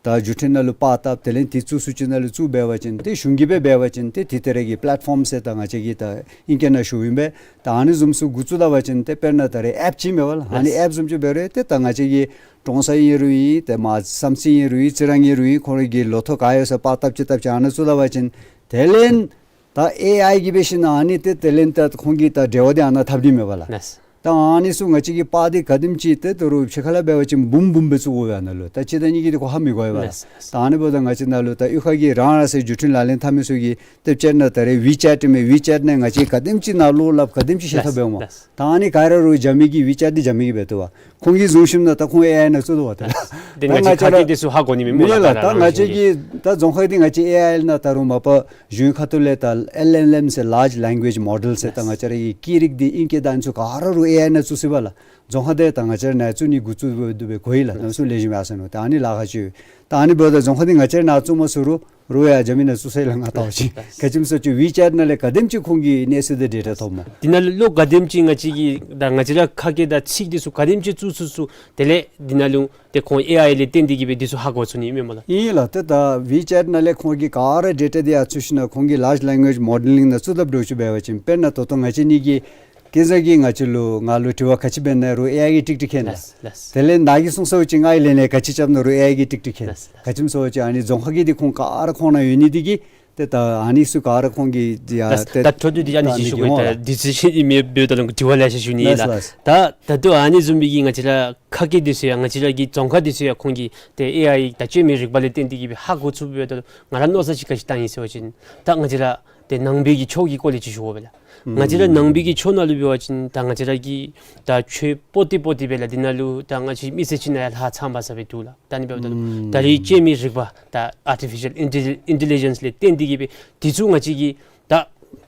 ད་བརྒྱུད་འཕྲིན་ནང་ལུ་པར་བཏབ་དེ་ལས་འདི་བཙུགས་ས་ཅིག་ནང་ལུ་བཙུགས་འབད་བ་ཅིན་ཏེ་གཞུང་གིས་སྦེ་འབད་བ་ཅིན་ཏེ་དེ་ད་རེས་ཀྱི་པེ་ལེཊ་ཕོམ་ཟེར་ད་ང་བཅས་ཀྱིས་ད་ཨིང་སྐད་ནང་ཞུཝ་ཨིན་པས། ད་ཨ་ནི་བཟུམ་ཚུ་འགོ་བཙུགས་ད་པ་ཅིན་ཏེ་དཔེར་ན་ད་རེས་ཨེཔ་ཅིག་མེན་པ་ལགས། ཨ་ནི་ལགས། ཨེཔ་བཟུམ་ཅིག་འབད་རུང་ཏེ་ད་ང་བཅས་ཀྱི་ཀྲོང་གསར་ཨིན་རུང་ཨིན་ཏེ་མར་བསམ་རྩེ་ཨིན་རུང་ཨིན་རྩི་རང་ཨིན་རུང་ཨིན་ཁོང་རའི་གི་ལོ་ཐོག་ག་ཡོད་ས་པར་བཏབ་ཅིག་བཏབ་ཅིག་ཨ་ནཱ་བཙུགས་ད་པ་ཅིན་དེ་ལས་ད་ཨེ་ཨའི་གིས་འབད་ཞིན་ན་ཨ་ནི་ཏེ་དེ་ལས་ད་ཁོང་གིས་ད་འབྲེལ་བ་འདི་ཨ་ནཱ་འཐབ་ནི་མས་པ་ལགས། ལགས། ད་ཨ་ནི་ཚུ་ང་བཅས་ཀྱིས་པར་འདི་ག་དེམ་ཅིག་ཏེ་ད་རུང་ཕྱི་ཁ་ལས་འབད་བ་ཅིན་འབུམ་འབུམ་སྦེ་བཙུགས་དགོ་པས་ཨ་ནཱ་ལུ། ད་གཅིག་དང་གཉིས་ཀྱིས་འདི་ཁོ་ཧ་མི་གོ་བས་པ་ལགས། ལགས། ད་ཨ་ནི་འབདཝ་ད་ང་བཅས་ནཱ་ལུ་ད་གཡུས་ཁ་གི་རང་རང་སོའི་བརྒྱུད་འཕྲིན་ལག་ལེན་འཐབ་མི་ཚུ་གིས་ཏེ་དཔེར་ན་ད་རེས་ཝི་ཅེཊ་མས། ཝི་ཅེཊ་ནང་ང་བཅས་ག་དེམ་ཅིག་ནང་ལོག་སླབ་ག་དེམ་ཅིག་ཤེས་ཐབས་ལགས། འབད་འོང་། ལགས། ད་ཨ་ནི་ག་ར་རུང་རྒྱ་མི་གིས་ཝི་ཅེཊ་འདི་རྒྱ་མི་གིས་འབད་བཏུབ་པས། ཁོང་གིས་བཟུང་ཞིནམ་ད་ད་ཁོང་ཨེ་ཨའི་ནང་བཙུགས་དོ་པ་ཏེ། ལགས། ཏེ་ད་ང་བཅས་ཁ་སྐད་འདི་ཚུ་ཧ་གོ་ནི་མེད་སྨོ་ལགས། ད་ང་བཅས་ཀྱི་ད་རྫོང་ཁ་འདི་ང་བཅས་ཨེ་ཨའི་ནང་ད་རུང་མ་པ་གཞུང་ཁ་ཐུག་ལས་ད་ཨེལ་ཨེལ་ཨེམ་ཟེར་ལཱརཇ་ལེང་གུ་ཨེཇ་མོ་ཌེལ་ཟེར་ད་ང་བཅས་ར་གི་སྐད་རིགས་འདི་ཨིང་སྐད་ད་ཨ་ནི་ཚུ་ག་ར་རུང་ཨེ་ཨའི་ནང་བཙུགས་ཚུགས་པས་ལགས། རྫོང་ཁ་འདི་ད་ང་བཅས་ར་ནཱ་བཙུགས་ནི་འགོ་བཙུགས་འབད་འབད་གོ་ཡི་ལགས། གནམ་མེད་ས་མེད་ལེགས་ཤོམ་ཡར་སོང་ནུག། ད་ཨ་ནི་ལཱ་ཁག་ཅིག་ཡོད། ད་ཨ་ནི་འབདཝ་ད་རྫོང་ཁ་འདི་ང་བཅས་ར་ནཱ་བཙུགས་མ་ཚུགས་རུང་རུང་ཡང་རྒྱ་མི་ནང་བཙུགས་ས་ཡི་ལགས་ང་བལྟ་བ་ཅིན། ལགས། ག་ཅི་སྨོ་ཟེར་བ་ཅིན་ཝི་ཅེཊ་ནང་ལས་ག་དེམ་ཅིག་ཁོང་གིས་གནས་ཚུལ་འདི་ཌེ་ཊ་ཐོབ་སྨོ། འདི་ནང་ལུ་ག་དེམ་ཅིག་ང་བཅས་ཀྱི་ད་ང་བཅས་ར་ཁ་སྐད་དང་ཚིག་འདི་ཚུ་ག་དེམ་ཅིག་བཙུགས་ཚུགས་ཚུགས་དེ་ལས་འདི་ནང་ལུ་ཏེ་ཁོང་ཨེ་ཨའི་ལས་བརྟེན་ཏེ་གི་སྦེ་འདི་ཚུ་ཧ་གོ་ཚུགས་ནི་ཨིན་མས་སྨོ་ལགས། ཨིན་ལགས། ཏེ་ད་ཝི་ཅེཊ་ནང་ལས་ཁོང་གིས་ག་ར་ཌེ་ཊ་འདི་ཡར་བཙུགས་ཞིན་ན་ཁོང་གིས་ལཱརཇ་ལེང་གུ་ཨེཇ་མོ་ཌེལ་ལིང་ནང་བཙུགས་དཔ་འདྲཝ་ཅིག་འབད་བ་ཅིན་དཔེར་ན་ད་ལྟོ་ང་བཅས་གཉིས་ཀྱིས་ཁྱེད་ཚུ་གིས་ང་བཅས་ལུ་ང་ལུ་དྲི་བ་ག་ཅི་འབད་ན་རུང་ཨེ་ཨའི་གིས་ཀྲིག་ཀྲི་མཁྱེན་ལགས། ལགས། དེ་ལས་ནཱ་གིས་གསུངས་ཚར་བ་ཅིན་ང་གིས་ལན་ལན་ག་ཅི་རྐྱབ་ན་རུང་ཨེ་ཨའི་གིས་ཀྲིག་ཀྲི་མཁྱེན། ལགས། ག་ཅི་སྨོ་ཟེར་བ་ཅིན་ཨ་ནི་རྫོང་ཁ་གི་འདི་ཁོང་ག་ར་ཁོང་ནང་ཡོད་ནི་འདི་གིས་ཏེ་ད་ཨ་ནི་ཚུ་ག་ར་ཁོང་གིས་ཡ་ལགས། ཏེ་ད་འཕྲོ་མཐུད་དེ་ཨ་ནི་ཅིག་ཞུ་དགོ་ཡི། ད་འདི་ཚུ་ཤེས་ནི་མེད་འབདཝ་ད་ལུ་དྲི་བ་ལེ་ཤ་ཞུ་ནི་ཨིན་ལགས། ལགས། ད་ད་ལྟོ་ཨ་ནི་བཟུམ་མའི་གི་ང་བཅས་ར་ཁ་སྐད་འདི་ཚུ་ཡང་ང་བཅས་ར་གི་རྫོང་ཁ་འདི་ཚུ་ཡང་ཁོང་གིས་ཏེ་ཨེ་ཨའི་ད་སྐྱེད་མོས་རིག་པ་ལས་བརྟེན་ཏེ་གི་སྦེ་ཧ་གོ་ཚུགས་པས། ད་ང་ར་མནོ་བསམ་ཅིག་ག་ཅི་བཏང་ཡི་ཟེར་བ་ཅིན་ད་ང་བཅས་ར་ཏེ་ནང་པའི་གི་ཆོས་ཀྱི་སྐོར་ལས་ཅིག་ཞུ་དགོ་པས་ལགས། ང་བཅས་ར་ནང་པའི་གི་ཆོས་ནང་ལུ་འབད་བ་ཅིན་ད་ང་བཅས་ར་གི་ད་ཆོས་པོ་ཏི་པོ་ཏི་སྦེ་ལགས། འདི་ནང་ལུ་ད་ང་བཅས་མི་སེར་ཅིག་ནང་ཡང་ལྷག་ཚངམ་ས་སྦེ་འདུག་ལགས། ད་ཨ་ནི་འབདཝ་ད་ལུ་ད་རེས་སྐྱེད་མོས་རིག་པ་ད་ཨར་ཊི་ཕི་ཤལ་ཨིན་ཊེ་ལི་ཇེནསི་ལས་བརྟེན་ཏེ་གི་སྦེ་འདི་ཚུ་ང་བཅས་ཀྱིས་ད་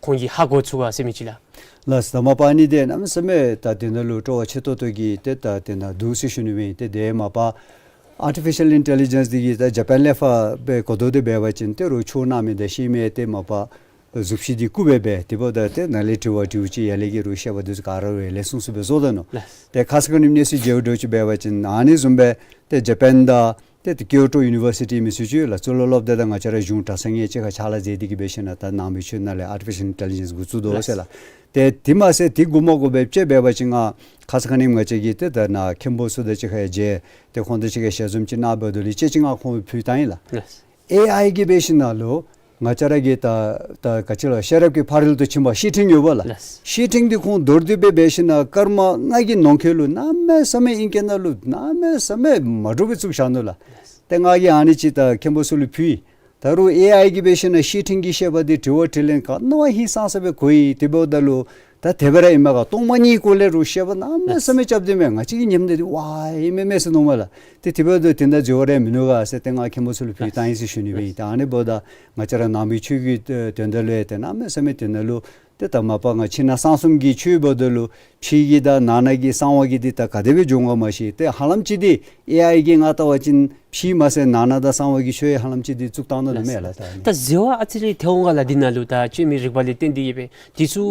ཁོང་གིས་ཧ་གོ་ཚུགས་ག་ཟེར་མི་ཅིག་ལགས། ལགས། ད་མ་པ་ཨ་ནི་འདི་གནམ་མེད་ས་མེད་ད་འདི་ནང་ལུ་སྤྲོ་བ་ཆེ་ཏོག་ཏོ་གིས་ཏེ་ད་འདི་ནང་འདུག་ཟེར་ཞུ་ནི་ཨིན། ཏེ་འདི་མ་པ་ཨར་ཊི་ཕི་ཤལ་ཨིན་ཊེ་ལི་ཇེནསི་འདི་གིས་ད་ཇ་པཱན་ལས་ཕར་སྦེ་གོ་བསྡུར་འདི་འབད་བ་ཅིན་ཏེ་རོགས་ཆོས་གནང་མི་དང་ཤེས་མི་ཏེ་མ་པ་གཟུགས་གཞི་འདི་སྐུ་སྦེ་སྦེ་དེ་འབདཝ་ད་ཏེ་ནཱ་ལས་དྲི་བ་དྲིཝ་ཅིག་ཡར་ལས་ཀྱི་རོགས་བཤད་པ་འདི་ཚུ་ག་ར་རོགས་ཡར་ལས་གསུངས་གསུངས་སྦེ་བཟོ་ད་ནུག། ལགས། ཏེ་ཁ་ཙ་ཁ་ཉིནམ་གནས་ཚུལ་མཇལཝ་འདྲཝ་ཅིག་འབད་བ་ཅིན་ཨ་ནི་བཟུམ་སྦེ་ཏེ་ཇ་པཱན་དང་ཏེ་ཏེ་ཀིའོ་ཊོ་ཡུ་ནི་བར་སི་ཊི་མི་ཚུ་ཅིག་ལགས། གཙུག་ལག་སློབ་སྡེ་དང་ང་བཅས་ར་གཞུང་གྲྭ་ཚང་གཉིས་གཅིག་ཁར་ཕྱག་ལཱ་མཛད་དེ་གི་འབད་ཞིན་ན་ད་ནང་པའི་ཆོས་ནང་ལས་ཨར་ཊི་ཕི་ཤལ་ཨིན་ཊེ་ལི་ཇེནསི་འགོ་བཙུགས་དོ་ཟེར་ལགས། ཏེ་དེ་མ་ཚད་དེ་དགོ་མ་དགོ་སྦེ་དཔྱེ་འབད་བ་ཅིན་ང་ཁ་ཙ་ཁ་ཉིནམ་ང་བཅས་ཀྱིས་ཏེ་ད་ནཱ་མཁན་པོ་ཚུ་དང་གཅིག་ཁར་ཡང་མཇལ། ཏེ་ཁོང་དང་གཅིག་ཁར་ཞལ་འཛོམས་ཅིག་གནང་འབདཝ་ད་ལུ་དཔྱེ་ཅིག་ང་ཁོང་ཕུལ་བཏང་ཡི་ལགས། ལགས། ཨེ་ཨའི་གིས་འབད་ཞིན་ན་ལུ་ང་བཅས་ར་གི་ད་ད་ག་ཅི་ལོ་ཤེས་རབ་ཀྱི་ཕ་རོལ་ཏུ་ཕྱིན་པ་བཤེས་སྤྲིང་ཡོད་པ་ལགས། ལགས། བཤེས་སྤྲིང་འདི་ཁོང་མདོར་བསྡུས་སྦེ་འབད་ཞིན་ན་སྐར་མ་ལྔ་གི་ནང་འཁོད་ལུ་གནམ་མེད་ས་མེད་ཨིང་སྐད་ནང་ལུ་གནམ་མེད་ས་མེད་མ་འདྲཝ་སྦེ་བཙུགས་བཞག་ནུག་ལགས། ཏེ་ང་གིས་ཨ་ནི་ཅིག་ད་མཁན་པོ་ཚུ་ལུ་ཕུལ་ཡི། ད་རུང་ཨེ་ཨའི་གིས་འབད་ཞིན་ན་བཤེས་སྤྲིང་གི་བཤད་པ་འདི་དྲི་བ་དྲིས་ལན་ག་ནི་བ་ཧིང་སངས་ས་སྦེ་གོ་ཡི། དེ་འབདཝ་ད་ལུ་ད་དེ་སྦེ་ར་ཨིན་མས་ག། སྟོང་པ་ཉིད་སྐོར་ལས་རུང་བཤད་པ་གནམ་མེད་ས་མེད་རྐྱབ་སྟེ་མས། ང་བཅས་ཀྱིས་ཉནམ་ད་འདི་ཝའི་ཨིན་མས་མས་ཟེར་མནོཝ་མས་ལགས། ཏེ་དེ་འབདཝ་ད་དེ་ནང་འཛོལ་བ་རེ་མིན་ནུག་ག་ཟེར་ཏེ་ང་མཁན་པོ་ཚུ་ལུ་ཕུལ་བཏང་ཡི་ཟེར་ཞུ་ནི་སྦེ་ཨིན། ད་ཨ་ནི་འབདཝ་ད་ང་བཅས་ར་ནང་པའི་ཆོས་ཀྱི་དོན་དག་ལུ་ཡང་ཏེ་གནམ་མེད་ས་མེད་དེ་ནང་ལུ་ཏེ་ད་མ་པ་ང་ཕྱི་ནང་གསང་གསུམ་གྱི་ཆོས་འབདཝ་ད་ལུ་ཕྱི་གི་དང་ནང་ན་གི་གསང་བ་གི་འདི་ད་ག་དེ་སྦེ་འགྱོ་འོང་ག་མ་ཤེས། ཏེ་ཧ་ལམ་ཅིག་འདི་ཨེ་ཨའི་གིས་ང་བལྟ་བ་ཅིན་ཕྱི་མ་ཚད་ནང་ན་དང་གསང་བ་གི་ཆོས་ཧ་ལམ་ཅིག་འདི་བཙུགས་བཏང་ནུག་མས་ལགས། ད་ད་འཛོལ་བ་ཨ་ཙི་རེ་ཐལ་འོང་ག་ལགས། འདི་ནང་ལུ་ད་བཅོས་མའི་རིག་པ་ལས་བརྟེན་ཏེ་གིས་སྦེ་འདི་ཚུ་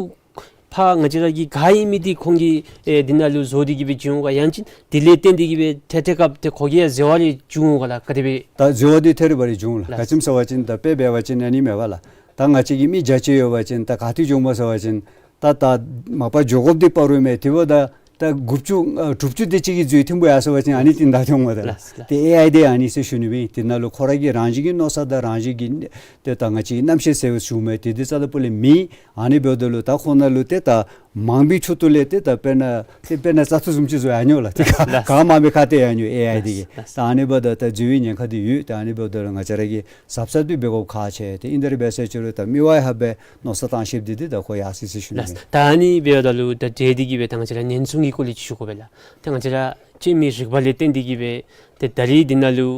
ཕར་ང་བཅས་ར་གི་ག་ཨིན་མི་འདི་ཁོང་གིས་ཨེ་འདི་ནང་ལུ་བཟོ་སྟེ་གིས་སྦེ་བྱིན་འོང་ག། ཡང་ཅིན་འདི་ལས་བརྟེན་ཏེ་གིས་སྦེ་ཐད་ཐད་སྐབས་ཏེ་ཁོ་གིས་ཡང་འཛོལ་བ་རེ་བྱུང་འོང་ག་ལགས། ག་དེ་སྦེ། ད་འཛོལ་བ་འདི་ཐད་རི་བ་རི་འབྱུང་ལགས། ལགས། ག་ཅི་སྨོ་ཟེར་བ་ཅིན་ད་དཔེ་འབད་བ་ཅིན་ཨ་ནི་མས་པ་ལགས། ད་ང་བཅས་ཀྱིས་མི་བརྒྱ་ཅིག་ཡོད་པ་ཅིན་ད་ག་ཏེ་འགྱོཝ་སྨོ་ཟེར་བ་ཅིན་ད་ད་མ་པ་འགྱོ་དགོཔ་འདི་བར་རུ་མས། དེ་འབདཝ་ད་ད་དགུ་བཅུ་ཨ་དྲུག་ཅུ་དེ་ཅིག་གི་འཛོལ་ཐོན་པོ་ཡར་སོང་པ་ཅིན་ཨ་ནི་ཏེ་ད་ཐོན་འོང་མས་ད་ལགས། ལགས། ཏེ་ཨེ་ཨའི་འདི་ཨ་ནི་ཟེར་ཞུ་ནི་སྦེ་ཨིན། དེ་ནང་ལུ་ཁོ་ར་གི་རང་བཞིན་གྱི་མནོ་ས་དང་རང་བཞིན་གྱི་ཏེ་ད་ང་བཅས་རྣམ་ཤེས་ཟེར་ཞུཝ་མས། ཏེ་འདི་རྩ་ལས་པོ་ལས་མེད། ཨ་ནི་འབདཝ་ད་ལུ་ད་ཁོང་ནང་ལུ་ཏེ་ད་མང་པོའི་ཁྲོད་དུ་ལས་ཏེ་ད་དཔེར་ན་ཏེ་དཔེར་ན་བཙག་འཐུ་བཟུམ་ཅིག་བཟོ་ཡར་འགྱོ་ལགས། ཏེ་ག་ལགས། ག་མང་པོའི་ཁ་ཏེ་ཡར་འགྱོ་ཨེ་ཨའི་འདི་གིས། ལགས། ད་ཨ་ནི་འབདཝ་ད་ད་འཛོལ་བའི་ཉེན་ཁ་འདི་ཡོད། ད་ཨ་ནི་འབདཝ་ད་ལུ་ང་བཅས་ར་གིས་གཟབ་གཟབ་འདི་འབད་དགོཔ་ཁག་ཆེ། ཏེ་ཨིན་ད་རེ་འབད་ཟེར་ཅི་རུང་ད་མི་དབང་ཧ་སྦེ་མནོ་བསམ་བཏང་ཤེསཔ་འདི་འདི་ད་ཁོ་ཡར་སོ་ཡི་ཟེར་ཞུ་ནི་ལགས། མས། ད་ཨ་ནི་འབདཝ་ད་ལུ་ད་འབྲེལ་ཏེ་གིས་སྦེ་ད་ང་བཅས་ར་ཉེན་སྲུང་གི་སྐོར་ལས་ཅིག་ཞུ་དགོ་པས་ལགས། ད་ང་བཅས་ར་བཅོས་མའི་རིག་པ་ལས་བརྟེན་ཏེ་གིས་སྦེ་ཏེ་ད་རེས་འདི་ནང་ལུ་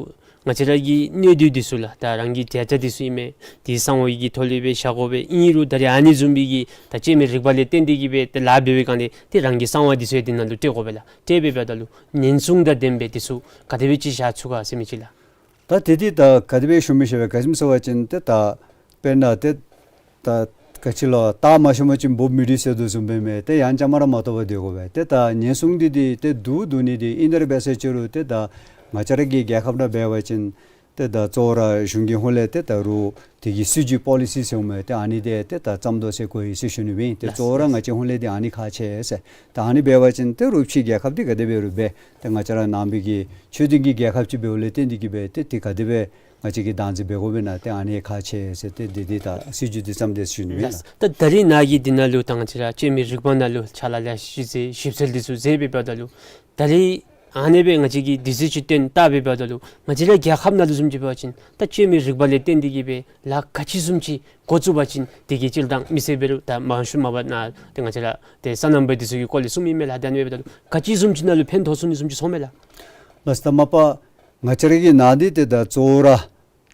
ང་བཅས་ར་གི་གནས་སྡུད་འདི་ཚུ་ལགས། ད་རང་གི་བྱ་བྱ་འདི་ཚུ་ཨིན་མས། ཏེ་གསང་བ་གི་ཐོག་ལས་སྦེ་བཞག་དགོ་པས། ཨིན་རུང་ད་རེས་ཨ་ནི་བཟུམ་སྦེ་གི་ད་བཅོས་མའི་རིག་པ་ལས་བརྟེན་ཏེ་གིས་སྦེ་ཏེ་ལཱ་འབད་བའི་སྒང་ལས་ཏེ་རང་གི་གསང་བ་འདི་ཚུ་ཡང་འདི་ནང་ལུ་སྤྲོད་དགོ་པས་ལགས། སྤྲོད་པའི་འབདཝ་ད་ལུ་ཉེན་སྲུང་དང་ལྡན་པའི་འདི་ཚུ་ག་དེ་སྦེ་ཅིག་བཞག་ཚུགས་ག་ཟེར་མི་ཅིག་ལགས། ད་དེ་འདི་ད་ག་དེ་སྦེ་ཞུ་མི་ཤེས་པས། ག་ཅི་སྨོ་ཟེར་བ་ཅིན་ཏེ་ད་དཔེར་ན་ཏེ་ད་ག་ཅི་ལོ་སྟག་མ་ཤོར་བ་ཅིན་འབུཔ་མི་འདྲུད་ཟེར་དོ་བཟུམ་སྦེ་མས། ཏེ་ཡང་བཅའ་མར་མ་གཏོགས་པར་སྡོད་དགོ་པས། ཏེ་ད་ཉེན་སྲུང་འདི་འདི་ཏེ་འདུག་འདུག་ནི་འདི་ཨིན་ད་རེ་འབད་ཟེར་ཅི་རུང་ཏེ་ད་ང་བཅས་ར་གི་རྒྱལ་ཁབ་ནང་འབད་བ་ཅིན་ཏེ་ད་གཙོ་བོ་ར་གཞུང་གི་ཧོངས་ལས་ཏེ་ད་རུང་དེ་གི་སྲིད་བྱུས་པོ་ལི་སི་ཟེར་མི་ཏེ་ཨ་ནི་འདི་ཏེ་ད་བརྩམ་དོ་ཟེར་གོ་ཡི་ཟེར་ཞུ་ནི་སྦེ་ཨིན། ཏེ་ལགས། གཙོ་བོ་ར་ང་བཅས་ཧོངས་ལས་འདི་ཨ་ནི་ཁག་ཆེ་ཟེར། ད་ཨ་ནི་འབད་བ་ཅིན་ཏེ་རུང་ཕྱི་རྒྱལ་ཁབ་འདི་ག་དེ་འབད་རུང་འབད་ཏེ་ང་བཅས་ར་ནང་པའི་གི་ཆོས་ལྡན་གྱི་རྒྱལ་ཁབ་ཅིག་འབདཝ་ལས་བརྟེན་ཏེ་གིས་སྦེ་ཏེ་དེ་ག་དེ་སྦེ་ང་བཅས་ཀྱིས་བདག་འཛིན་འབད་དགོ་པས་ན་ཏེ་ཨ་ནི་ཁག་ཆེ་ཟེར་ཏེ་འདི་འདི་ད་སྲིད་བྱུས་འདི་བརྩམས་ཏེ་ཟེར་ཞུ་ནི་སྦེ་ཨིན་ལགས། ལགས། ད་ད་རེས་ནཱ་གི་འདི་ནང་ལུ་ད་ང་བཅས་ར་བཅོས་མའི་རིག་པ་ནང་ལུ་ཕྱག་ལཱ་ལེ་ཤ་ཅིག་མཛད་ཞིབ་འཚོལ་འདི་ཚུ་མཛད་པའི་འབདཝ་ད་ལུ་ད་རེས་ཨ་ནི་སྦེ་ང་བཅས་ཀྱིས་དུས་ཚོད་ཅིག་བཏོན་བལྟ་བའི་འབདཝ་ད་ལུ་ང་བཅས་ར་རྒྱལ་ཁབ་ནང་ལུ་བཟུམ་ཅིག་འབད་བ་ཅིན་ད་བཅོས་མའི་རིག་པ་ལས་བརྟེན་ཏེ་གིས་སྦེ་ལཱ་ག་ཅི་བཟུམ་ཅིག་འགོ་བཙུགས་པ་ཅིན་དེ་གི་སྤྱིར་བཏང་མི་སེར་འབད་རུང་ད་མང་ཤོས་མ་པ་ནཱ་ཏེ་ང་བཅས་ར་ཏེ་སོ་ནམ་པ་འདི་ཚུ་གི་སྐོར་ལས་གསུངམ་ཨིན་མས་ལགས། ད་ཨ་ནི་འབདཝ་ད་ལུ་ག་ཅི་བཟུམ་ཅིག་ནང་ལུ་ཕན་ཐོགས་ཚུགས་ནི་བཟུམ་ཅིག་ཚོརཝ་མས་ལགས། ལགས། ད་མ་པ་ང་བཅས་ར་གི་ནང་འདི་ཏེ་ད་གཙོ་བོ་ར་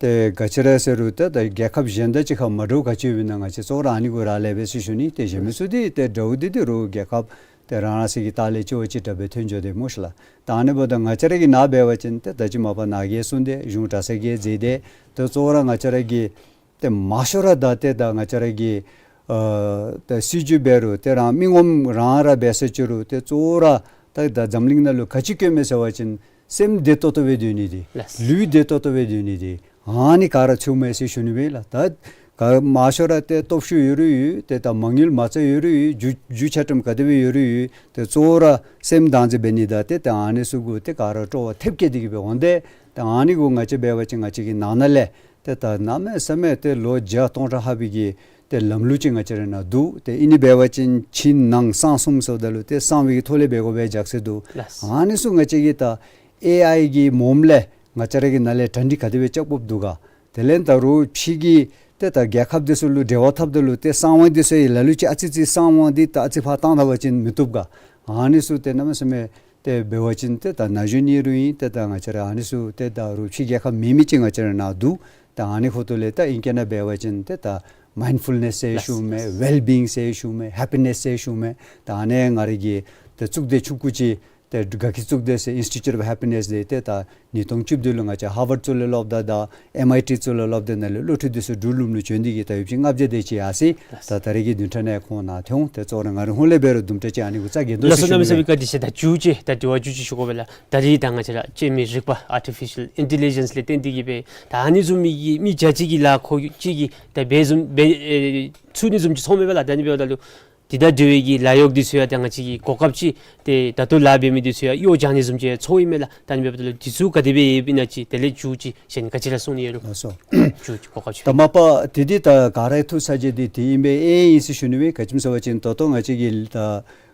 ཏེ་ག་ཅི་ར་ཟེར་རུང་ཏེ་ད་རྒྱལ་ཁབ་གཞན་དང་གཅིག་ཁར་མ་འདྲཝ་ག་ཅི་ཡོདཔ་ཨིན་ན་ང་བཅས་གཙོ་བོ་ར་ཨ་ནི་གུ་རག་ལས་པས་ཟེར་ཞུ་ནི། ཏེ་གཞན་མི་ཚུ་འདི་ཏེ་འདྲཝ་འདི་འདི་རུང་རྒྱལ་ཁབ་ཏེ་རང་རང་སོ་གི་ལྟག་ལས་གཅིག་བ་གཅིག་དྲག་སྦེ་ཐོན་འགྱོ་དེས་སྨོ་ཤིག་ལགས། ད་ཨ་ནི་འབདཝ་ད་ང་བཅས་ར་གི་ནང་འབད་བ་ཅིན་ཏེ་ད་ཅི་མ་པ་ནཱ་གིས་གསུངས་ཏེ་གཞུང་གྲྭ་ཚང་གིས་མཛད་དེ་ཏེ་གཙོ་བོ་ར་ང་བཅས་ར་གི་ཏེ་མང་ཤོས་ར་ད་ཏེ་ད་ང་བཅས་ར་གི་ཨ་ཏེ་སྲིད་བྱུས་འབད་རུང་ཏེ་རང་མི་ངོམ་རང་ར་འབད་ཟེར་ཅི་རུང་ཏེ་གཙོ་བོ་ར་ད་ད་འཛམ་གླིང་ནང་ལུ་ག་ཅི་དཀོན་མས་ཟེར་བ་ཅིན་སེམས་བདེ་ཏོག་ཏོ་སྦེ་སྡོད་ནི་འདི་ལགས། ལུས་བདེ་ཏོག་ཏོ་སྦེ་སྡོད་ནི་འདི་ཨ་ནི་ག་ར་ཚུདཔ་མས་ཟེར་ཞུ་ནི་སྦེ་ལགས། ད་ག་མང་ཤོས་ར་ཏེ་སྟོབས་ཤུགས་ཡོད་རུང་ཡོད། ཏེ་ད་མ་དངུལ་མ་རྩ་ཡོད་རུང་ཡོད། རྒྱུ་རྒྱུ་ཆ་ཁྲིམས་ག་དེ་སྦེ་ཡོད་རུང་ཡོད། ཏེ་གཙོ་བོ་ར་སེམས་བདག་འཛིན་འབད་ནི་དང་ཏེ་ད་ཨ་ནི་ཚུ་གུ་ཏེ་ག་ར་སྤྲོ་བ་ཐེབས་བསྐྱེད་དེ་གིས་སྦེ་འོང་སྟེ་ཏེ་ཨ་ནི་གུ་ང་བཅས་འབད་བ་ཅིན་ང་བཅས་ཀྱི་ནང་ན་ལས་ཏེ་ད་གནམ་མེད་ས་མེད་ཏེ་ལོ་བརྒྱ་སྟོང་ཕྲག་ལྷག་པའི་གི་ཏེ་ལམ་ལུགས་ཅིག་ང་བཅས་ར་ནང་འདུག། ཏེ་ཨིན་ནི་འབད་བ་ཅིན་ཕྱི་ནང་གསང་གསུམ་ཟེརཝ་ད་ལུ་ཏེ་གསང་བའི་གི་ཐོག་ལས་འབད་དགོ་པའི་རྒྱུ་མཚན་འདུག། ལགས། ཨ་ནི་ཚུ་ང་བཅས་ཀྱིས་ད་ཨེ་ཨའི་གི་མོམ་ལས་ང་བཅས་ར་གི་ནང་ལས་གྲ་སྒྲིག་ག་དེ་སྦེ་རྐྱབ་དགོཔ་འདུག་ག། དེ་ལས་ད་རུང་ཕྱི་གི་ཏེ་ད་རྒྱལ་ཁབ་འདི་ཚུ་ལུ་འབྲེལ་བ་འཐབ་ད་ལུ་ཏེ་གསང་བ་འདི་ཚུ་ཡང་ལ་ལུ་ཅིག་ཨ་ཙི་ཅིག་གསང་བ་འདི་ད་ཨ་ཙི་ཕར་བཏང་ད་པ་ཅིན་མི་བཏུབ་ག། ཨ་ནི་ཚུ་ཏེ་གནམ་མེད་ས་མེད་ཏེ་འབད་བ་ཅིན་ཏེ་ད་ན་གཞོན་ཨིན་རུང་ཨིན། ཏེ་ད་ང་བཅས་ར་ཨ་ནི་ཚུ་ཏེ་ད་རུང་ཕྱི་རྒྱལ་ཁབ་མེད་མི་ཅིག་ང་བཅས་ར་ནང་འདུག། ད་ཨ་ནི་ཁོང་ཚུ་ལས་ད་ཨིང་སྐད་ནང་འབད་བ་ཅིན་ཏེ་ད་མའིནཌ་ཕུལ་ནེསི་ཟེར་ཞུཝ་མས། ཝེལ་བིའིང་ཟེར་ཞུཝ་མས། ཧེ་པི་ནེསི་ཟེར་ཞུཝ་མས། ད་ཨ་ནི་ང་ར་གི་ཏེ་གཙུག་སྡེ་ཆུང་ཀུ་ཅིག་ཏེ་དགའ་སྐྱིད་གཙུག་སྡེ་ཟེར་Institute of Happiness འདི་ཏེ་ད་ཉིས་སྟོང་བཅུ་བདུན་ལུ་ང་བཅས་ཧར་ཝརཌ་ཚུ་ལས་སློབ་ད་དང་ཨེམ་ཨའི་ཊི་ཚུ་ལས་སློབ་ད་ནང་ལས་སློབ་ཕྲུག་འདི་ཚུ་འབྲུག་ལུངམ་ལུ་བྱོན་ཏེ་གིས་ད་ཡོདཔ་ཅིག་ལྔ་བརྒྱ་དེ་ཅིག་ཡར་སོ་ཡི། ད་ད་རེས་ཀྱི་བདུན་ཕྲག་ནང་ཁོང་ནཱ་ཐོན་འོང་། ཏེ་གཙོ་བོ་ར་ང་རའི་ཧོངས་ལས་འབད་རུང་དུམ་གྲ་ཅིག་ཨ་ནི་གུ་རྩ་འགེངས་དོ་ཟེར་ཞུ་ནི་སྦེ། ལགས་སོ། གནམ་མེད་ས་མེད་བཀའ་དྲིན་ཆེ། ད་མཇུག་ཅིག་ད་དྲི་བ་མཇུག་ཅིག་ཞུ་དགོ་པས་ལགས། ད་རེས་ད་ང་བཅས་ར་བཅོས་མའི་རིག་པ་ཨར་ཊི་ཕི་ཤལ་ཨིན་ཊེ་ལི་ཇེནསི་ལས་བརྟེན་ཏེ་གིས་སྦེ་ད་ཨ་ནི་བཟུམ་མའི་གི་མི་བརྒྱ་ཅིག་གིས་ལཱ་ཁོ་གཅིག་གིས་ད་འབད་བཟུམ་འབད་ཨེ་ཚུགས་ནི་བཟུམ་ཅིག་ཚོརཝ་མས་པ་ལགས། ད་ཨ་ནི་འབདཝ་ད་ལུ་དེ་དང་འབྲེལ་བའི་གི་ལཱ་གཡོག་འདི་ཚུ་ཡང་ད་ང་བཅས་ཀྱི་གོ་སྐབས་ཅིག་ཏེ་ད་ལྟོ་ལཱ་འབད་མི་འདི་ཚུ་ཡང་གཡོག་རྐྱབ་ནི་བཟུམ་ཅིག་ཚོརཝ་ཨིན་མས་ལགས། ད་ཨ་ནི་འབདཝ་ད་ལུ་འདི་ཚུ་ག་དེ་སྦེ་ཡོདཔ་ཨིན་ན་ཅིག་དེ་ལས་མཇུག་ཅིག་གཞན་ག་ཅི་ར་གསུང་ནི་ཡོད་རུང་། ལགས་སོ། མཇུག་ཅིག་གོ་སྐབས་ཅིག། ད་མ་པ་དེ་འདི་ད་ག་ར་ཐུགས་ས་བཅད་འདི་དེ་ཨིན་པས། ཨེ་ཨིན་ཟེར་ཞུ་ནི་སྦེ། ག་ཅི་སྨོ་ཟེར་བ་ཅིན་ད་ལྟོ་ང་བཅས་ཀྱི་ད་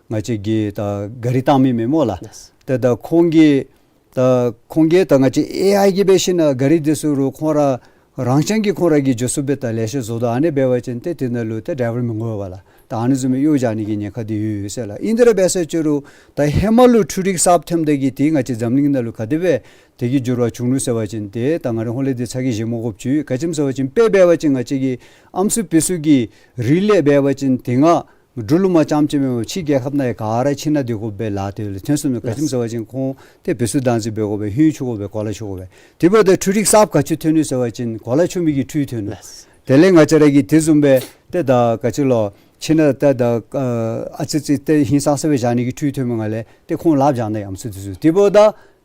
ང་བཅས་ཀྱི་ད་གཱ་རི་བཏང་མི་མས་སྨོ་ལགས། ལགས། ཏེ་ད་ཁོང་གིས་ད་ཁོང་གིས་ད་ང་བཅས་ཨེ་ཨའི་གིས་འབད་ཞིན་ན་གཱ་རི་འདི་ཚུ་རུང་ཁོང་ར་ རང་རྐྱང་གིས་ཁོང་ར་གིས་འགྱོ་ཚུགསཔ་སྦེ་ད་ལེ་ཤ་བཟོ་དོ། ཨ་ནི་འབད་བ་ཅིན་ཏེ་དེ་ནང་ལུ་ཏེ་ཌའི་ཝར་མི་དགོ་པས་ལགས། ད་ཨ་ནི་བཟུམ་མའི་གཡོག་བཞག་ནི་གི་ཉེན་ཁ་འདི་ཡོད་ཡོད་ཟེར་ལགས། ཨིན་དེ་ར་འབད་ས་ཅིག་རུང་ད་ཧེ་མ་ལུ་འཕྲུལ་རིག་གསརཔ་ཐོནམ་ད་གི་ཏེ་ང་བཅས་འཛམ་གླིང་ནང་ལུ་ག་དེ་སྦེ་དེ་གི་འགྱུར་བ་བྱུང་ནུག་ཟེར་བ་ཅིན་ཏེ་ད་ང་རའི་ཧོངས་ལས་འདི་ཚ་གྱང་བཞེས་མ་དགོཔ་ཅིག། ག་ཅི་སྨོ་ཟེར་བ་ཅིན་དཔེ་འབད་བ་ཅིན་ང་བཅས་ཀྱི་ཨམ་སྲུ་བེ་སྲུ་གི་རིགས་ལས་འབད་བ་ཅིན་དེ་ང་འབྲུག་ལུ་མ་རྐྱངམ་ཅིག་མེན་པར་ཕྱི་རྒྱལ་ཁབ་ནང་ཡང་ག་ར་ཕྱི་ནང་སྡོད་དགོ་པའི་ལཱ་དེ་ལུ་ཐོན་སོང་ནུག། ག་ཅི་སྨོ་ཟེར་བ་ཅིན་ཁོང་ཏེ་བེ་སྲུ་བདག་འཛིན་འབད་དགོ་པས། ཧིང་ཆུང་དགོ་པས། གོ་ལ་ཆུང་དགོ་པས། དེ་འབདཝ་ད་འཕྲུལ་རིག་གསརཔ་ག་ཅི་ཐོན་ནུག་ཟེར་བ་ཅིན་གོ་ལ་ཆུང་མི་གི་འཕྲུལ་ཐོན་ནུག། དེ་ལས་ང་བཅས་ར་གིས་དེ་བཟུམ་སྦེ་ཏེ་ད་ག་ཅི་ལོ་ཕྱི་ནང་ད་ད་ཨ་ཙི་ཙི་ཏེ་ཧིང་སངས་ས་སྦེ་བཞག་ནི་གི་འཕྲུལ་ཐོན་མི་ནང་ལས་ཏེ་ཁོང་ལགཔ་བཞག་ནི་ཨམ་སྲུ་འདི་ཚུ། དེ་འབདཝ་ད་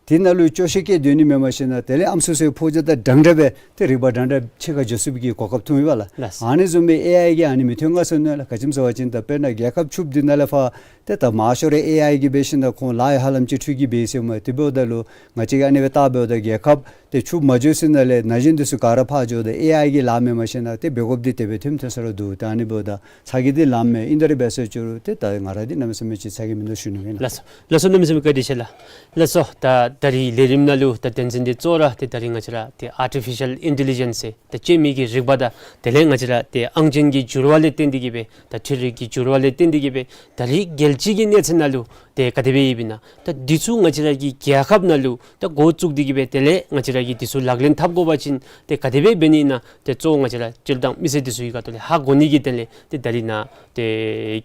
དེ་ནང་ལུ་སྐྱོ་ཤས་བསྐྱེད་སྡོད་ནི་མེན་པར་ཞིན་ན་དེ་ལས་ཨམ་སྲུ་ཚུ་ཕོ་རྒྱས་དང་འདྲན་འདྲ་སྦེ་ཏེ་རིག་པ་འདྲན་འདྲ་ཕྱེད་ཀ་འགྱོ་ཚུགས་པའི་གོ་སྐབས་ཐོན་ཡོདཔ་ལགས། ལགས། ཨ་ནི་བཟུམ་སྦེ་ཨེ་ཨའི་གིས་ཨ་ནི་མི་ཐོན་ག་ཟེར་མནོ་ལགས། ག་ཅི་སྨོ་ཟེར་བ་ཅིན་ད་དཔེར་ན་རྒྱལ་ཁབ་བཅུ་པོ་འདི་ནང་ལས་ཕར་ཏེ་ད་མང་ཤོས་ར་ཨེ་ཨའི་གིས་འབད་ཞིན་ན་ཁོང་ལཱ་ཡང་ཧ་ལམ་ཅིག་འཕྲུལ་གྱིས་འབད་ཡི་ཟེར་མས། དེ་འབདཝ་ད་ལུ་ང་བཅས་ཀྱིས་ཨ་ནི་སྦེ་བལྟ་འབདཝ་ད་རྒྱལ་ཁབ་ཏེ་བཅུ་པོ་མ་འགྱོ་ཚུན་ནང་ལས་ན་གཞོན་འདི་ཚུ་ག་ར་ཕར་འགྱོཝ་ད་ཨེ་ཨའི་གི་ལཱ་མེན་པར་ཞིན་ན་ཏེ་འབད་དགོཔ་འདི་དེ་སྦེ་ཐོནམ་ཐོན་ས་ར་འདུག། ད་ཨ་ནི་འབདཝ་ད་ཚ་གྱང་འདི་ལངམ་མས། ཨིན་དེ་ར་འབད་ས་ཅིག་རུང་ཏེ་ད་ང་ར་འདི་གནམ་མེད་ས་མེད་ཅིག་ཚ་གྱང་མིན་འདུག་ཞུ་ནི་ཨིན་ལགས། ལགས་སོ། ལགས་སོ། གནམ་མེད་ས་མེད་བཀའ་དྲིན་ཆེ་ལགས། ལགས་སོ། ད་ད་རིས་ལས་རིམ་ནང་ལུ་ད་དོན་ཚན་འདི་གཙོ་བོ་ར་ཏེ་ད་རིས་ང་བཅས་ར་ཏེ་ཨར་ཊི་ཕི་ཤཱལ་ཨིན་ཊེ་ལི་ཇེནསི་ཟེར་ད་སྤྱོད་མེད་ཀྱི་རིག་པ་དང་དེ་ལས་ང་བཅས་ར་ཏེ་ཨང་ཅན་གྱི་འགྱུར་བ་ལས་བརྟེན་ཏེ་གིས་སྦེ་ད་འཕྲུལ་རིག་གི་འགྱུར་བ་ལས་བརྟེན་ཏེ་གིས་སྦེ་ད་རིས་རྒྱལ་སྤྱི་གི་གནས་ཚད་ནང་ལུ་ཏེ་ག་དེ་སྦེ་ཡོདཔ་ཨིན་ན། ད་འདི་ཚུ་ང་བཅས་ར་གི་རྒྱལ་ཁབ་ནང་ལུ་ད་འགོ་བཙུགས་ཏེ་གིས་སྦེ་དེ་ལས་ང་བཅས་ར་གིས་འདི་ཚུ་ལག་ལེན་འཐབ་དགོ་པ་ཅིན་ཏེ་ག་དེ་སྦེ་འབད་ནི་ཨིན་ན། ཏེ་གཙོ་བོ་ང་བཅས་ར་སྤྱིར་བཏང་མི་སེར་འདི་ཚུ་གི་ཁ་ཐུག་ལས་ཧ་གོ་ནི་གི་དོན་ལས་ཏེ་ད་རིས་ནཱ་ཏེ་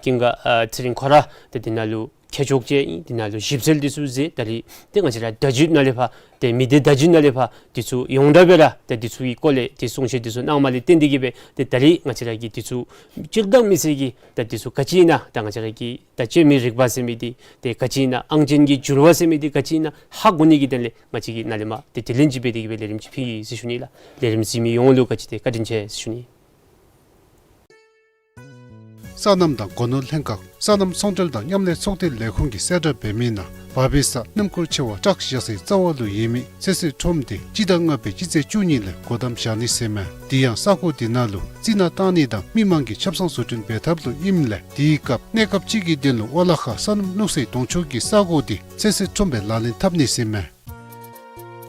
ཀུན་དགའ་ཨ་ཚེ་རིང་ཁོ་ར་ཏེ་འདི་ནང་ལུ་མཁས་མཆོག་ཅིག་ཨིན། འདི་ནང་ལུ་ཞིབ་འཚོལ་འདི་ཚུ་མཛད། ད་རིས་ཏེ་ང་བཅས་ར་བརྡ་བརྒྱུད་ནང་ལས་ཕར་ཏེ་མི་སྡེ་བརྡ་བརྒྱུད་ནང་ལས་ཕར་འདི་ཚུ་ཡོངས་གྲགས་སྦེ་ར་ཏེ་འདི་ཚུ་གི་སྐོར་ལས་ཏེ་གསུང་བཤད་འདི་ཚུ་གནངམ་ལས་བརྟེན་ཏེ་གིས་སྦེ་ཏེ་ད་རིས་ང་བཅས་ར་གིས་འདི་ཚུ་སྤྱིར་བཏང་མི་སེར་གྱིས་ད་འདི་ཚུ་ག་ཅི་ཨིན་ན། ད་ང་བཅས་ར་གི་ད་སྤྱོད་མེད་རིག་པ་ཟེར་མི་འདི་ཏེ་ག་ཅི་ཨིན་ན། ཨང་ཅན་གྱི་འགྱུར་བ་ཟེར་མི་འདི་ག་ཅི་ཨིན་ན་ཧ་གོ་ནི་གི་དོན་ལས་ང་བཅས་ཀྱིས་ནཱ་ལས་མར་ཏེ་དྲི་ལན་ཅིག་འབད་དེ་གིས་སྦེ་ལས་རིམ་ཅིག་ཕུལ་ཡི་ཟེར་ཞུ་ནི་ལགས། ལས་རིམ་གཟིགས་མི་ཡོངས་ལུ་ག་ཅི་ཏེ་བཀའ་དྲིན་ཆེ་ཟེར་ཞུ་ནི། སོ་ནམ་དང་སྒོ་ནོར་ལྷན་ཁག་སོ་ནམ་ཚོང་འབྲེལ་དང་མཉམ་ལས་ཚོགས་སྡེ་ལས་ཁུངས་ཀྱིས་གསལ་བསྒྲགས་འབད་མི་ནང་བར་པའི་གཟའ་སྣུམ་འཁོར་ཆེ་བ་བྲག་ཞྭ་སའི་རྩ་བ་ལུ་ཡོད་མི་ཚོད་བསྲེ་ཁྲོམ་འདི་སྤྱི་ཟླ་ལྔ་པའི་སྤྱི་ཚེས་བཅུ་གཉིས་ལས་སྒོ་བསྡམ་བཞག་ནི་ཟེར་མས། དེ་ཡང་ས་གོ་འདི་ནང་ལུ་རྩི་ནག་བཏང་ནི་དང་མི་མང་གི་ཆབ་གསང་བཟོ་སྐྲུན་འབད་ཐབས་ལུ་ཨིནམ་ལས་དེའི་སྐབས་གནས་སྐབས་ཅིག་གི་དོན་ལུ་ཝ་ལ་ཁ་སོ་ནམ་སྣུམ་འཁོར་གཏོང་ཕྱོགས་ཀྱི་ས་གོ་འདི་ཚོད་བསྲེ་ཁྲོམ་སྦེ་ལག་ལེན་འཐབ་ནི་ཟེར་མས།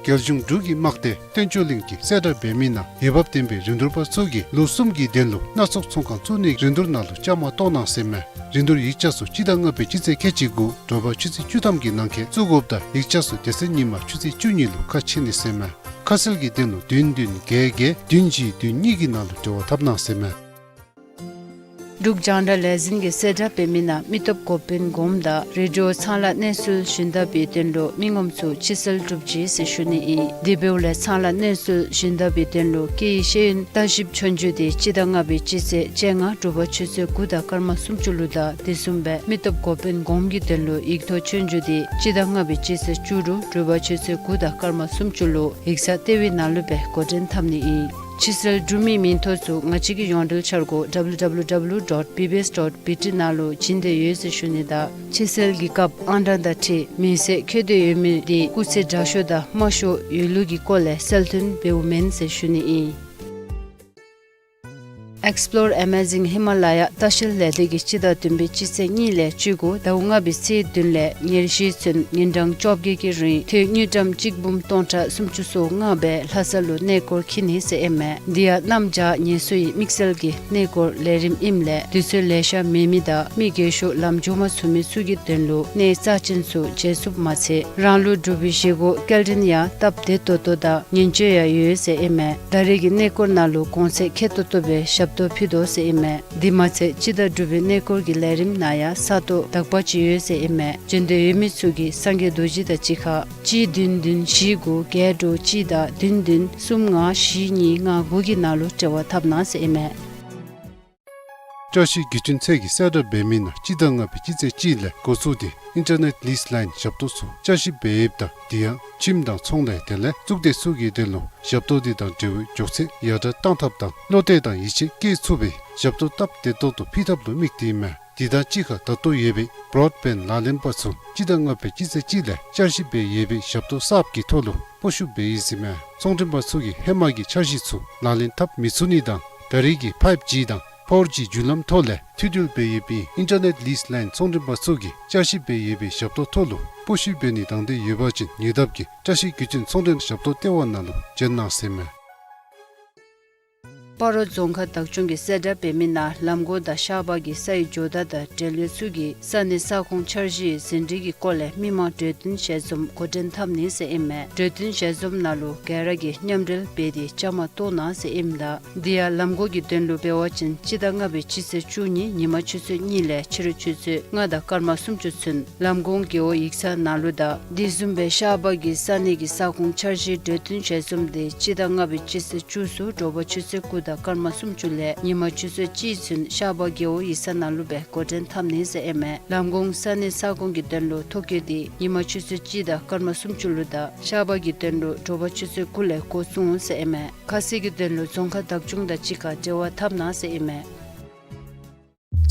རྒྱལ་གཞུང་འབྲུག་གི་དམག་སྡེ་བསྟན་སྐྱོང་གླིང་གིས་གསལ་བསྒྲགས་འབད་མི་ནང་འོས་འབབ་ལྡན་པའི་རིན་བསྡུར་པ་ཚུ་གིས་ལོ་གསུམ་གྱི་དོན་ལུ་སྣ་ཚོགས་ཚོང་ཁང་བཙུགས་ནིའི་རིན་བསྡུར་ནང་ལུ་བཅའ་མར་གཏོགས་གནང་ཟེར་མས། རིན་བསྡུར་ཡིག་ཆ་ཚུ་སྤྱི་ཟླ་ལྔ་པའི་སྤྱི་ཚེས་ཁལ་གཅིག་དགུ་དྲོ་པ་ཆུ་ཚོད་བཅུ་ཐམ་གྱི་ནང་འཁོད་བཙུགས་དགོཔ་དང་ཡིག་ཆ་ཚུ་དེ་ཚེ་ཉིན་མ་ཆུ་ཚོད་བཅུ་གཉིས་ལུ་ཁ་ཕྱེ་ནི་ཟེར་མས། ཁ་གསལ་གྱི་དོན་ལུ་བདུན་བདུན་བརྒྱད་བརྒྱད་བདུན་བཞི་བདུན་གཉིས་ཀྱི་ནང་ལུ་འབྲེལ་བ་འཐབ་གནང་ཟེར་མས། འབྲུག་རྒྱང་བསྒྲགས་ལས་འཛིན་གྱིས་གསལ་བསྒྲགས་འབད་མི་ནང་མི་སྟོབས་འགོ་དཔོན་གོངམ་དང་རེ་ཌི་ཡོ་ཚང་ལ་གནས་ཚུལ་ཞུན་དག་པའི་དོན་ལུ་མི་ངོམ་ཚུ་ཕྱི་སེལ་གྲུབ་ཅི་ཟེར་ཞུ་ནི་ཨིན། དེ་འབདཝ་ལས་ཚང་ལ་གནས་ཚུལ་ཞུན་དག་པའི་དོན་ལུ་སྐད་ཡིག་ཤེས་ཡོན་ལྟ་ཞིབ་ཆོས་རྒྱུགས་འདི་སྤྱི་ཟླ་ལྔ་པའི་སྤྱི་ཚེས་བཅོ་ལྔ་དྲོ་པ་ཆུ་ཚོད་དགུ་དང་སྐར་མ་སུམ་ཅུ་ལུ་དང་དེ་བཟུམ་སྦེ་མི་སྟོབས་འགོ་དཔོན་གོངམ་གྱི་དོན་ལུ་ཡིག་ཐོག་ཆོས་རྒྱུགས་འདི་སྤྱི་ཟླ་ལྔ་པའི་སྤྱི་ཚེས་བཅུ་དྲུག་དྲོ་པ་ཆུ་ཚོད་དགུ་དང་སྐར་མ་སུམ་ཅུ་ལུ་ཡིག་ཚང་ལྟེ་བའི་ནང་ལུ་སྦེ་འགོ་འདྲེན་འཐབ་ནི་ཨིན། ཕྱི་སེལ་གྲུབ་མིའི་མིང་ཐོ་ཚུ་ང་བཅས་ཀྱི་ཡོངས་འབྲེལ་འཆར་སྒོ་W W W dot B B S dot B T ནང་ལུ་བྱིན་ཏེ་ཡོད་ཟེར་ཞུ་ནི་དང་ཕྱི་སེལ་གྱི་སྐབས་ཨང་གྲངས་དང་འཁྲིལ་མིང་གསལ་འཁོད་དེ་ཡོད་མི་འདི་སྐུགས་ཚད་དྲག་ཤོས་དང་དམའ་ཤོས་ཡོད་ལུགས་ཀྱི་སྐོར་ལས་གསལ་སྟོན་འབདཝ་མེན་ཟེར་ཞུ་ནི་ཨིན། Explore Amazing Himalaya ལྟ་བཤལ་ལས་སྡེ་གིས་སྤྱི་ཟླ་བདུན་པའི་སྤྱི་ཚེས་གཉིས་ལས་བཅུ་དགུ་ཟླཝ་ལྔ་པའི་ཚེས་བདུན་ལས་ཉེར་བཞི་ཚུན་ཉིན་གྲངས་བཅོ་བརྒྱད་ཀྱི་རིང་ཐོན་དངུལ་ཀྲམ་གཅིག་འབུམ་སྟོང་ཕྲག་སུམ་ཅུ་སོ་ལྔ་སྦེ་ལྷ་ས་ལུ་གནས་སྐོར་འཁྱིད་ནི་ཟེར་ཨིན་མས། འདི་ཡང་གནམ་བྱཱར་ངལ་གསོའི་དམིགས་བསལ་གྱི་གནས་སྐོར་ལས་རིམ་ཨིནམ་ལས་དུས་ཚོད་ལེ་ཤ་མེད་མི་དང་མི་རྒས་ཤོས་ལམ་འགྱོ་མ་ཚུགས་མི་ཚུ་གི་དོན་ལུ་གནས་རྩ་ཅན་ཚུ་མཇལ་ཚུགསཔ་མ་ཚད་རང་ལུ་འབྲུག་པའི་བཞེས་སྒོ་སྐྱེལ་འདྲེན་ཡང་སྟབས་བདེ་ཏོག་ཏོ་དང་ཉིན་བཅུ་ཡང་ཡོད་ཟེར་ཨིན་མས། ད་རེས་ཀྱི་གནས་སྐོར་ནང་ལུ་གོང་ཚད་ཁེ་ཏོག་ཏོ་སྦེ་ཞབས་ཏོག་ཕུལ་དོ་ཟེར་ཨིན་མས། དེ་མ་ཚད་སྤྱི་ཟླ་དྲུག་པའི་གནས་སྐོར་གྱི་ལས་རིམ་ནང་ཡང་ས་སྟོང་དག་པ་ཅིག་ཡོད་ཟེར་ཨིན་མས། འབྱོན་འདོད་ཡོད་མི་ཚུ་གིས་སངས་རྒྱས་རྡོ་རྗེ་དང་གཅིག་ཁར་གཅིག་བདུན་བདུན་བཞི་དགུ་བརྒྱད་དྲུག་གཅིག་དང་བདུན་བདུན་གསུམ་ལྔ་བཞི་གཉིས་ལྔ་དགུ་གི་ནང་ལུ་འབྲེལ་བ་འཐབ་གནང་ཟེར་ཨིན་མས། བཀྲ་ཤིས་བརྒྱུད་འཕྲིན་ཚད་ཀྱིས་གསལ་བསྒྲགས་འབད་མི་ནང་སྤྱི་ཟླ་ལྔ་པའི་སྤྱི་ཚེས་གཅིག་ལས་འགོ་བཙུགས་ཏེ་ཨིན་ཊར་ནེཊ་ལིསི་ལའིན་ཞབས་ཏོག་ཚུ་བསྐྱར་ཞིབ་འབད་ཡོདཔ་ད་དེ་ཡང་ཁྱིམ་དང་ཚོང་ལས་དེ་ལས་གཙུག་སྡེ་ཚུ་གི་དོན་ལུ་ཞབས་ཏོག་འདི་དང་འབྲེལ་བའི་མགྱོགས་ཚད་ཡར་དྲག་གཏང་ཐབས་དང་བློ་གཏད་དང་ཡིད་ཆེས་བསྐྱེད་ཚུགས་པའི་ཞབས་ཏོག་སྟབས་བདེ་ཏོག་ཏོ་ཕུལ་ཐབས་ལུ་དམིགས་ཏེ་ཨིན་མས། དེ་དང་གཅིག་ཁར་ད་ལྟོ་ཡོད་པའི་བྲོཌ་བེནཌ་ལག་ལེན་པ་ཚུ་སྤྱི་ཟླ་ལྔ་པའི་སྤྱི་ཚེས་གཅིག་ལས་བསྐྱར་ཞིབ་འབད་ཡོད་པའི་ཞབས་ཏོག་གསརཔ་གི་ཐོག་ལུ་སྤོ་བཤུད་འབད་ཡི་ཟེར་ཨིན་མས། ཚོང་མགྲོན་པ་ཚུ་གིས་ཧེ་མ་གི་འཆར་གཞི་ཚུ་ལག་ལེན་འཐབ་མི་ཚུགས་ནི་དང་ད་རེས་ཀྱི་ཕའིབ་ཇི་དང་ཕོར་ཇི་བརྒྱུད་ལམ་ཐོག་ལས་འཐུས་རྡོལ་འབད་ཡོད་པའི་ཨིན་ཊར་ནེཊ་ལིསི་ལའིན་ཚོང་མགྲོན་པ་ཚུ་གིས་བསྐྱར་ཞིབ་འབད་ཡོད་པའི་ཞབས་ཏོག་ཐོག་ལུ་སྤོ་བཤུད་འབད་ནི་དང་འདོད་ཡོད་པ་ཅིན་ཉེ་འདབས་ཀྱི་བཀྲ་ཤིས་བརྒྱུད་འཕྲིན་ཚོང་མགྲོན་ཞབས་ཏོག་ལྟེ་བ་ནང་ལུ་བྱོན་གནང་ཟེར་ཨིན་མས། སྤ་རོ་རྫོང་ཁག་བདག་སྐྱོང་གིས་གསལ་བསྒྲགས་འབད་མི་ནང་ལམ་གོང་དང་ཤར་པ་གི་སའི་ཇོ་བདག་དང་འབྲེལ་ཡོད་ཚུ་གིས་ས་གནས་ས་ཁོངས་འཆར་གཞིའི་ཟིན་བྲིས་ཀྱི་སྐོར་ལས་མི་མང་གྲོས་བསྟུན་ཞལ་འཛོམས་འགོ་འདྲེན་འཐབ་ནི་ཟེར་ཨིན་མས། གྲོས་བསྟུན་ཞལ་འཛོམས་ནང་ལུ་ག་ར་གིས་མཉམ་འབྲེལ་འབད་དེ་བཅའ་མར་གཏོགས་གནང་ཟེར་ཨིནམ་ད། དེ་ཡང་ལམ་གོང་གི་དོན་ལུ་འབད་བ་ཅིན་སྤྱི་ཟླ་ལྔ་པའི་སྤྱི་ཚེས་བཅུ་གཉིས་ཉིན་མ་ཆུ་ཚོད་གཉིས་ལས་ཕྱི་རུ་ཆུ་ཚོད་ལྔ་དང་སྐར་མ་སུམ་ཅུ་ཚུན་ལམ་གོང་རྒེད་འོག་ཡིག་ཚང་ནང་ལུ་དང་དེ་བཟུམ་སྦེ་ཤར་པ་གི་ས་གནས་ཀྱི་ས་ཁོངས་འཆར་གཞིའི་གྲོས་བསྟུན་ཞལ་འཛོམས་དེ་སྤྱི་ཟླ་ལྔ་པའི་སྤྱི་ཚེས་བཅུ་ཚུ་དྲོ་པ་ཆུ་ཚོད་དགུ་དང་སྐར་མ་སུམ་ཅུ་ལས་ཉིན་མ་ཆུ་ཚོད་གཅིག་ཚུན་ཤར་པ་རྒེད་འོག་ཡིག་ཚང་ནང་ལུ་སྦེ་འགོ་འདྲེན་འཐབ་ནི་ཟེར་ཨིན་མས། ལམ་གོང་ས་གནས་ས་ཁོངས་ཀྱི་དོན་ལུ་ཐོ་བཀོད་དེ་ཉིན་མ་ཆུ་ཚོད་གཅིག་དང་སྐར་མ་སུམ་ཅུ་ལུ་དང་ཤར་པ་གི་དོན་ལུ་དྲོ་པ་ཆུ་ཚོད་དགུ་ལས་འགོ་བཙུགས་འོང་ཟེར་ཨིན་མས། ཁ་གསལ་གྱི་དོན་ལུ་རྫོང་ཁག་བདག་སྐྱོང་དང་གཅིག་ཁར་འབྲེལ་བ་འཐབ་གནང་ཟེར་ཨིན་མས།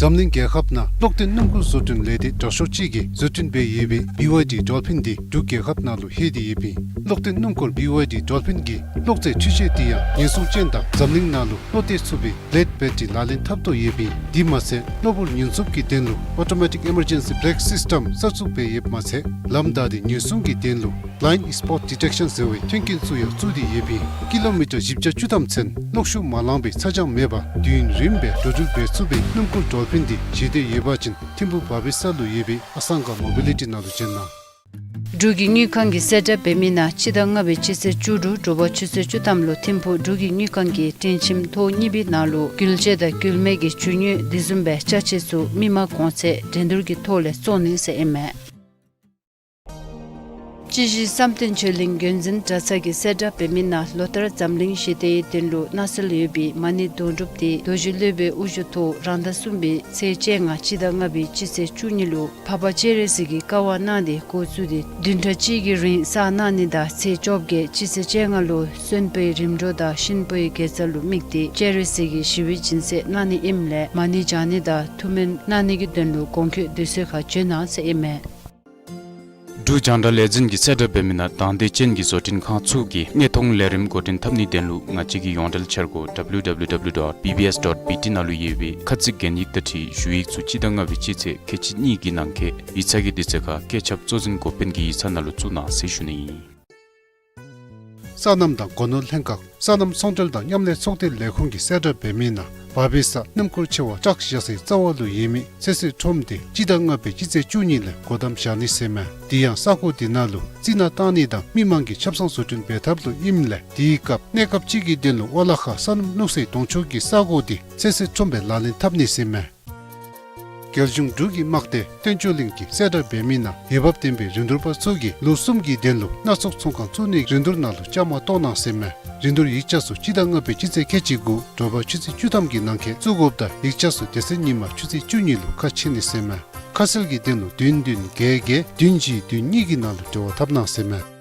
འཛམ་གླིང་རྒྱལ་ཁབ་ནང་གློག་ལྡན་སྣུམ་འཁོར་བཟོ་སྐྲུན་ལས་སྡེ་དྲག་ཤོས་ཅིག་གིས་བཟོ་སྐྲུན་འབད་ཡོད་པའི་བི་ཝའི་ཌི་ཌོལ་ཕིན་འདི་འབྲུག་རྒྱལ་ཁབ་ནང་ལུ་ལྷོད་དེ་ཡོདཔ་ཨིན། གློག་ལྡན་སྣུམ་འཁོར་བི་ཝའི་ཌི་ཌོལ་ཕིན་གྱི་གློག་རྫས་འཕྲུལ་ཆས་འདི་ཡང་ཉེན་སྲུང་ཅན་དང་འཛམ་གླིང་ནང་ལུ་བློ་གཏད་ཚུགས་པའི་བི་ལེཌ་བེ་ཊི་རི་ལག་ལེན་འཐབ་དོ་ཡོདཔ་ཨིན། དེ་མ་ཚད་གློ་བུར་ཉེན་སྲུང་གི་དོན་ལུ་ཨོ་ཊོ་མེ་ཊིག་ཨི་མར་ཇེན་སི་བེ་རེཀ་སིསི་ཊེམ་གསར་བཙུགས་འབད་ཡོདཔ་མ་ཚད་ལམ་བདའ་སྟེ་ཉེན་སྲུང་གི་དོན་ལུ་བི་ལའིནཌ་སི་པོཊ་ཌི་ཊེག་ཤཱན་ཟེར་བའི་མཐུན་རྐྱེན་ཚུ་ཡང་བཙུགས་ཏེ་ཡོདཔ་ཨིན། ཀི་ལོ་མི་ཊར་བཞི་བརྒྱ་བཅུ་ཐམ་ཚུན་གློག་ཤུགས་མ་ལངས་པའི་ཚ་གྱང་མེད་པར་དུས་ཡུན་རིངམོ་སྦེ་འགྲོ་འགྲུལ་འབད་ཚུགས་པའི་སྣུམ་འཁོར་ཌོལ་ཕིན་འདི་བཞེས་འདོད་ཡོད་པ་ཅིན་ཐིམ་ཕུག་བ་བི་ས་ལུ་ཡོད་པའི་ཨ་སང་ག་མོ་བི་ལི་ཊི་ནང་ལུ་བྱོན་གནང་། འབྲུག་གི་དངུལ་ཁང་གིས་གསལ་བསྒྲགས་འབད་མི་ནང་སྤྱི་ཟླ་ལྔ་པའི་སྤྱི་ཚེས་བཅུ་དྲུག་དྲོ་པ་ཆུ་ཚོད་བཅུ་ཐམ་ལུ་ཐིམ་ཕུག་འབྲུག་གི་དངུལ་ཁང་གི་སྤྲིན་ཁྱིམ་ཐོག་གཉིས་པའི་ནང་ལུ་འགུལ་བྱེད་དང་འགུལ་མེད་ཀྱི་རྒྱུ་དངོས་དེ་བཟུམ་སྦེ་ཅ་ཆས་ཚུ་མི་མང་གོང་ཚད་འགྲན་བསྡུར་གྱི་ཐོག་ལས་བཙོང་ནི་ཟེར་ཨིན་མས། སྤྱི་བཞི་བསམ་གཏན་ཆོས་གླིང་རྒྱུན་འཛིན་གྲྭ་ཚང་གིས་གསལ་བསྒྲགས་འབད་མི་ནང་ལོ་ལྟར་འཛམ་གླིང་ཞི་བདེའི་དོན་ལུ་གནས་ཚུལ་ཡོད་པའི་མ་ཎི་སྡོང་གྲུབ་འདི་རྡོ་རྗེ་སློབ་དཔོན་དབུ་བཞུགས་ཐོག་རང་ཟླ་གསུམ་པའི་ཚེས་བཅོ་ལྔ་སྤྱི་ཟླ་ལྔ་པའི་སྤྱི་ཚེས་བཅུ་གཉིས་ལུ་འཕགས་པ་སྤྱན་རས་གཟིགས་ཀྱིས་བཀའ་དབང་གནང་སྟེ་འགོ་བཙུགས་ཏེ་བདུན་ཕྲག་གཅིག་གི་རིང་བསགས་གནང་ནི་དང་ཚེས་བཅོ་བརྒྱད་སྤྱི་ཚེས་བཅོ་ལྔ་ལུ་གསོན་པོའི་རིམ་གྲོ་དང་གཤིན་པོའི་དགེ་རྩ་ལུ་དམིགས་ཏེ་སྤྱན་རས་གཟིགས་ཀྱི་ཞི་བའི་སྦྱིན་སྲེག་གནང་ནི་ཨིནམ་ལས་མ་ཎི་བགྱང་ནི་དང་ཐུགས་སྨོན་གནང་ནི་གི་དོན་ལུ་གོང་འཁོད་དུས་ཚོད་ཁར་བྱོན་གནང་ཟེར་ཨིན་མས། འབྲུག་རྒྱང་བསྒྲགས་ལས་འཛིན་གྱིས་གསལ་བསྒྲགས་འབད་མི་ནང་དང་འདོད་ཅན་གྱི་བཟོ་སྐྲུན་ཁང་ཚུ་གིས་གནས་མཐོང་ལས་རིམ་འགོ་འདྲེན་འཐབ་ནིའི་དོན་ལུ་ང་བཅས་ཀྱི་ཡོངས་འབྲེལ་འཆར་སྒོ་W W W dot B B S dot B T ནང་ལུ་ཡོད་པའི་ཁ་ཚིག་གན་ཡིག་དང་འཁྲིལ་ཞུ་ཡིག་ཚུ་སྤྱི་ཟླ་ལྔ་པའི་སྤྱི་ཚེས་ཁལ་གཅིག་གཉིས་ཀྱི་ནང་འཁོད་ཡིག་ཚང་གི་དུས་ཚོད་ཁར་བཀོད་ཁྱབ་གཙོ་འཛིན་འགོ་དཔོན་གྱི་ཡིག་ཚང་ནང་ལུ་བཙུགས་གནང་ཟེར་ཞུ་ནི་ཨིན། སོ་ནམ་དང་སྒོ་ནོར་ལྷན་ཁག་སོ་ནམ་ཚོང་འབྲེལ་དང་མཉམ་ལས་ཚོགས་སྡེའི་ལས་ཁུངས་ཀྱིས་གསལ་བསྒྲགས་འབད་མི་ནང་བ་བི་ས་སྣུམ་འཁོར་ཆེ་བ་བཀྲག་བཞག་སའི་རྩ་བ་ལུ་ཡོད་མི་ཚོད་བསྲེ་ཁྲོམ་དེ་སྤྱི་ཟླ་ལྔ་པའི་སྤྱི་ཚེས་བཅུ་གཉིས་ལས་སྒོ་བསྡམ་བཞག་ནི་ཟེར་མས། དེ་ཡང་ས་གོ་དེ་ནང་ལུ་རྩི་ནག་བཏང་ནི་དང་མི་མང་གི་ཆབ་གསང་བཟོ་སྐྲུན་འབད་ཐབས་ལུ་ཨིནམ་ལས་དེའི་སྐབས་གནས་སྐབས་ཅིག་གི་དོན་ལུ་ཝ་ལ་ཁ་སོ་ནམ་སྣུམ་བསྲེ་དོང་ཕྱུར་གྱི་ས་གོ་དེ་ཚོད་བསྲེ་ཁྲོམ་སྦེ་ལག་ལེན་འཐབ་ནི་ཟེར་མས། རྒྱལ་གཞུང་འབྲུག་གི་དམག་སྡེ་བསྟན་ཆོས་གླིང་གིས་གསལ་བསྒྲགས་འབད་མི་ནང་འོས་འབབ་ལྡན་པའི་རིན་བསྡུར་པ་ཚུ་གིས་ལོ་གསུམ་གྱི་དོན་ལུ་སྣ་ཚོགས་ཚོང་ཁང་བཙུགས་ནིའི་རིན་བསྡུར་ནང་ལུ་བཅའ་མར་གཏོགས་གནང་ཟེར་མས། རིན་བསྡུར་ཡིག་ཆ་ཚུ་སྤྱི་ཟླ་ལྔ་པའི་སྤྱི་ཚེས་ཁལ་གཅིག་དགུ་དྲོ་པ་ཆུ་ཚོད་བཅུ་ཐམ་གྱི་ནང་འཁོད་བཙུགས་དགོཔ་དང་ཡིག་ཆ་ཚུ་དེ་ཚེ་ཉིན་མ་ཆུ་ཚོད་བཅུ་གཉིས་ལུ་ཁ་ཕྱེ་ནི་ཟེར་མས། ཁ་གསལ་གྱི་དོན་ལུ་བདུན་བདུན་བརྒྱད་བརྒྱད་བདུན་བཞི་བདུན་གཉིས་ཀྱི་ནང་ལུ་འབྲེལ་བ་འཐབ་གནང་ཟེར་མས།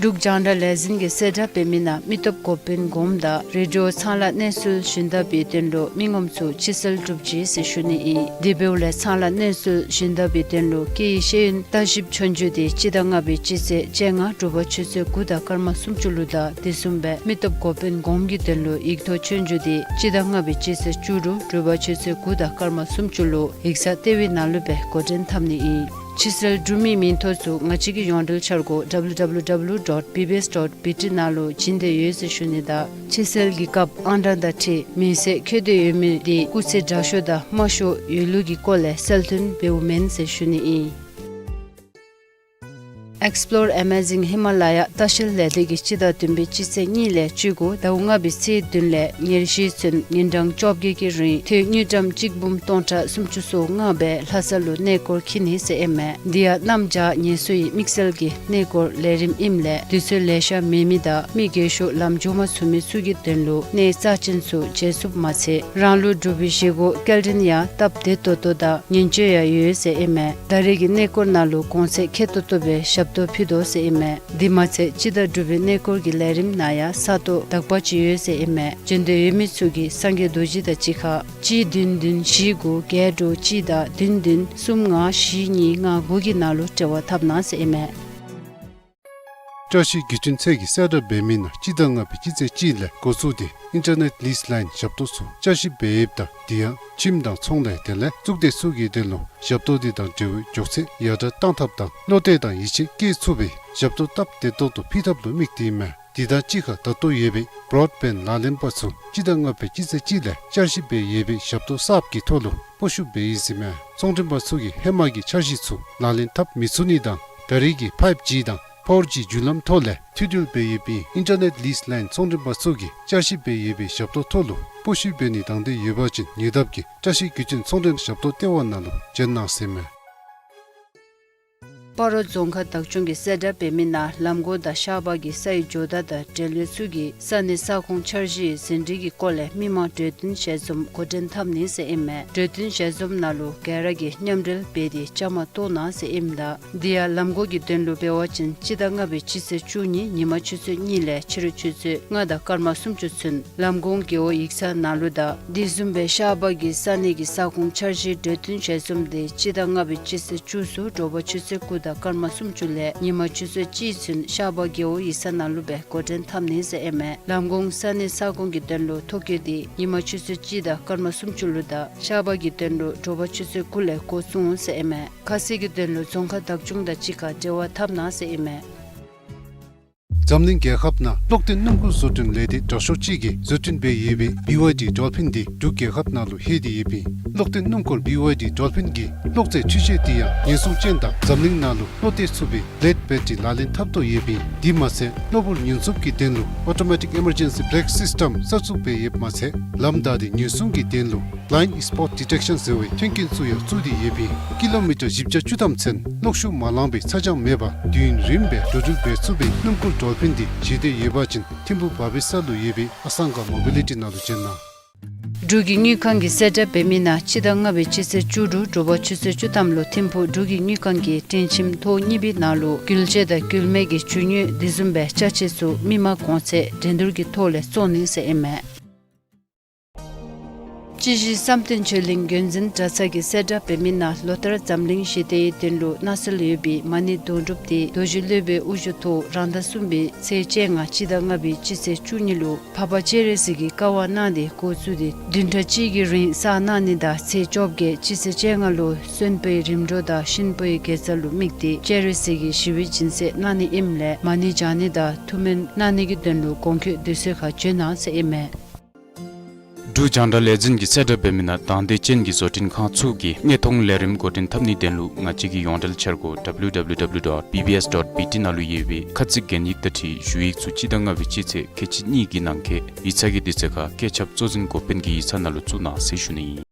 འབྲུག་རྒྱང་བསྒྲགས་ལས་འཛིན་གྱིས་གསལ་བསྒྲགས་འབད་མི་ནང་མི་སྟོབས་འགོ་དཔོན་གོངམ་དང་རེ་ཌི་ཡོ་ཚང་ལ་གནས་ཚུལ་ཞུན་དག་པའི་དོན་ལུ་མི་ངོམ་ཚུ་ཕྱི་སེལ་གྲུབ་ཅི་ཟེར་ཞུ་ནི་ཨིན། དེ་འབདཝ་ལས་ཚང་ལ་གནས་ཚུལ་ཞུན་དག་པའི་དོན་ལུ་སྐད་ཡིག་ཤེས་ཡོན་བརྟག་ཞིབ་ཆོས་རྒྱུགས་དེ་སྤྱི་ཟླ་ལྔ་པའི་སྤྱི་ཚེས་བཅོ་ལྔ་དྲོ་པ་ཆུ་ཚོད་དགུ་དང་སྐར་མ་སུམ་ཅུ་ལུ་དང་དེ་བཟུམ་སྦེ་མི་སྟོབས་འགོ་དཔོན་གོངམ་གྱི་དོན་ལུ་ཡིག་ཐོག་ཆོས་རྒྱུགས་དེ་སྤྱི་ཟླ་ལྔ་པའི་སྤྱི་ཚེས་བཅུ་དྲུག་དྲོ་པ་ཆུ་ཚོད་དགུ་དང་སྐར་མ་སུམ་ཅུ་ལུ་ཡིག་ཚང་ལྟེ་བའི་ནང་ལུ་སྦེ་འགོ་འདྲེན་འཐབ་ནི་ཨིན། ཕྱི་སེལ་གྲུབ་མིའི་མིང་ཐོ་ཚུ་ང་བཅས་ཀྱི་ཡོངས་འབྲེལ་འཆར་སྒོ་W W W dot B B S dot B T ནང་ལུ་བྱིན་ཏེ་ཡོད་ཟེར་ཞུ་ནི་དང་ཕྱི་སེལ་གྱི་སྐབས་ཨང་གྲངས་དང་འཁྲིལ་མིང་གསལ་འཁོད་དེ་ཡོད་མི་དེ་སྐུགས་ཚད་དྲག་ཤོས་དང་དམའ་ཤོས་ཡོད་ལུགས་ཀྱི་སྐོར་ལས་གསལ་སྟོན་འབདཝ་མེན་ཟེར་ཞུ་ནི་ཨིན། Explore Amazing Himalaya ལྟ་བཤལ་ལས་སྡེ་གིས་སྤྱི་ཟླ་བདུན་པའི་སྤྱི་ཚེས་གཉིས་ལས་བཅུ་དགུ་ཟླཝ་ལྔ་པའི་ཚེས་བདུན་ལས་ཉེར་བཞི་ཚུན་ཉིན་གྲངས་བཅོ་བརྒྱད་ཀྱི་རིང་ཐོན་དངུལ་ཀྲམ་གཅིག་འབུམ་སྟོང་ཕྲག་སུམ་ཅུ་སོ་ལྔ་སྦེ་ལྷ་ས་ལུ་གནས་སྐོར་འཁྱིད་ནི་ཟེར་ཨིན་མས། འདི་ཡང་གནམ་བྱཱར་ཉལ་ས་ཡི་དམིགས་བསལ་གྱི་གནས་སྐོར་ལས་རིམ་ཨིནམ་ལས་དུས་ཚོད་ལེ་ཤ་མེད་མི་དང་མི་རྒས་ཤོས་ལམ་འགྱོ་མ་ཚུགས་མི་ཚུ་གི་དོན་ལུ་གནས་རྩ་ཅན་ཚུ་མཇལ་ཚུགསཔ་མ་ཚད་རང་ལུ་འབྲུག་པའི་བཞེས་སྒོ་སྐྱེལ་འདྲེན་ཡང་སྟབས་བདེ་ཏོག་ཏོ་དང་ཉིན་བཅུ་ཡང་ཡོད་ཟེར་ཨིན་མས། ད་རེས་ཀྱི་གནས་སྐོར་ནང་ལུ་གོང་ཚད་ཁེ་ཏོག་ཏོ་སྦེ་ཞབས་ཏོག་ཕུལ་དོ་ཟེར་ཨིན་མས། དེ་མ་ཚད་སྤྱི་ཟླ་དྲུག་པའི་གནས་སྐོར་གྱི་ལས་རིམ་ནང་ཡང་ས་སྟོང་དག་པ་ཅིག་ཡོད་ཟེར་ཨིན་མས། འབྱོན་འདོད་ཡོད་མི་ཚུ་གིས་སངས་རྒྱས་རྡོ་རྗེ་དང་གཅིག་ཁར་གཅིག་བདུན་བདུན་བཞི་དགུ་བརྒྱད་དྲུག་གཅིག་དང་བདུན་བདུན་གསུམ་ལྔ་བཞི་གཉིས་ལྔ་དགུ་གི་ནང་ལུ་འབྲེལ་བ་འཐབ་གནང་ཟེར་ཨིན་མས། བཀྲ་ཤིས་བརྒྱུད་འཕྲིན་ཚད་ཀྱིས་གསལ་བསྒྲགས་འབད་མི་ནང་སྤྱི་ཟླ་ལྔ་པའི་སྤྱི་ཚེས་གཅིག་ལས་འགོ་བཙུགས་ཏེ་ཨིན་ཊར་ནེཊ་ལིསི་ལའིན་ཞབས་ཏོག་ཚུ་བསྐྱར་ཞིབ་འབད་ཡོདཔ་ད་དེ་ཡང་ཁྱིམ་དང་ཚོང་ལས་དེ་ལས་གཙུག་སྡེ་ཚུ་གི་དོན་ལུ་ཞབས་ཏོག་དེ་དང་འབྲེལ་བའི་མགྱོགས་ཚད་ཡར་དྲག་གཏང་ཐབས་དང་བློ་གཏད་དང་ཡིད་ཆེས་བསྐྱེད་ཚུགས་པའི་ཞབས་ཏོག་སྟབས་བདེ་ཏོག་ཏོ་ཕུལ་ཐབས་ལུ་དམིགས་ཏེ་ཨིན་མས། དེ་དང་གཅིག་ཁར་ད་ལྟོ་ཡོད་པའི་བྲོཌ་བེནཌ་ལག་ལེན་པ་ཚུ་སྤྱི་ཟླ་ལྔ་པའི་སྤྱི་ཚེས་གཅིག་ལས་བསྐྱར་ཞིབ་འབད་ཡོད་པའི་ཞབས་ཏོག་གསརཔ་གི་ཐོག་ལུ་སྤོ་བཤུད་འབད་ཡི་ཟེར་མས། ཚོང་མགྲོན་པ་ཚུ་གིས་ཧེ་མ་གི་འཆར་གཞི་ཚུ་ལག་ལེན་འཐབ་མི་ཚུགས་ནི་དང་ད་རེས་ཀྱི་ཕའིབ་ཇི་དང་ཕོར་ཇི་བརྒྱུད་ལམ་ཐོག་ལས་མཐུད་འབྲེལ་འབད་ཡོད་པའི་ཨིན་ཊར་ནེཊ་ལིསི་ལའིན་ཚོང་མགྲོན་པ་ཚུ་གིས་བསྐྱར་ཞིབ་འབད་ཡོད་པའི་ཞབས་ཏོག་ཐོག་ལུ་སྤོ་བཤུད་འབད་ནི་དང་འབྲེལ་ཡོད་པ་ཅིན་ཉེ་འདབས་ཀྱི་བཀྲ་ཤིས་རྒྱུ་ཆེན་ཚོང་འབྲེལ་ཞབས་ཏོག་ལྟེ་བ་ནང་ལུ་བྱོན་གནང་ཟེར་མས། སྤ་རོ་རྫོང་ཁག་བདག་སྐྱོང་གིས་གསལ་བསྒྲགས་འབད་མི་ནང་ལམ་གོང་དང་ཤར་པ་གི་ས་ཡི་ཇོ་བདག་དང་འབྲེལ་ཡོད་ཚུ་གིས་ས་གནས་ས་ཁོངས་འཆར་གཞིའི་ཟིན་བྲིས་ཀྱི་སྐོར་ལས་མི་མང་གྲོས་བསྟུན་ཞལ་འཛོམས་འགོ་འདྲེན་འཐབ་ནི་ཟེར་ཨིན་མས། གྲོས་བསྟུན་ཞལ་འཛོམས་ནང་ལུ་ག་ར་གིས་མཉམ་འབྲེལ་འབད་དེ་བཅའ་མར་གཏོགས་གནང་ཟེར་ཨིནམ་ད། དེ་ཡང་ལམ་གོང་གི་དོན་ལུ་འབད་བ་ཅིན་སྤྱི་ཟླ་ལྔ་པའི་སྤྱི་ཚེས་བཅུ་གཉིས་ཉིན་མ་ཆུ་ཚོད་གཉིས་ལས་ཕྱི་རུ་ཆུ་ཚོད་ལྔ་དང་སྐར་མ་སུམ་ཅུ་ཚུན་ལམ་གོང་རྒེད་འོག་ཡིག་ཚང་ནང་ལུ་དང་དེ་བཟུམ་སྦེ་ཤར་པ་གི་ས་གནས་ཀྱི་ས་ཁོངས་འཆར་གཞིའི་གྲོས་བསྟུན་ཞལ་འཛོམས་དེ་སྤྱི་ཟླ་ལྔ་པའི་སྤྱི་ཚེས་བཅུ་གསུམ་དྲོ་པ་ཆུ་ཚོད་དགུ་དང་སྐར་མ་སུམ་ཅུ་ལས་ཉིན་མ་ཆུ་ཚོད་གཅིག་ཚུན་ཤར་པ་རྒེད་འོག་ཡིག་ཚང་ནང་ལུ་སྦེ་འགོ་འདྲེན་འཐབ་ནི་ཟེར་ཨིན་མས། ལམ་གོང་ས་གནས་ས་ཁོངས་ཀྱི་དོན་ལུ་ཐོ་བཀོད་དེ་ཉིན་མ་ཆུ་ཚོད་གཅིག་དང་སྐར་མ་སུམ་ཅུ་ལུ་དང་ཤར་པ་གི་དོན་ལུ་དྲོ་པ་ཆུ་ཚོད་དགུ་ལས་འགོ་བཙུགས་འོང་ཟེར་ཨིན་མས། ཁ་གསལ་གྱི་དོན་ལུ་རྫོང་ཁག་བདག་སྐྱོང་དང་གཅིག་ཁར་འབྲེལ་བ་འཐབ་གནང་ཟེར་ཨིན་མས། འཛམ་གླིང་རྒྱལ་ཁབ་ནང་གློག་ལྡན་སྣུམ་འཁོར་བཟོ་སྐྲུན་ལས་སྡེ་དྲག་ཤོས་ཅིག་གིས་བཟོ་སྐྲུན་འབད་ཡོད་པའི་བི་ཝའི་ཌི་ཌོལ་ཕིན་འདི་འབྲུག་རྒྱལ་ཁབ་ནང་ལུ་ལྷོད་དེ་ཡོདཔ་ཨིན། གློག་ལྡན་སྣུམ་འཁོར་བི་ཝའི་ཌི་ཌོལ་ཕིན་གྱི་གློག་རྫས་འཕྲུལ་ཆས་འདི་ཡང་ཉེན་སྲུང་ཅན་དང་འཛམ་གླིང་ནང་ལུ་བློ་གཏད་ཚུགས་པའི་ལེཌ་བེ་ཊི་རི་ལག་ལེན་འཐབ་དོ་ཡོདཔ་ཨིན། དེ་མ་ཚད་གློ་བུར་ཉེན་སྲུང་གི་དོན་ལུ་ཨོ་ཊོ་མེ་ཊིག་ཨི་མར་ཇེན་སི་བེ་རེཀ་སིསི་ཊམ་གསར་བཙུགས་འབད་ཡོདཔ་མ་ཚད་ལམ་བདའ་སྟེ་ཉེན་སྲུང་གི་དོན་ལུ་བི་ལའིནཌ་སི་པོཊ་ཌི་ཊེཀ་ཤཱན་ཟེར་བའི་མཐུན་རྐྱེན་ཚུ་ཡང་བཙུགས་ཏེ་ཡོདཔ་ཨིན། ཀི་ལོ་མི་ཊར་བཞི་བརྒྱ་བཅུ་ཐམ་ཚུན་གློག་ཤུགས་མ་ལང་པའི་ཚ་གྱང་མེད་པར་དུས་ཡུན་རིངམོ་སྦེ་འགྲོ་འགྲུལ་འབད་ཚུགས་པའི་སྣུམ་འཁོར་ཌོལ་ཕིན་འདི་མཇལ་འདོད་ཡོད་པ་ཅིན་ཐིམ་ཕུག་བར་པའི་ས་ལུ་ཡོད་པའི་ཨ་སང་ག་མོ་བི་ལི་ཊི་ནང་ལུ་བྱོན་གནང་། འབྲུག་གི་དངུལ་ཁང་གིས་གསལ་བསྒྲགས་འབད་མི་ནང་སྤྱི་ཟླ་ལྔ་པའི་སྤྱི་ཚེས་བཅུ་དྲུག་དྲོ་པ་ཆུ་ཚོད་བཅུ་ཐམ་ལུ་ཐིམ་ཕུག་འབྲུག་གི་དངུལ་ཁང་གི་སྤྲིན་ཁྱིམ་ཐོག་གཉིས་པའི་ནང་ལུ་འགུལ་བྱེད་དང་འགུལ་མེད་ཀྱི་འཇུག་ནུས་དེ་བཟུམ་སྦེ་ཅ་ཆས་ཚུ་མི་མང་གོང་ཚད་འགྲན་བསྡུར་གྱི་ཐོག་ལས་བཙོང་ནི་ཟེར་ཨིན་མས། སྤྱི་བཞི་བསམ་གཏན་ཆོས་གླིང་བརྒྱུད་འཛིན་གྲྭ་ཚང་གིས་གསལ་བསྒྲགས་འབད་མི་ནང་ལོ་ལྟར་འཛམ་གླིང་ཞི་བདེའི་དོན་ལུ་གནང་སྲོལ་ཡོད་པའི་མ་ཎི་དོན་གྲུབ་འདི་རྡོ་རྗེ་སློབ་དཔོན་དབུ་བཞུགས་ཐོག་རང་ཟླ་གསུམ་པའི་ཚེས་བཅོ་ལྔ་སྤྱི་ཟླ་ལྔ་པའི་སྤྱི་ཚེས་བཅུ་གཉིས་ལུ་འཕགས་པ་སྤྱན་རས་གཟིགས་ཀྱི་བཀའ་དབང་གནང་སྟེ་འགོ་བཙུགས་ཏེ་བདུན་ཕྲག་གཅིག་གི་རིང་བསགས་གནང་ནི་དང་ཚེས་བཅོ་བརྒྱད་སྤྱི་ཚེས་བཅོ་ལྔ་ལུ་གསོན་པོའི་རིམ་གྲོ་དང་གཤིན་པོའི་དགེ་རྩ་ལུ་དམིགས་ཏེ་སྤྱན་རས་གཟིགས་ཀྱི་ཞི་བའི་སྦྱིན་སྲེག་གནང་ནི་ཨིནམ་ལས་མ་ཎི་བགྱང་ནི་དང་ཐུགས་སྨོན་གནང་ནི་གི་དོན་ལུ་གོང་འཁོད་དུས་ཚོད་ཁར་བྱོན་གནང་ཟེར་ཨིན་མས། འབྲུག་རྒྱང་བསྒྲགས་ལས་འཛིན་གྱིས་གསལ་བསྒྲགས་འབད་མི་ནང་དང་འདོད་ཅན་གྱི་བཟོ་སྐྲུན་ཁང་ཚུ་གིས་དངོས་མཐོང་ལས་རིམ་འགོ་འདྲེན་འཐབ་ནིའི་དོན་ལུ་ང་བཅས་ཀྱི་ཡོངས་འབྲེལ་འཆར་སྒོ་W W W dot B B S dot B T ནང་ལུ་ཡོད་པའི་ཁ་ཚིག་གན་ཡིག་དང་འཁྲིལ་ཞུ་ཡིག་ཚུ་སྤྱི་ཟླ་ལྔ་པའི་སྤྱི་ཚེས་ཁལ་གཅིག་གཉིས་ཀྱི་ནང་འཁོད་ཡིག་ཚང་གི་དུས་ཚོད་ཁར་བཀོད་ཁྱབ་གཙོ་འཛིན་འགོ་དཔོན་གྱི་ཡིག་ཚང་ནང་ལུ་བཙུགས་གནང་ཟེར་ཞུ་ནི་ཨིན།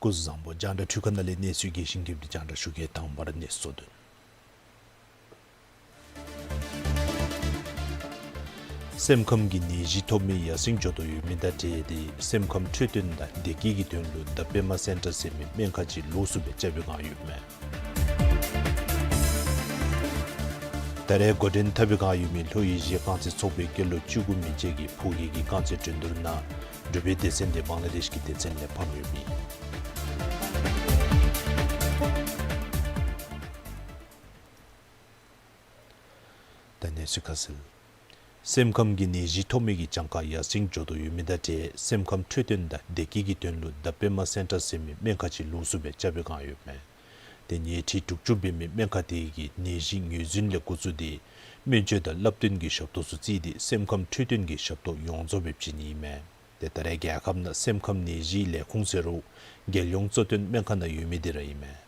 སྐུ་གཟུགས་བཟང་པོ། རྒྱང་བསྒྲགས་འཕྲུལ་ཁང་ནང་ལས་གནས་ཚུལ་རྒྱས་ཤིང་རྒྱསཔ་འདི་རྒྱང་བསྒྲགས་ཞུ་གེ། དང་པ་ར་གནས་ཚུལ་གཙོ་དོན། སེམས་ཁམས་ཀྱི་ནད་གཞི་ཐོབ་མི་ཡར་སེང་འགྱོ་དོ་ཡོད་མི་དང་འབྲེལ་ཏེ་སེམས་ཁམས་འཕྲོད་བསྟེན་དང་བདེ་སྐྱིད་ཀྱི་དོན་ལུ་The Pema Center ཟེར་མི་སྨན་ཁང་ཅིག་ལོགས་སུ་སྦེ་རྐྱབ་པའི་བསྒང་ཡོདཔ་མས། ད་རེས་འགོ་འདྲེན་འཐབ་པའི་བསྒང་ཡོད་མི་ལྷོ་ཨེ་ཤི་ཡ་རྐང་རྩེད་ཚོགས་པའི་སྐྱེས་ལོ་བཅུ་དགུ་མན་ཆད་ཀྱི་ཕོ་སྐྱེས་ཀྱི་རྐང་རྩེད་འགྲན་བསྡུར་ནང་འབྲུག་པའི་སྡེ་ཚན་འདི་བང་ལ་དེཤ་གི་སྡེ་ཚན་ལས་ཕམ་ཡོདཔ་ཨིན། ད་གནས་ཚུལ་ཁ་གསལ། སེམས་ཁམས་ཀྱི་ནད་གཞི་ཐོབ་མི་གི་གྱངས་ཁ་ཡར་སེང་འགྱོ་དོ་ཡོད་མི་དང་འབྲེལ་སེམས་ཁམས་འཕྲོད་བསྟེན་དང་བདེ་སྐྱིད་ཀྱི་དོན་ལུ་The Pema Center ཟེར་མི་སྨན་ཁང་ཅིག་ལོགས་སུ་སྦེ་རྐྱབ་པའི་བསྒང་ཡོདཔ་མས། ཏེ་ཉལ་ཁྲི་དྲུག་ཅུ་འབད་མི་སྨན་ཁང་དེ་གིས་ནད་གཞི་ངོས་འཛིན་ལས་འགོ་བཙུགས་ཏེ་སྨན་བཅོས་དང་བསླབ་སྟོན་གྱི་ཞབས་ཏོག་ཚུ་བརྩིས་ཏེ་སེམས་ཁམས་འཕྲོད་བསྟེན་གྱི་ཞབས་ཏོག་ཡོངས་རྫོགས་སྦེ་བྱིན་ནི་ཨིན་མས། ཏེ་ད་རེས་རྒྱལ་ཁབ་ནང་སེམས་ཁམས་ནད་གཞིའི་ལས་ཁུངས་ཟེར་རུང་རྒྱལ་ཡོངས་གཙོ་བསྟེན་སྨན་ཁང་ནང་ཡོད་མི་འདི་ར་ཨིན་མས།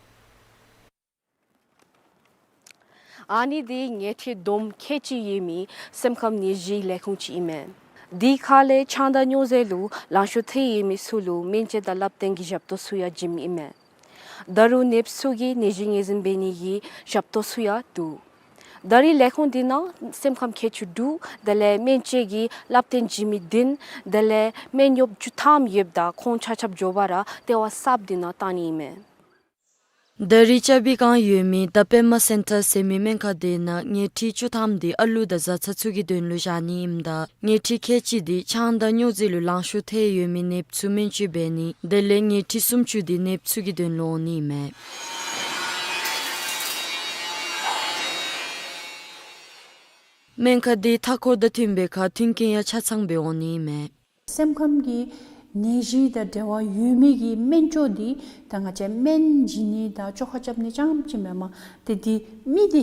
ཨ་ནི་འདི་ཉལ་ཁྲི་བསྡོམས་ཁལ་གཅིག་ཡོད་མི་སེམས་ཁམས་ནད་གཞིའི་ལས་ཁུངས་ཅིག་ཨིན་མས། དེ་ཁ་ལས་ཆང་དང་སྨྱོ་རྫས་ལུ་ལང་ཤོར་ཐལ་ཡོད་མི་ཚུ་ལུ་སྨན་བཅོས་དང་བསླབ་སྟོན་གྱི་ཞབས་ཏོག་ཚུ་ཡང་བྱིནམ་ཨིན་མས། ད་རུང་ནདཔ་ཚུ་གི་ནད་གཞི་ངོས་འཛིན་འབད་ནི་གི་ཞབས་ཏོག་ཚུ་ཡང་འདུག། ད་རེས་ལས་ཁུངས་འདི་ནང་སེམས་ཁམས་མཁས་མཆོག་དྲུག་དེ་ལས་སྨན་བཅོས་ཀྱི་བསླབ་སྟོན་བྱིན་མི་བདུན་དེ་ལས་སྨན་གཡོགཔ་བཅུ་ཐམ་ཡོདཔ་ད་ཁོང་ཆ་ཁྱབ་མགྱོགས་པ་ར་ལྟེ་བ་གསརཔ་འདི་ནང་གཏང་ནི་ཨིན་མས། ད་རེས་རྐྱབ་པའི་བསྒང་ཡོད་མི་The Pema Center ཟེར་མི་སྨན་ཁང་དེ་ནང་ཉལ་ཁྲི་བཅུ་ཐམ་འདི་ཨ་ལུ་དང་བཟའ་ཚང་ཚུ་གི་དོན་ལུ་བཞག་ནི་ཨིནམ་ད་ཉལ་ཁྲི་ཁལ་གཅིག་འདི་ཆང་དང་སྨྱོ་རྫས་ལུ་ལང་ཤོར་ཐལ་ཡོད་མི་ནདཔ་ཚུ་སྨན་བཅོས་འབད་ནི་དེ་ལས་ཉལ་ཁྲི་སུམ་ཅུ་འདི་ནདཔ་ཚུ་གི་དོན་ལུ་འོང་ནི་ཨིན་མས། སྨན་ཁང་འདི་མཐའ་འཁོར་དང་མཐུན་པའི་ཁར་མཐུན་རྐྱེན་ཡང་ཆ་ཚང་སྦེ་འོང་ནི་ཨིན་མས། སེམས་ཁམས་ཀྱི་ནད་གཞི་དང་འབྲེལ་བ་ཡོད་མི་གི་སྨན་བཅོས་འདི་ད་ང་བཅས་སྨན་བྱིན་ནི་དང་བཅོ་ཁ་རྐྱབ་ནི་རྐྱངམ་ཅིག་མེན་པར་ཏེ་འདི་མི་འདི་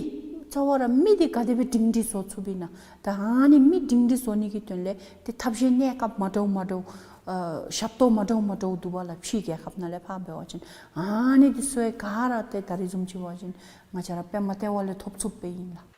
རྩ་བ་ར་མི་འདི་ག་དེ་སྦེ་སྒྲིང་སྒྲི་བཟོ་ཚུགསཔ་ཨིན་ན། ད་ཨ་ནི་མི་སྒྲིང་སྒྲི་བཟོ་ནི་གི་དོན་ལས་ཏེ་ཐབས་ཤེས་གནས་སྐབས་མ་འདྲཝ་མ་འདྲཝ་ཨ་ཞབས་ཏོག་མ་འདྲཝ་མ་འདྲཝ་འདུག་པ་ལགས། ཕྱིའི་རྒྱལ་ཁབ་ནང་ལས་ཕར་འབད་བ་ཅིན་ཨ་ནི་འདི་ཚུ་ཡང་ག་ར་ཏེ་ད་རིས་བཟུམ་ཅིག་འབད་བ་ཅིན་ང་བཅས་ར་པདྨ་ལྟེ་བ་ལས་ཐོབ་ཚུགསཔ་སྦེ་ཨིན་ལགས།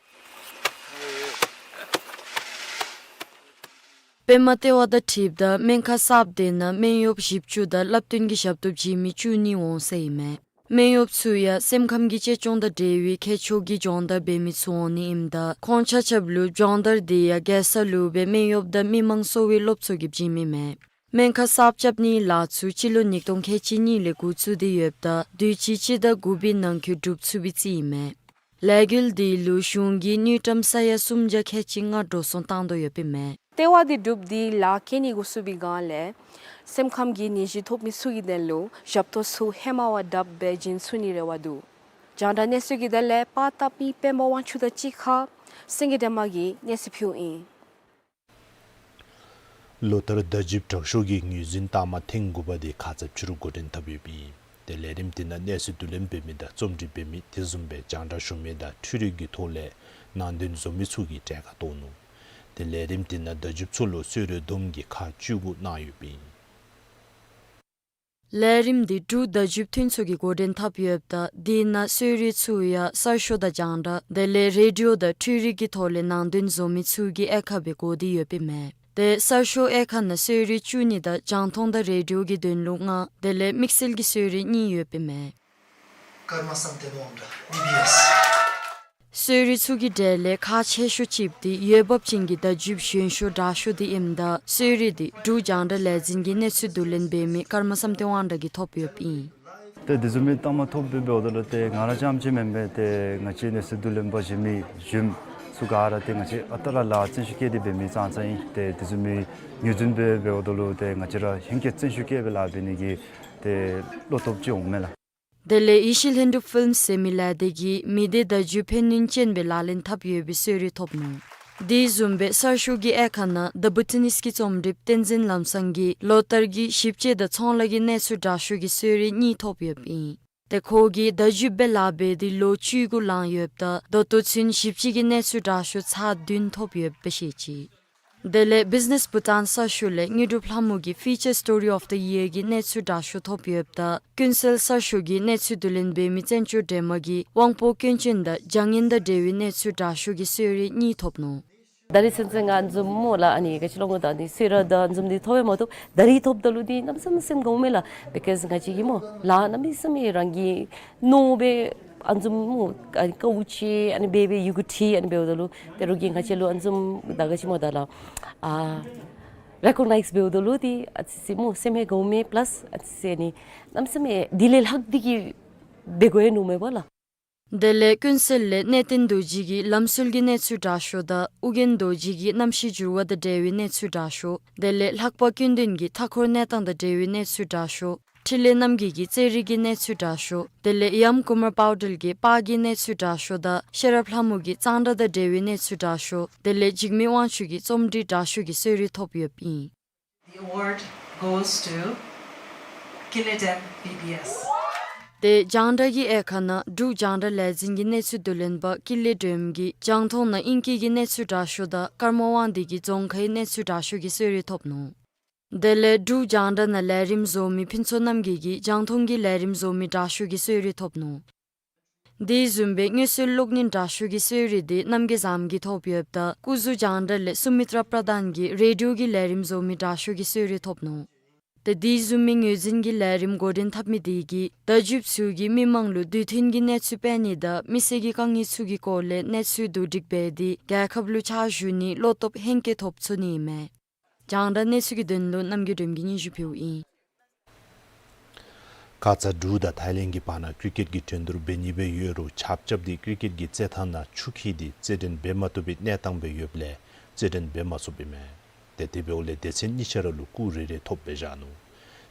པདྨ་ལྟེ་བ་དང་འཁྲིལཝ་ད་སྨན་ཁང་གསརཔ་དེ་ནང་སྨན་གཡོགཔ་བཞི་བཅུ་དང་བསླབ་སྟོན་གྱི་ཞབས་ཏོག་བྱིན་མི་བཅུ་གཉིས་འོང་ཟེར་ཨིན་མས། སྨན་གཡོགཔ་ཚུ་ཡང་སེམས་ཁམས་ཀྱི་གཅེས་སྐྱོང་དང་འབྲེལ་བའི་ཁྱད་ཆོས་ཀྱི་སྦྱོང་བརྡར་འབད་མི་ཚུ་འོང་ནི་ཨིནམ་ད་ཁོང་ཆ་ཁྱབ་ལུ་སྦྱོང་བརྡར་དེ་ཡང་རྒྱལ་ས་ལུ་སྦེ་སྨན་གཡོགཔ་དང་མི་མང་གསོ་བའི་སློབ་གཙོ་གིས་བྱིནམ་ཨིན་མས། སྨན་ཁང་གསརཔ་རྐྱབ་ནིའི་ལཱ་ཚུ་སྤྱི་ལོ་ཉིས་སྟོང་ཁལ་གཅིག་གཉིས་ལས་འགོ་བཙུགས་ཏེ་ཡོདཔ་ད་དུས་ཅི་སྤྱི་ཟླ་དགུ་པའི་ནང་འཁོད་གྲུབ་ཚུགས་པའི་རྩིས་ཨིན་མས། ལས་འགུལ་དེ་ལུ་གཞུང་གིས་དངུལ་ཀྲམ་ས་ཡ་སུམ་བརྒྱ་ཁལ་གཅིག་ལྔ་འགྲོ་སོང་བཏང་དོ་ཡོདཔ་ཨིན་མས། ལྟེ་བ་འདི་གྲུབ་སྟེ་ལཱ་བཀལ་ནི་འགོ་བཙུགས་པའི་བསྒང་ལས་སེམས་ཁམས་ཀྱི་ནད་གཞི་ཐོབ་མི་ཚུ་གི་དོན་ལུ་ཞབས་ཏོག་ཚུ་ཧེ་མ་བ་དྲགཔ་སྦེ་བྱིན་ཚུགས་ནིའི་རེ་བ་འདུག། རྒྱང་བསྒྲགས་གནས་ཚུལ་གྱི་དོན་ལས་པར་བཏབ་མི་པདྨ་དབང་ཕྱུག་དང་གཅིག་ཁར་སེང་གེ་སྒྲོལ་མ་གིས་གནས་ཚུལ་ཕུལཝ་ཨིན། ལོ་ལྟར་བརྡ་བརྒྱུདཔ་དྲག་ཤོས་ཀྱི་ངོས་འཛིན་རྟགས་མ་ཐེངས་དགུ་པ་དེ་ཁ་ཙ་ཕྱི་རུ་འགོ་འདྲེན་འཐབ་ཡོདཔ་ཨིན། ཏེ་ལས་རིམ་དེ་ནང་གནས་ཚུལ་བསྡུ་ལེན་འབད་མི་དང་རྩོམ་སྒྲིག་འབད་མི་དེ་བཟུམ་སྦེ་རྒྱང་བསྒྲགས་ཞུ་མི་དང་འཕྲུལ་རིག་གི་ཐོག་ལས་ནང་དོན་བཟོ་མི་ཚུ་གིས་གྲལ་ཁར་གཏོགས་ནུག། ཏེ་ལས་རིམ་དེ་ནང་བརྡ་བརྒྱུདཔ་ཚུ་ལུ་གསོལ་རས་བསྡོམས་ཀྱི་ཁག་བཅུ་དགུ་གནང་ཡོདཔ་ཨིན། ལས་རིམ་འདི་འབྲུག་བརྡ་བརྒྱུདཔ་མཐུན་ཚོགས་ཀྱིས་འགོ་འདྲེན་འཐབ་ཡོདཔ་ད་དེ་ནང་གསོལ་རས་ཚུ་ཡང་གསར་ཤོག་དང་རྒྱང་བསྒྲགས་དེ་ལས་རེ་ཌི་ཡོ་དང་འཕྲུལ་རིག་གི་ཐོག་ལས་ནང་དོན་བཟོ་མི་ཚུ་གི་དབྱེ་ཁག་སྦེ་བགོ་སྟེ་ཡོདཔ་ཨིན་མས། ཏེ་གསར་ཤོག་དབྱེ་ཁག་ནང་གསོལ་རས་བཅུ་གཉིས་དང་རྒྱང་མཐོང་དང་རེ་ཌི་ཡོ་གི་དོན་ལུ་ལྔ་དེ་ལས་དམིགས་བསལ་གྱི་གསོལ་རས་གཉིས་ཡོདཔ་ཨིན་མས། ཀརྨ་བསམ་གཏན་དབང་གྲགས་བི་བི་ཨེསི། གསོལ་རས་ཚུ་གི་གྲས་ལས་ཁག་ཆེ་ཤོས་ཅིག་འདི་འོས་འབབ་ཅན་གྱི་བརྡ་བརྒྱུདཔ་གཞོན་ཤོས་དྲག་ཤོས་འདི་ཨིནམ་ད་གསོལ་རས་འདི་འབྲུག་རྒྱང་བསྒྲགས་ལས་འཛིན་གྱི་གནས་ཚུལ་བསྡུ་ལེན་འབད་མི་ཀརྨ་བསམ་གཏན་དབང་གྲགས་ཀྱིས་ཐོབ་ཡོདཔ་ཨིན། ཏེ་དེ་བཟུམ་མའི་རྟགས་མ་ཐོབ་སྦེ་འབདཝ་ད་ལུ་ཏེ་ང་ར་རྐྱངམ་ཅིག་མེན་པར་ཏེ་ང་བཅས་གནས་ཚུལ་བསྡུ་ལེན་པ་གཞན་མི་གཞན་ཚུ་ག་ར་ཏེ་ང་བཅས་ཨ་རྟག་ར་ལཱ་བརྩོན་ཤུགས་བསྐྱེད་དེ་འབད་མི་ཙང་ཙང་ཨིན། ཏེ་དེ་བཟུམ་མའི་ངོས་འཛིན་སྦེ་འབདཝ་ད་ལུ་ཏེ་ང་བཅས་ར་ཧེང་སྐལ་བརྩོན་ཤུགས་བསྐྱེད་སྦེ་ལཱ་འབད་ནི་གི་ཏེ་བློ་སྟོབས་ཅིག་འོང་མས་ལགས། དེ་ལས་ཡེ་ཤེས་ལྷུན་གྲུབ་ཕིལམསི་ཟེར་མི་ལས་སྡེ་གིས་མི་སྡེ་བརྡ་བརྒྱུད་ཕན་ནུས་ཅན་སྦེ་ལག་ལེན་འཐབ་ཡོད་པའི་གསོལ་རས་ཐོབ་ནུག། དེ་བཟུམ་སྦེ་གསར་ཤོག་གི་དབྱེ་ཁག་ནང་The Bhutanese གི་རྩོམ་སྒྲིགཔ་བསྟན་འཛིན་ལམ་བཟང་གིས་ལོ་ལྟར་གྱི་ཞིབ་དཔྱད་དང་ཚོང་ལཱ་གི་གནས་ཚུལ་དྲག་ཤོས་ཀྱི་གསོལ་རས་གཉིས་ཐོབ་ཡོདཔ་ཨིན། ཏེ་ཁོ་གིས་བརྡ་བརྒྱུདཔ་སྦེ་ལཱ་འབད་དེ་ལོ་བཅུ་དགུ་ལང་ཡོདཔ་ད་ད་ལྟོ་ཚུན་ཞིབ་དཔྱད་ཀྱི་གནས་ཚུལ་དྲག་ཤོས་ཚར་བདུན་ཐོབ་ཡོདཔ་སྦེ་བཤད་ཅི། དེ་ལས་བིཛ་ནེསི་བྷུ་ཊཱན་གསར་ཤོག་ལས་དངོས་གྲུབ་ལྷ་མོ་གིས་ཕི་ཅར་སི་ཊོ་རི་ཨོཕ་ཛ་ཡིར་གྱི་གནས་ཚུལ་དྲག་ཤོས་ཐོབ་ཡོདཔ་ད་ཀུན་གསལ་གསར་ཤོག་གི་གནས་ཚུལ་བསྡུ་ལེན་འབད་མི་བཙན་སྐྱོགས་སྒྲོལ་མ་གིས་དབང་པོ་སྐྱོན་ཅན་དང་བྱ་ངན་དང་འབྲེལ་བའི་གནས་ཚུལ་དྲག་ཤོས་ཀྱི་གསོལ་རས་གཉིས་ཐོབ་ནུག། ད་རིས་ཚུན་ཚོད་ང་འཛོམས་མོ་ལགས་ཨ་ནི་ག་ཅི་ལོ་ངོ་ད་ཨ་ནི་གསོལ་རས་དང་འཛོམས་འདི་ཐོབ་སྦེ་མ་ཐོབ། ད་རིས་ཐོབ་ད་ལུ་འདི་གནམ་མེད་ས་མེད་སེམས་དགའཝ་མས་ལགས། བི་ཀོས་ང་བཅས་ཀྱིས་མོ་ལཱ་གནམ་མེད་ས་མེད་རང་གི་མནོ་སྦེ་ཨ་འཛོམས་མོ་ཨ་ནི་དཀའཝ་སྤྱད་ཨ་ནི་འབད་སྦེ་ཡི་གུ་བྲིས་ཨ་ནི་འབདཝ་ད་ལུ་ཏེ་རོགས་ཀྱིས་ང་བཅས་ལུ་ཨ་འཛོམས་ད་ག་ཅི་མོ་ད་ལགས་ཨ་རེ་ཀོག་ནའིཛ་འབདཝ་ད་ལུ་འདི་ཨ་ཙི་ཙི་མོ་སེམས་ཧེ་དགའཝ་མས། པ་ལཱསི་ཨ་ཙི་ཙི་ཨ་ནི་གནམ་མེད་ས་མེད་དེ་ལས་ལྷག་སྟེ་གི་འབད་དགོ་ནི་མས་པ་ལགས། དེ་ལས་ཀུན་གསལ་ལས་གནས་བརྟན་རྡོ་རྗེ་གིས་ལམ་སྲོལ་གྱི་གནས་ཚུལ་དྲག་ཤོས་དང་ཨོ་རྒྱན་རྡོ་རྗེ་གིས་གནམ་གཤིས་འགྱུར་བ་དང་འབྲེལ་བའི་གནས་ཚུལ་དྲག་ཤོས། དེ་ལས་ལྷག་པ་ཀུན་ལྡན་གྱིས་མཐའ་འཁོར་གནས་སྟངས་དང་འབྲེལ་བའི་གནས་ཚུལ་དྲག་ཤོས། འཕྲིན་ལས་རྣམ་རྒྱལ་གྱིས་རྩེད་རིགས་ཀྱི་གནས་ཚུལ་དྲག་ཤོས། དེ་ལས་ཡམ་ཀུ་མར་པའོ་ཊེལ་གྱིས་པར་གྱི་གནས་ཚུལ་དྲག་ཤོས་དང་ཤེས་རབ་ལྷ་མོ་གིས་གཙང་སྦྲ་དང་འབྲེལ་བའི་གནས་ཚུལ་དྲག་ཤོས། དེ་ལས་འཇིགས་མེད་དབང་ཕྱུག་གིས་རྩོམ་སྒྲིག་དྲག་ཤོས་ཀྱི་གསོལ་རས་ཐོབ་ཡོདཔ་ཨིན། The award goes to Kile Dem B B S. ཏེ་རྒྱང་བསྒྲགས་ཀྱི་དབྱེ་ཁག་ནང་འབྲུག་རྒྱང་བསྒྲགས་ལས་འཛིན་གྱི་གནས་ཚུལ་བསྡུ་ལེན་པ་ཀི་ལེ་ཌེམ་གྱིས་རྒྱང་མཐོང་ནང་ཨིང་སྐད་ཀྱི་གནས་ཚུལ་དྲག་ཤོས་དང་ཀརྨ་དབང་འདུས་ཀྱིས་རྫོང་ཁའི་གནས་ཚུལ་དྲག་ཤོས་ཀྱི་གསོལ་རས་ཐོབ་ནུག། དེ་ལས་འབྲུག་རྒྱང་བསྒྲགས་ནང་ལས་རིམ་བཟོ་མི་ཕུན་ཚོགས་རྣམ་རྒྱལ་གྱིས་རྒྱང་མཐོང་གི་ལས་རིམ་བཟོ་མི་དྲག་ཤོས་ཀྱི་གསོལ་རས་ཐོབ་ནུག། དེ་བཟུམ་སྦེ་དངོས་སྲོལ་གློག་བརྙན་དྲག་ཤོས་ཀྱི་གསོལ་རས་དེ་རྣམ་རྒྱལ་བཟངམོ་གིས་ཐོབ་ཡོདཔ་ད་སྐུ་གཟུགས་རྒྱང་བསྒྲགས་ལས་སུ་མི་ཏྲ་པྲ་དྷཱན་གྱིས་རེ་ཌི་ཡོ་གི་ལས་རིམ་བཟོ་མི་དྲག་ཤོས་ཀྱི་གསོལ་རས་ཐོབ་ནུག། ཏེ་དེ་བཟུམ་མའི་ངོས་འཛིན་གྱི་ལས་རིམ་འགོ་འདྲེན་འཐབ་མི་དེ་གིས་བརྡ་བརྒྱུདཔ་ཚུ་གིས་མི་མང་ལུ་དུས་མཐུན་གྱི་གནས་ཚུལ་སྤེལ་ནི་དང་མི་སེར་གྱི་དཀའ་ངལ་ཚུ་གི་སྐོར་ལས་གནས་ཚུལ་བསྡུ་སྒྲིག་འབད་དེ་རྒྱལ་ཁབ་ལུ་ཕྱག་ཞུ་ནིའི་བློ་སྟོབས་ཧེང་སྐལ་ཐོབ་ཚུགས་ནི་ཨིན་མས། རྒྱང་བསྒྲགས་གནས་ཚུལ་གྱི་དོན་ལུ་རྣམ་རྒྱལ་སྒྲོལམ་གིས་སྙན་ཞུ་ཕུལཝ་ཨིན། ཁ་ཙ་འབྲུག་དང་ཐའི་ལེནཌ་གྱི་བར་ན་ཀྲི་ཀེཊ་ཀྱི་འགྲན་བསྡུར་འབད་ནི་སྦེ་ཡོད་རུང་ཆརཔ་རྐྱབ་སྟེ་ཀྲི་ཀེཊ་ཀྱི་རྩེད་ཐང་ནང་ཆུ་འཁྱིལ་ཏེ་རྩེད་འགྲན་འབད་མ་བཏུབ་པའི་གནས་སྟངས་སྦེ་ཡོདཔ་ལས་རྩེད་འགྲན་འབད་མ་ཚུགསཔ་ཨིན་མས། ཏེ་དེ་འབདཝ་ལས་སྡེ་ཚན་གཉིས་ཆ་ར་ལུ་སྐུགས་རེ་རེ་ཐོབ་སྦེ་བཞག་ནུག།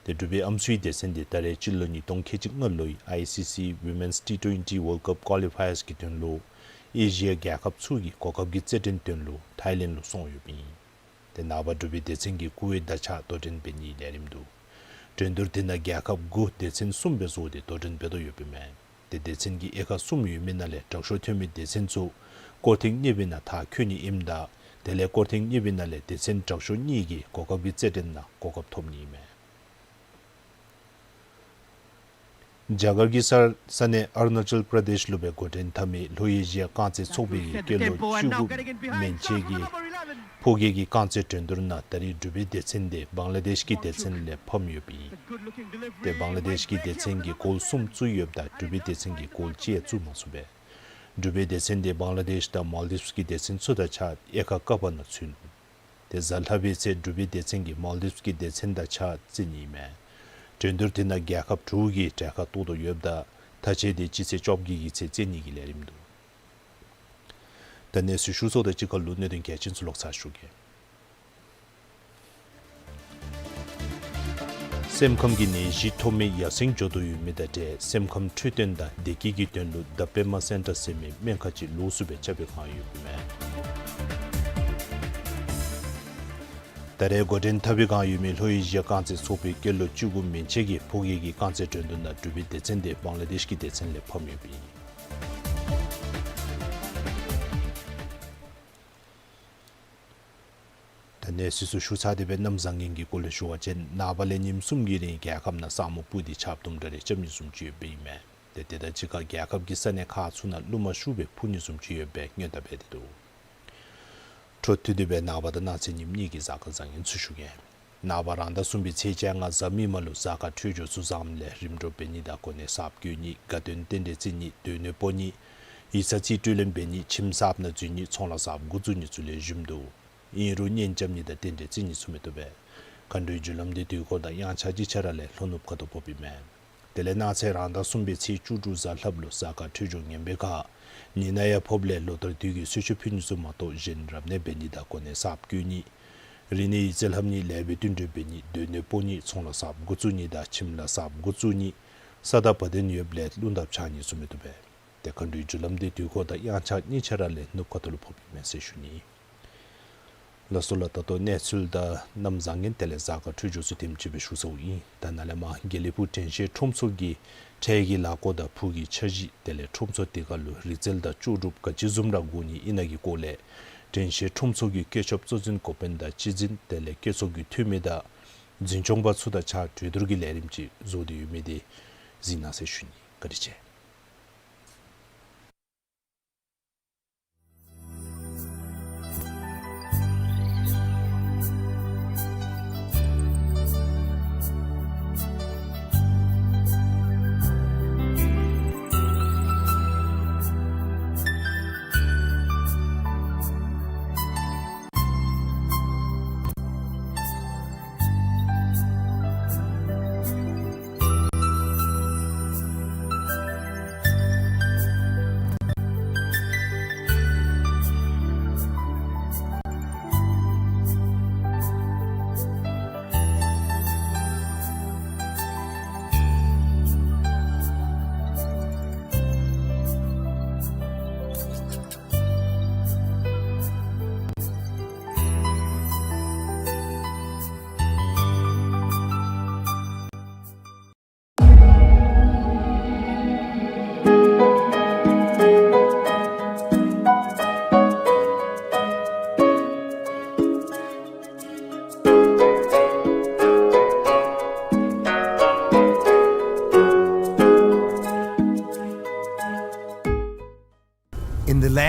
ཏེ་འབྲུག་པའི་ཨམ་སྲུའི་སྡེ་ཚན་དེ་ད་རེས་སྤྱི་ལོ་ཉིས་སྟོང་ཁལ་གཅིག་ལྔ་ལོའི་ཨའི་སི་སི་Women's T twenty World Cup Qualifiers གི་དོན་ལུ་ཨེ་ཤི་ཡ་རྒྱལ་ཁབ་ཚུ་གི་གོ་སྐབས་ཀྱི་རྩེད་འགྲན་དོན་ལུ་ཐའི་ལེནཌ་ལུ་སོང་ཡོདཔ་ཨིན། ཏེ་ནངས་པ་འབྲུག་པའི་སྡེ་ཚན་གྱིས་ཀུ་ཝེཊ་དང་གཅིག་ཁར་དོ་འགྲན་འབད་ནིའི་ལས་རིམ་འདུག། འགྲན་བསྡུར་དེ་ནང་རྒྱལ་ཁབ་དགུ་སྡེ་ཚན་གསུམ་སྦེ་བཟོ་སྟེ་དོ་འགྲན་འབད་དོ་ཡོདཔ་ཨིན་མས། ཏེ་སྡེ་ཚན་གྱི་དབྱེ་ཁག་གསུམ་ཡོད་མི་ནང་ལས་དྲག་ཤོས་ཐོན་མི་སྡེ་ཚན་ཚུ་སྐོར་ཐེངས་གཉིས་པའི་ནང་མཐར་འཁྱོལ་ནི་ཨིནམ་ད་དེ་ལས་སྐོར་ཐེངས་གཉིས་པའི་ནང་ལས་སྡེ་ཚན་དྲག་ཤོས་གཉིས་ཀྱིས་གོ་སྐབས་ཀྱི་རྩེད་འགྲན་ནང་གོ་སྐབས་ཐོབ་ནི་ཨིན་མས། རྒྱ་གར་གྱི་ས་ས་གནས་ཨ་རུ་ན་ཅལ་པྲ་དེཤ་ལུ་སྦེ་འགོ་འདྲེན་འཐབ་མི་ལྷོ་ཨེ་ཤི་ཡ་རྐང་རྩེད་ཚོགས་པའི་སྐྱེས་ལོ་བཅུ་དགུ་མན་ཆད་ཀྱི་ཕོ་སྐྱེས་ཀྱི་རྐང་རྩེད་འགྲན་བསྡུར་ནང་ད་རེས་འབྲུག་པའི་སྡེ་ཚན་དེ་བང་ལ་དེཤ་གི་སྡེ་ཚན་ལས་ཕམ་ཡོདཔ་ཨིན། ཏེ་བང་ལ་དེཤ་གི་སྡེ་ཚན་གྱིས་གོལ་གསུམ་བཙུགས་ཡོདཔ་ད་འབྲུག་པའི་སྡེ་ཚན་གྱིས་གོལ་གཅིག་ཡང་བཙུགས་མ་ཚུགས་པས། འབྲུག་པའི་སྡེ་ཚན་དེ་བང་ལ་དེཤ་དང་མཱལ་ཌིབས་ཀྱི་སྡེ་ཚན་ཚུ་དང་གཅིག་ཁར་དབྱེ་ཁག་ཀ་པ་ནང་ཚུད་ནུག། ཏེ་གཟའ་ལྷག་པའི་ཚེ་འབྲུག་པའི་སྡེ་ཚན་གྱིས་མཱལ་ཌིབས་ཀྱི་སྡེ་ཚན་དང་གཅིག་ཁར་རྩེད་ནི་ཨིན་མས། འགྲན་བསྡུར་དེ་ནང་རྒྱལ་ཁབ་དྲུག་གིས་གྲལ་ཁར་གཏོགས་དོ་ཡོདཔ་ད་མཐའ་དཔྱད་དེ་སྤྱི་ཚེས་བཅོ་བརྒྱད་ཀྱི་ཚེ་རྩེད་ནི་གི་ལས་རིམ་འདུག། ད་གནས་ཚུལ་ཞུ་ཚརཝ་དང་གཅིག་ཁར་ལུ་གནད་དོན་གལ་ཆེན་ཚུ་ལོག་ཚར་ཞུ་གེ། སེམས་ཁམས་ཀྱི་ནད་གཞི་ཐོབ་མི་ཡར་སེང་འགྱོ་དོ་ཡོད་མི་དང་འབྲེལ་སེམས་ཁམས་འཕྲོད་བསྟེན་དང་བདེ་སྐྱིད་ཀྱི་དོན་ལུ་The Pema Center ཟེར་མི་སྨན་ཁང་ཅིག་ལོགས་སུ་སྦེ་རྐྱབ་པའི་བསྒང་ཡོདཔ་ཨིན་མས། ད་རེས་འགོ་འདྲེན་འཐབ་པའི་བསྒང་ཡོད་མི་ལྷོ་ཨེ་ཤི་ཡ་རྐང་རྩེད་ཚོགས་པའི་སྐྱེས་ལོ་བཅུ་དགུ་མན་ཆད་ཀྱི་ཕོ་སྐྱེས་ཀྱི་རྐང་རྩེད་འགྲན་བསྡུར་ནང་འབྲུག་པའི་སྡེ་ཚན་དེ་བང་ལ་དེཤ་གི་སྡེ་ཚན་ལས་ཕམ་ཡོདཔ་ཨིན། ད་གནས་ཚུལ་ཚུ་ཞུ་ཚར་ཏེ་སྦེ་གནམ་བཟང་ངན་གྱི་སྐོར་ལས་ཞུ་བ་ཅིན་ནངས་པ་ལས་ཉིནམ་གསུམ་གྱི་རིང་རྒྱལ་ཁབ་ནང་ས་སྨུག་སྤུབས་ཏེ་ཆརཔ་དུམ་གྲ་རེ་རྐྱབ་ནི་བཟུམ་ཅིག་ཡོདཔ་ཨིན་མས། ཏེ་དེ་དང་གཅིག་ཁར་རྒྱལ་ཁབ་ཀྱི་ས་གནས་ཁག་ཚུ་ནང་རླུང་མ་ཤུགས་སྦེ་འཕུ་ནི་བཟུམ་ཅིག་ཡོད་པའི་སྔོན་བརྡ་འབད་དེ་འདུག། འཕྲོ་མཐུད་དེ་སྦེ་ནངས་པ་དང་གནངས་ཚེ་ཉིནམ་གཉིས་ཀྱི་གཟའ་སྐར་བཟང་ངན་ཚུ་ཞུ་གེ། ནངས་པ་རང་ཟླ་གསུམ་པའི་ཚེས་བཅོ་ལྔ་གཟའ་མིག་དམར་ལུ་གཟའ་སྐར་འཕྲོད་སྦྱོར་ཚུ་བཟངམ་ལས་རིམ་གྲོ་འབད་ནི་དང་གོ་གནས་གསརཔ་བསྐོ་ནི་དགའ་སྟོན་རྟེན་འབྲེལ་བརྩི་ནི་སྡོད་གནས་སྤོ་ནི་ཡིག་ཚང་རྩིས་སྤྲོད་ལེན་འབད་ནི་ཁྱིམ་གསརཔ་ནང་འཛུལ་ནི་ཚོང་ལཱ་གསརཔ་འགོ་བཙུགས་ནི་ཚུ་ལེགས་ཤོམ་འདུག། ཨིན་རུང་གཉེན་རྐྱབ་ནི་དང་རྟེན་འབྲེལ་བརྩི་ནི་ཚུ་མི་བཏུབ་པས། མཁའ་འགྲོའི་རྒྱུ་ལམ་འདི་དུས་འཁོར་དང་དབྱངས་འཆར་གཉིས་ཆ་ར་ལས་ལྷོ་ནུབ་ཁ་ཐུག་ཕོགཔ་ཨིན་མས། དེ་ལས་གནངས་ཚེ་རང་ཟླ་གསུམ་པའི་ཚེས་བཅུ་དྲུག་གཟའ་ལྷགཔ་ལུ་གཟའ་སྐར་འཕྲོད་སྦྱོར་ངན་པའི་ཁར་ཉི་ནག་ཡང་ཕོགཔ་ལས་ལོ་ལྟར་དུས་ཀྱི་གསོལ་མཆོད་ཕུལ་ནི་ཚུ་མ་གཏོགས་གཞན་རབ་གནས་འབད་ནི་དང་གོ་གནས་གསརཔ་བསྐོ་ནི་རིག་གནས་ཡིག་རྩིས་ལྷབ་ནི་ལེགས་པའི་བསྟུན་གྲོས་འབད་ནི་སྡོད་གནས་སྤོ་ནི་ཚོང་ལཱ་གསརཔ་འགོ་བཙུགས་ནི་དང་ཁྱིམ་ལཱ་གསརཔ་འགོ་བཙུགས་ནི་ས་དང་བ་དན་ཡོདཔ་ལས་རླུང་དང་བྱང་ཉེས་ཚུ་མི་བཏུབ་པས། ཏེ་མཁའ་འགྲོའི་རྒྱུ་ལམ་འདི་དུས་འཁོར་དང་དབྱངས་འཆར་གཉིས་ཆ་ར་ལས་ནུབ་ཁ་ཐུག་ལུ་ཕོགཔ་ཨིན་མས་ཟེར་ཞུ་ནི། ལགས་སོ་ལགས། ད་ལྟོ་གནས་ཚུལ་དང་གནམ་བཟང་ངན་དེ་ལས་གཟའ་སྐར་འཕྲོད་སྦྱོར་ཚུ་དེམ་ཅིག་སྦེ་ཞུ་ཚརཝ་ཨིན། ད་ནཱ་ལས་མར་དགེ་ལེགས་ཕུག་དྲན་ཤེས་ཁྲོམ་ཚོགས་ཀྱི་འཕྲལ་གྱི་ལཱ་སྐོར་དང་ཕུགས་ཀྱི་འཆར་གཞི་དེ་ལས་ཁྲོམ་ཚོགས་དེ་ཁར་ལུ་རིག་རྩལ་དང་ལྕོགས་གྲུབ་ག་ཅི་བཟུམ་ར་དགོ་ནི་ཨིན་ན་གི་སྐོར་ལས་དྲན་ཤེས་ཁྲོམ་ཚོགས་ཀྱི་བཀོད་ཁྱབ་གཙོ་འཛིན་འགོ་དཔོན་དང་སྤྱི་འཛིན་དེ་ལས་བཀོད་ཚོགས་ཀྱི་འཐུས་མི་དང་འཛིན་སྐྱོང་པ་ཚུ་དང་གཅིག་ཁར་གྲོས་བསྡུར་གྱི་ལས་རིམ་ཅིག་བཟོ་སྟེ་ཡོད་མི་དེ་གཟིགས་གནང་ཟེར་ཞུ་ནི། བཀའ་དྲིན་ཆེ།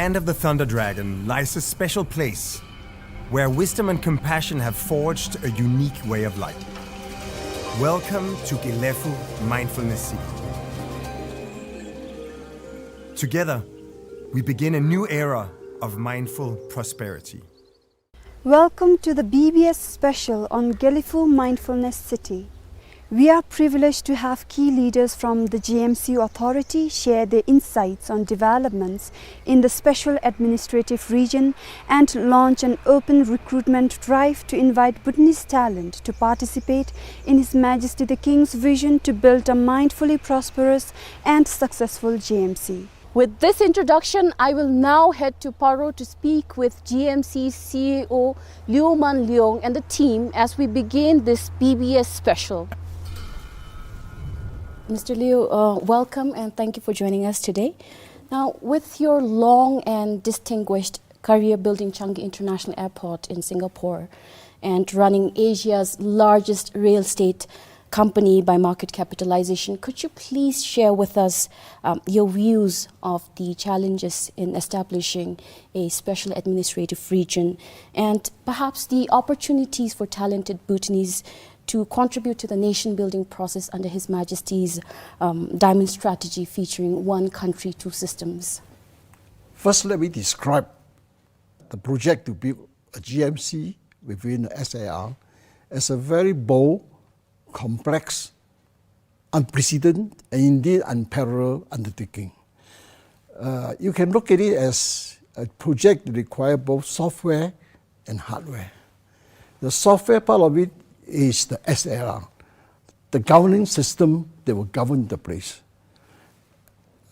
Land of the Thunder Dragon lies a special place where wisdom and compassion have forged a unique way of life. Welcome to Guilefu Mindfulness City. Together, we begin a new era of mindful prosperity. Welcome to the B B S special on Guilefu Mindfulness City. We are privileged to have key leaders from the G M C Authority share their insights on developments in the special administrative region and launch an open recruitment drive to invite Bhutanese talent to participate in His Majesty the King's vision to build a mindfully prosperous and successful G M C. With this introduction, I will now head to Paro to speak with G M C C E O Liew Man Liong and the team as we begin this B B S special. Mister Liew, uh, welcome and thank you for joining us today. Now, with your long and distinguished career building Changi International Airport in Singapore and running Asia's largest real estate company by market capitalization, could you please share with us, um, your views of the challenges in establishing a special administrative region and perhaps the opportunities for talented Bhutanese to contribute to the nation building process under His Majesty's, um, Diamond Strategy featuring one country, two systems? First, let me describe the project to build a G M C within the S A R as a very bold, complex, unprecedented, and indeed unparalleled undertaking. Uh, you can look at it as a project that requires both software and hardware. The software part of it is the S A R, the governing system that will govern the place.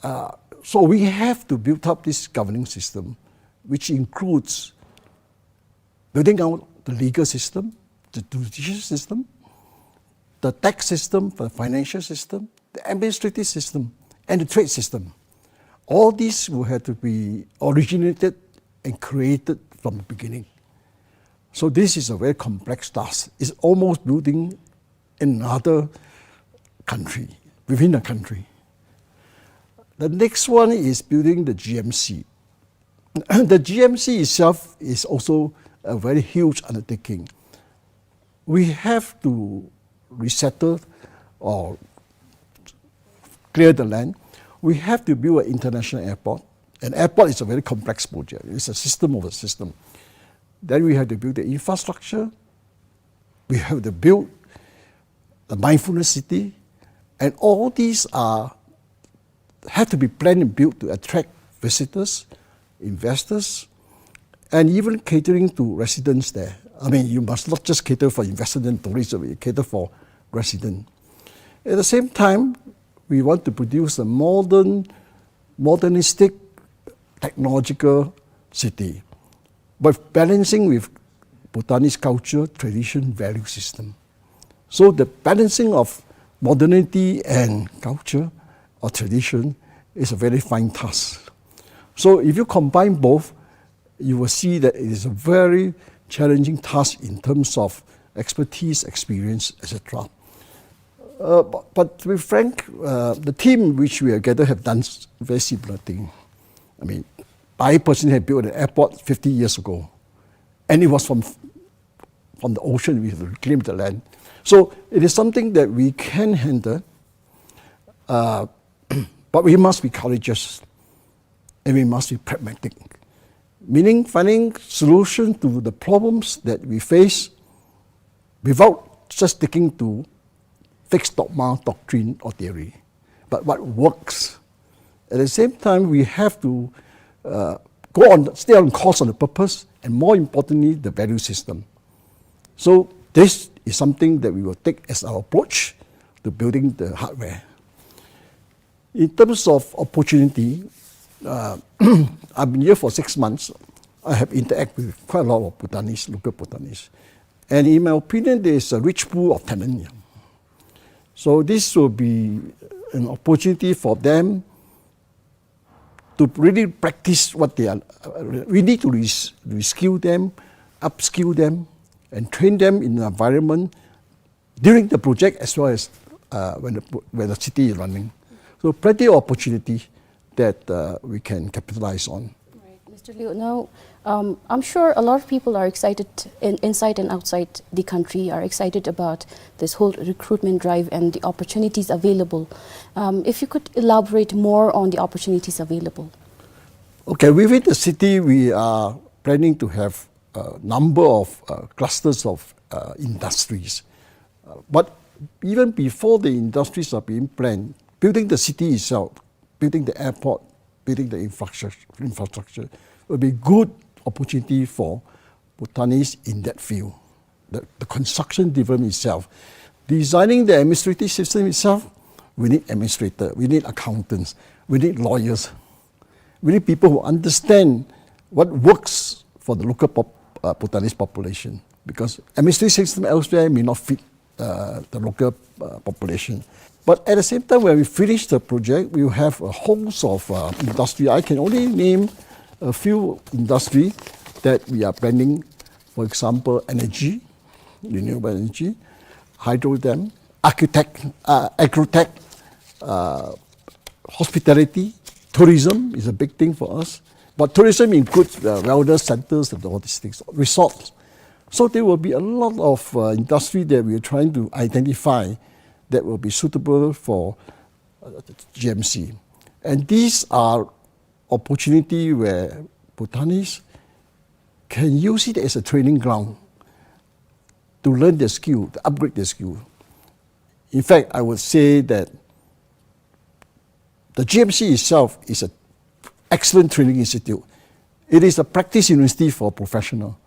Uh, so we have to build up this governing system, which includes building out the legal system, the judicial system, the tax system, the financial system, the administrative system, and the trade system. All these will have to be originated and created from the beginning. So this is a very complex task. It's almost building another country within a country. The next one is building the G M C. The G M C itself is also a very huge undertaking. We have to resettle or clear the land. We have to build an international airport. An airport is a very complex project. It's a system of a system. Then we have to build the infrastructure. We have to build the mindfulness city. And all these are, have to be planned and built to attract visitors, investors, and even catering to residents there. I mean, you must not just cater for investors and tourists, you cater for residents. At the same time, we want to produce a modern, modernistic, technological city, but balancing with Bhutanese culture, tradition, value system. So the balancing of modernity and culture or tradition is a very fine task. So if you combine both, you will see that it is a very challenging task in terms of expertise, experience, et cetera. Uh, but, but to be frank, uh, the team which we have gathered have done s-, very similar thing. I mean, I personally have built an airport fifty years ago, and it was from, from the ocean. We have to reclaim the land. So it is something that we can handle, uh, but we must be courageous and we must be pragmatic, meaning finding solution to the problems that we face without just sticking to fixed dogma, doctrine, or theory, but what works. At the same time, we have to, uh, go on, stay on course on the purpose, and more importantly, the value system. So this is something that we will take as our approach to building the hardware. In terms of opportunity, uh, I've been here for six months. I have interacted with quite a lot of Bhutanese, local Bhutanese. And in my opinion, there is a rich pool of talent here. So this will be an opportunity for them to really practice what they are. Uh, we need to res-, reskill them, upskill them, and train them in an environment during the project as well as, uh, when the pro-, when the city is running. So plenty of opportunity that, uh, we can capitalize on. Right. Actually, now, um, I'm sure a lot of people are excited in, inside and outside the country are excited about this whole recruitment drive and the opportunities available. Um, if you could elaborate more on the opportunities available. Okay, within the city, we are planning to have a number of, uh, clusters of, uh, industries. Uh, but even before the industries are being planned, building the city itself, building the airport, building the infrastructure, infrastructure will be good opportunity for Bhutanese in that field. The, the construction development itself, designing the administrative system itself, we need administrator, we need accountants, we need lawyers. We need people who understand what works for the local pop-, uh, Bhutanese population, because administrative system elsewhere may not fit, uh, the local, uh, population. But at the same time, when we finish the project, we will have a host of, uh, industry. I can only name a few industry that we are planning. For example, energy, renewable energy, hydro dam, architect, uh, agrotech, uh, hospitality, tourism is a big thing for us. But tourism includes, uh, wellness centers and all these things, resorts. So there will be a lot of, uh, industry that we are trying to identify that will be suitable for, uh, G M C. And these are opportunity where Bhutanese can use it as a training ground to learn their skill, to upgrade their skill. In fact, I would say that the G M C itself is an excellent training institute. It is a practice university for professional.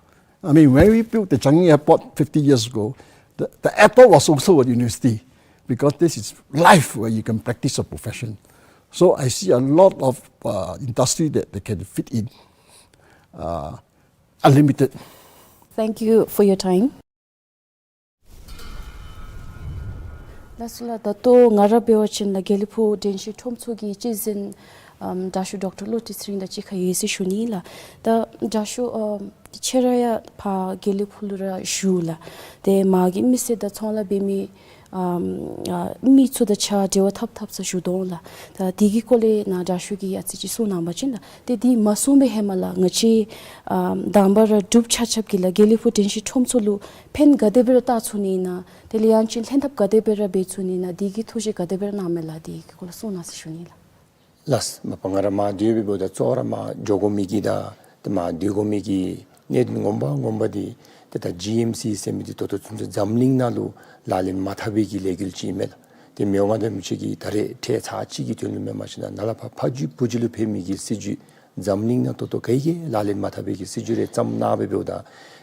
I mean, when we built the Changi Airport fifty years ago, the, the airport was also a university, because this is life where you can practice a profession. So I see a lot of, uh, industry that they can fit in, uh, unlimited. Thank you for your time. ལགས་སོ་ལགས། ད་ལྟོ་ང་ར་འབད་བ་ཅིན་ལགས་དགེ་ལེགས་ཕུག་དྲན་ཤེས་ཁྲོམ་ཚོགས་ཀྱི་སྤྱི་འཛིན་ཨམ་དྲག་ཤོས་ཌོག་ཊར་བློ་གྲོས་ཚེ་རིང་དང་གཅིག་ཁར་ཡོད་ཟེར་ཞུ་ནི་ལགས། ད་དྲག་ཤོས་ཨམ་ཁྱེད་ར་ཡང་ཕར་དགེ་ལེགས་ཕུག་ལུ་ར་བཞུགས་ལགས། ཏེ་མ་གི་མི་སེར་དང་ཚོང་ལཱ་འབད་མི་ཨམ་ཨ་མི་ཚུ་དང་གཅིག་ཁར་འབྲེལ་བ་འཐབ་འཐབ་ས་བཞུགས་དོ་ལགས། ད་དེ་གི་སྐོར་ལས་ནཱ་དྲག་ཤོས་ཀྱིས་ཨ་ཙི་ཅིག་གསུང་གནང་བ་ཅིན་ལགས། ཏེ་དེ་མ་གསུངས་པའི་ཧེ་མ་ལགས་ང་བཅས་ཨམ་དང་པ་ར་འབྲུགཔ་ཆ་ཁྱབ་ཀྱིས་ལགས་དགེ་ལེགས་ཕུག་དྲན་ཤེས་ཁྲོམ་ཚོགས་ལུ་ཕན་ག་དེ་སྦེ་ར་བཏགས་ཚུགས་ནི་ཨིན་ན། དེ་ལས་ཡང་ཅིན་ལྷན་ཐབས་ག་དེ་སྦེ་ར་འབད་ཚུགས་ནི་ཨིན་ན། དེ་གི་ཐུགས་བཞེད་ག་དེ་སྦེ་ར་གནང་མས་ལགས། དེ་གི་སྐོར་ལས་གསུང་གནང་ཟེར་ཞུ་ནི་ལགས། ལགས། མ་པ་ང་ར་མར་སྡོད་པའི་བར་ད་གཙོ་བོ་ར་མར་འགྱོ་དགོ་མི་གི་ད་ཏེ་མར་སྡོད་དགོ་མི་གི་གནད་དོན་ངོ་མ་ངོ་མ་འདི་ཏེ་ད་ཇི་ཨེམ་སི་ཟེར་མི་འདི་ད་ལྟོ་ཚུན་ཚོད་འཛམ་གླིང་ནང་ལུ་ལག་ལེན་མ་འཐབ་པའི་གི་ལས་འགུལ་ཅིག་ཨིན་མས་ལགས། ཏེ་མི་དབང་མངའ་བདག་རིན་པོ་ཆེ་གིས་ད་རེས་ཁྲལ་ཚར་གཅིག་གི་དོན་ལུ་མེན་པར་ཞིན་ན་ནཱ་ལས་ཕར་ཕ་རྒྱུད་བུ་རྒྱུད་ལུ་ཕན་མི་གི་སྲིད་བྱུས་འཛམ་གླིང་ནང་ད་ལྟོ་ག་གིས་ལག་ལེན་མ་འཐབ་པའི་གི་སྲིད་བྱུས་རེ་བརྩམས་གནང་སྦེ་འབདཝ་ད་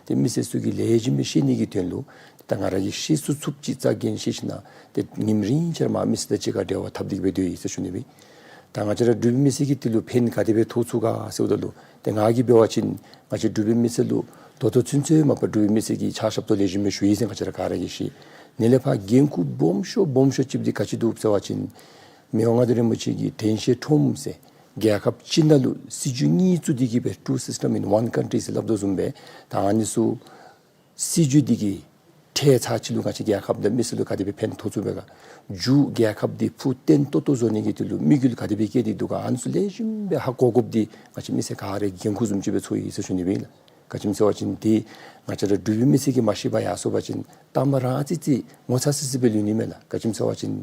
ཏེ་མི་སེར་ཚུ་གིས་ལེགས་ཤོམ་སྦེ་ཤེས་ནི་གི་དོན་ལུ་ད་ང་ར་གིས་ཤེས་ཚུགས་ཚུགསཔ་ཅིག་རྩ་འགེངས་ཤེས་ཞིན་ན་ཏེ་ཉིནམ་རེ་ཆ་ར་མར་མི་སེར་དང་གཅིག་ཁར་འབྲེལ་བ་འཐབ་སྟེ་གི་སྦེ་སྡོད་ཡི་ཟེར་ཞུ་ནི་སྦེ། ད་ང་བཅས་ར་འབྲུག་པའི་མི་སེར་གྱིས་དེ་ལུ་ཕན་ག་དེ་སྦེ་ཐོགས་ཚུགས་ག་ཟེརཝ་ད་ལུ་ཏེ་ང་གིས་འབད་བ་ཅིན་ང་བཅས་འབྲུག་པའི་མི་སེར་ལུ་ད་ལྟོ་ཚུན་ཚོད་མ་པ་འབྲུག་པའི་མི་སེར་གྱི་ཕྱག་ཞབས་ཏོག་ལེགས་ཤོམ་སྦེ་ཞུ་ཡི་ཟེར་ང་བཅས་ར་ག་ར་གིས་ཤེས། ནཱ་ལས་ཕར་འགན་ཁུར་སྦོམ་ཤོས་སྦོམ་ཤོས་ཅིག་འདི་ག་ཅི་འདུག་ཟེར་བ་ཅིན་མི་དབང་མངའ་བདག་རིན་པོ་ཆེ་གིས་དྲན་ཤེས་ཁྲོམ་ཟེར་རྒྱལ་ཁབ་སྤྱི་ནང་ལུ་སྲིད་བྱུས་གཉིས་བཙུགས་ཏེ་གི་སྦེ་two system in one country ཟེར་སླབ་དོ་བཟུམ་སྦེ་ད་ཨ་ནི་ཚུ་སྲིད་བྱུས་འདི་གིས་ཁྲལ་ཚར་གཅིག་ལུ་ང་བཅས་རྒྱལ་ཁབ་དང་མི་སེར་ལུ་ག་དེ་སྦེ་ཕན་ཐོགས་ཚུགས་པས་ག། མཇུག་རྒྱལ་ཁབ་འདི་ཕུགས་བརྟན་ཏོག་ཏོ་བཟོ་ནི་གི་དོན་ལུ་དམིགས་ཡུལ་ག་དེ་སྦེ་བསྐྱེད་དེ་འདུག་ག། ཨ་ནི་ཚུ་ལེགས་ཤོམ་སྦེ་ཧ་གོ་དགོཔ་འདི་ང་བཅས་མི་སེར་ག་ར་གི་འགན་ཁུར་བཟུམ་ཅིག་སྦེ་ཚོར་ཡི་ཟེར་ཞུ་ནི་སྦེ་ཨིན་ལགས། ག་ཅི་སྨོ་ཟེར་བ་ཅིན་འདི་ང་བཅས་ར་འབྲུག་པའི་མི་སེར་གྱིས་མ་ཤེས་པར་ཡར་སོང་པ་ཅིན་དང་པ་ར་ཨ་ཙི་ཅིག་ངོ་ཚ་སི་སི་སྦེ་ལུས་ནི་མས་ལགས། ག་ཅི་སྨོ་ཟེར་བ་ཅིན་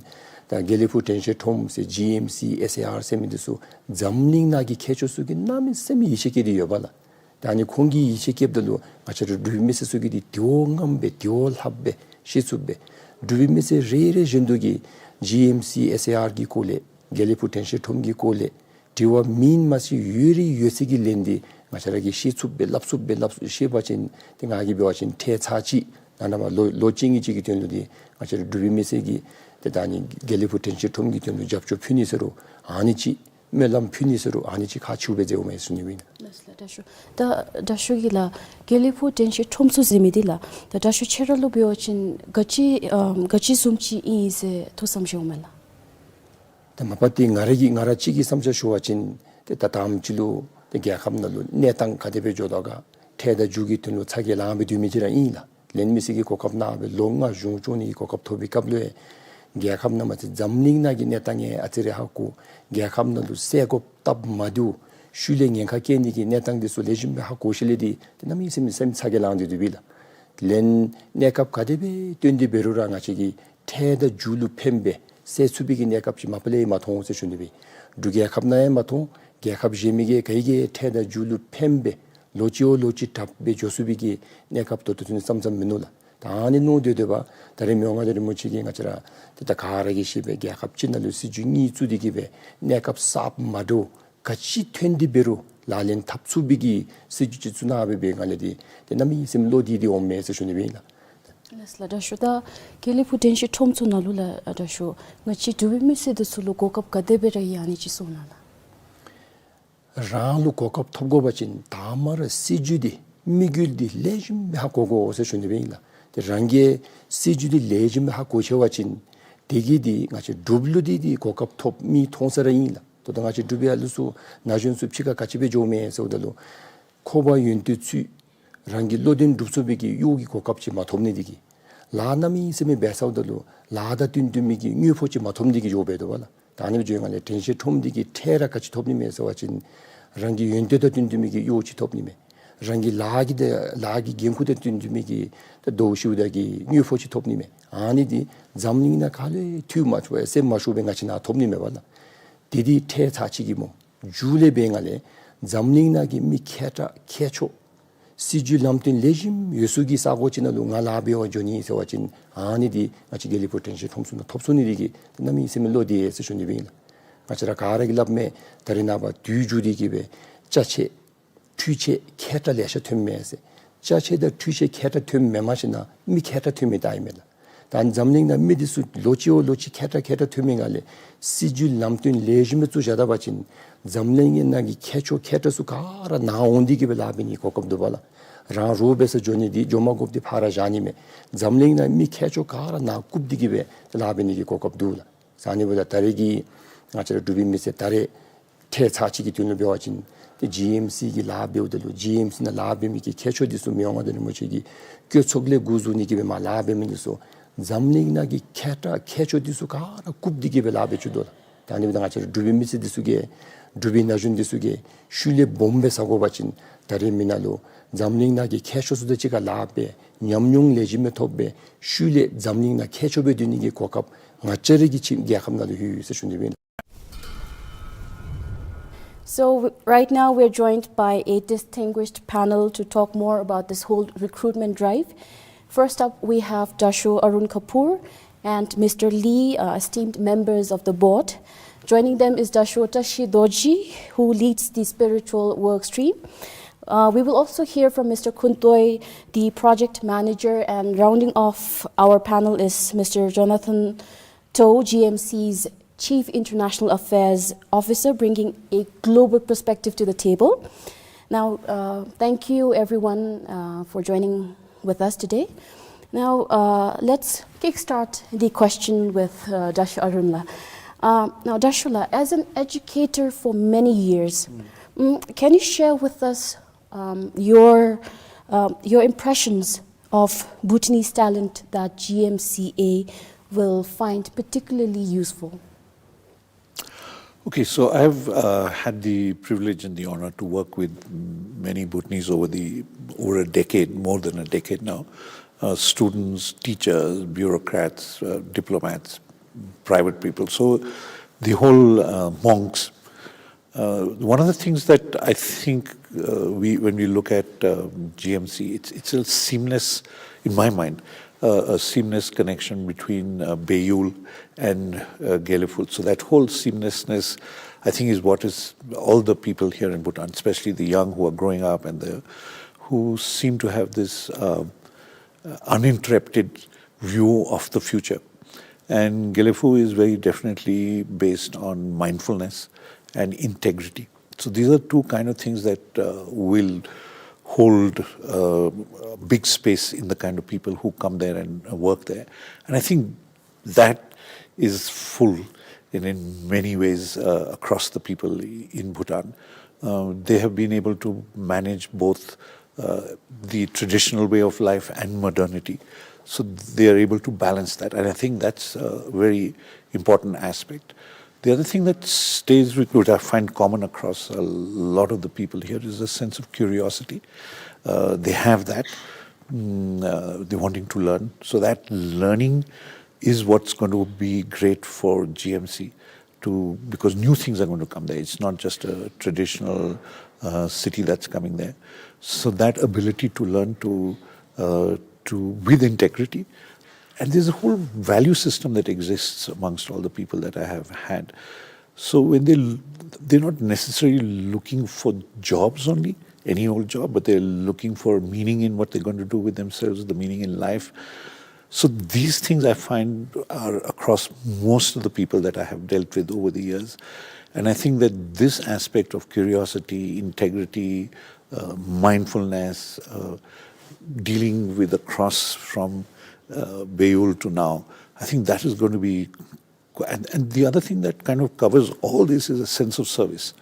ད་དགེ་ལེགས་ཕུག་དྲན་ཤེས་ཁྲོམ་ཟེར་ཇི་ཨེམ་སི་ཨེས་ཨེ་ཨར་ཟེར་མི་འདི་ཚུ་འཛམ་གླིང་ནང་གི་མཁས་མཆོག་ཚུ་གིས་གནམ་མེད་ས་མེད་ཡིད་ཆེས་བསྐྱེད་དེ་ཡོདཔ་ལགས། ད་ཨ་ནི་ཁོང་གིས་ཡིད་ཆེས་བསྐྱེདཔ་ད་ལུ་ང་བཅས་ར་འབྲུག་པའི་མི་སེར་ཚུ་གིས་འདི་དེ་བ་ངམ་སྦེ་དེ་བ་ལྷགཔ་སྦེ་ཤེས་ཚུགསཔ་སྦེ་འབྲུག་པའི་མི་སེར་རེ་རེ་བཞིན་དུ་གིས་ཇི་ཨེམ་སི་ཨེས་ཨེ་ཨར་གྱི་སྐོར་ལས་དགེ་ལེགས་ཕུག་དྲན་ཤེས་ཁྲོམ་གྱི་སྐོར་ལས་དྲི་བ་མེད་མ་ཚད་ཡོད་རིགས་ཡོད་ཚད་ཀྱི་ལན་འདི་ང་བཅས་ར་གིས་ཤེས་ཚུགསཔ་སྦེ་སླབ་ཚུགསཔ་སྦེ་སླབ་ཤེས་པ་ཅིན་ཏེ་ང་གིས་འབད་བ་ཅིན་ཁྲལ་ཚར་གཅིག་ནང་ན་མར་ལོ་ལོ་གཅིག་གཉིས་ཅིག་གི་དོན་ལུ་འདི་ང་བཅས་ར་འབྲུག་པའི་མི་སེར་གྱིས་ཏེ་ད་ཨ་ནི་དགེ་ལེགས་ཕུག་དྲན་ཤེས་ཁྲོམ་གྱི་དོན་ལུ་རྒྱབ་སྐྱོར་ཕུལ་ནི་ཟེར་རུང་ཨ་ནི་ཅིག་སྨོན་ལམ་ཕུལ་ནི་ཟེར་རུང་ཨ་ནི་ཅིག་ཁག་ཆེཝ་སྦེ་མཛད་འོང་མས་ཟེར་ཞུ་ནི་སྦེ་ཨིན། ལགས་སོ་ལགས། དྲག་ཤོས་ད་དྲག་ཤོས་ཀྱིས་ལགས་དགེ་ལེགས་ཕུག་དྲན་ཤེས་ཁྲོམ་ཚོགས་ཟེར་མི་འདི་ལགས་ད་དྲག་ཤོས་ཁྱེད་ར་ལུ་འབད་བ་ཅིན་ག་ཅི་ཨམ་ག་ཅི་བཟུམ་ཅིག་ཨིན་ཟེར་ཐུགས་བསམ་བཞེས་འོང་མས་ལགས། ད་མ་པ་འདི་ང་ར་གི་ང་ར་གཅིག་གི་བསམ་འཆར་ཞུ་བ་ཅིན་ཏེ་ད་དང་པ་ཅིག་ལུ་ཏེ་རྒྱལ་ཁབ་ནང་ལུ་གནས་སྟངས་ག་དེ་སྦེ་འགྱོ་དོ་ག། ཁྲལ་དང་རྒྱུ་གི་དོན་ལུ་ཚ་གྱང་ལངས་སྦེ་སྡོད་མི་ཅིག་ར་ཨིན་ལགས། ལེན་མི་སེར་གྱི་གོ་སྐབས་གནང་སྦེ་ལོ་ལྔ་གཞུང་སྐྱོང་ནི་གི་གོ་སྐབས་ཐོབ་པའི་སྐབས་ལུ་ཡང་རྒྱལ་ཁབ་ནང་མ་ཚད་འཛམ་གླིང་ནང་གི་གནས་སྟངས་ཡང་ཨ་ཙི་རེ་ཧ་གོ། རྒྱལ་ཁབ་ནང་ལུ་བསལ་དགོཔ་སྟབས་མ་བདེཝ་ ཤུལ་ལས་ཉེན་ཁ་བཀལ་ནི་གི་གནས་སྟངས་འདི་ཚུ་ལེགས་ཤོམ་སྦེ་ཧ་གོ་ཞིནམ་ལས་འདི་ཏེ་གནམ་མེད་ས་མེད་སེམས་ཚ་གྱང་ལང་སྟེ་འདུག་པས་ལགས། ལན་གནས་སྐབས་ག་དེ་སྦེ་བཏོན་ཏེ་འབད་རུང་ར་ང་བཅས་ཀྱི་འཕྲལ་དང་མཇུག་ལུ་ཕནམ་སྦེ་སེལ་ཚུགས་པའི་གི་གནས་སྐབས་ཅིག་མ་པ་ལས་མ་མཐོང་ཟེར་ཞུ་ནི་སྦེ། འབྲུག་རྒྱལ་ཁབ་ནང་ཡང་མ་མཐོང་། རྒྱལ་ཁབ་གཞན་མི་གི་ག་གིས་འཕྲལ་དང་མཇུག་ལུ་ཕནམ་སྦེ་ལོ་གཅིག་འོག་ལོ་གཅིག་དྲགཔ་སྦེ་འགྱོ་ཚུགས་པའི་གི་གནས་སྐབས་ད་ལྟོ་ཚུན་ཙམ་ཙམ་མིན་ནུག་ལགས། ད་ཨ་ནི་མནོ་སྡོད་སྡོདཔ་ད་རེས་མི་དབང་མངའ་བདག་རིན་པོ་ཆེ་གིས་ང་བཅས་ར་ཏེ་ད་ག་ར་གིས་ཤེས་པའི་རྒྱལ་ཁབ་ཅིག་ནང་ལུ་སྲིད་བྱུས་གཉིས་བཙུགས་ཏེ་གི་སྦེ་གནས་སྐབས་གསརཔ་མ་འདྲཝ་ག་ཅི་ཐོན་ཏེ་འབད་རུང་ལག་ལེན་འཐབ་ཚུགས་པའི་གི་སྲིད་བྱུས་ཅིག་བཙུགས་གནང་སྦེ་འབད་བའི་སྒང་ལས་འདི་ཏེ་གནམ་མེད་ས་མེད་བློ་བདེ་སྟེ་འོང་མས་ཟེར་ཞུ་ནི་སྦེ་ཨིན་ལགས། ལགས་སོ་ལགས། དྲག་ཤོས་ད་དགེ་ལེགས་ཕུག་དྲན་ཤེས་ཁྲོམ་ཚུ་ནང་ལུ་ལགས་དྲག་ཤོས་ང་བཅས་འབྲུག་པའི་མི་སེར་འདི་ཚུ་ལུ་གོ་སྐབས་ག་དེ་སྦེ་ར་ཡོད་ཨ་ནི་ཅིག་གསུང་གནང་ལགས། རང་ལུ་གོ་སྐབས་ཐོབ་དགོ་པ་ཅིན་དང་པ་ར་སྲིད་བྱུས་འདི་དམིགས་ཡུལ་འདི་ལེགས་ཤོམ་སྦེ་ཧ་གོ་དགོ་ཟེར་ཞུ་ནི་སྦེ་ཨིན་ལགས། ཏེ་རང་གིས་སྲིད་བྱུས་འདི་ལེགས་ཤོམ་སྦེ་ཧ་གོ་ཚར་བ་ཅིན་དེ་གིས་འདི་ང་བཅས་འབྲུགཔ་ལུ་འདི་འདི་གོ་སྐབས་ཐོབ་མི་མཐོང་ས་ར་ཨིན་ལགས། ད་ལྟོ་ང་བཅས་འབྲུག་པའི་ཨ་ལུ་ཚུ་ན་གཞོན་ཚུ་ཕྱི་ཁར་ག་ཅི་སྦེ་འགྱོཝ་མས་ཟེརཝ་ད་ལུ་ཁོ་པ་ཡོན་ཏན་ཚུ་རང་གི་བློ་དོན་སྒྲུབ་ཚུགས་པའི་གི་གཡོག་གི་གོ་སྐབས་ཅིག་མ་ཐོབ་ནི་འདི་གིས། ལཱ་གནམ་མེད་ས་མེད་འབད་ཚརཝ་ད་ལུ་ལཱ་དང་བསྟུན་བསྟུན་མི་གི་དངུལ་ཕོགས་ཅིག་མ་ཐོབ་ནི་འདི་གིས་འགྱོ་སྦེ་འདུག་པ་ལགས། ད་ཨ་ནི་སྦེ་འགྱོ་བའི་སྒང་ལས་དྲན་ཤེས་ཁྲོམ་འདི་གིས་འཕྲལ་ར་ག་ཅི་ཐོབ་ནི་མས་ཟེར་བ་ཅིན་རང་གི་ཡོན་ཏན་དང་བསྟུན་བསྟུན་མི་གི་གཡོག་ཅིག་ཐོབ་ནི་མས། རང་གི་ལཱ་གི་ད་ལཱ་གི་འགན་ཁུར་དང་བསྟུན་བསྟུན་མི་གི་ད་དོ་ཤིཝ་ད་གི་དངུལ་ཕོགས་ཅིག་ཐོབ་ནི་མས། ཨ་ནི་འདི་འཛམ་གླིང་ནང་ག་ལུ་ཡང་འཐུས་མ་ཆོག་ཡང་སེམས་མ་ཤོར་བར་ང་བཅས་ནང་ཐོབ་ནི་མས་པ་ལགས། དེ་འདི་འཕྲལ་ཚར་གཅིག་གི་སྨོ། མཇུག་ལས་འབད་བའི་སྒང་ལས་འཛམ་གླིང་ནང་གི་མི་མཁས་དྲགས་མཁས་མཆོག་སྲིད་བྱུས་ལམ་སྟོན་ལེགས་ཤོམ་ཡོད་ས་གི་ས་གོ་ཅིག་ནང་ལུ་ང་ལཱ་འབད་བར་འགྱོ་ནི་ཟེར་བ་ཅིན་ཨ་ནི་འདི་ང་བཅས་དགེ་ལེགས་ཕུག་དྲན་ཤེས་ཁྲོམ་ཚུ་ནང་ཐོབ་ཚུགས་ནི་འདི་གིས་གནམ་མེད་ས་མེད་བློ་བདེ་ཟེར་ཞུ་ནི་སྦེ་ཨིན་ལགས། ང་བཅས་ར་ག་ར་གིས་སླབ་མས། ད་རེས་ནངས་པ་དུས་འགྱུར་ཏེ་གི་སྦེ་ཅ་ཆས་འཕྲུལ་ཆས་མཁས་དྲགས་ལེ་ཤ་ཐོནམ་མས་ཟེར། ཅ་ཆས་དང་འཕྲུལ་ཆས་མཁས་དྲགས་ཐོནམ་མེན་མ་གཞི་ནཱ་མི་མཁས་དྲགས་ཐོན་མི་ད་ཨིན་མས་ལགས། ད་འཛམ་གླིང་ནང་མི་འདི་ཚུ་ལོ་གཅིག་འོག་ལོ་གཅིག་མཁས་དྲགས་མཁས་དྲགས་ཐོན་མི་སྒང་ལས་སྲིད་བྱུས་ལམ་སྟོན་ལེགས་ཤོམ་སྦེ་བཙུགས་བཞག་ད་པ་ཅིན་འཛམ་གླིང་གི་ནང་གི་མཁས་མཆོག་མཁས་དྲགས་ཚུ་ག་ར་ནཱ་འོང་སྟེ་གི་སྦེ་ལཱ་འབད་ནི་གི་གོ་སྐབས་འདུག་པ་ལགས། རང་རོགས་འབད་སར་འགྱོ་ནི་འདི་འགྱོ་མ་དགོཔ་འདི་ཕར་བཞག་ནི་མས། འཛམ་གླིང་ནང་མི་མཁས་མཆོག་ག་ར་ནཱ་བཀུག་སྟེ་གི་སྦེ་ལཱ་འབད་ནི་གི་གོ་སྐབས་འདུག་ལགས། ཨ་ནི་འབདཝ་ད་ད་རེས་ཀྱི་ང་བཅས་ར་འབྲུག་པའི་མི་སེར་ད་རེས་འཕྲལ་ཚར་གཅིག་གི་དོན་ལུ་འབད་བ་ཅིན་ཏེ་ཇི་ཨེམ་སི་གི་ལཱ་འབདཝ་ད་ལུ་ཇི་ཨེམ་སི་ནང་ལཱ་འབད་མི་གི་མཁས་མཆོག་འདི་ཚུ་མི་དབང་མངའ་བདག་རིན་པོ་ཆེ་གི་བཀོད་ཚོགས་ལས་འགོ་བཙུགས་ནི་གི་སྦེ་མར་ལཱ་འབད་མི་འདི་ཚུ་འཛམ་གླིང་ནང་གི་མཁས་དྲགས་མཁས་མཆོག་འདི་ཚུ་ག་ར་བཀུག་སྟེ་གི་སྦེ་ལཱ་འབད་བཅུག་དོ་ལགས། ད་ཨ་ནི་འབདཝ་ད་ང་བཅས་ར་འབྲུག་པའི་མི་སེར་འདི་ཚུ་གིས་འབྲུག་པའི་ན་གཞོན་འདི་ཚུ་གིས་ཤུལ་ལས་སྦོམ་སྦེ་ཟ་དགོ་པ་ཅིན་ད་རེས་མི་ནང་ལུ་འཛམ་གླིང་ནང་གི་མཁས་མཆོག་ཚུ་དང་གཅིག་ཁར་ལཱ་འབད་ཉམས་མྱོང་ལེགས་ཤོམ་སྦེ་ཐོབ་སྦེ་ཤུལ་ལས་འཛམ་གླིང་ནང་མཁས་མཆོག་སྦེ་སྡོད་ནི་གི་གོ་སྐབས་ང་བཅས་ར་གི་ཁྱིམ་རྒྱལ་ཁབ་ནང་ལུ་ཡོད་ཟེར་ཞུ་ནི་སྦེ། So w- right now we're joined by a distinguished panel to talk more about this whole recruitment drive. First up, we have Dasho Arun Kapoor and Mister Lee, uh, esteemed members of the board. Joining them is Dasho Tashi Dorji, who leads the spiritual work stream. Uh, we will also hear from Mister Khuntoi, the project manager, and rounding off our panel is Mister Jonathan To, G M C's Chief International Affairs Officer, bringing a global perspective to the table. Now, uh, thank you everyone uh, for joining with us today. Now, uh, let's kickstart the question with uh, Dasho Arun la. Uh, now, Dasho la, as an educator for many years, mm, can you share with us um, your um, your impressions of Bhutanese talent that G M C A will find particularly useful? Okay, so I've uh, had the privilege and the honor to work with many Bhutanese over the over a decade, more than a decade now. Uh, students, teachers, bureaucrats, uh, diplomats, private people. So the whole uh, monks. Uh, one of the things that I think uh, we, when we look at um, G M C, it's, it's a seamless, in my mind, uh, a seamless connection between uh, Beyul and uh, Gelephu. So that whole seamlessness, I think, is what is all the people here in Bhutan, especially the young who are growing up and the, who seem to have this uh, uninterrupted view of the future. And Gelephu is very definitely based on mindfulness and integrity. So these are two kind of things that uh, will hold uh, a big space in the kind of people who come there and uh, work there. And I think that is full in, in many ways uh, across the people in Bhutan. Uh, they have been able to manage both uh, the traditional way of life and modernity. So they are able to balance that. And I think that's a very important aspect. The other thing that stays with me, which I find common across a lot of the people here, is a sense of curiosity. Uh, they have that. Mm, uh, they're wanting to learn. So that learning is what's going to be great for G M C to, because new things are going to come there. It's not just a traditional, uh, city that's coming there. So that ability to learn to, uh, to, with integrity, and there's a whole value system that exists amongst all the people that I have had. So when they l-, they're not necessarily looking for jobs only, any old job, but they're looking for meaning in what they're going to do with themselves, the meaning in life. So these things I find are across most of the people that I have dealt with over the years. And I think that this aspect of curiosity, integrity, uh, mindfulness, uh, dealing with the cross from, uh, Beyul to now, I think that is going to be qu-, and, and the other thing that kind of covers all this is a sense of service.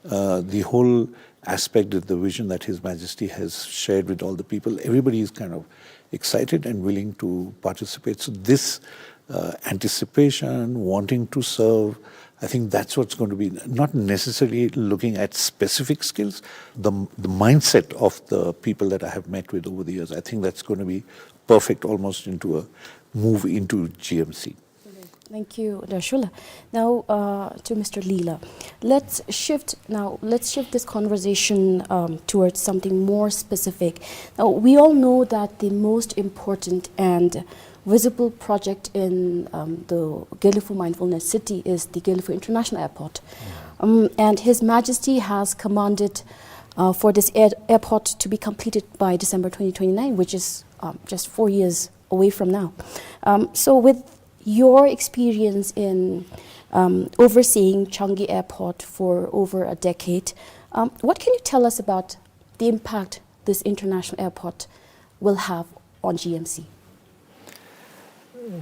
Uh, the whole aspect of the vision that His Majesty has shared with all the people, everybody is kind of excited and willing to participate. So this, uh, anticipation, wanting to serve, I think that's what's going to be, not necessarily looking at specific skills. The, the mindset of the people that I have met with over the years, I think that's going to be perfect almost into a move into G M C. Thank you, Dashula. Now, uh, to Mister Lila. Let's shift now. Let's shift this conversation, um, towards something more specific. Now, we all know that the most important and visible project in, um, the Gelephu Mindfulness City is the Gelephu International Airport. Um, and His Majesty has commanded, uh, for this air-, airport to be completed by December twenty twenty-nine, which is, um, just four years away from now. Um, so with your experience in, um, overseeing Changi Airport for over a decade, um, what can you tell us about the impact this international airport will have on G M C?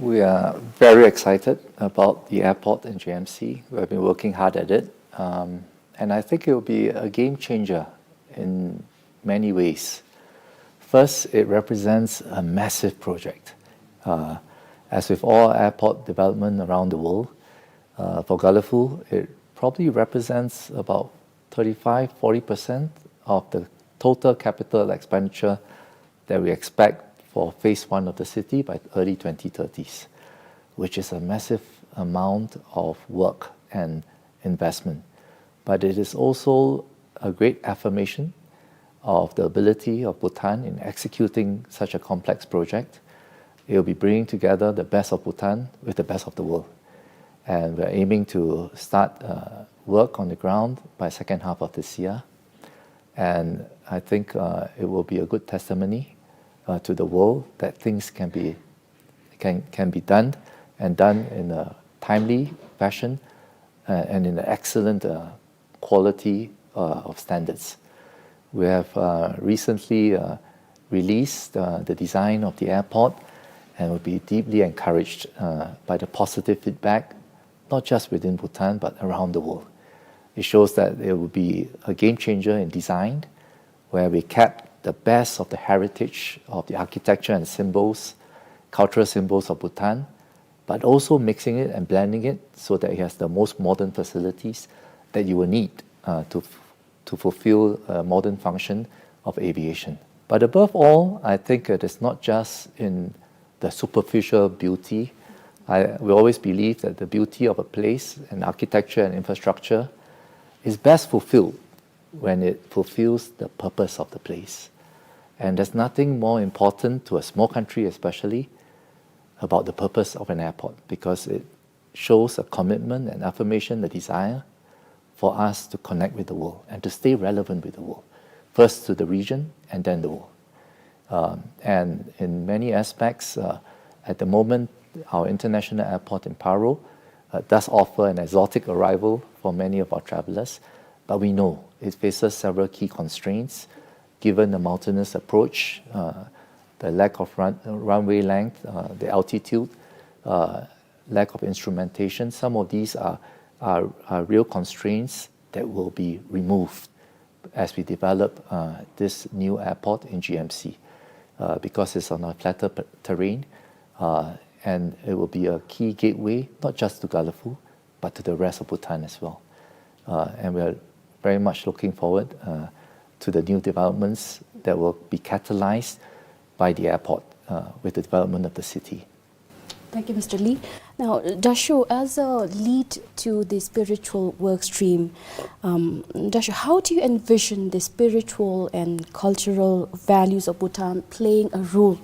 We are very excited about the airport in G M C. We have been working hard at it. Um, and I think it will be a game changer in many ways. First, it represents a massive project. Uh, as with all airport development around the world, uh, for Gelephu, it probably represents about thirty-five, forty percent of the total capital expenditure that we expect for phase one of the city by early twenty thirties, which is a massive amount of work and investment. But it is also a great affirmation of the ability of Bhutan in executing such a complex project. It will be bringing together the best of Bhutan with the best of the world. And we're aiming to start, uh, work on the ground by second half of this year. And I think, uh, it will be a good testimony, uh, to the world that things can be, can, can be done, and done in a timely fashion, uh, and in an excellent, uh, quality, uh, of standards. We have, uh, recently, uh, released, uh, the design of the airport, and will be deeply encouraged, uh, by the positive feedback, not just within Bhutan, but around the world. It shows that it will be a game changer in design, where we kept the best of the heritage of the architecture and symbols, cultural symbols of Bhutan, but also mixing it and blending it so that it has the most modern facilities that you will need, uh, to f-, to fulfill a modern function of aviation. But above all, I think it is not just in the superficial beauty. I, we always believe that the beauty of a place and architecture and infrastructure is best fulfilled when it fulfills the purpose of the place. And there's nothing more important to a small country especially about the purpose of an airport, because it shows a commitment, an affirmation, a desire for us to connect with the world and to stay relevant with the world, first to the region and then the world. Um, and in many aspects, uh, at the moment, our international airport in Paro, uh, does offer an exotic arrival for many of our travelers, but we know it faces several key constraints, given the mountainous approach, uh, the lack of run-, runway length, uh, the altitude, uh, lack of instrumentation. Some of these are, are, are real constraints that will be removed as we develop, uh, this new airport in G M C, uh, because it's on a flatter p-, terrain, uh, and it will be a key gateway, not just to Gelephu, but to the rest of Bhutan as well. Uh, and we're very much looking forward uh, to the new developments that will be catalyzed by the airport uh, with the development of the city. Thank you, Mister Lee. Now, Dasho, as a lead to the spiritual work stream, um, Dasho, how do you envision the spiritual and cultural values of Bhutan playing a role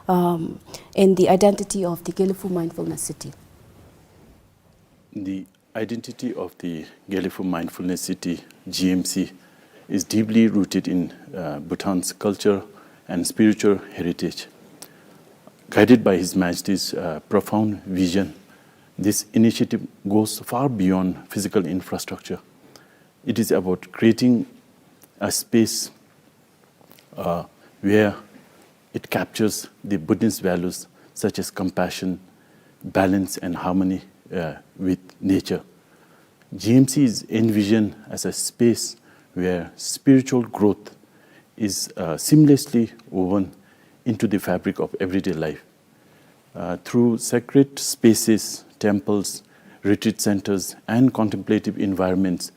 um, in the identity of the Gelephu Mindfulness City? The identity of the Gelephu Mindfulness City, G M C, is deeply rooted in uh, Bhutan's culture and spiritual heritage. Guided by His Majesty's uh, profound vision, this initiative goes far beyond physical infrastructure. It is about creating a space uh, where it captures the Buddhist values such as compassion, balance, and harmony uh, with nature. G M C is envisioned as a space where spiritual growth is uh, seamlessly woven into the fabric of everyday life. Uh, through sacred spaces, temples, retreat centers, and contemplative environments,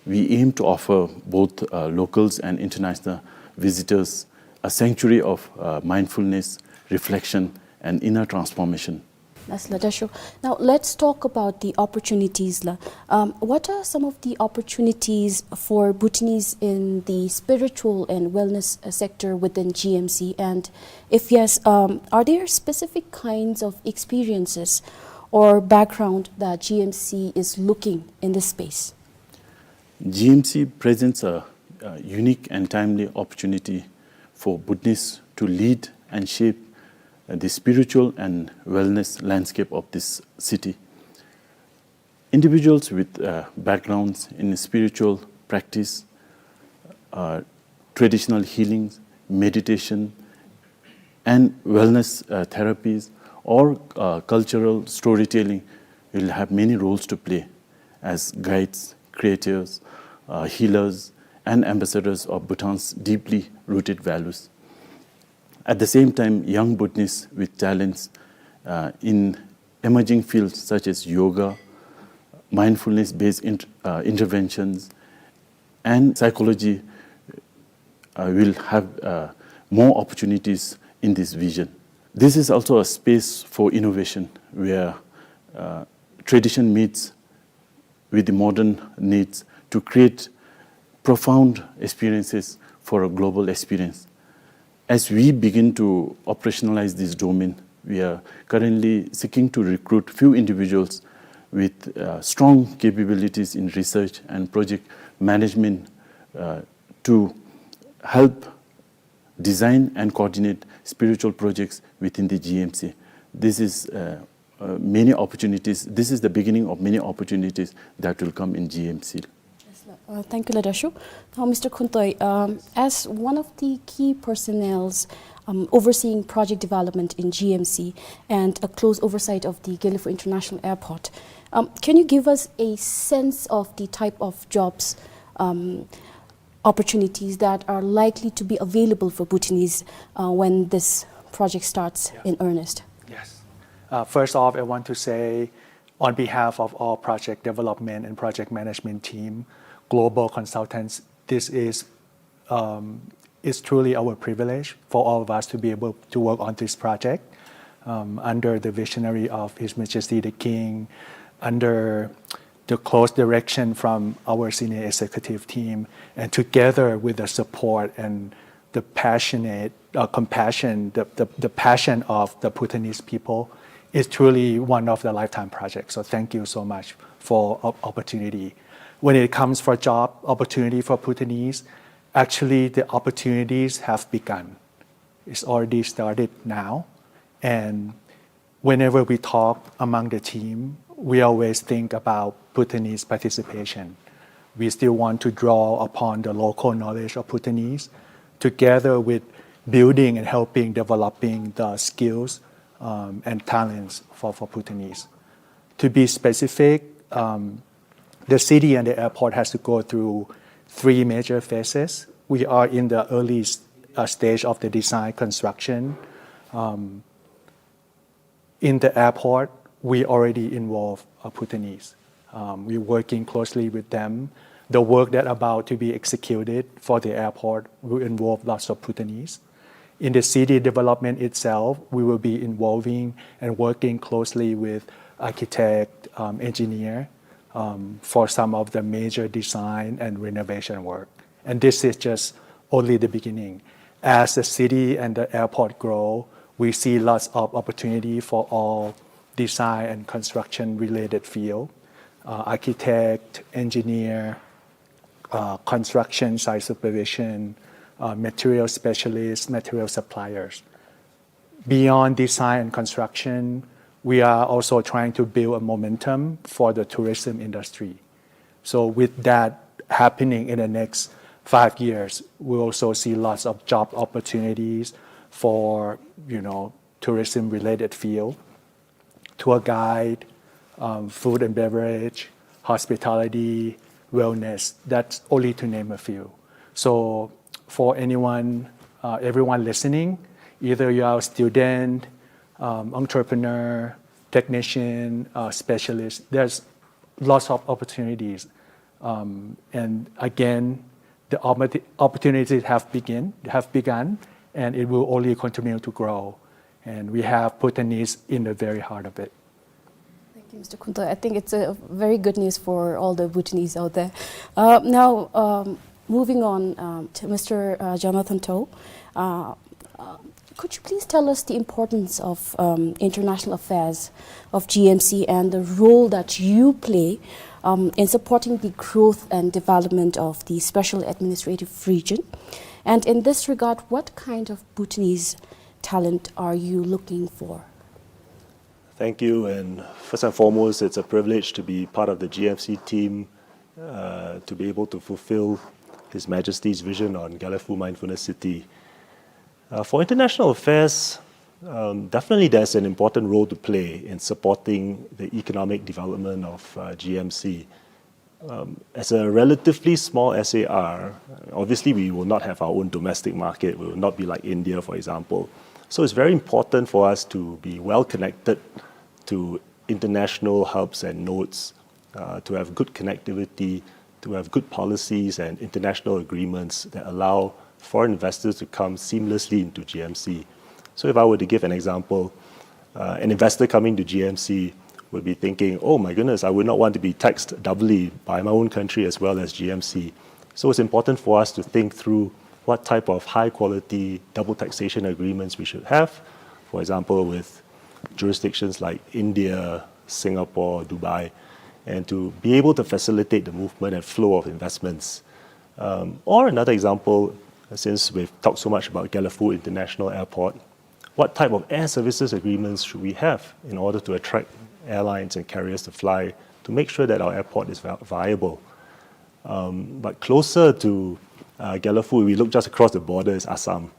we aim to offer both uh, locals and international visitors a sanctuary of uh, mindfulness, reflection, and inner transformation. That's Ladasho. Now let's talk about the opportunities. La. Um, what are some of the opportunities for Bhutanese in the spiritual and wellness uh, sector within G M C? And if yes, um, are there specific kinds of experiences or background that G M C is looking in this space? G M C presents a, a unique and timely opportunity for Bhutanese to lead and shape uh, the spiritual and wellness landscape of this city. Individuals with uh, backgrounds in spiritual practice, uh, traditional healings, meditation, and wellness uh, therapies or uh, cultural storytelling will have many roles to play as guides, creators, uh, healers, and ambassadors of Bhutan's deeply rooted values. At the same time, young Bhutanese with talents uh, in emerging fields such as yoga, mindfulness-based int- uh, interventions, and psychology uh, will have uh, more opportunities in this vision. This is also a space for innovation where uh, tradition meets with the modern needs to create profound experiences for a global experience. As we begin to operationalize this domain, we are currently seeking to recruit few individuals with uh, strong capabilities in research and project management uh, to help design and coordinate spiritual projects within the G M C. This is uh, uh, many opportunities. This is the beginning of many opportunities that will come in G M C. Uh, thank you, Ladasho. Now, Mister Khuntoi, um, as one of the key personnels um, overseeing project development in G M C and a close oversight of the Gelephu International Airport, um, can you give us a sense of the type of jobs, um, opportunities that are likely to be available for Bhutanese uh, when this project starts in earnest? Yes. Uh, first off, I want to say, on behalf of all project development and project management team, global consultants, this is um, is truly our privilege for all of us to be able to work on this project um, under the visionary of His Majesty the King, under the close direction from our senior executive team, and together with the support and the passionate uh, compassion, the, the, the passion of the Bhutanese people is truly one of the lifetime projects. So thank you so much for op- opportunity. When it comes for job opportunity for Bhutanese, actually the opportunities have begun. It's already started now. And whenever we talk among the team, we always think about Bhutanese participation. We still want to draw upon the local knowledge of Bhutanese together with building and helping developing the skills um, and talents for, for Bhutanese. To be specific, um, the city and the airport has to go through three major phases. We are in the early uh, stage of the design construction. Um, in the airport, we already involve uh, Bhutanese. Um, we're working closely with them. The work that about to be executed for the airport will involve lots of Bhutanese. In the city development itself, we will be involving and working closely with architect, um, engineer, um, for some of the major design and renovation work. And this is just only the beginning. As the city and the airport grow, we see lots of opportunity for all design and construction related field, uh, architect, engineer, uh, construction site supervision, uh, material specialists, material suppliers. Beyond design and construction, we are also trying to build a momentum for the tourism industry. So with that happening in the next five years, we also see lots of job opportunities for, you know, tourism related field, tour guide, um, food and beverage, hospitality, wellness. That's only to name a few. So for anyone, uh, everyone listening, either you are a student, um, entrepreneur, technician, uh, specialist, there's lots of opportunities. Um, and again, the opportu- opportunities have begin have begun, and it will only continue to grow. And we have Bhutanese in the very heart of it. Thank you, Mister Khunthor. I think it's a very good news for all the Bhutanese out there. Uh, now, um, moving on, um, to Mister uh, Jonathan To, uh, uh, could you please tell us the importance of um, international affairs of G M C and the role that you play um, in supporting the growth and development of the special administrative region? And in this regard, what kind of Bhutanese talent are you looking for? Thank you. And first and foremost, it's a privilege to be part of the G M C team uh, to be able to fulfill His Majesty's vision on Gelephu Mindfulness City. Uh, for international affairs, um, definitely there's an important role to play in supporting the economic development of uh, G M C. Um, as a relatively small S A R, obviously we will not have our own domestic market. We will not be like India, for example. So it's very important for us to be well connected to international hubs and nodes, uh, to have good connectivity, to have good policies and international agreements that allow foreign investors to come seamlessly into G M C. So if I were to give an example, uh, an investor coming to G M C would be thinking, "Oh my goodness, I would not want to be taxed doubly by my own country as well as G M C." So it's important for us to think through what type of high quality double taxation agreements we should have, for example, with jurisdictions like India, Singapore, Dubai, and to be able to facilitate the movement and flow of investments. Um, or another example, since we've talked so much about Gelephu International Airport, what type of air services agreements should we have in order to attract airlines and carriers to fly to make sure that our airport is vi- viable? Um, but closer to uh, Gelephu, we look just across the border is Assam.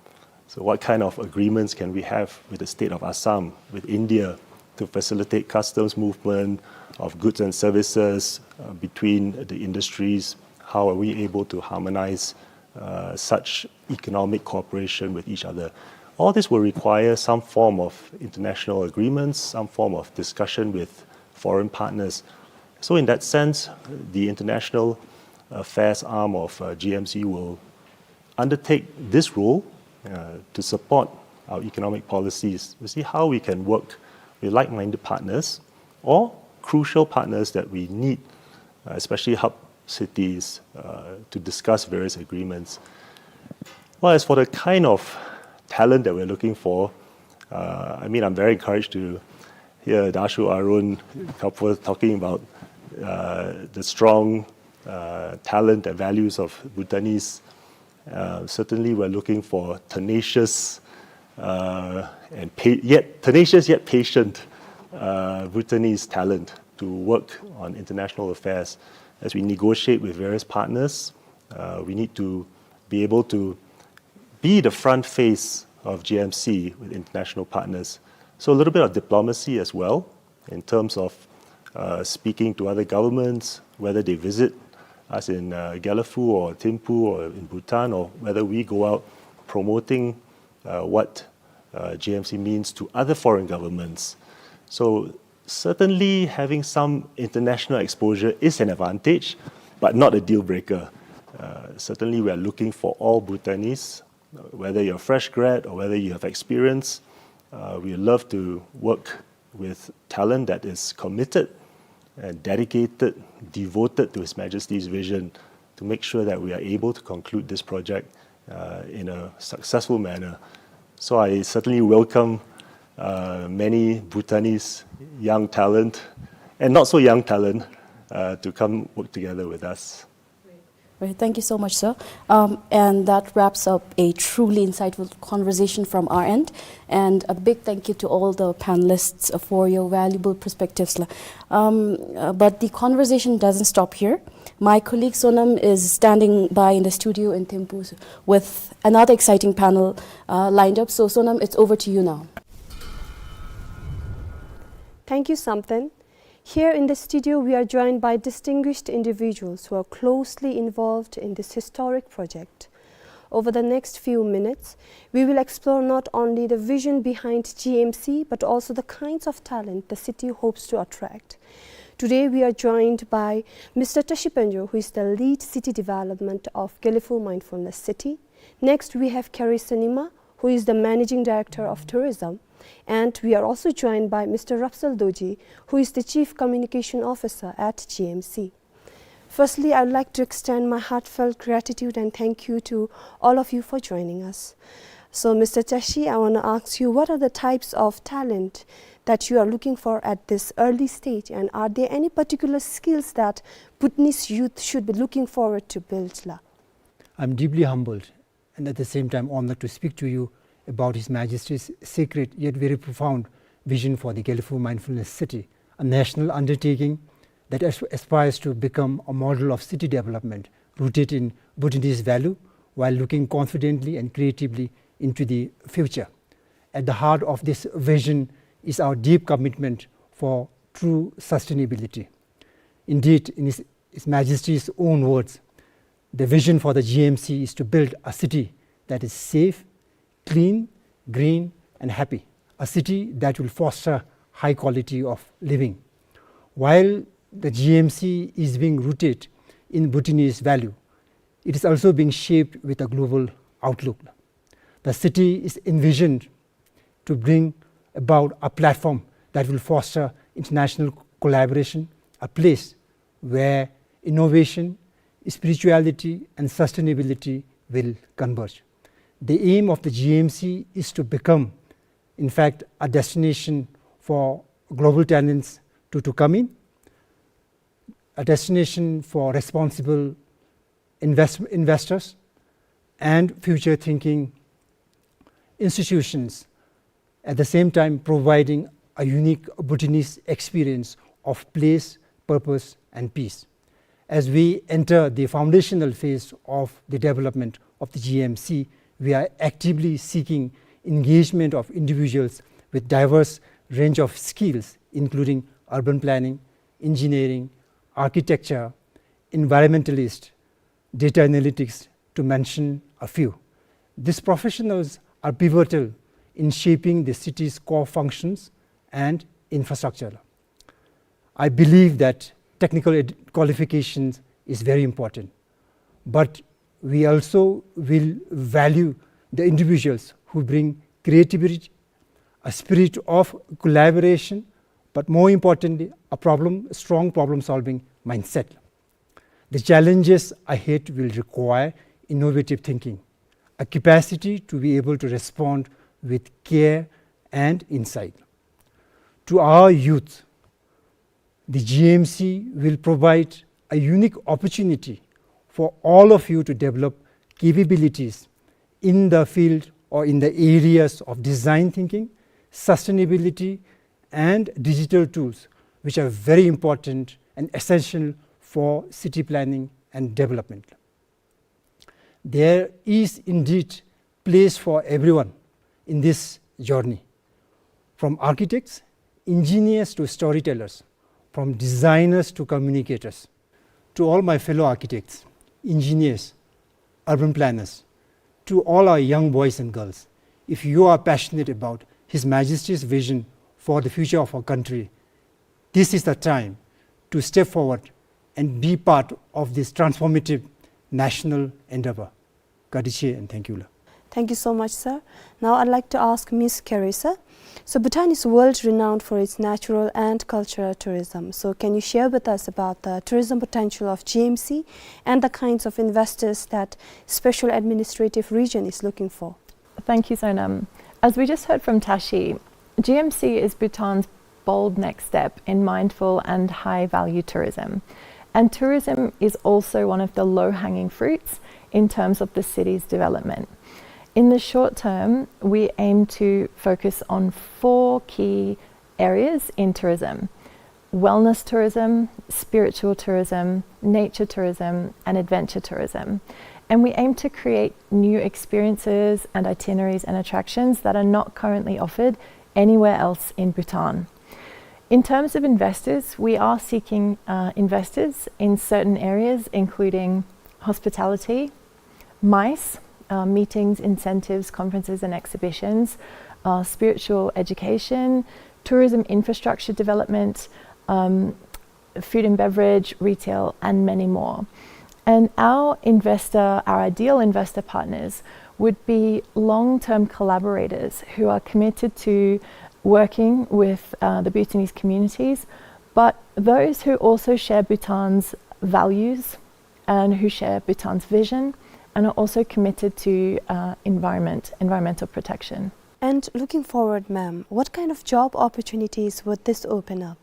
So what kind of agreements can we have with the state of Assam, with India, to facilitate customs movement of goods and services uh, between the industries? How are we able to harmonize uh, such economic cooperation with each other? All this will require some form of international agreements, some form of discussion with foreign partners. So in that sense, the international affairs arm of uh, G M C will undertake this role uh, to support our economic policies, to see how we can work with like-minded partners or crucial partners that we need, uh, especially hub cities, uh, to discuss various agreements. Well, as for the kind of talent that we're looking for, uh, I mean, I'm very encouraged to hear Dashu Arun Kapoor talking about uh, the strong uh, talent and values of Bhutanese. Uh, certainly, we're looking for tenacious uh, and pa- yet tenacious yet patient uh, Bhutanese talent to work on international affairs. As we negotiate with various partners, uh, we need to be able to be the front face of G M C with international partners. So a little bit of diplomacy as well in terms of uh, speaking to other governments, whether they visit us in uh, Gelephu or Thimphu or in Bhutan, or whether we go out promoting uh, what uh, G M C means to other foreign governments. So Certainly, having some international exposure is an advantage, but not a deal breaker. Uh, certainly, we are looking for all Bhutanese, whether you're fresh grad or whether you have experience. Uh, we love to work with talent that is committed and dedicated, devoted to His Majesty's vision, to make sure that we are able to conclude this project uh, in a successful manner. So I certainly welcome uh, many Bhutanese young talent and not so young talent uh, to come work together with us. Right, thank you so much, sir. Um, and that wraps up a truly insightful conversation from our end. And a big thank you to all the panelists for your valuable perspectives, la. Um, uh, but the conversation doesn't stop here. My colleague Sonam is standing by in the studio in Thimphu with another exciting panel uh, lined up. So, Sonam, it's over to you now. Thank you, Samten. Here in the studio, we are joined by distinguished individuals who are closely involved in this historic project. Over the next few minutes, we will explore not only the vision behind G M C, but also the kinds of talent the city hopes to attract. Today, we are joined by Mister Tashi Panjo, who is the lead city development of Gelephu Mindfulness City. Next, we have Carrie Sanima, who is the managing director of tourism. And we are also joined by Mister Rapsal Dorji, who is the chief communication officer at G M C. Firstly, I would like to extend my heartfelt gratitude and thank you to all of you for joining us. So, Mister Tashi, I want to ask you, what are the types of talent that you are looking for at this early stage, and are there any particular skills that Bhutanese youth should be looking forward to build, la? I'm deeply humbled and at the same time honored to speak to you about His Majesty's sacred yet very profound vision for the Gelephu Mindfulness City, a national undertaking that as-, aspires to become a model of city development rooted in Bhutanese value while looking confidently and creatively into the future. At the heart of this vision is our deep commitment for true sustainability. Indeed, in His, His Majesty's own words, the vision for the G M C is to build a city that is safe, clean, green, and happy, a city that will foster high quality of living. While the G M C is being rooted in Bhutanese value, it is also being shaped with a global outlook. The city is envisioned to bring about a platform that will foster international collaboration, a place where innovation, spirituality, and sustainability will converge. The aim of the G M C is to become, in fact, a destination for global talents to, to come in, a destination for responsible invest-, investors and future-thinking institutions, at the same time providing a unique Bhutanese experience of place, purpose, and peace. As we enter the foundational phase of the development of the G M C, we are actively seeking engagement of individuals with diverse range of skills, including urban planning, engineering, architecture, environmentalist, data analytics, to mention a few. These professionals are pivotal in shaping the city's core functions and infrastructure. I believe that technical ed-, qualifications is very important, but we also will value the individuals who bring creativity, a spirit of collaboration, but more importantly, a problem, strong problem-solving mindset. The challenges ahead will require innovative thinking, a capacity to be able to respond with care and insight. To our youth, the G M C will provide a unique opportunity for all of you to develop capabilities in the field or in the areas of design thinking, sustainability, and digital tools, which are very important and essential for city planning and development. There is indeed place for everyone in this journey, from architects, engineers to storytellers, from designers to communicators. To all my fellow architects, engineers, urban planners, to all our young boys and girls, if you are passionate about His Majesty's vision for the future of our country, This is the time to step forward and be part of this transformative national endeavor. Ka dishie and thank you la. Thank you so much, sir. Now I'd like to ask Miss Carey, sir. So Bhutan is world renowned for its natural and cultural tourism. So can you share with us about the tourism potential of G M C and the kinds of investors that Special Administrative Region is looking for? Thank you, Sonam. As we just heard from Tashi, G M C is Bhutan's bold next step in mindful and high-value tourism. And tourism is also one of the low-hanging fruits in terms of the city's development. In the short term, we aim to focus on four key areas in tourism: wellness tourism, spiritual tourism, nature tourism, and adventure tourism. And we aim to create new experiences and itineraries and attractions that are not currently offered anywhere else in Bhutan. In terms of investors, we are seeking, uh, investors in certain areas, including hospitality, MICE, uh, meetings, incentives, conferences and exhibitions, uh, spiritual education, tourism infrastructure development, um, food and beverage, retail, and many more. And our investor, our ideal investor partners would be long-term collaborators who are committed to working with, uh, the Bhutanese communities, but those who also share Bhutan's values and who share Bhutan's vision and are also committed to, uh, environment, environmental protection. And looking forward, ma'am, what kind of job opportunities would this open up?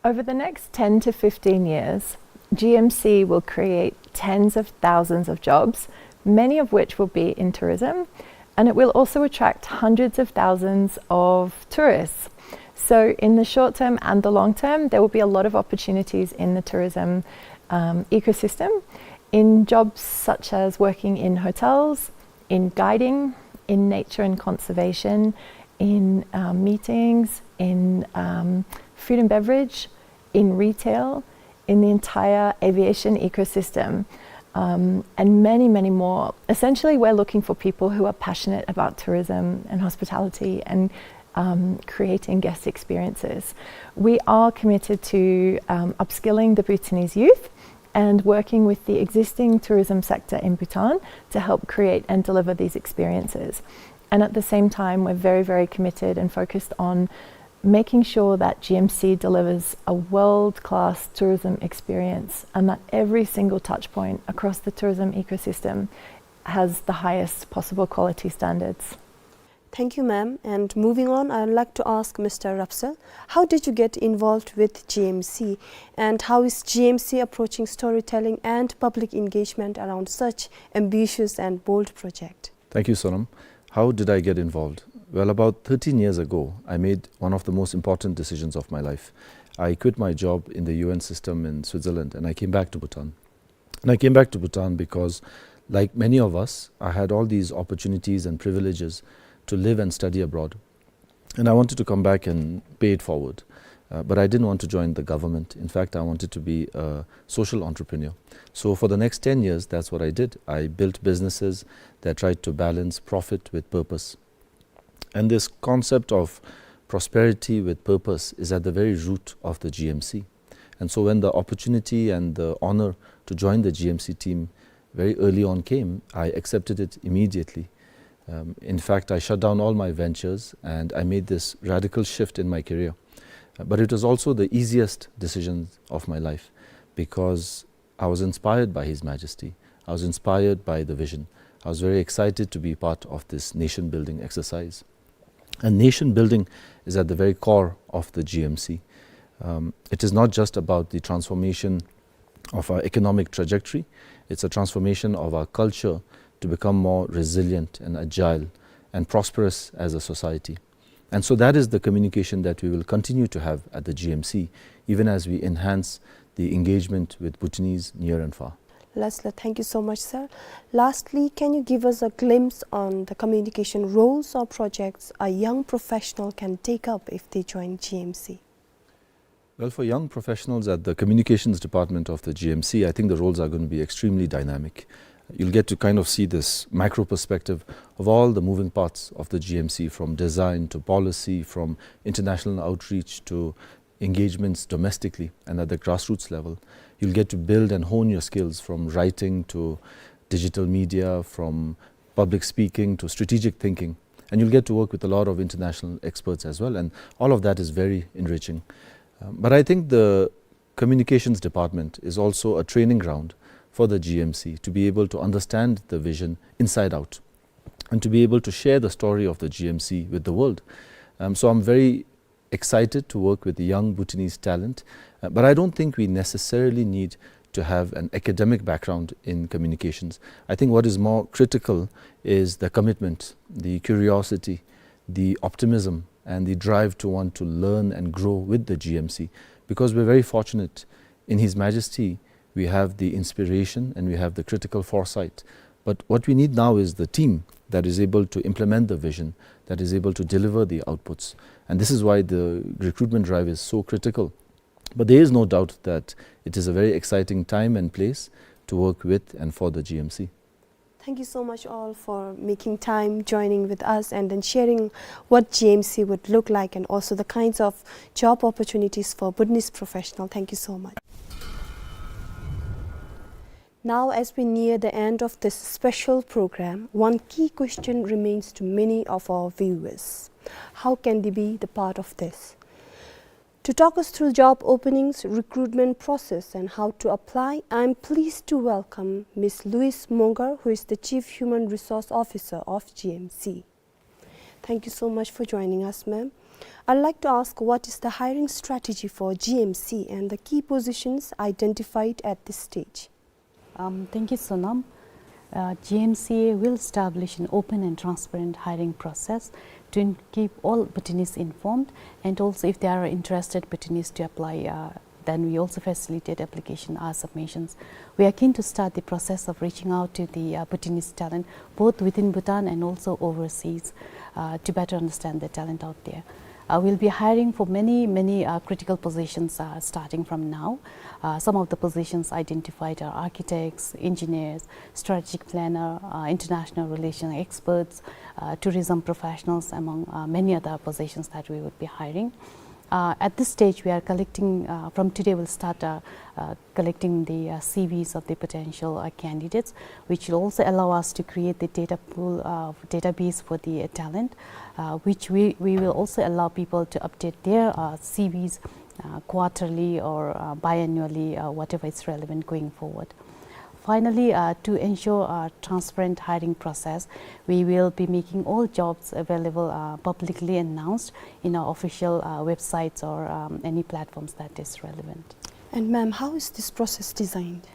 Over the next ten to fifteen years, G M C will create tens of thousands of jobs, many of which will be in tourism, and it will also attract hundreds of thousands of tourists. So in the short term and the long term, there will be a lot of opportunities in the tourism, um, ecosystem, in jobs such as working in hotels, in guiding, in nature and conservation, in, um, meetings, in, um, food and beverage, in retail, in the entire aviation ecosystem, um, and many, many more. Essentially, we're looking for people who are passionate about tourism and hospitality and, um, creating guest experiences. We are committed to, um, upskilling the Bhutanese youth and working with the existing tourism sector in Bhutan to help create and deliver these experiences. And at the same time, we're very, very committed and focused on making sure that G M C delivers a world-class tourism experience and that every single touch point across the tourism ecosystem has the highest possible quality standards. Thank you, ma'am. And moving on, I'd like to ask Mister Rapsel, how did you get involved with G M C, and how is G M C approaching storytelling and public engagement around such ambitious and bold project? Thank you, Sonam. How did I get involved? Well, about thirteen years ago, I made one of the most important decisions of my life. I quit my job in the U N system in Switzerland, and I came back to Bhutan. And I came back to Bhutan because, like many of us, I had all these opportunities and privileges to live and study abroad. And I wanted to come back and pay it forward. Uh, but I didn't want to join the government. In fact, I wanted to be a social entrepreneur. So for the next ten years, that's what I did. I built businesses that tried to balance profit with purpose. And this concept of prosperity with purpose is at the very root of the G M C. And so when the opportunity and the honor to join the G M C team very early on came, I accepted it immediately. Um, in fact, I shut down all my ventures and I made this radical shift in my career. Uh, but it was also the easiest decision of my life because I was inspired by His Majesty. I was inspired by the vision. I was very excited to be part of this nation-building exercise. And nation building is at the very core of the G M C. Um, it is not just about the transformation of our economic trajectory, it's a transformation of our culture to become more resilient and agile and prosperous as a society. And so that is the communication that we will continue to have at the G M C, even as we enhance the engagement with Bhutanese near and far. Lasla, thank you so much, sir. Lastly, can you give us a glimpse on the communication roles or projects a young professional can take up if they join G M C? Well, for young professionals at the communications department of the G M C, I think the roles are gonna be extremely dynamic. You'll get to kind of see this macro perspective of all the moving parts of the G M C, from design to policy, from international outreach to engagements domestically and at the grassroots level. You'll get to build and hone your skills from writing to digital media, from public speaking to strategic thinking. And you'll get to work with a lot of international experts as well. And all of that is very enriching. Um, but I think the communications department is also a training ground for the G M C to be able to understand the vision inside out and to be able to share the story of the G M C with the world. Um, so I'm very excited to work with the young Bhutanese talent, uh, but I don't think we necessarily need to have an academic background in communications. I think what is more critical is the commitment, the curiosity, the optimism, and the drive to want to learn and grow with the G M C, because we're very fortunate in His Majesty. We have the inspiration and we have the critical foresight. But what we need now is the team that is able to implement the vision, that is able to deliver the outputs. And this is why the recruitment drive is so critical. But there is no doubt that it is a very exciting time and place to work with and for the G M C. Thank you so much all for making time, joining with us, and then sharing what G M C would look like and also the kinds of job opportunities for Bhutanese professional. Thank you so much. Now, as we near the end of this special program, one key question remains to many of our viewers. How can they be the part of this? To talk us through job openings, recruitment process, and how to apply, I'm pleased to welcome Miss Louise Mongar, who is the Chief Human Resource Officer of G M C. Thank you so much for joining us, ma'am. I'd like to ask, what is the hiring strategy for G M C and the key positions identified at this stage? Um, thank you, Sonam. Uh, G M C A will establish an open and transparent hiring process to in-, keep all Bhutanese informed, and also if there are interested Bhutanese to apply, uh, then we also facilitate application, uh, submissions. We are keen to start the process of reaching out to the, uh, Bhutanese talent, both within Bhutan and also overseas, uh, to better understand the talent out there. Uh, we'll be hiring for many, many, uh, critical positions, uh, starting from now. Uh, some of the positions identified are architects, engineers, strategic planner, uh, international relation experts, uh, tourism professionals, among, uh, many other positions that we would be hiring. Uh, at this stage, we are collecting, uh, from today we'll start, uh, uh, collecting the, uh, C Vs of the potential, uh, candidates, which will also allow us to create the data pool, uh, database for the, uh, talent, uh, which we, we will also allow people to update their, uh, C Vs, uh, quarterly or, uh, biannually, uh, whatever is relevant going forward. Finally, uh, to ensure a transparent hiring process, we will be making all jobs available, uh, publicly announced in our official, uh, websites or, um, any platforms that is relevant. And ma'am, how is this process designed?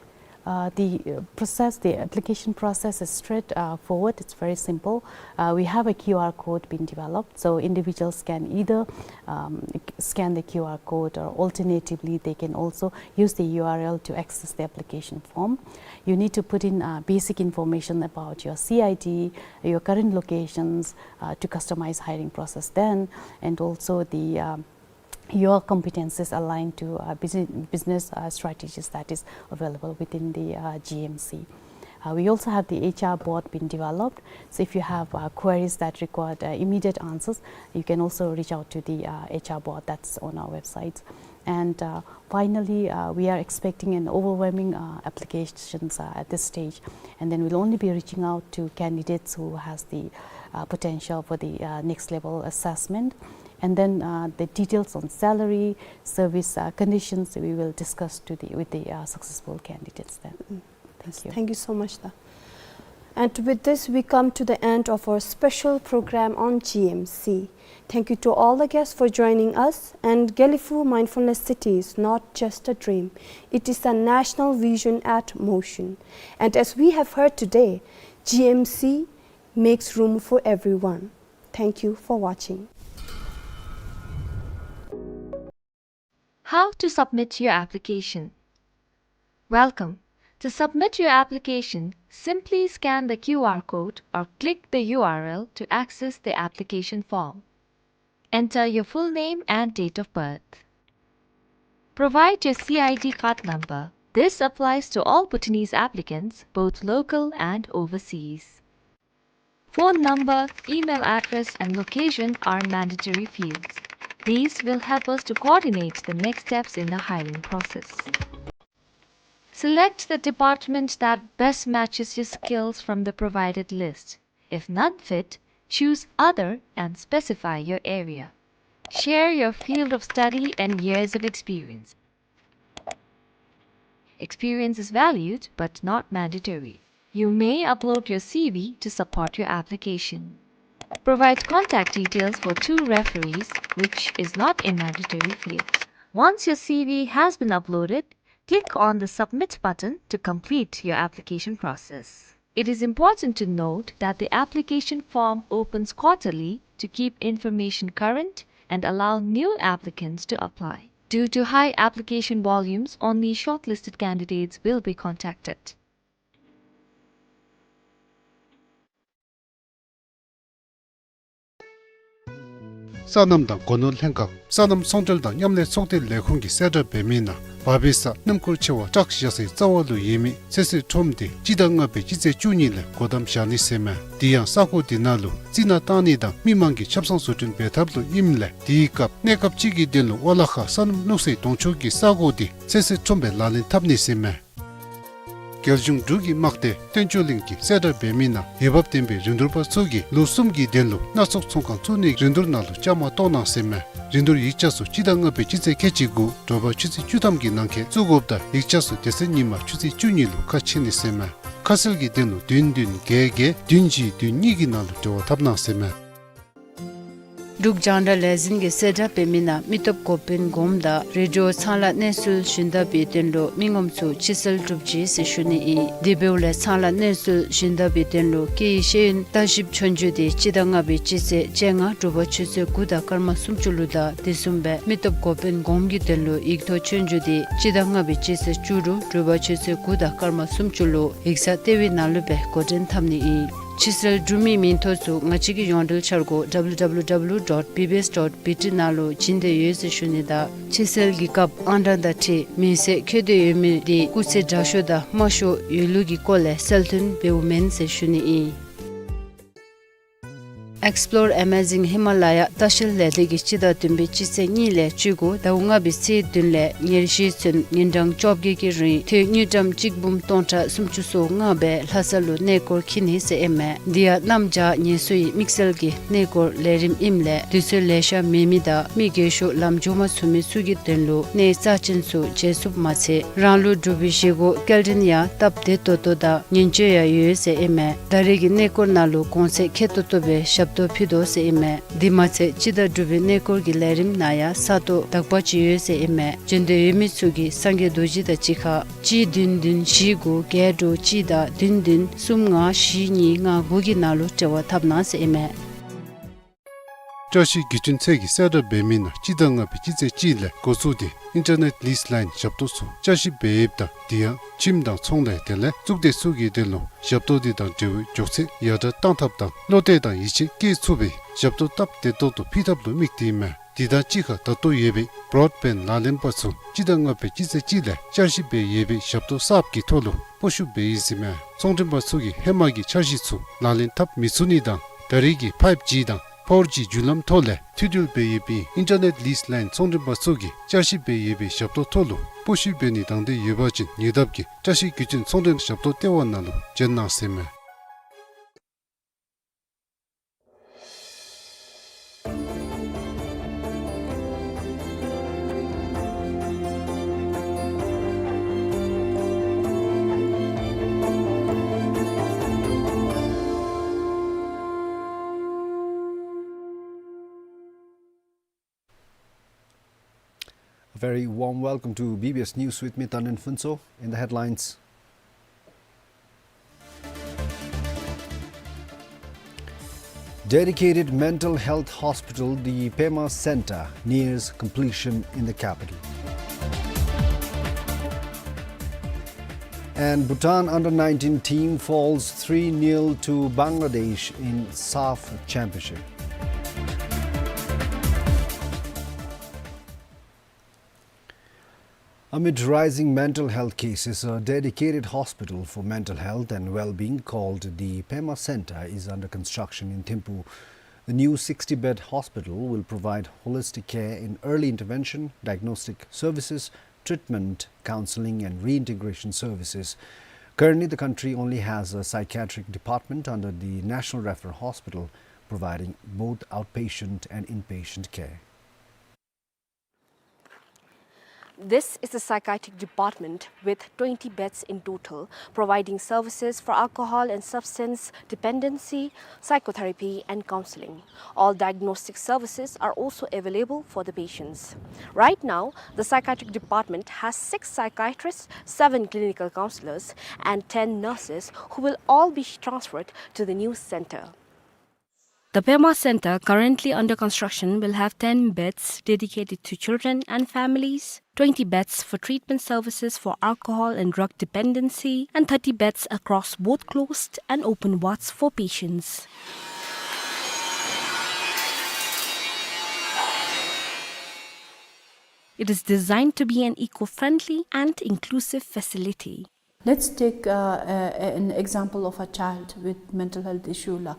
Uh, the, uh, process, the application process is straight, uh, forward. It's very simple. Uh, we have a Q R code being developed, so individuals can either, um, scan the Q R code, or alternatively, they can also use the U R L to access the application form. You need to put in, uh, basic information about your C I D, your current locations, uh, to customize hiring process then, and also the, um, your competencies aligned to, uh, busi-, business, uh, strategies that is available within the, uh, G M C. Uh, we also have the H R bot being developed. So if you have, uh, queries that require, uh, immediate answers, you can also reach out to the, uh, H R bot that's on our website. And, uh, finally, uh, we are expecting an overwhelming, uh, applications, uh, at this stage. And then we'll only be reaching out to candidates who has the, uh, potential for the, uh, next level assessment. And then, uh, the details on salary, service, uh, conditions, we will discuss to the, with the, uh, successful candidates then. Mm. Thank you. Thank you so much, da. And with this, we come to the end of our special program on G M C. Thank you to all the guests for joining us. And Gelephu Mindfulness City is not just a dream. It is a national vision at motion. And as we have heard today, G M C makes room for everyone. Thank you for watching. How to submit your application. Welcome. To submit your application, simply scan the Q R code or click the U R L to access the application form. Enter your full name and date of birth. Provide your C I D card number. This applies to all Bhutanese applicants, both local and overseas. Phone number, email address, and location are mandatory fields. These will help us to coordinate the next steps in the hiring process. Select the department that best matches your skills from the provided list. If none fit, choose other and specify your area. Share your field of study and years of experience. Experience is valued but not mandatory. You may upload your C V to support your application. Provide contact details for two referees, which is not a mandatory field. Once your C V has been uploaded, click on the Submit button to complete your application process. It is important to note that the application form opens quarterly to keep information current and allow new applicants to apply. Due to high application volumes, only shortlisted candidates will be contacted. སོ་ནམ་དང་སྒོ་ནོར་ལྷན་ཁག་སོ་ནམ་ཚོང་འབྲེལ་དང་མཉམ་ལས་ཚོགས་སྡེ་ལས་ཁུངས་ཀྱིས་གསལ་བསྒྲགས་འབད་མི་ནང་བར་པའི་ས་སྣུམ་འཁོར་ཆེ་བ་ཊག་བཞག་སའི་རྩ་བ་ལུ་ཡོད་མི་ཚོད་བསྲེ་ཁྲོམ་དེ་སྤྱི་ཟླ་ལྔ་པའི་སྤྱི་ཚེས་བཅུ་གཉིས་ལས་སྒོ་བསྡམ་བཞག་ནི་ཟེར་མས། དེ་ཡང་ས་གོ་དེ་ནང་ལུ་རྩི་ནག་བཏང་ནི་དང་མི་མང་གི་ཆབ་གསང་བཟོ་སྐྲུན་འབད་ཐབས་ལུ་ཨིནམ་ལས་དེའི་སྐབས་གནས་སྐབས་ཅིག་གི་དོན་ལུ་ཝ་ལ་ཁ་སོ་ནམ་བླུག་སའི་དོང་ཕྱོགས་ཀྱི་ས་གོ་དེ་ཚོད་བསྲེ་ཁྲོམ་སྦེ་ལག་ལེན་འཐབ་ནི་ཟེར་མས། རྒྱལ་གཞུང་འབྲུག་གི་དམག་སྡེ་བསྟན་སྐྱོང་གླིང་གིས་གསལ་བསྒྲགས་འབད་མི་ནང་འོས་འབབ་ལྡན་པའི་རིན་བསྡུར་པ་ཚུ་གིས་ལོ་གསུམ་གྱི་དོན་ལུ་སྣ་ཚོགས་ཚོང་ཁང་བཙུགས་ནིའི་རིན་བསྡུར་ནང་ལུ་བཅའ་མར་གཏོགས་གནང་ཟེར་མས། རིན་བསྡུར་ཡིག་ཆ་ཚུ་སྤྱི་ཟླ་ལྔ་པའི་སྤྱི་ཚེས་ཁལ་གཅིག་དགུ་དྲོ་པ་ཆུ་ཚོད་བཅུ་ཐམ་གྱི་ནང་འཁོད་བཙུགས་དགོཔ་དང་ཡིག་ཆ་ཚུ་དེ་ཚེ་ཉིན་མ་ཆུ་ཚོད་བཅུ་གཉིས་ལུ་ཁ་ཕྱེ་ནི་ཟེར་མས། ཁ་གསལ་གྱི་དོན་ལུ་བདུན་བདུན་བརྒྱད་བརྒྱད་བདུན་གཅིག་བདུན་གཉིས་ཀྱི་ནང་ལུ་འབྲེལ་བ་འཐབ་གནང་ཟེར་མས། འབྲུག་རྒྱང་བསྒྲགས་ལས་འཛིན་གྱིས་གསལ་བསྒྲགས་འབད་མི་ནང་མི་སྟོབས་འགོ་དཔོན་གོངམ་དང་རེ་ཌི་ཡོ་ཚང་ལ་གནས་ཚུལ་ཞུ་ནི་དང་པའི་དོན་ལུ་མི་ངོམ་ཚུ་ཕྱི་སེལ་གྲུབ་ཅི་ཟེར་ཞུ་ནི་ཨིན། དེ་འབདཝ་ལས་ཚང་ལ་གནས་ཚུལ་ཞུ་ནི་དང་པའི་དོན་ལུ་སྐད་ཡིག་ཤེས་ཡོན་ལྟ་ཞིབ་ཆོས་རྒྱུགས་དེ་སྤྱི་ཟླ་ལྔ་པའི་སྤྱི་ཚེས་བཅོ་ལྔ་དྲོ་པ་ཆུ་ཚོད་དགུ་དང་སྐར་མ་སུམ་ཅུ་ལུ་དང་དེ་བཟུམ་སྦེ་མི་སྟོབས་འགོ་དཔོན་གོངམ་གྱི་དོན་ལུ་ཡིག་ཐོག་ཆོས་རྒྱུགས་དེ་སྤྱི་ཟླ་ལྔ་པའི་སྤྱི་ཚེས་བཅུ་དྲུག་དྲོ་པ་ཆུ་ཚོད་དགུ་དང་སྐར་མ་སུམ་ཅུ་ལུ་ཡིག་ཚང་ལྟེ་བའི་ནང་ལུ་སྦེ་འགོ་འདྲེན་འཐབ་ནི་ཨིན། ཕྱི་སེལ་གྲུབ་མིའི་མིང་ཐོ་ཚུ་ང་བཅས་ཀྱི་ཡོངས་འབྲེལ་འཆར་སྒོ་W W W dot B B S dot B T ནང་ལུ་བྱིན་དེ་ཡོད་ཟེར་ཞུ་ནི་དང་ཕྱི་སེལ་གྱི་སྐབས་ཨང་གྲངས་དང་འཁྲིལ་མིང་གསལ་འཁོད་དེ་ཡོད་མི་དེ་སྐུགས་ཚད་དྲག་ཤོས་དང་དམའ་ཤོས་ཡོད་ལུགས་ཀྱི་སྐོར་ལས་གསལ་སྟོན་འབདཝ་མེན་ཟེར་ཞུ་ནི་ཨིན། Explore Amazing Himalaya ལྟ་བཤལ་ལས་སྡེ་གིས་སྤྱི་ཟླ་བདུན་པའི་སྤྱི་ཚེས་གཉིས་ལས་བཅུ་དགུ་ཟླཝ་ལྔ་པའི་ཚེས་བདུན་ལས་ཉེར་བཞི་ཚུན་ཉིན་གྲངས་བཅོ་བརྒྱད་ཀྱི་རིང་ཐོན་དངུལ་ཀྲམ་གཅིག་འབུམ་སྟོང་ཕྲག་སུམ་ཅུ་སོ་ལྔ་སྦེ་ལྷ་ས་ལུ་གནས་སྐོར་འཁྱིད་ནི་ཟེར་ཨིན་མས། དེ་ཡང་གནམ་བྱཱར་ཉལ་སོ་ཡི་དམིགས་བསལ་གྱི་གནས་སྐོར་ལས་རིམ་ཨིནམ་ལས་དུས་ཚོད་ལེ་ཤ་མེད་མི་དང་མི་རྒས་ཤོས་ལམ་འགྱོ་མ་ཚུགས་མི་ཚུ་གི་དོན་ལུ་གནས་རྩ་ཅན་ཚུ་མཇལ་ཚུགསཔ་མ་ཚད་རང་ལུ་འབྲུག་པའི་བཞེས་སྒོ་སྐྱེལ་འདྲེན་ཡང་སྟབས་བདེ་ཏོག་ཏོ་དང་ཉིན་བཅོ་ཡང་ཡོད་ཟེར་ཨིན་མས། ད་རེས་ཀྱི་གནས་སྐོར་ནང་ལུ་གོང་ཚད་ཁེ་ཏོག་ཏོ་སྦེ་ཞབས་ཏོག་ཕུལ་དོ་ཟེར་ཨིན་མས། དེ་མ་ཚད་སྤྱི་ཟླ་དྲུག་པའི་གནས་སྐོར་གྱི་ལས་རིམ་ནང་ཡང་ས་སྟོང་དག་པ་ཅིག་ཡོད་ཟེར་ཨིན་མས། འབྱོན་འདོད་ཡོད་མི་ཚུ་གིས་སངས་རྒྱས་རྡོ་རྗེ་དང་གཅིག་ཁར་གཅིག་བདུན་བདུན་བཞི་དགུ་བརྒྱད་དྲུག་གཅིག་དང་བདུན་བདུན་གསུམ་ལྔ་བཞི་གཉིས་ལྔ་དགུ་གི་ནང་ལུ་འབྲེལ་བ་འཐབ་གནང་ཟེར་ཨིན་མས། བཀྲ་ཤིས་བརྒྱུད་འཕྲིན་ཚད་ཀྱིས་གསལ་བསྒྲགས་འབད་མི་ནང་སྤྱི་ཟླ་ལྔ་པའི་སྤྱི་ཚེས་གཅིག་ལས་འགོ་བཙུགས་ཏེ་ཨིན་ཊར་ནེཊ་ལིསི་ལའིན་ཞབས་ཏོག་ཚུ་བསྐྱར་ཞིབ་འབད་ཡོདཔ་ད་དེ་ཡང་ཁྱིམ་དང་ཚོང་ལས་དེ་ལས་གཙུག་སྡེ་ཚུ་གི་དོན་ལུ་ཞབས་ཏོག་དེ་དང་འབྲེལ་བའི་མགྱོགས་ཚད་ཡར་དྲག་བཏང་ཐབས་དང་བློ་གཏད་དང་ཡིད་ཆེས་བསྐྱེད་ཚུགས་པའི་ཞབས་ཏོག་སྟབས་བདེ་ཏོག་ཏོ་ཕུལ་ཐབས་ལུ་དམིགས་ཏེ་ཨིན་མས། དེ་དང་གཅིག་ཁར་ད་ལྟོ་ཡོད་པའི་བོརོཌ་བེནཌ་ལག་ལེན་པ་ཚུ་སྤྱི་ཟླ་ལྔ་པའི་སྤྱི་ཚེས་གཅིག་ལས་བསྐྱར་ཞིབ་འབད་ཡོད་པའི་ཞབས་ཏོག་གསརཔ་གི་ཐོག་ལུ་སྤོ་བཤུད་འབད་ཡི་ཟེར་མས། ཚོང་མགྲོན་པ་ཚུ་གིས་ཧེ་མ་གི་འཆར་གཞི་ཚུ་ལག་ལེན་འཐབ་མི་ཚུགས་ནི་དང་ད་རེས་ཀྱི་ཕའིབ་ཇི་དང་ཕོར་ཇི་བརྒྱུད་ལམ་ཐོག་ལས་མཐུད་འབྲེལ་འབད་ཡོད་པའི་ཨིན་ཊར་ནེཊ་ལིསི་ལའིན་ཚོང་མགྲོན་པ་ཚུ་གིས་བསྐྱར་ཞིབ་འབད་ཡོད་པའི་ཞབས་ཏོག་ཐོག་ལུ་སྤོ་བཤུད་འབད་ནི་དང་འདོད་ཡོད་པ་ཅིན་ཉེ་འདབས་ཀྱི་བཀྲ་ཤིས་བརྒྱུད་འཕྲིན་ཚོང་མགྲོན་ཞབས་ཏོག་ལྟེ་བ་ནང་ལུ་བྱོན་གནང་ཟེར་མས། A very warm welcome to B B S News with me, Tanin Phuntsho. In the headlines, dedicated mental health hospital, the Pema Center, nears completion in the capital. And Bhutan under nineteen team falls three nil to Bangladesh in SAFF Championship. Amid rising mental health cases, a dedicated hospital for mental health and well-being called the Pema Center is under construction in Thimphu. The new sixty-bed hospital will provide holistic care in early intervention, diagnostic services, treatment, counseling, and reintegration services. Currently, the country only has a psychiatric department under the National Referral Hospital, providing both outpatient and inpatient care. This is a psychiatric department with twenty beds in total, providing services for alcohol and substance dependency, psychotherapy, and counseling. All diagnostic services are also available for the patients. Right now, the psychiatric department has six psychiatrists, seven clinical counselors, and ten nurses who will all be transferred to the new center. The Pema Center, currently under construction, will have ten beds dedicated to children and families, twenty beds for treatment services for alcohol and drug dependency, and thirty beds across both closed and open wards for patients. It is designed to be an eco-friendly and inclusive facility. Let's take, uh, a-, an example of a child with mental health issue la.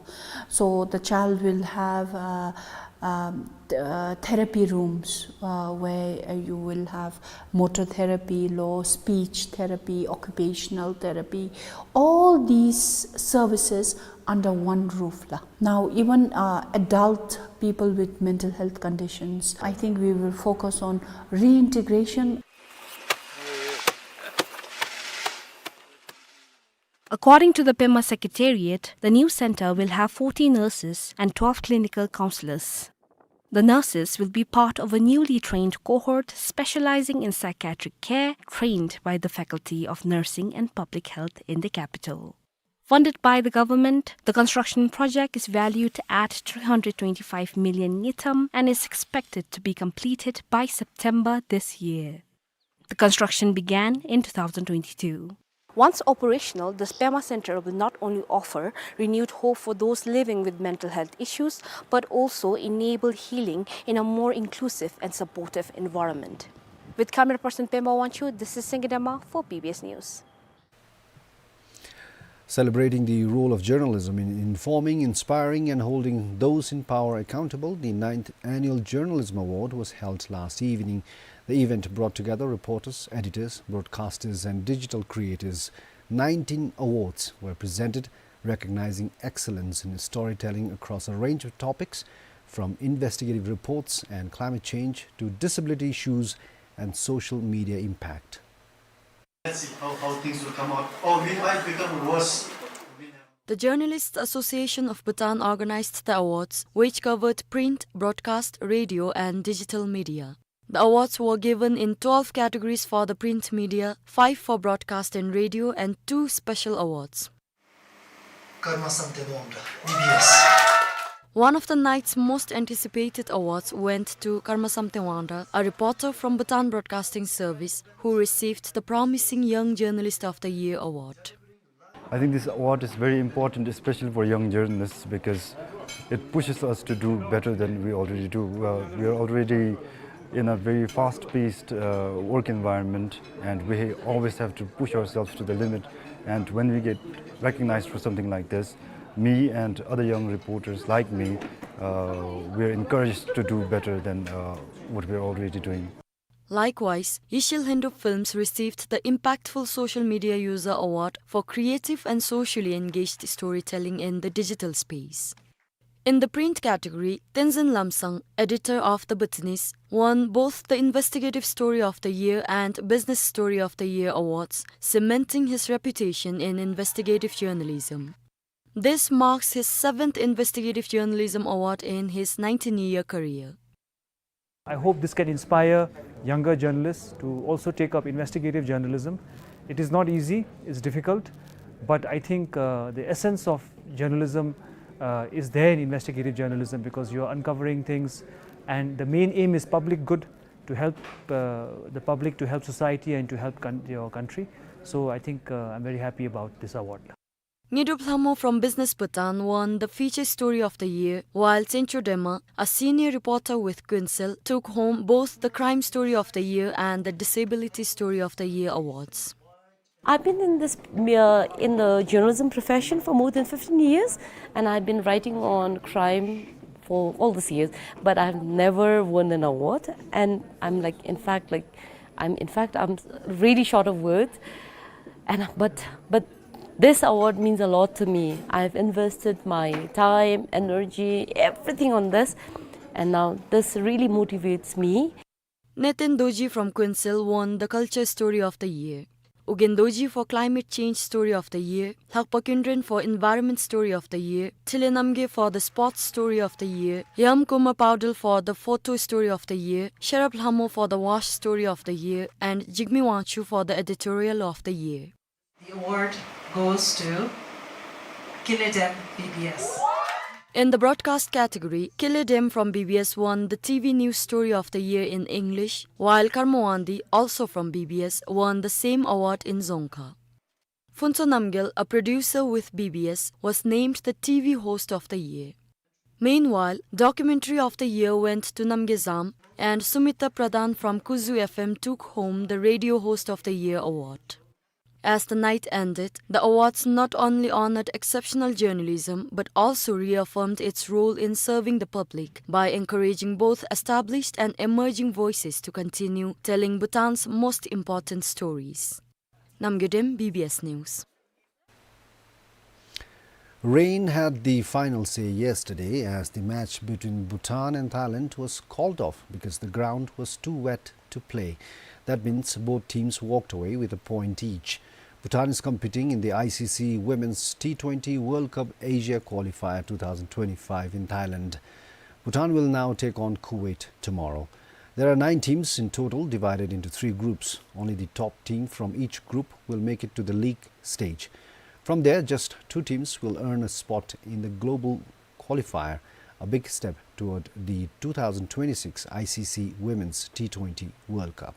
So the child will have, uh, um, th-, uh, therapy rooms, uh, where, uh, you will have motor therapy, lo speech therapy, occupational therapy, all these services under one roof la. Now, even, uh, adult people with mental health conditions, I think we will focus on reintegration. According to the Pema Secretariat, the new center will have forty nurses and twelve clinical counselors. The nurses will be part of a newly trained cohort specializing in psychiatric care, trained by the Faculty of Nursing and Public Health in the capital. Funded by the government, the construction project is valued at three hundred twenty-five million ngultrum and is expected to be completed by September this year. The construction began in two thousand twenty-two. Once operational, the Pema Center will not only offer renewed hope for those living with mental health issues, but also enable healing in a more inclusive and supportive environment. With camera person Pema Wangchuk, this is Singye Dema for B B S News. Celebrating the role of journalism in informing, inspiring, and holding those in power accountable, the ninth Annual Journalism Award was held last evening. The event brought together reporters, editors, broadcasters, and digital creators. Nineteen awards were presented, recognizing excellence in storytelling across a range of topics, from investigative reports and climate change to disability issues and social media impact. Let's see how, how things will come out. Or we might become worse. We never The Journalists Association of Bhutan organized the awards, which covered print, broadcast, radio, and digital media. The awards were given in twelve categories for the print media, five for broadcast and radio, and two special awards. Karma Samten Wangda, B B S. One of the night's most anticipated awards went to Karma Samten Wangda, a reporter from Bhutan Broadcasting Service, who received the Promising Young Journalist of the Year award. I think this award is very important, especially for young journalists, because it pushes us to do better than we already do. Uh, we are already in a very fast-paced, uh, work environment, and we always have to push ourselves to the limit. And when we get recognized for something like this, me and other young reporters like me, uh, we are encouraged to do better than, uh, what we are already doing. Likewise, Yishil Hendup Films received the Impactful Social Media User Award for creative and socially engaged storytelling in the digital space. In the print category, Tenzin Lomsang, editor of The Bhutanese, won both the Investigative Story of the Year and Business Story of the Year awards, cementing his reputation in investigative journalism. This marks his seventh Investigative Journalism Award in his nineteen-year career. I hope this can inspire younger journalists to also take up investigative journalism. It is not easy, it's difficult, but I think, uh, the essence of journalism, uh, is there in investigative journalism, because you are uncovering things, and the main aim is public good, to help, uh, the public, to help society, and to help coun-, your country. So I think, uh, I'm very happy about this award. Ngidup Lhamo from Business Bhutan won the Feature Story of the Year, while Chencho Dema, a senior reporter with Kuncel, took home both the Crime Story of the Year and the Disability Story of the Year awards. I've been in this, uh, in the journalism profession for more than fifteen years, and I've been writing on crime all, all these years, but I've never won an award. And I'm like, in fact, like, I'm, in fact, I'm really short of words. And, but, but this award means a lot to me. I've invested my time, energy, everything on this, and now this really motivates me. Nathan Dorji from Kuensel won the Culture Story of the Year. Ugyen Dorji for Climate Change Story of the Year, Lhakpa Kyundren for Environment Story of the Year, Thile Namgay for the Sports Story of the Year, Yam Kumar Paudel for the Photo Story of the Year, Sherab Lhamo for the Wash Story of the Year, and Jigme Wangchuk for the Editorial of the Year. The award goes to Kile Dem B B S. In the broadcast category, Kile Dem from B B S won the T V News Story of the Year in English, while Karma Wangdi, also from B B S, won the same award in Dzongkha. Phuntsho Namgyel, a producer with B B S, was named the T V Host of the Year. Meanwhile, Documentary of the Year went to Namgay Zam, and Sumita Pradhan from Kuzu F M took home the Radio Host of the Year award. As the night ended, the awards not only honored exceptional journalism, but also reaffirmed its role in serving the public by encouraging both established and emerging voices to continue telling Bhutan's most important stories. Namgay Dem, B B S News. Rain had the final say yesterday as the match between Bhutan and Thailand was called off because the ground was too wet to play. That means both teams walked away with a point each. Bhutan is competing in the I C C Women's T twenty World Cup Asia Qualifier two thousand twenty-five in Thailand. Bhutan will now take on Kuwait tomorrow. There are nine teams in total, divided into three groups. Only the top team from each group will make it to the league stage. From there, just two teams will earn a spot in the global qualifier, a big step toward the two thousand twenty-six I C C Women's T twenty World Cup.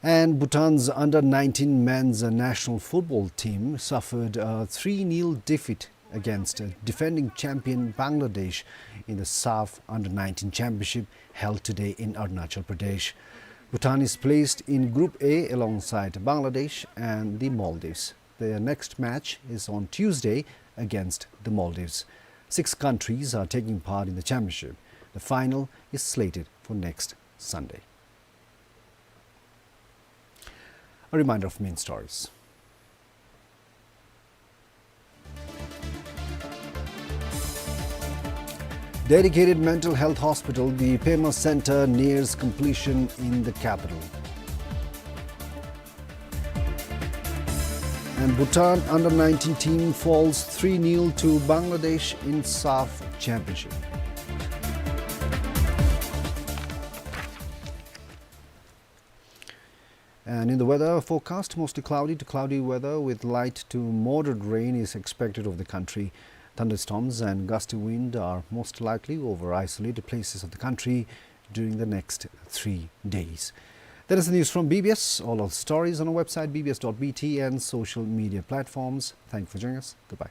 And Bhutan's under nineteen men's national football team suffered a three nil defeat against, uh, defending champion Bangladesh in the SAFF under nineteen championship held today in Arunachal Pradesh. Bhutan is placed in Group A alongside Bangladesh and the Maldives. Their next match is on Tuesday against the Maldives. Six countries are taking part in the championship. The final is slated for next Sunday. A reminder of main stories. Dedicated mental health hospital, the Pema Center, nears completion in the capital. And Bhutan under nineteen team falls three nil to Bangladesh in SAFF Championship. And in the weather forecast, mostly cloudy to cloudy weather with light to moderate rain is expected over the country. Thunderstorms and gusty wind are most likely over isolated places of the country during the next three days. That is the news from B B S. All our stories on our website, B B S dot B T, and social media platforms. Thank you for joining us. Goodbye.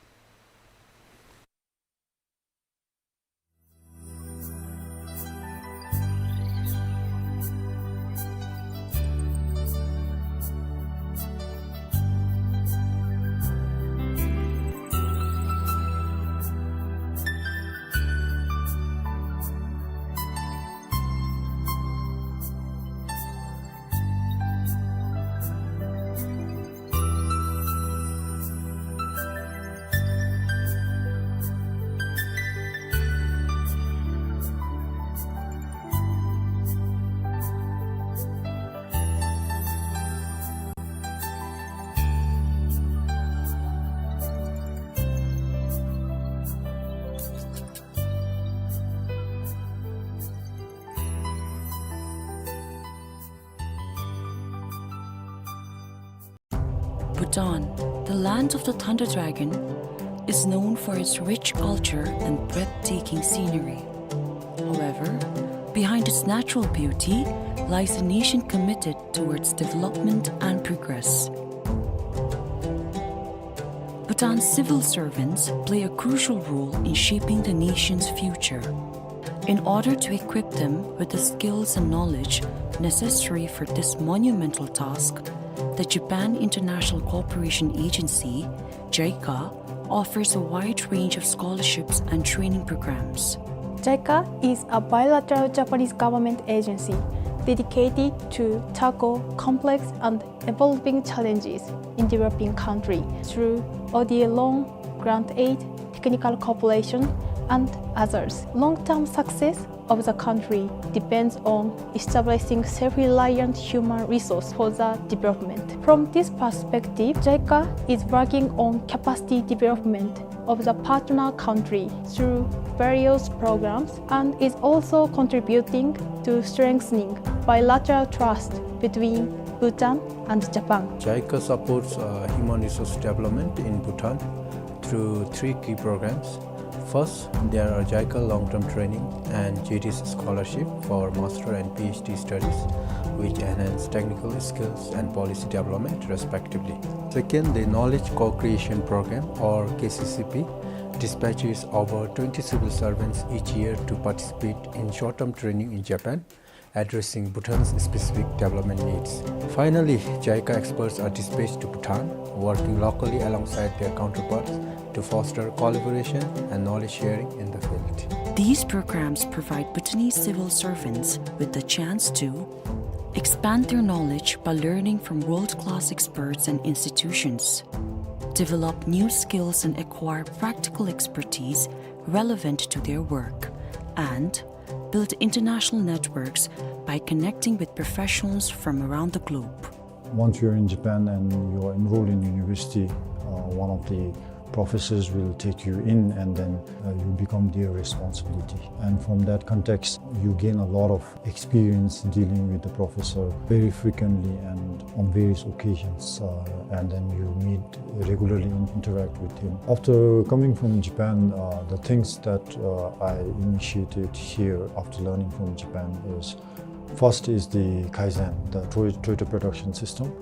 Bhutan, the land of the thunder dragon, is known for its rich culture and breathtaking scenery. However, behind its natural beauty lies a nation committed towards development and progress. Bhutan's civil servants play a crucial role in shaping the nation's future. In order to equip them with the skills and knowledge necessary for this monumental task, the Japan International Cooperation Agency, JICA, offers a wide range of scholarships and training programs. JICA is a bilateral Japanese government agency dedicated to tackle complex and evolving challenges in developing country through O D A loan, grant aid, technical cooperation, and others. Long-term success of the country depends on establishing self-reliant human resource for the development. From this perspective, JICA is working on capacity development of the partner country through various programs and is also contributing to strengthening bilateral trust between Bhutan and Japan. JICA supports, uh, human resource development in Bhutan through three key programs. First, there are JICA long-term training and J D S scholarship for master and P H D studies, which enhance technical skills and policy development, respectively. Second, the Knowledge Co-Creation Program, or K C C P, dispatches over twenty civil servants each year to participate in short-term training in Japan, addressing Bhutan's specific development needs. Finally, JICA experts are dispatched to Bhutan, working locally alongside their counterparts to foster collaboration and knowledge sharing in the field. These programs provide Bhutanese civil servants with the chance to expand their knowledge by learning from world-class experts and institutions, develop new skills and acquire practical expertise relevant to their work, and build international networks by connecting with professionals from around the globe. Once you're in Japan and you're enrolled in university, uh, one of the professors will take you in, and then, uh, you become their responsibility. And from that context, you gain a lot of experience dealing with the professor very frequently and on various occasions, uh, and then you meet regularly and interact with him. After coming from Japan, uh, the things that, uh, I initiated here after learning from Japan is, first is the Kaizen, the Toy-, Toyota Production System.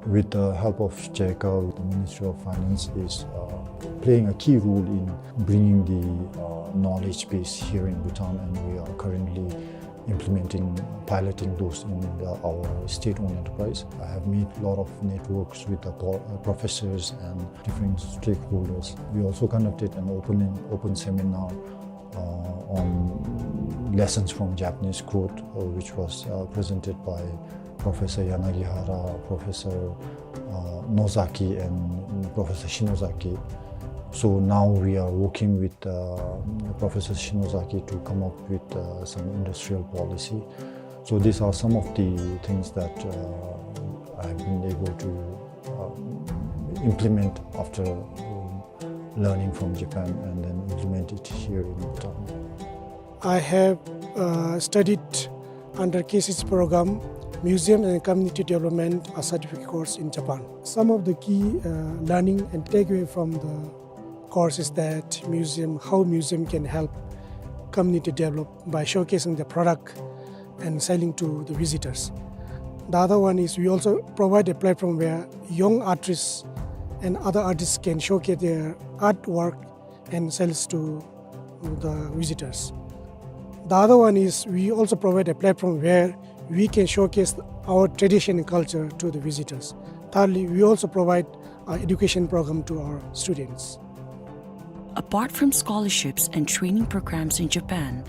With the help of JICA, the Ministry of Finance is, uh, playing a key role in bringing the, uh, knowledge base here in Bhutan, and we are currently implementing, piloting those in the, our state-owned enterprise. I have made a lot of networks with the po-, uh, professors and different stakeholders. We also conducted an open, open seminar, uh, on lessons from Japanese code, uh, which was, uh, presented by Professor Yanagihara, Professor, uh, Nozaki, and Professor Shinozaki. So now we are working with, uh, Professor Shinozaki to come up with, uh, some industrial policy. So these are some of the things that, uh, I've been able to, um, implement after, um, learning from Japan and then implement it here in Bhutan. I have, uh, studied under K C C program, Museum and Community Development, a certificate course in Japan. Some of the key, uh, learning and takeaway from the course is that museum, how museum can help community develop by showcasing the product and selling to the visitors. The other one is we also provide a platform where young artists and other artists can showcase their artwork and sales to the visitors. The other one is we also provide a platform where we can showcase our tradition and culture to the visitors. Thirdly, we also provide an education program to our students. Apart from scholarships and training programs in Japan,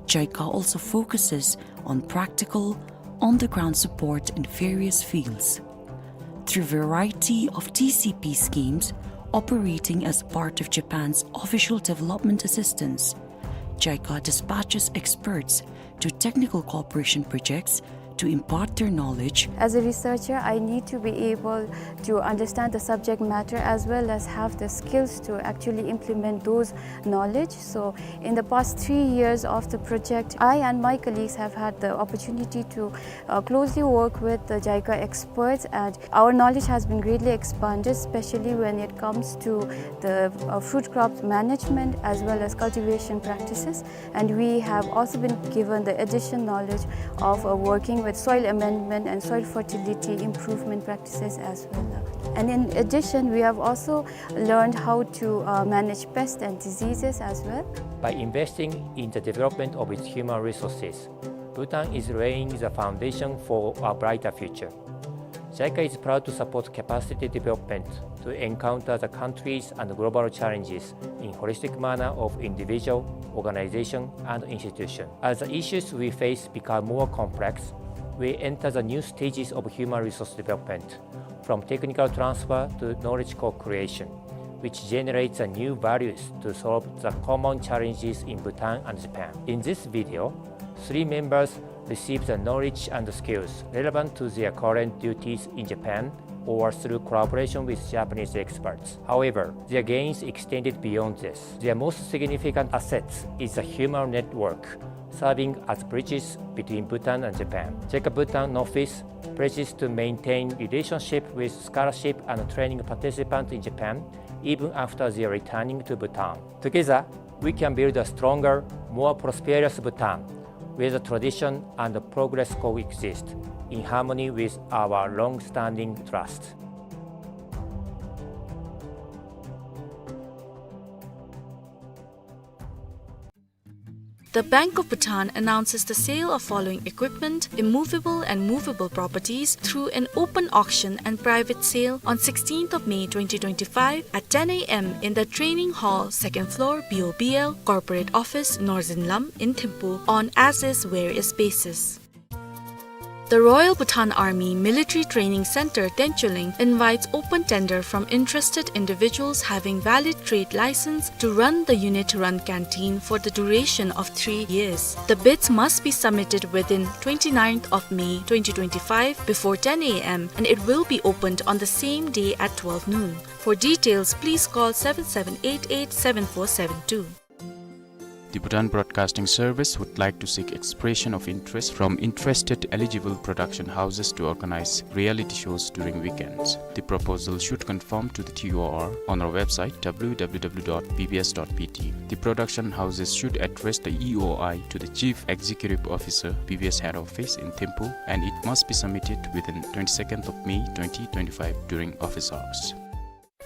JICA also focuses on practical, on-the-ground support in various fields. Through variety of T C P schemes operating as part of Japan's official development assistance, JICA dispatches experts to technical cooperation projects to impart their knowledge. As a researcher, I need to be able to understand the subject matter as well as have the skills to actually implement those knowledge. So in the past three years of the project, I and my colleagues have had the opportunity to, uh, closely work with the JICA experts, and our knowledge has been greatly expanded, especially when it comes to the, uh, fruit crop management as well as cultivation practices. And we have also been given the additional knowledge of, uh, working with soil amendment and soil fertility improvement practices as well. And in addition, we have also learned how to, uh, manage pests and diseases as well. By investing in the development of its human resources, Bhutan is laying the foundation for a brighter future. JICA is proud to support capacity development to encounter the countries and global challenges in holistic manner of individual, organization, and institution. As the issues we face become more complex, we enter the new stages of human resource development, from technical transfer to knowledge co-creation, which generates the new values to solve the common challenges in Bhutan and Japan. In this video, three members receive the knowledge and skills relevant to their current duties in Japan or through collaboration with Japanese experts. However, their gains extended beyond this. Their most significant assets is the human network serving as bridges between Bhutan and Japan. JICA Bhutan office pledges to maintain relationship with scholarship and training participants in Japan even after their returning to Bhutan. Together, we can build a stronger, more prosperous Bhutan, where the tradition and the progress coexist in harmony with our long-standing trust. The Bank of Bhutan announces the sale of following equipment, immovable and movable properties, through an open auction and private sale on sixteenth of May twenty twenty-five at ten A M in the training hall, second floor, B O B L, corporate office, Northern Lam in Thimphu, on as is where is basis. The Royal Bhutan Army Military Training Center, Tencholing, invites open tender from interested individuals having valid trade license to run the unit-run canteen for the duration of three years. The bids must be submitted within twenty-ninth of May twenty twenty-five before ten A M, and it will be opened on the same day at twelve noon. For details, please call seven seven eight eight seven four seven two. The Bhutan Broadcasting Service would like to seek expression of interest from interested eligible production houses to organize reality shows during weekends. The proposal should conform to the T O R on our website, W W W dot B B S dot B T. The production houses should address the E O I to the Chief Executive Officer, B B S Head Office in Thimphu, and it must be submitted within twenty-second of May twenty twenty-five during office hours.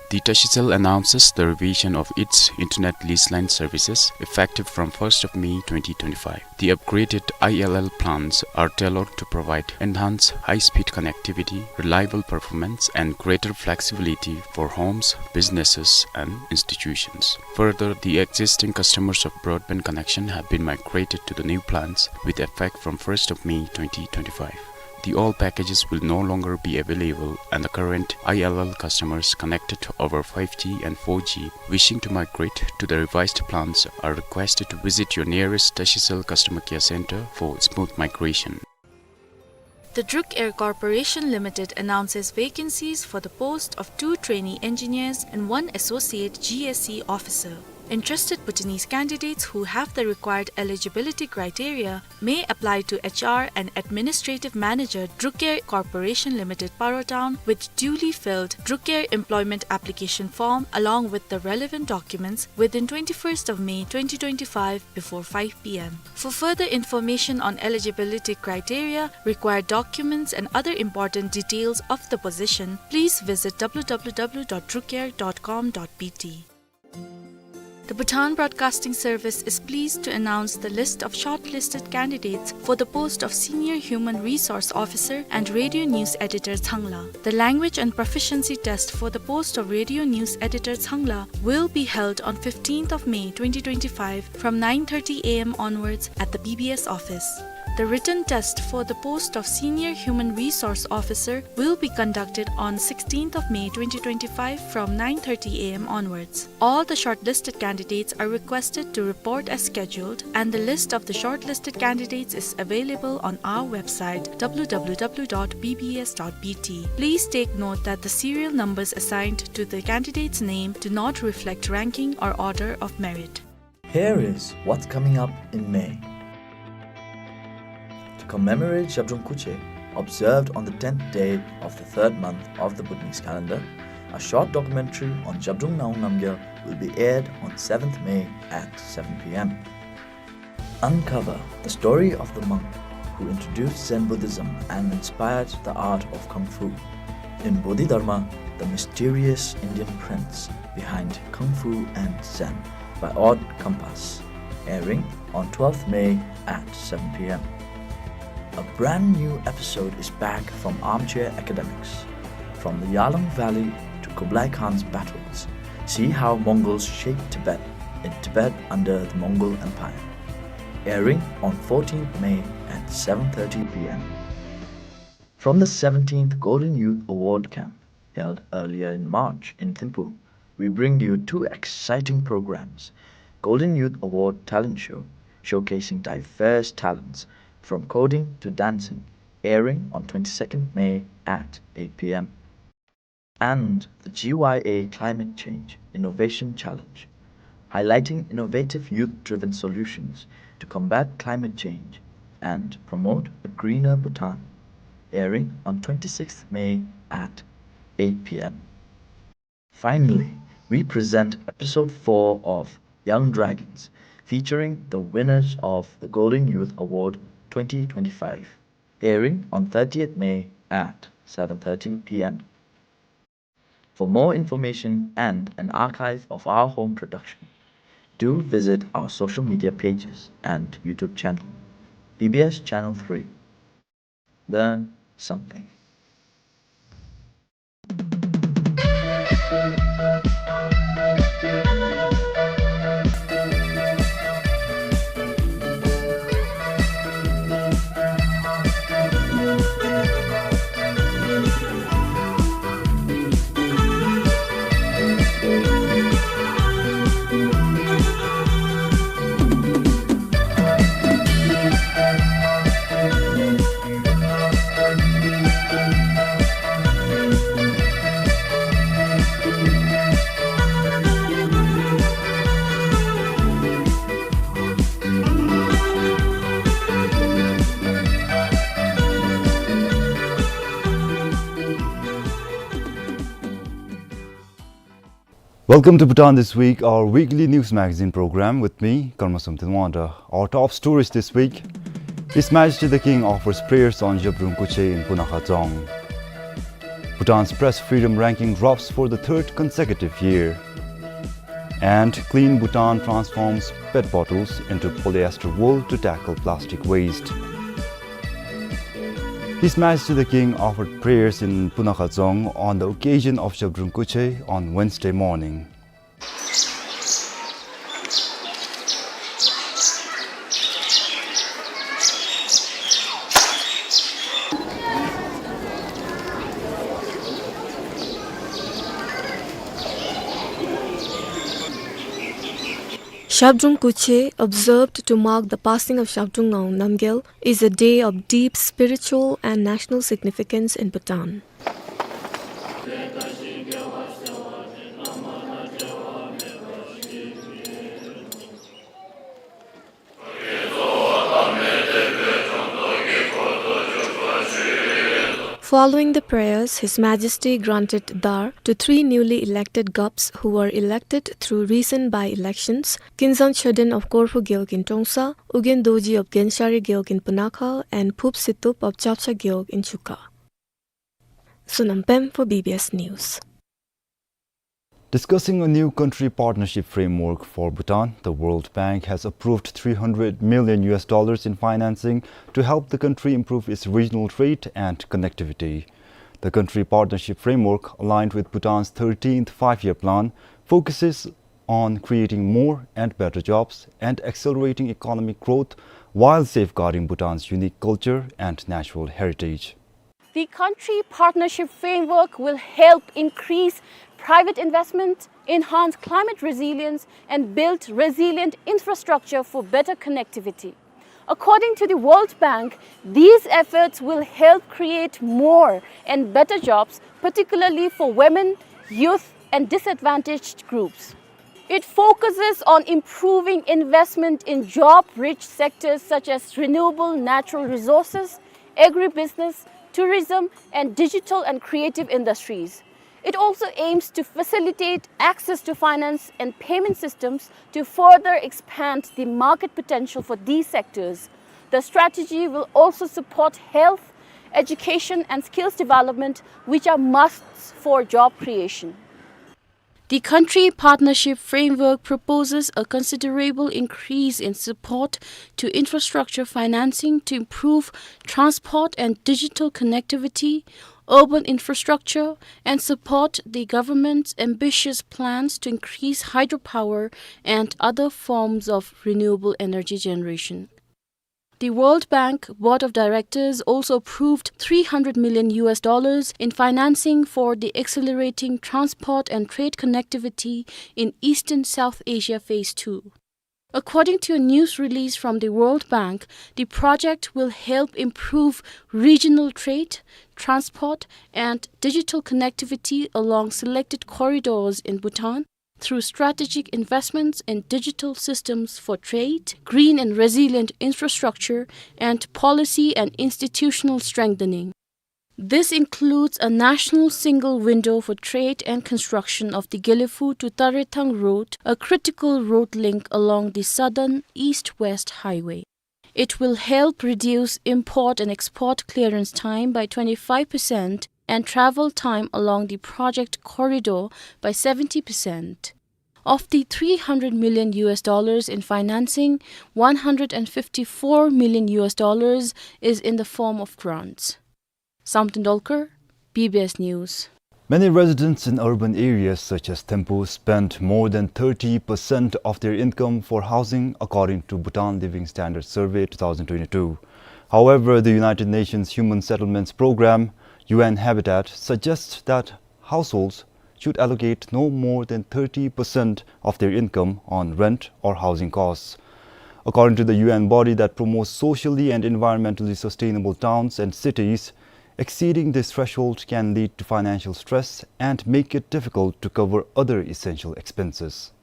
The Tashicel announces the revision of its internet lease line services effective from first of May twenty twenty-five. The upgraded I L L plans are tailored to provide enhanced high-speed connectivity, reliable performance, and greater flexibility for homes, businesses, and institutions. Further, the existing customers of broadband connection have been migrated to the new plans with effect from first of May twenty twenty-five. The old packages will no longer be available, and the current I L L customers connected over five G and four G wishing to migrate to the revised plans are requested to visit your nearest Tashicel customer care center for smooth migration. The Druk Air Corporation Limited announces vacancies for the post of two trainee engineers and one associate G S C officer. Interested Bhutanese candidates who have the required eligibility criteria may apply to H R and Administrative Manager, Druk Air Corporation Limited, Paro Town, with duly filled Druk Air employment application form along with the relevant documents within twenty-first of May twenty twenty-five before five P M. For further information on eligibility criteria, required documents and other important details of the position, please visit W W W dot drukair dot com dot B T. The Bhutan Broadcasting Service is pleased to announce the list of shortlisted candidates for the post of Senior Human Resource Officer and Radio News Editor, Changla. The language and proficiency test for the post of Radio News Editor, Changla, will be held on fifteenth of May twenty twenty-five from nine thirty A M onwards at the B B S office. The written test for the post of Senior Human Resource Officer will be conducted on sixteenth of May twenty twenty-five from nine thirty A M onwards. All the shortlisted candidates are requested to report as scheduled, and the list of the shortlisted candidates is available on our website, W W W dot B B S dot B T. Please take note that the serial numbers assigned to the candidate's name do not reflect ranking or order of merit. Here is what's coming up in May. To commemorate Zhabdrung Khuche, observed on the tenth day of the third month of the Bhutanese calendar, a short documentary on Zhabdrung Ngawang Namgyal will be aired on seventh May at seven P M. Uncover the story of the monk who introduced Zen Buddhism and inspired the art of Kung Fu. In Bodhidharma, the mysterious Indian prince behind Kung Fu and Zen by Odd Compass, airing on twelfth May at seven P M. A brand new episode is back from Armchair Academics. From the Yarlung Valley to Kublai Khan's battles, see how Mongols shaped Tibet in Tibet under the Mongol Empire. Airing on fourteenth May at seven thirty p m. From the seventeenth Golden Youth Award Camp, held earlier in March in Thimphu, we bring you two exciting programs: Golden Youth Award Talent Show, showcasing diverse talents from coding to dancing, airing on twenty-second May at eight p m, and the G Y A Climate Change Innovation Challenge, highlighting innovative youth-driven solutions to combat climate change and promote a greener Bhutan, airing on twenty-sixth May at eight p m. Finally, we present episode four of Young Dragons, featuring the winners of the Golden Youth Award twenty twenty-five, airing on thirtieth May at seven thirty p m. For more information and an archive of our home production, do visit our social media pages and YouTube channel, B B S Channel three. Learn something. Welcome to Bhutan This Week, our weekly news magazine program with me, Karmasum Tinwanda. Our top stories this week: His Majesty the King offers prayers on Zhabdrung Khutshe in Punakha Dzong. Bhutan's press freedom ranking drops for the third consecutive year. And Clean Bhutan transforms pet bottles into polyester wool to tackle plastic waste. His Majesty the King offered prayers in Punakha Dzong on the occasion of Zhabdrung Khutshe on Wednesday morning. Zhabdrung Khutshe, observed to mark the passing of Zhabdrung Ngawang Namgyal, is a day of deep spiritual and national significance in Bhutan. Following the prayers, His Majesty granted dhar to three newly elected Gups who were elected through recent by-elections: Kinzang Choden of Korhu Gewog in Trongsa, Ugyen Dorji of Genshari Gewog in Punakha, and Phup Situp of Chapcha Gewog in Chuka. Sonam Pem for B B S News. Discussing a new country partnership framework for Bhutan, the World Bank has approved three hundred million U S dollars in financing to help the country improve its regional trade and connectivity. The country partnership framework, aligned with Bhutan's thirteenth Five-Year Plan, focuses on creating more and better jobs and accelerating economic growth while safeguarding Bhutan's unique culture and natural heritage. The country partnership framework will help increase private investment, enhance climate resilience, and build resilient infrastructure for better connectivity. According to the World Bank, these efforts will help create more and better jobs, particularly for women, youth, and disadvantaged groups. It focuses on improving investment in job-rich sectors such as renewable natural resources, agribusiness, tourism, and digital and creative industries. It also aims to facilitate access to finance and payment systems to further expand the market potential for these sectors. The strategy will also support health, education, and skills development, which are musts for job creation. The country partnership framework proposes a considerable increase in support to infrastructure financing to improve transport and digital connectivity, urban infrastructure, and support the government's ambitious plans to increase hydropower and other forms of renewable energy generation. The World Bank Board of Directors also approved three hundred million U S dollars in financing for the Accelerating Transport and Trade Connectivity in Eastern South Asia Phase two. According to a news release from the World Bank, the project will help improve regional trade, transport, and digital connectivity along selected corridors in Bhutan through strategic investments in digital systems for trade, green and resilient infrastructure, and policy and institutional strengthening. This includes a national single window for trade and construction of the Gelephu to Tarethang road, a critical road link along the southern east-west highway. It will help reduce import and export clearance time by twenty-five percent and travel time along the project corridor by seventy percent. Of the three hundred million U S dollars in financing, one hundred and fifty-four million U S dollars is in the form of grants. Samten Dolkar, B B S News. Many residents in urban areas such as Thimphu spend more than thirty percent of their income for housing, according to Bhutan Living Standards Survey two thousand twenty-two. However, the United Nations Human Settlements Program, U N Habitat, suggests that households should allocate no more than thirty percent of their income on rent or housing costs. According to the U N body that promotes socially and environmentally sustainable towns and cities, exceeding this threshold can lead to financial stress and make it difficult to cover other essential expenses.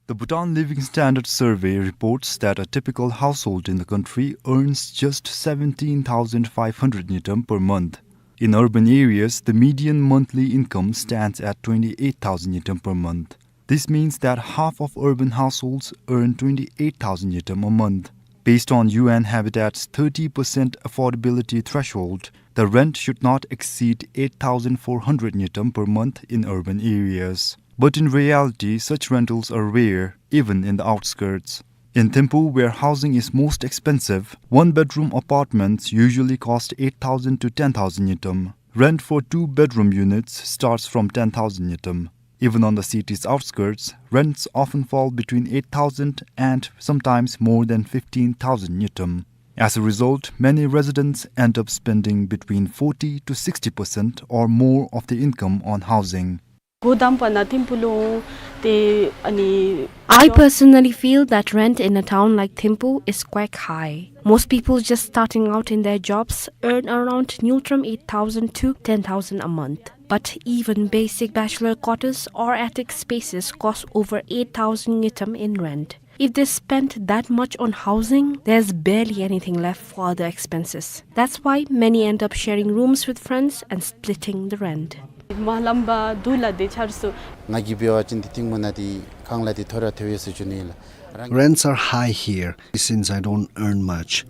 The Bhutan Living Standards Survey reports that a typical household in the country earns just seventeen thousand five hundred ngultrum per month. In urban areas, the median monthly income stands at twenty-eight thousand ngultrum per month. This means that half of urban households earn twenty-eight thousand ngultrum a month. Based on U N Habitat's thirty percent affordability threshold, the rent should not exceed eight thousand four hundred ngultrum per month in urban areas. But in reality, such rentals are rare, even in the outskirts. In Thimphu, where housing is most expensive, one-bedroom apartments usually cost eight thousand to ten thousand ngultrum. Rent for two-bedroom units starts from ten thousand ngultrum. Even on the city's outskirts, rents often fall between eight thousand and sometimes more than fifteen thousand ngultrum. As a result, many residents end up spending between forty to sixty percent or more of their income on housing. ཁོ་དང་པ་ན་ཐིམ་ཕུ་ལུ་ཏེ་ཨ་ནི། I personally feel that rent in a town like Thimphu is quite high. Most people just starting out in their jobs earn around ngultrum eight thousand to ten thousand a month. But even basic bachelor quarters or attic spaces cost over eight thousand ngultrum in rent. If they spend that much on housing, there's barely anything left for other expenses. That's why many end up sharing rooms with friends and splitting the rent. མ་ལམ་པ་དུ་ལ་དེ་ཆར་སུ། ང་གིས་འབད་བ་ཅིན་ཏེ་ཐིམ་ཕུ་ནང་འདི་ཁང་གླ་འདི་མཐོ་ར་མཐོ་བས་ཟེར་ཞུ་ནི་ལགས། Rents are high here since I don't earn much.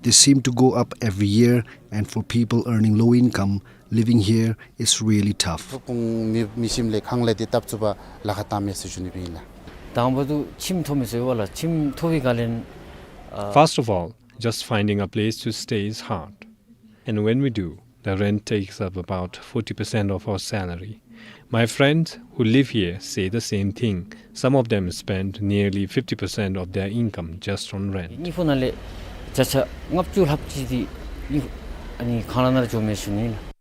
They seem to go up every year, and for people earning low income, living here is really tough. ཐོབ་ཁུངས་མེད་མི་ཞིནམ་ལས་ཁང་གླ་འདི་བཏབ་ཚུགས་པར་ལཱ་ཁག་བཏངམ་མས་ཟེར་ཞུ་ནི་སྦེ་ཨིན་ལགས། དང་པ་འདི་ཁྱིམ་མཐོ་མི་ཟེར་བ་ལགས། ཁྱིམ་མཐོ་བའི་སྒང་ལས། First of all, just finding a place to stay is hard. And when we do, the rent takes up about forty percent of our salary. My friends who live here say the same thing. Some of them spend nearly fifty percent of their income just on rent. དངུལ་ཕོགས་ནང་ལས་བརྒྱ་ཆ་ལྔ་བཅུ་ལྷགཔ་ཅིག་འདི་ཨ་ནི་ཁང་གླ་ནང་འགྱོཝ་མས་ཟེར་ཞུ་ནི་ལགས།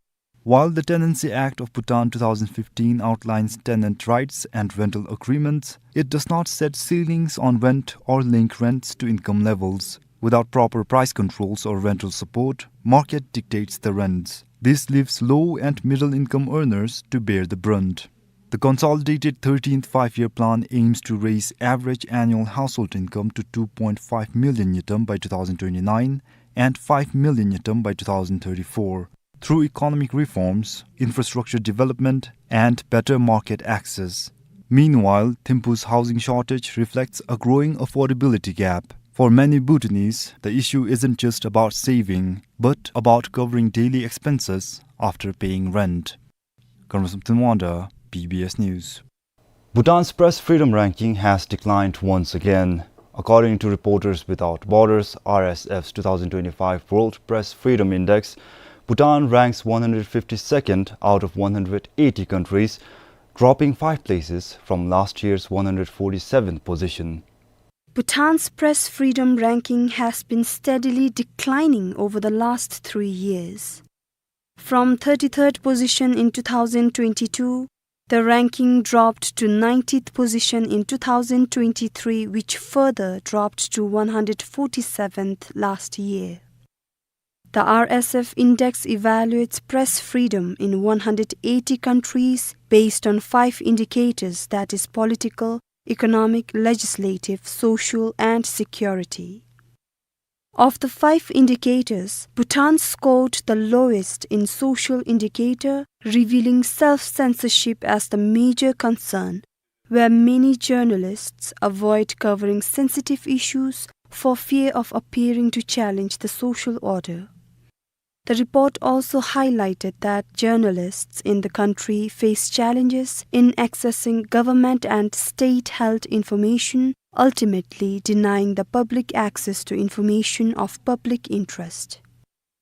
While the Tenancy Act of Bhutan two thousand fifteen outlines tenant rights and rental agreements, it does not set ceilings on rent or link rents to income levels. Without proper price controls or rental support, market dictates the rents. This leaves low and middle income earners to bear the brunt. The consolidated thirteenth Five-Year Plan aims to raise average annual household income to two point five million ngultrum by two thousand twenty-nine and five million ngultrum by two thousand thirty-four through economic reforms, infrastructure development, and better market access. Meanwhile, Thimphu's housing shortage reflects a growing affordability gap. For many Bhutanese, the issue isn't just about saving, but about covering daily expenses after paying rent. Karma Samten Wangda, B B S News. Bhutan's press freedom ranking has declined once again. According to Reporters Without Borders, R S F's two thousand twenty-five World Press Freedom Index, Bhutan ranks one hundred fifty-second out of one hundred eighty countries, dropping five places from last year's one hundred forty-seventh position. Bhutan's press freedom ranking has been steadily declining over the last three years. From thirty-third position in two thousand twenty-two, the ranking dropped to ninetieth position in two thousand twenty-three, which further dropped to one hundred forty-seventh last year. The R S F index evaluates press freedom in one hundred eighty countries based on five indicators, that is political, economic, legislative, social, and security. Of the five indicators, Bhutan scored the lowest in social indicator, revealing self-censorship as the major concern, where many journalists avoid covering sensitive issues for fear of appearing to challenge the social order. The report also highlighted that journalists in the country face challenges in accessing government and state-held information, ultimately denying the public access to information of public interest.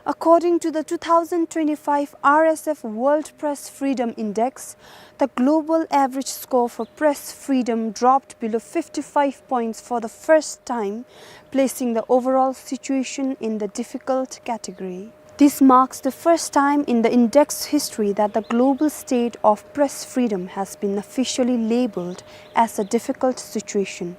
According to the two thousand twenty-five R S F World Press Freedom Index, the global average score for press freedom dropped below fifty-five points for the first time, placing the overall situation in the difficult category. This marks the first time in the index's history that the global state of press freedom has been officially labeled as a difficult situation.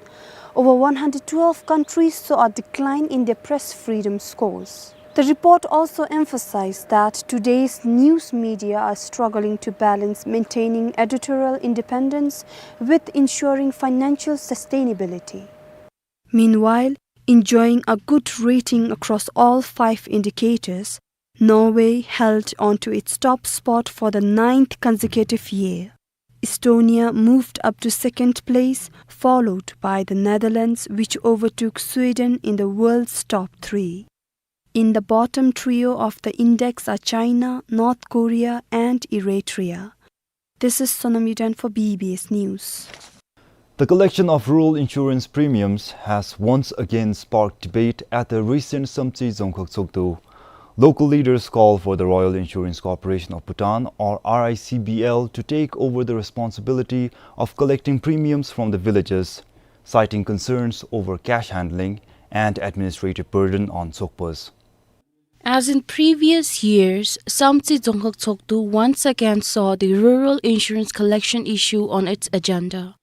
Over one hundred twelve countries saw a decline in their press freedom scores. The report also emphasized that today's news media are struggling to balance maintaining editorial independence with ensuring financial sustainability. Meanwhile, enjoying a good rating across all five indicators, Norway held onto its top spot for the ninth consecutive year. Estonia moved up to second place, followed by the Netherlands, which overtook Sweden in the world's top three. In the bottom trio of the index are China, North Korea, and Eritrea. This is Sonam Yuden for B B S News. The collection of rural insurance premiums has once again sparked debate at the recent Samtse Dzongkhag Tshogdu. Local leaders call for the Royal Insurance Corporation of Bhutan, or R I C B L, to take over the responsibility of collecting premiums from the villagers, citing concerns over cash handling and administrative burden on tshogpas. As in previous years, Samtse Dzongkhag Tshogdu once again saw the rural insurance collection issue on its agenda.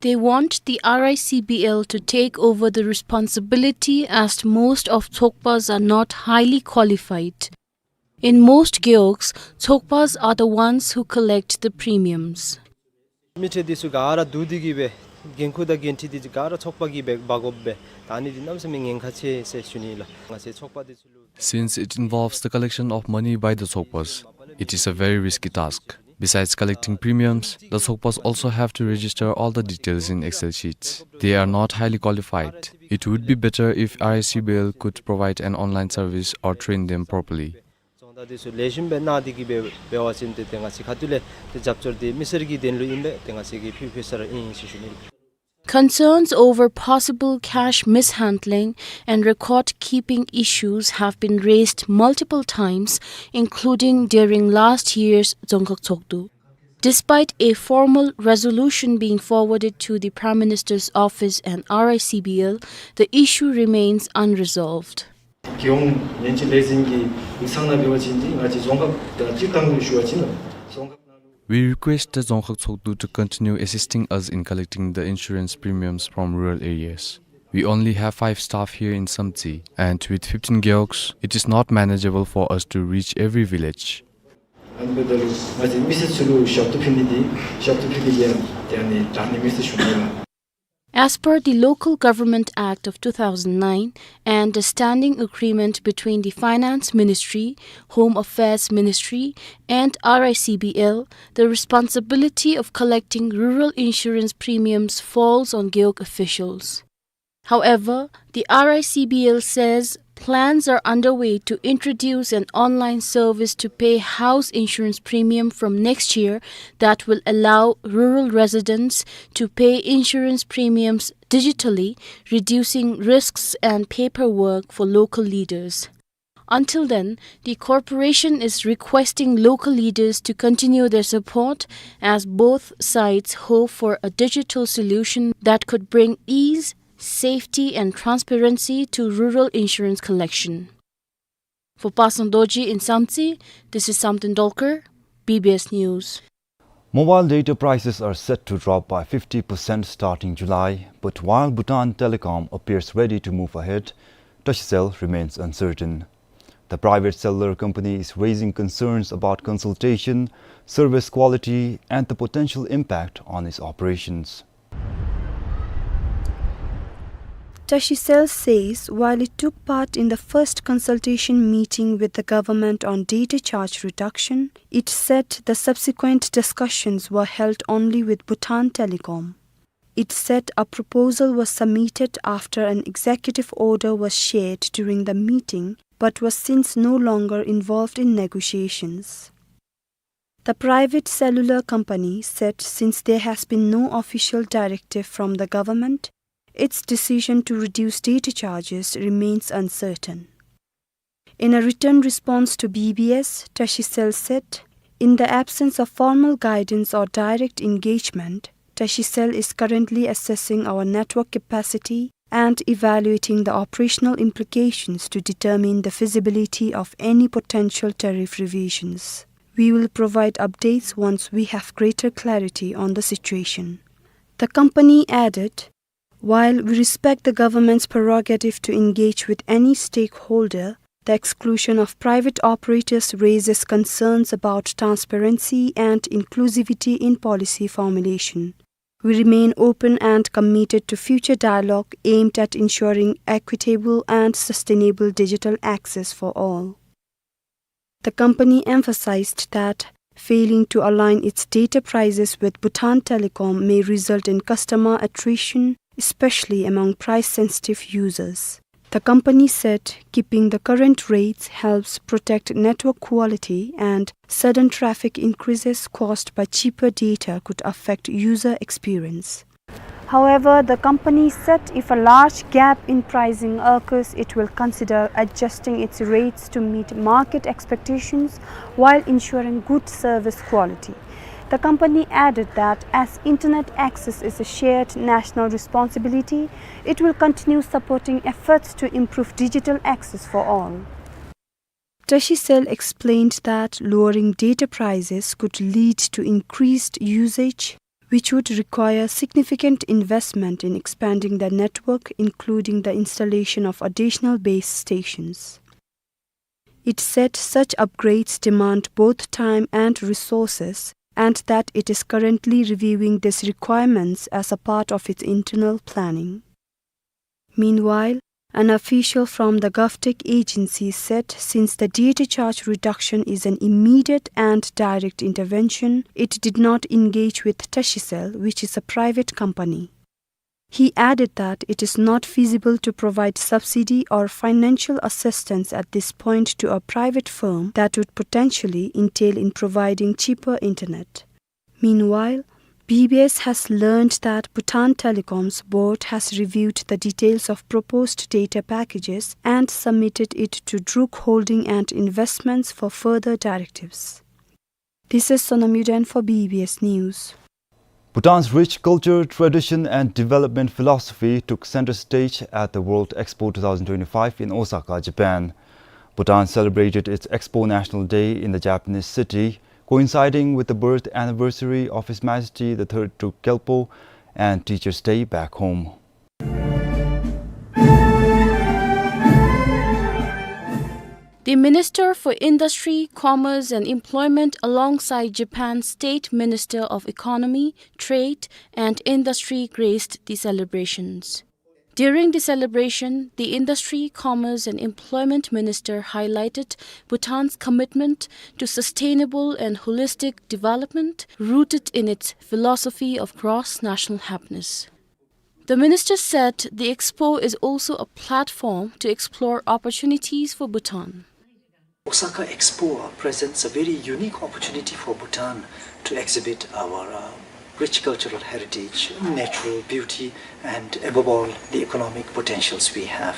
They want the R I C B L to take over the responsibility, as most of tshogpas are not highly qualified. In most gewogs, tshogpas are the ones who collect the premiums. མི་ཚུ་འདི་ཚུ་ག་ར་བསྡུ་སྟེ་གི་སྦེ་འགན་ཁུར་དང་འགན་འཁྲི་འདི་ཚུ་ག་ར་ཚོགས་པ་གིས་སྦེ་འབག་དགོ་པས། ད་ཨ་ནི་འདི་གནམ་མེད་ས་མེད་ཉེན་ཁ་ཆེ་ཟེར་ཞུ་ནི་ལགས། ང་བཅས་ཚོགས་པ་འདི་ཚུ་ལུ། Since it involves the collection of money by the Tshogpas, it is a very risky task. Besides collecting premiums, the Tshogpas also have to register all the details in Excel sheets. They are not highly qualified. It would be better if R I C B L could provide an online service or train them properly. རྫོང་བདག་འདི་ཚུ་ལེགས་ཤོམ་སྦེ་གནང་སྟེ་གི་སྦེ་འབད་བ་ཅིན་ཏེ་ཏེ་ང་བཅས་ཁ་ཐུག་ལས་ཏེ་རྒྱབ་སྐྱོར་འདི་མི་སེར་གྱི་དོན་ལུ་ཨིན་པས། ཏེ་ང་བཅས་ཀྱིས་ཕུལ་ཕུལ་ས་ར་ཨིན་ཟེར་ཞུ་ནི། Concerns over possible cash mishandling and record keeping issues have been raised multiple times, including during last year's Dzongkhag Tshogdu. Despite a formal resolution being forwarded to the Prime Minister's office and R I C B L, the issue remains unresolved. རྒྱལ་ཡོངས་སྨན་བཅོས་ལས་འཛིན་གྱི་ཡིག་ཚང་ནང་འབད་བ་ཅིན་འདི་ང་བཅས་རྫོང་ཁག་དང་སྤྱིར་བཏང་གི་ཞུ་བ་ཅིན་རྫོང་ཁག་ནང་ལུ། We request the Dzongkhag Tshogdu to continue assisting us in collecting the insurance premiums from rural areas. We only have five staff here in Samtse, and with fifteen gewogs, it is not manageable for us to reach every village. ཨ་ནི་འབདཝ་ད་ལུ་ང་བཅས་མི་སེར་ཚུ་ལུ་ཞབས་ཏོག་ཕུལ་ནི་འདི་ཞབས་ཏོག་ཕུལ་ནི་འདི་ཡང་ཏེ་ཨ་ནི་དྲག་ནི་མས་ཟེར་ཞུ་ནི་ལགས། As per the Local Government Act of two thousand nine and the Standing Agreement between the Finance Ministry, Home Affairs Ministry, and R I C B L, the responsibility of collecting rural insurance premiums falls on gewog officials. However, the R I C B L says Plans are underway to introduce an online service to pay house insurance premium from next year that will allow rural residents to pay insurance premiums digitally, reducing risks and paperwork for local leaders. Until then, the corporation is requesting local leaders to continue their support, as both sides hope for a digital solution that could bring ease, safety, and transparency to rural insurance collection. For Pasang Dorji in Samtse, this is Samten Dolkar, B B S News. Mobile data prices are set to drop by fifty percent starting July, but while Bhutan Telecom appears ready to move ahead, Tashicell remains uncertain. The private cellular company is raising concerns about consultation, service quality, and the potential impact on its operations. Tashicell says while it took part in the first consultation meeting with the government on data charge reduction, it said the subsequent discussions were held only with Bhutan Telecom. It said a proposal was submitted after an executive order was shared during the meeting, but was since no longer involved in negotiations. The private cellular company said since there has been no official directive from the government, its decision to reduce data charges remains uncertain. In a written response to B B S, Tashicell said, in the absence of formal guidance or direct engagement, Tashicell is currently assessing our network capacity and evaluating the operational implications to determine the feasibility of any potential tariff revisions. We will provide updates once we have greater clarity on the situation. The company added, while we respect the government's prerogative to engage with any stakeholder, the exclusion of private operators raises concerns about transparency and inclusivity in policy formulation. We remain open and committed to future dialogue aimed at ensuring equitable and sustainable digital access for all. The company emphasized that failing to align its data prices with Bhutan Telecom may result in customer attrition, especially among price-sensitive users. The company said keeping the current rates helps protect network quality, and sudden traffic increases caused by cheaper data could affect user experience. However, the company said if a large gap in pricing occurs, it will consider adjusting its rates to meet market expectations while ensuring good service quality. The company added that as internet access is a shared national responsibility, it will continue supporting efforts to improve digital access for all. Tashicell explained that lowering data prices could lead to increased usage, which would require significant investment in expanding the network, including the installation of additional base stations. It said such upgrades demand both time and resources, and that it is currently reviewing these requirements as a part of its internal planning. Meanwhile, an official from the GovTech agency said since the data charge reduction is an immediate and direct intervention, it did not engage with Tashicell, which is a private company. He added that it is not feasible to provide subsidy or financial assistance at this point to a private firm that would potentially entail in providing cheaper internet. Meanwhile, B B S has learned that Bhutan Telecom's board has reviewed the details of proposed data packages and submitted it to Druk Holding and Investments for further directives. This is Sonam Yuden for B B S News. Bhutan's rich culture, tradition, and development philosophy took center stage at the World Expo two thousand twenty-five in Osaka, Japan. Bhutan celebrated its Expo National Day in the Japanese city, coinciding with the birth anniversary of His Majesty the Third Druk Gyalpo and Teachers' Day back home. The Minister for Industry, Commerce and Employment alongside Japan's State Minister of Economy, Trade and Industry graced the celebrations. During the celebration, the Industry, Commerce and Employment Minister highlighted Bhutan's commitment to sustainable and holistic development rooted in its philosophy of cross-national happiness. The minister said the expo is also a platform to explore opportunities for Bhutan. Osaka Expo presents a very unique opportunity for Bhutan to exhibit our, uh, rich cultural heritage, natural beauty, and above all, the economic potentials we have.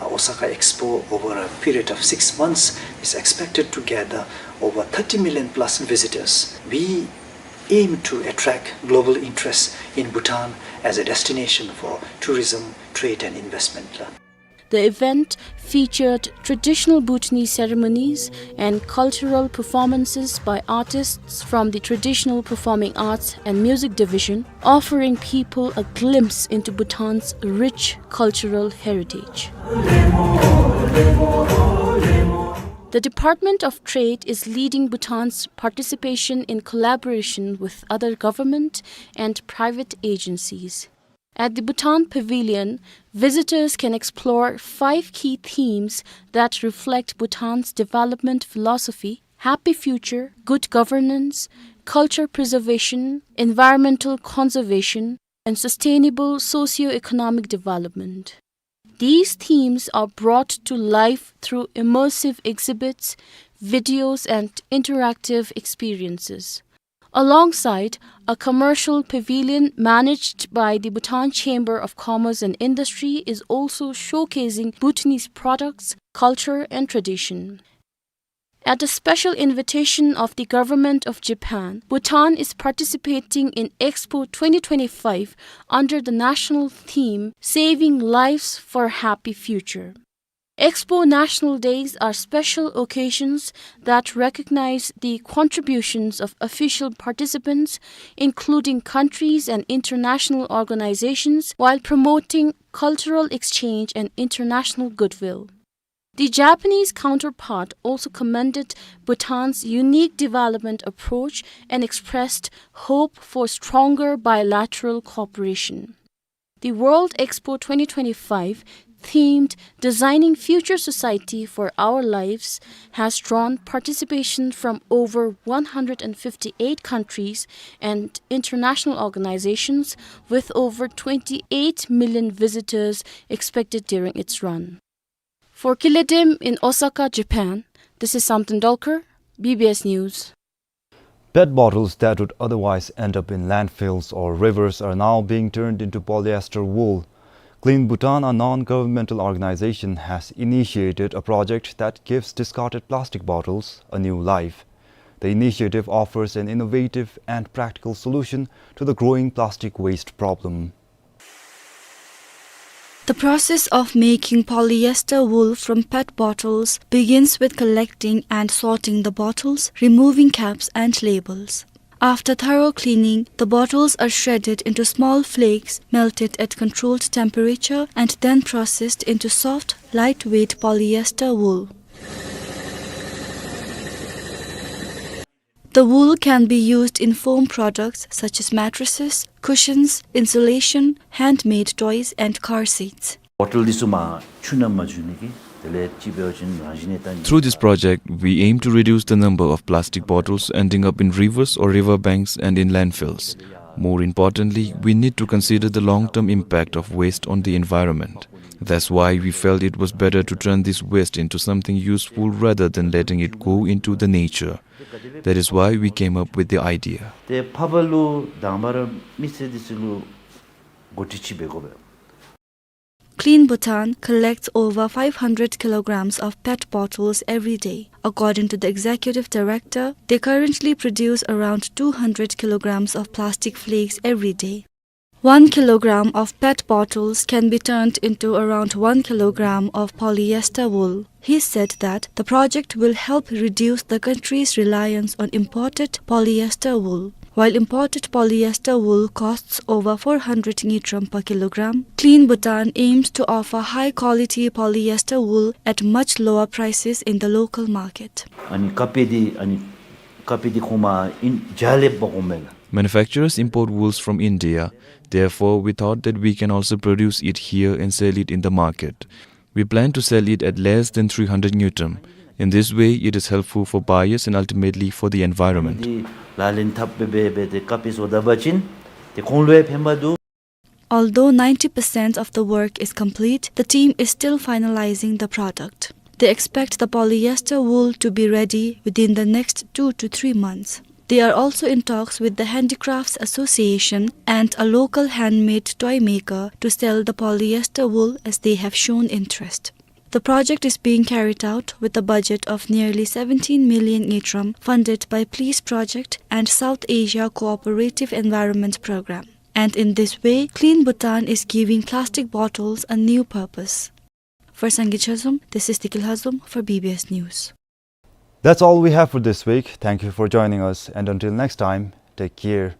Uh, Osaka Expo, over a period of six months, is expected to gather over thirty million plus visitors. We aim to attract global interest in Bhutan as a destination for tourism, trade, and investment. The event featured traditional Bhutanese ceremonies and cultural performances by artists from the Traditional Performing Arts and Music Division, offering people a glimpse into Bhutan's rich cultural heritage. The Department of Trade is leading Bhutan's participation in collaboration with other government and private agencies. At the Bhutan Pavilion, visitors can explore five key themes that reflect Bhutan's development philosophy: happy future, good governance, culture preservation, environmental conservation, and sustainable socio-economic development. These themes are brought to life through immersive exhibits, videos, and interactive experiences. Alongside, a commercial pavilion managed by the Bhutan Chamber of Commerce and Industry is also showcasing Bhutanese products, culture, and tradition. At a special invitation of the Government of Japan, Bhutan is participating in Expo twenty twenty-five under the national theme Saving Lives for a Happy Future. Expo National Days are special occasions that recognize the contributions of official participants, including countries and international organizations, while promoting cultural exchange and international goodwill. The Japanese counterpart also commended Bhutan's unique development approach and expressed hope for stronger bilateral cooperation. The World Expo twenty twenty-five, themed Designing Future Society for Our Lives, has drawn participation from over one hundred fifty-eight countries and international organizations, with over twenty-eight million visitors expected during its run. For Kile Dem in Osaka, Japan, this is Samten Dolkar, B B S News. PET bottles that would otherwise end up in landfills or rivers are now being turned into polyester wool. Clean Bhutan, a non-governmental organization, has initiated a project that gives discarded plastic bottles a new life. The initiative offers an innovative and practical solution to the growing plastic waste problem. The process of making polyester wool from PET bottles begins with collecting and sorting the bottles, removing caps and labels. After thorough cleaning, the bottles are shredded into small flakes, melted at controlled temperature, and then processed into soft, lightweight polyester wool. The wool can be used in foam products such as mattresses, cushions, insulation, handmade toys, and car seats. བོ་ཊལ་འདི་ཚུ་མར་ཆུ་ནང་མ་འཛུལ་ནི་གི་དེ་ལས་ཅིག་འབད་བ་ཅིན་རང་བཞིན་གནས་སྟངས། Through this project, we aim to reduce the number of plastic bottles ending up in rivers or river banks and in landfills. More importantly, we need to consider the long-term impact of waste on the environment. That's why we felt it was better to turn this waste into something useful rather than letting it go into the nature. That is why we came up with the idea. ཏེ་ཕར་ལུ་དང་པ་ར་མི་སེར་འདི་ཚུ་ལུ་གོ་སྒྲིག་ཅིག་འབད་དགོ་པས། Clean Bhutan collects over five hundred kilograms of PET bottles every day. According to the executive director, they currently produce around two hundred kilograms of plastic flakes every day. One kilogram of PET bottles can be turned into around one kilogram of polyester wool. He said that the project will help reduce the country's reliance on imported polyester wool. While imported polyester wool costs over four hundred ngultrum per kilogram, Clean Bhutan aims to offer high-quality polyester wool at much lower prices in the local market. ཨ་ནི་ཀར་པེཊ་འདི་ཨ་ནི་ཀར་པེཊ་འདི་ཁོང་མར་ཨིན་ཇ་ལེབ་པ་ཁོང་མེན་ལགས། Manufacturers import wools from India, therefore we thought that we can also produce it here and sell it in the market. We plan to sell it at less than three hundred ngultrum. In this way, it is helpful for buyers and ultimately for the environment. འདི་ལག་ལེན་འཐབ་སྦེ་འབད་དེ་ཀར་པེཊ་བཟོ་ད་པ་ཅིན་ཏེ་ཁོང་ལུ་ཡང་ཕན་པ་འདུག། Although ninety percent of the work is complete, the team is still finalizing the product. They expect the polyester wool to be ready within the next two to three months. They are also in talks with the Handicrafts Association and a local handmade toy maker to sell the polyester wool, as they have shown interest. The project is being carried out with a budget of nearly seventeen million ngultrum, funded by Please Project and South Asia Cooperative Environment Program. And in this way, Clean Bhutan is giving plastic bottles a new purpose. For Sangay Chazom, this is Tikil Hazom for B B S News. That's all we have for this week. Thank you for joining us, and until next time, take care.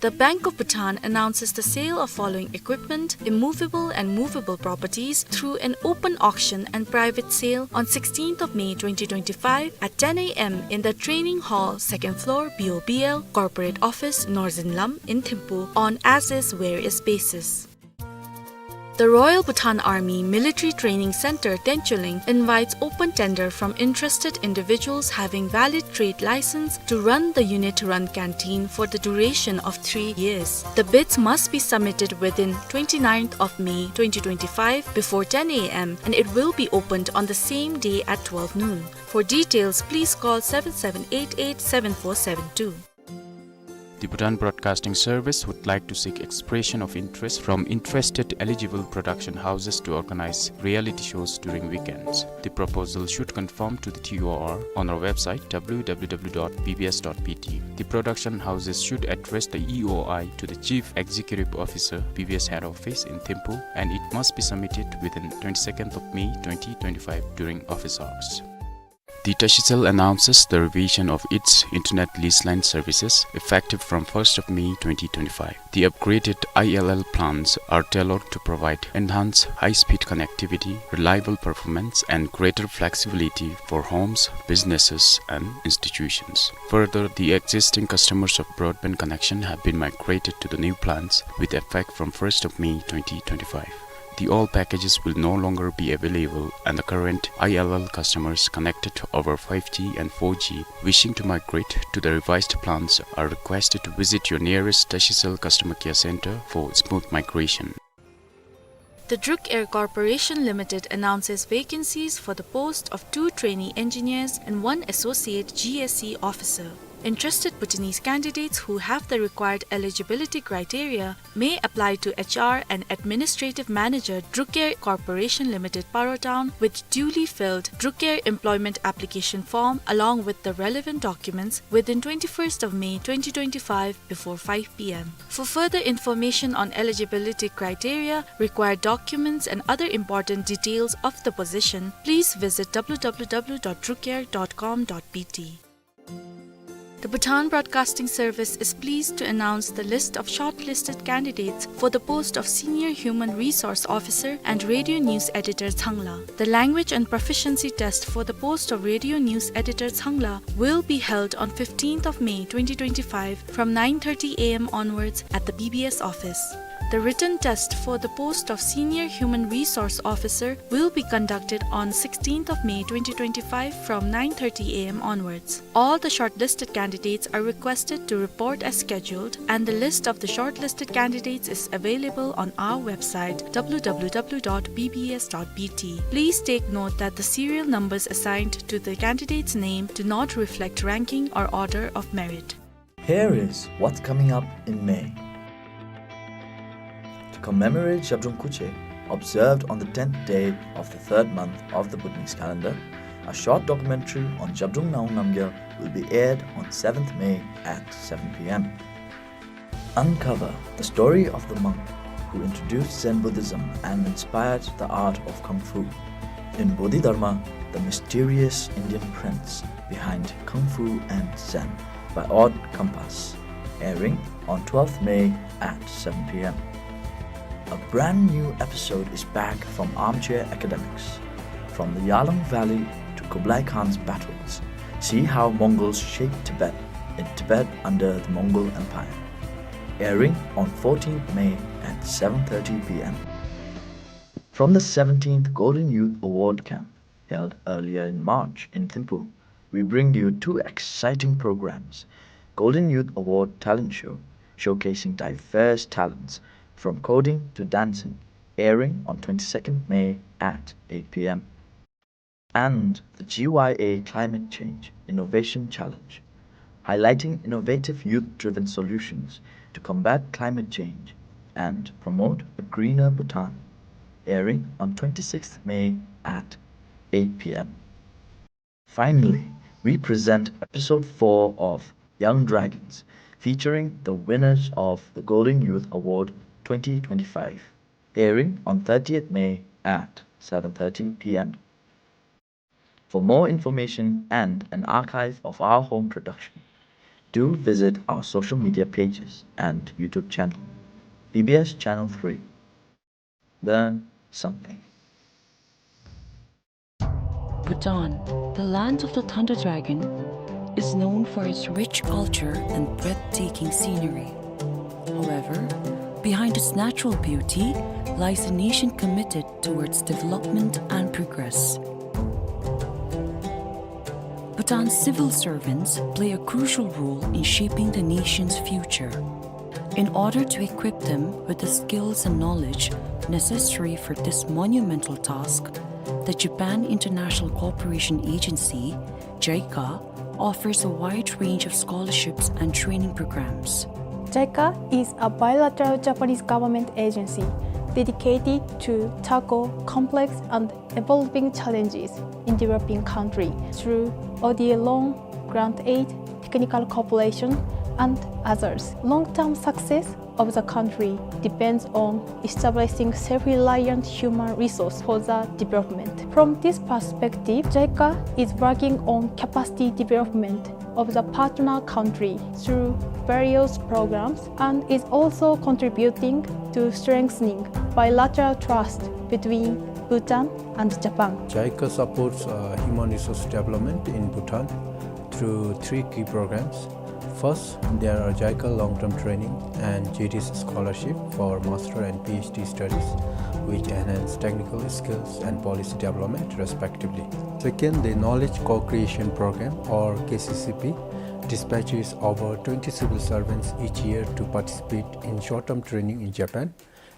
The Bank of Bhutan announces the sale of following equipment, immovable and movable properties, through an open auction and private sale on sixteenth of May twenty twenty-five at ten A M in the training hall, second floor, B O B L, Corporate Office, Northern Lam in Thimphu, on as-is, where-is basis. The Royal Bhutan Army Military Training Centre, Tencholing, invites open tender from interested individuals having valid trade license to run the unit-run canteen for the duration of three years. The bids must be submitted within twenty-ninth of May twenty twenty-five before ten A M, and it will be opened on the same day at twelve noon. For details, please call seven seven eight eight seven four seven two. The Bhutan Broadcasting Service would like to seek expression of interest from interested eligible production houses to organize reality shows during weekends. The proposal should conform to the T O R on our website, W W W dot B B S dot B T. The production houses should address the E O I to the Chief Executive Officer, B B S Head Office in Thimphu, and it must be submitted within twenty-second of May twenty twenty-five during office hours. The Tashicel announces the revision of its internet lease line services effective from first of May twenty twenty-five. The upgraded I L L plans are tailored to provide enhanced high-speed connectivity, reliable performance, and greater flexibility for homes, businesses, and institutions. Further, the existing customers of broadband connection have been migrated to the new plans with effect from first of May twenty twenty-five. The all packages will no longer be available, and the current I L L customers connected over five G and four G wishing to migrate to the revised plans are requested to visit your nearest Tashicel customer care center for smooth migration. The Druk Air Corporation Limited announces vacancies for the post of two trainee engineers and one associate G S E officer. Interested Bhutanese candidates who have the required eligibility criteria may apply to H R and Administrative Manager, Druk Air Corporation Limited, Paro Town, with duly filled Druk Air employment application form along with the relevant documents within twenty-first of May twenty twenty-five before five P M. For further information on eligibility criteria, required documents, and other important details of the position, please visit W W W dot drukair dot com dot B T. The Bhutan Broadcasting Service is pleased to announce the list of shortlisted candidates for the post of Senior Human Resource Officer and Radio News Editor, Changla. The language and proficiency test for the post of Radio News Editor, Changla, will be held on fifteenth of May twenty twenty-five from nine thirty A M onwards at the B B S office. The written test for the post of Senior Human Resource Officer will be conducted on sixteenth of May twenty twenty-five from nine thirty A M onwards. All the shortlisted candidates are requested to report as scheduled, and the list of the shortlisted candidates is available on our website, W W W dot B B S dot B T. Please take note that the serial numbers assigned to the candidate's name do not reflect ranking or order of merit. Here is what's coming up in May. To commemorate Zhabdrung Khuche, observed on the tenth day of the third month of the Bhutanese calendar, A short documentary on Zhabdrung Ngawang Namgyal will be aired on seventh May at seven p.m. Uncover the story of the monk who introduced Zen Buddhism and inspired the art of Kung Fu. In Bodhidharma, the mysterious Indian prince behind Kung Fu and Zen by Odd Compass, airing on twelfth May at seven p.m. A brand new episode is back from Armchair Academics. From the Yarlung Valley to Kublai Khan's battles, see how Mongols shaped Tibet in Tibet under the Mongol Empire. Airing on fourteenth May at seven thirty p.m. From the seventeenth Golden Youth Award Camp, held earlier in March in Thimphu, we bring you two exciting programs: Golden Youth Award Talent Show, showcasing diverse talents from coding to dancing, airing on twenty-second May at eight p.m., and the G Y A Climate Change Innovation Challenge, highlighting innovative youth-driven solutions to combat climate change and promote a greener Bhutan, airing on twenty-sixth May at eight p.m. Finally, we present episode four of Young Dragons, featuring the winners of the Golden Youth Award twenty twenty-five, airing on thirtieth May at seven thirty p.m. For more information and an archive of our home production, do visit our social media pages and YouTube channel, B B S Channel three. Learn something. Bhutan, the land of the thunder dragon, is known for its rich culture and breathtaking scenery. However, behind its natural beauty lies a nation committed towards development and progress. Bhutan's civil servants play a crucial role in shaping the nation's future. In order to equip them with the skills and knowledge necessary for this monumental task, the Japan International Cooperation Agency, JICA, offers a wide range of scholarships and training programs. JICA is a bilateral Japanese government agency dedicated to tackle complex and evolving challenges in developing country through O D A loan, grant aid, technical cooperation, and others. Long-term success of the country depends on establishing self-reliant human resource for the development. From this perspective, JICA is working on capacity development of the partner country through various programs and is also contributing to strengthening bilateral trust between Bhutan and Japan. JICA supports, uh, human resource development in Bhutan through three key programs. First, there are JICA long-term training and J D C scholarship for master and P H D studies, which enhance technical skills and policy development, respectively. Second, the Knowledge Co-Creation Program, or K C C P, dispatches over twenty civil servants each year to participate in short-term training in Japan,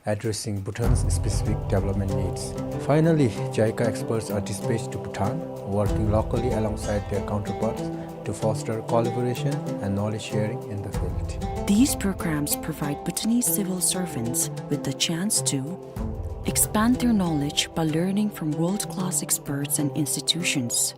addressing Bhutan's specific development needs. Finally, JICA experts are dispatched to Bhutan, working locally alongside their counterparts to foster collaboration and knowledge sharing in the field. These programs provide Bhutanese civil servants with the chance to expand their knowledge by learning from world-class experts and institutions,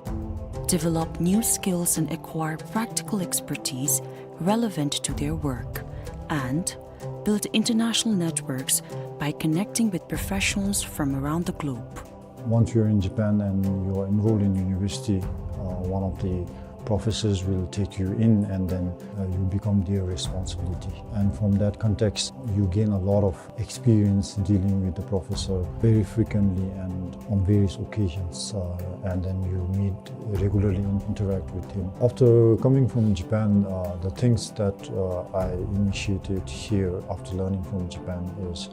develop new skills and acquire practical expertise relevant to their work, and build international networks by connecting with professionals from around the globe. Once you're in Japan and you're enrolled in university, uh, one of the professors will take you in, and then, uh, you become their responsibility. And from that context, you gain a lot of experience dealing with the professor very frequently and on various occasions, uh, and then you meet regularly and interact with him. After coming from Japan, uh, the things that, uh, I initiated here after learning from Japan is,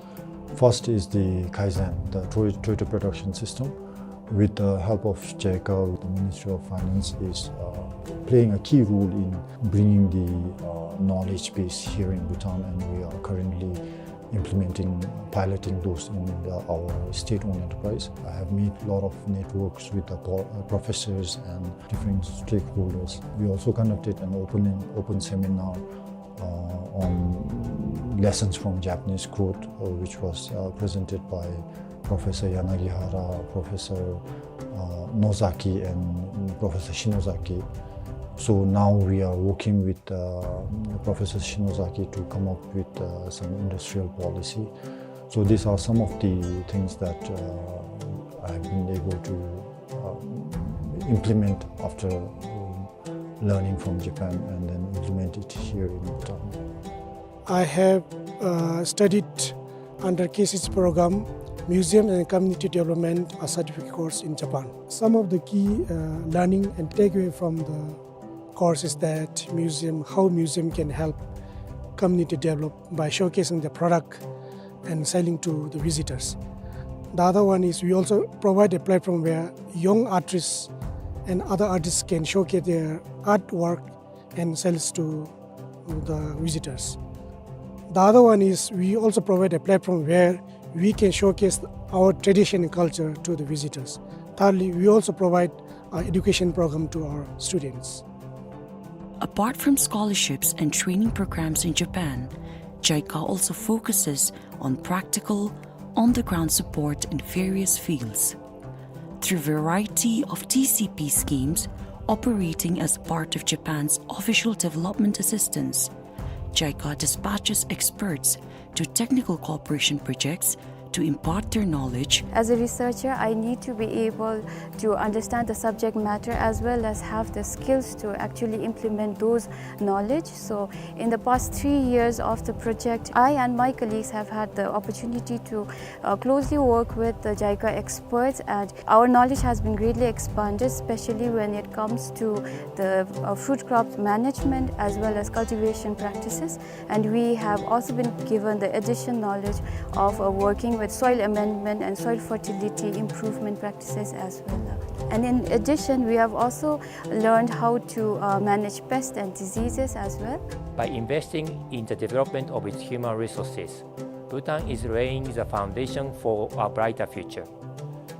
first is the Kaizen, the Toy-, Toyota production system. With the help of JICA, the Ministry of Finance is, uh, playing a key role in bringing the, uh, knowledge base here in Bhutan, and we are currently implementing, piloting those in the, our state-owned enterprise. I have made a lot of networks with the po-, uh, professors and different stakeholders. We also conducted an open, open seminar, uh, on lessons from Japanese code, uh, which was, uh, presented by Professor Yanagihara, Professor, uh, Nozaki, and Professor Shinozaki. So now we are working with, uh, Professor Shinozaki to come up with, uh, some industrial policy. So these are some of the things that, uh, I've been able to, um, implement after, um, learning from Japan and then implement it here in Bhutan. I have, uh, studied under K C C program, Museum and Community Development, a certificate course in Japan. Some of the key, uh, learning and takeaway from the course is that museum, how museum can help community develop by showcasing the product and selling to the visitors. The other one is we also provide a platform where young artists and other artists can showcase their artwork and sells to the visitors. The other one is we also provide a platform where we can showcase our tradition and culture to the visitors. Thirdly, we also provide an education program to our students. Apart from scholarships and training programs in Japan, JICA also focuses on practical, on-the-ground support in various fields. Through variety of T C P schemes operating as part of Japan's official development assistance, JICA dispatches experts to technical cooperation projects to impart their knowledge. As a researcher, I need to be able to understand the subject matter as well as have the skills to actually implement those knowledge. So in the past three years of the project, I and my colleagues have had the opportunity to, uh, closely work with the JICA experts, and our knowledge has been greatly expanded, especially when it comes to the, uh, fruit crop management as well as cultivation practices. And we have also been given the additional knowledge of, uh, working with soil amendment and soil fertility improvement practices as well. And in addition, we have also learned how to, uh, manage pests and diseases as well. By investing in the development of its human resources, Bhutan is laying the foundation for a brighter future.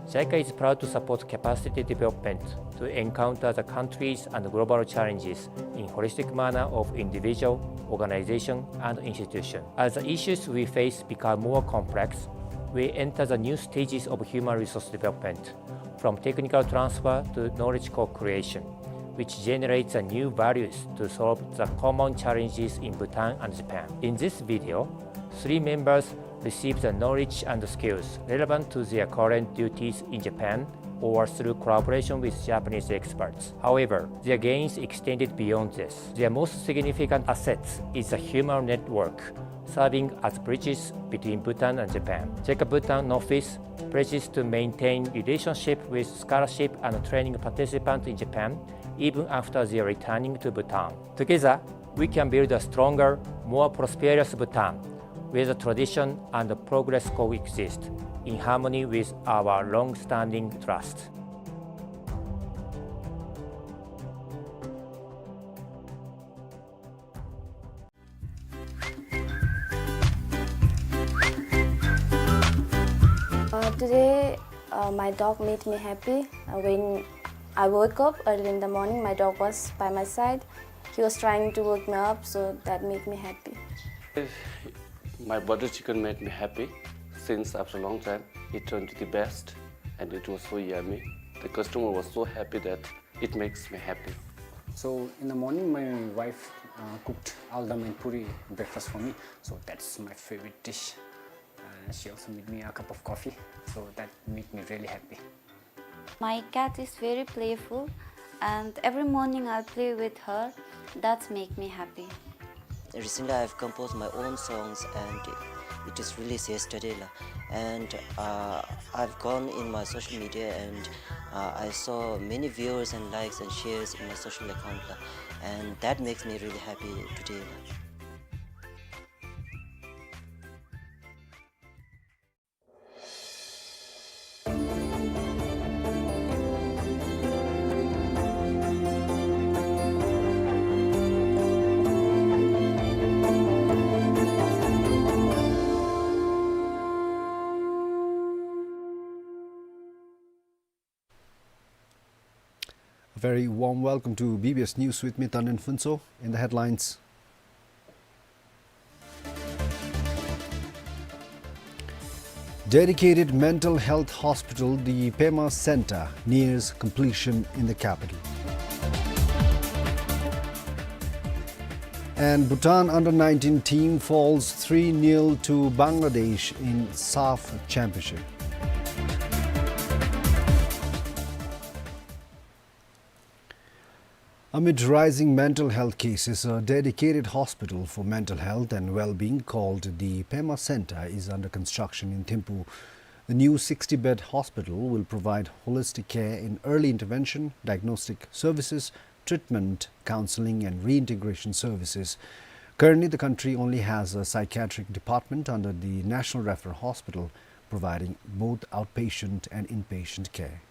JICA is proud to support capacity development to encounter the countries and global challenges in holistic manner of individual, organization, and institution. As the issues we face become more complex, we enter the new stages of human resource development, from technical transfer to knowledge co-creation, which generates the new values to solve the common challenges in Bhutan and Japan. In this video, three members receive the knowledge and skills relevant to their current duties in Japan or through collaboration with Japanese experts. However, their gains extended beyond this. Their most significant assets is the human network, serving as bridges between Bhutan and Japan. JICA Bhutan office pledges to maintain relationship with scholarship and training participants in Japan, even after their returning to Bhutan. Together, we can build a stronger, more prosperous Bhutan, where the tradition and the progress coexist in harmony with our long-standing trust. Uh, today, uh, my dog made me happy. Uh, when I woke up early in the morning, my dog was by my side. He was trying to wake me up, so that made me happy. My butter chicken made me happy since after a long time. It turned to the best, and it was so yummy. The customer was so happy that it makes me happy. So in the morning, my wife, uh, cooked aldam and puri breakfast for me. So that's my favorite dish. Uh, she also made me a cup of coffee. So that made me really happy. My cat is very playful, and every morning I play with her. That make me happy. Recently, I've composed my own songs, and it is released yesterday, la. And, uh, I've gone in my social media, and, uh, I saw many viewers and likes and shares in my social account, la. And that makes me really happy today, la. A very warm welcome to B B S News with me, Tanden Phuntsho. In the headlines, Dedicated mental health hospital, the Pema Center, nears completion in the capital. And Bhutan under nineteen team falls three nil to Bangladesh in SAFF Championship. Amid rising mental health cases, a dedicated hospital for mental health and well-being called the Pema Center is under construction in Thimphu. The new sixty-bed hospital will provide holistic care in early intervention, diagnostic services, treatment, counseling, and reintegration services. Currently, the country only has a psychiatric department under the National Referral Hospital, providing both outpatient and inpatient care.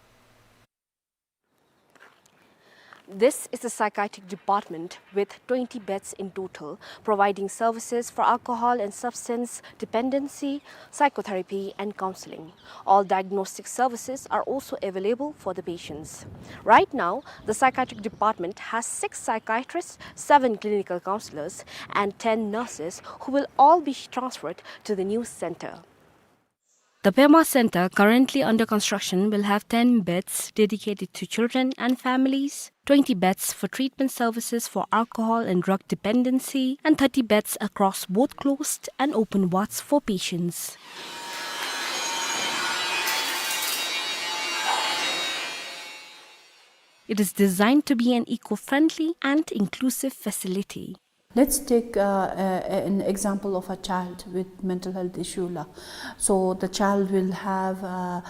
This is a psychiatric department with twenty beds in total, providing services for alcohol and substance dependency, psychotherapy, and counseling. All diagnostic services are also available for the patients. Right now, the psychiatric department has six psychiatrists, seven clinical counselors, and ten nurses who will all be transferred to the new center. The Pema Center, currently under construction, will have ten beds dedicated to children and families, twenty beds for treatment services for alcohol and drug dependency, and thirty beds across both closed and open wards for patients. It is designed to be an eco-friendly and inclusive facility. Let's take, uh, a, a, an example of a child with mental health issue la. So the child will have, uh,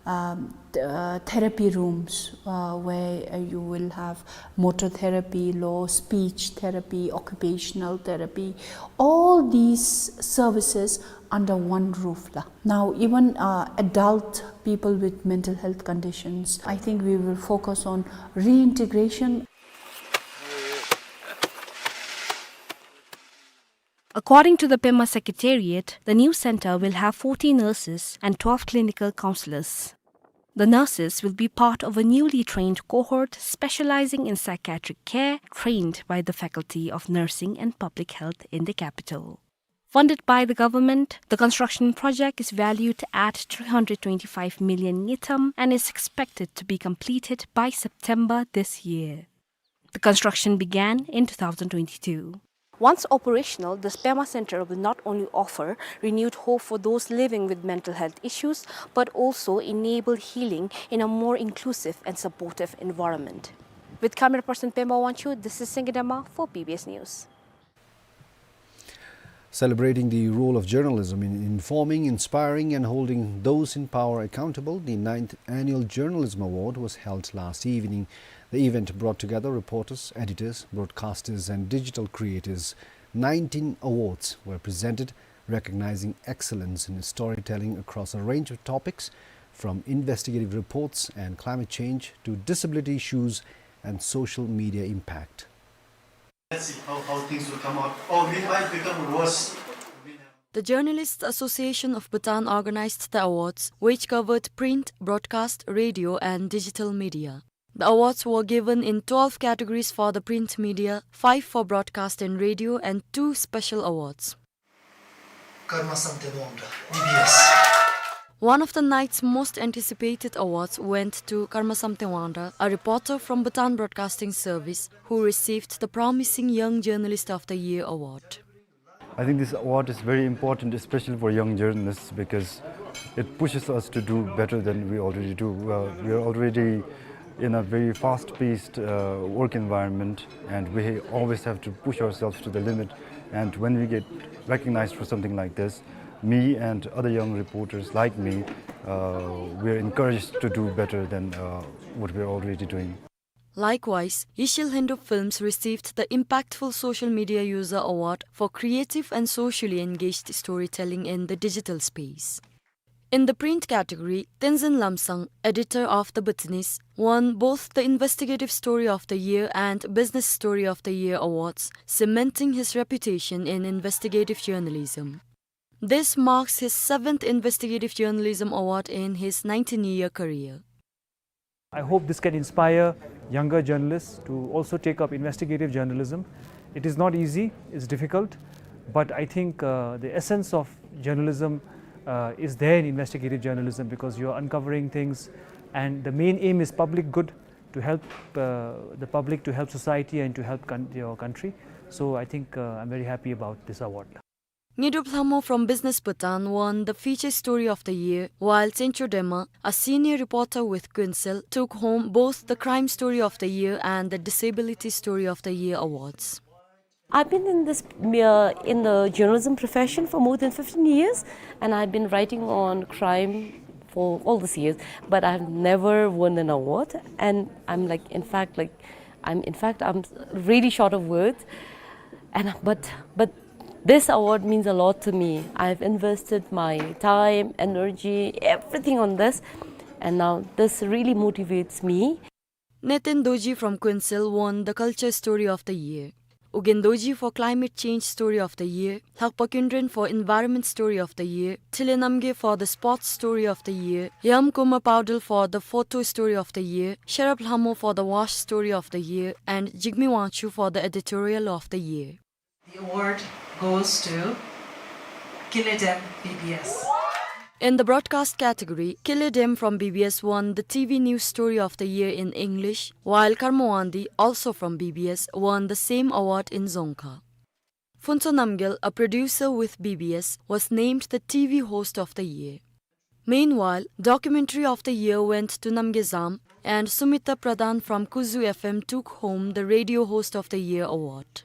um, th-, uh, therapy rooms, uh, where, uh, you will have motor therapy, lo speech therapy, occupational therapy, all these services under one roof la. Now, even, uh, adult people with mental health conditions, I think we will focus on reintegration. According to the Pema Secretariat, the new center will have forty nurses and twelve clinical counselors. The nurses will be part of a newly trained cohort specializing in psychiatric care, trained by the Faculty of Nursing and Public Health in the capital. Funded by the government, the construction project is valued at three hundred twenty-five million ngultrum and is expected to be completed by September this year. The construction began in two thousand twenty-two. Once operational, this Pema Center will not only offer renewed hope for those living with mental health issues, but also enable healing in a more inclusive and supportive environment. With camera person Pema Wangchuk, this is Singye Dema for P B S News. Celebrating the role of journalism in informing, inspiring, and holding those in power accountable, the ninth Annual Journalism Award was held last evening. The event brought together reporters, editors, broadcasters, and digital creators. Nineteen awards were presented, recognizing excellence in storytelling across a range of topics, from investigative reports and climate change to disability issues and social media impact. Let's see how, how things will come out. Oh, we might become worse. The Journalists Association of Bhutan organized the awards, which covered print, broadcast, radio, and digital media. The awards were given in twelve categories for the print media, five for broadcast and radio, and two special awards. Karma Samten Wangda, B B S. One of the night's most anticipated awards went to Karma Samten Wangda, a reporter from Bhutan Broadcasting Service, who received the Promising Young Journalist of the Year award. I think this award is very important, especially for young journalists, because it pushes us to do better than we already do. Uh, we are already in a very fast-paced, uh, work environment, and we always have to push ourselves to the limit. And when we get recognized for something like this, me and other young reporters like me, uh, we are encouraged to do better than, uh, what we are already doing. Likewise, Yeshil Hendup Films received the Impactful Social Media User Award for creative and socially engaged storytelling in the digital space. In the print category, Tenzin Lomsang, editor of The Bhutanese, won both the Investigative Story of the Year and Business Story of the Year awards, cementing his reputation in investigative journalism. This marks his seventh Investigative Journalism Award in his nineteen-year career. I hope this can inspire younger journalists to also take up investigative journalism. It is not easy, it's difficult, but I think, uh, the essence of journalism uh, is there in investigative journalism, because you're uncovering things, and the main aim is public good, to help, uh, the public, to help society, and to help coun-, your country. So I think, uh, I'm very happy about this award. Ngedrup Lhamo from Business Bhutan won the Feature Story of the Year, while Tsencho Dema, a senior reporter with Kuensel, took home both the Crime Story of the Year and the Disability Story of the Year awards. I've been in this, uh, in the journalism profession for more than fifteen years, and I've been writing on crime for all these years, but I've never won an award, and I'm, like, in fact, like, I'm, in fact, I'm really short of words, and, but, but this award means a lot to me. I've invested my time, energy, everything on this, and now this really motivates me. Nathan Dorji from Kuensel won the Culture Story of the Year. Ugyen Dorji for Climate Change Story of the Year, Lhakpa Kyundren for Environment Story of the Year, Thile Namgay for the Sports Story of the Year, Yam Kumar Paudel for the Photo Story of the Year, Sherab Lhamo for the Wash Story of the Year, and Jigme Wangchuk for the Editorial of the Year. The award goes to Kile Dem B B S. In the broadcast category, Kile Dem from B B S won the T V News Story of the Year in English, while Karma Wangdi, also from B B S, won the same award in Dzongkha. Phuntsho Namgyel, a producer with B B S, was named the T V Host of the Year. Meanwhile, Documentary of the Year went to Namgay Zam, and Sumita Pradhan from Kuzu F M took home the Radio Host of the Year award.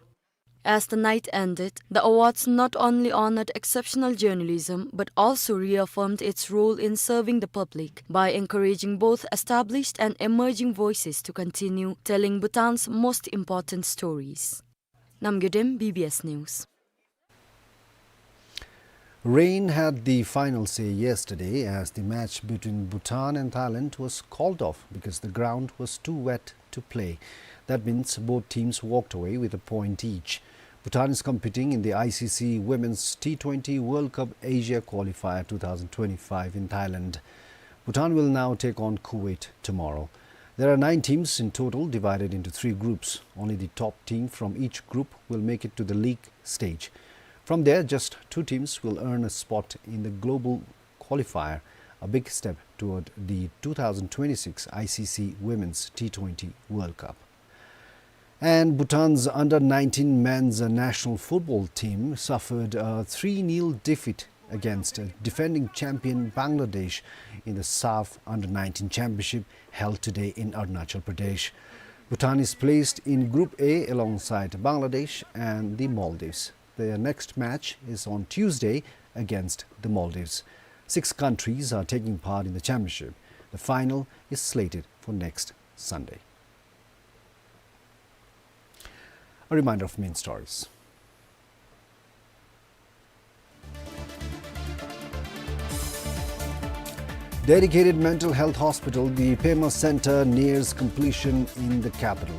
As the night ended, the awards not only honored exceptional journalism but also reaffirmed its role in serving the public by encouraging both established and emerging voices to continue telling Bhutan's most important stories. Namgay Dem, B B S News. Rain had the final say yesterday as the match between Bhutan and Thailand was called off because the ground was too wet to play. That means both teams walked away with a point each. Bhutan is competing in the I C C Women's T twenty World Cup Asia Qualifier two thousand twenty-five in Thailand. Bhutan will now take on Kuwait tomorrow. There are nine teams in total, divided into three groups. Only the top team from each group will make it to the league stage. From there, just two teams will earn a spot in the global qualifier, a big step toward the two thousand twenty-six I C C Women's T twenty World Cup. And Bhutan's under nineteen men's national football team suffered a three nil defeat against defending champion Bangladesh in the SAFF under nineteen championship held today in Arunachal Pradesh. Bhutan is placed in Group A alongside Bangladesh and the Maldives. Their next match is on Tuesday against the Maldives. Six countries are taking part in the championship. The final is slated for next Sunday. A reminder of main stories. Dedicated mental health hospital, the Pema Center, nears completion in the capital.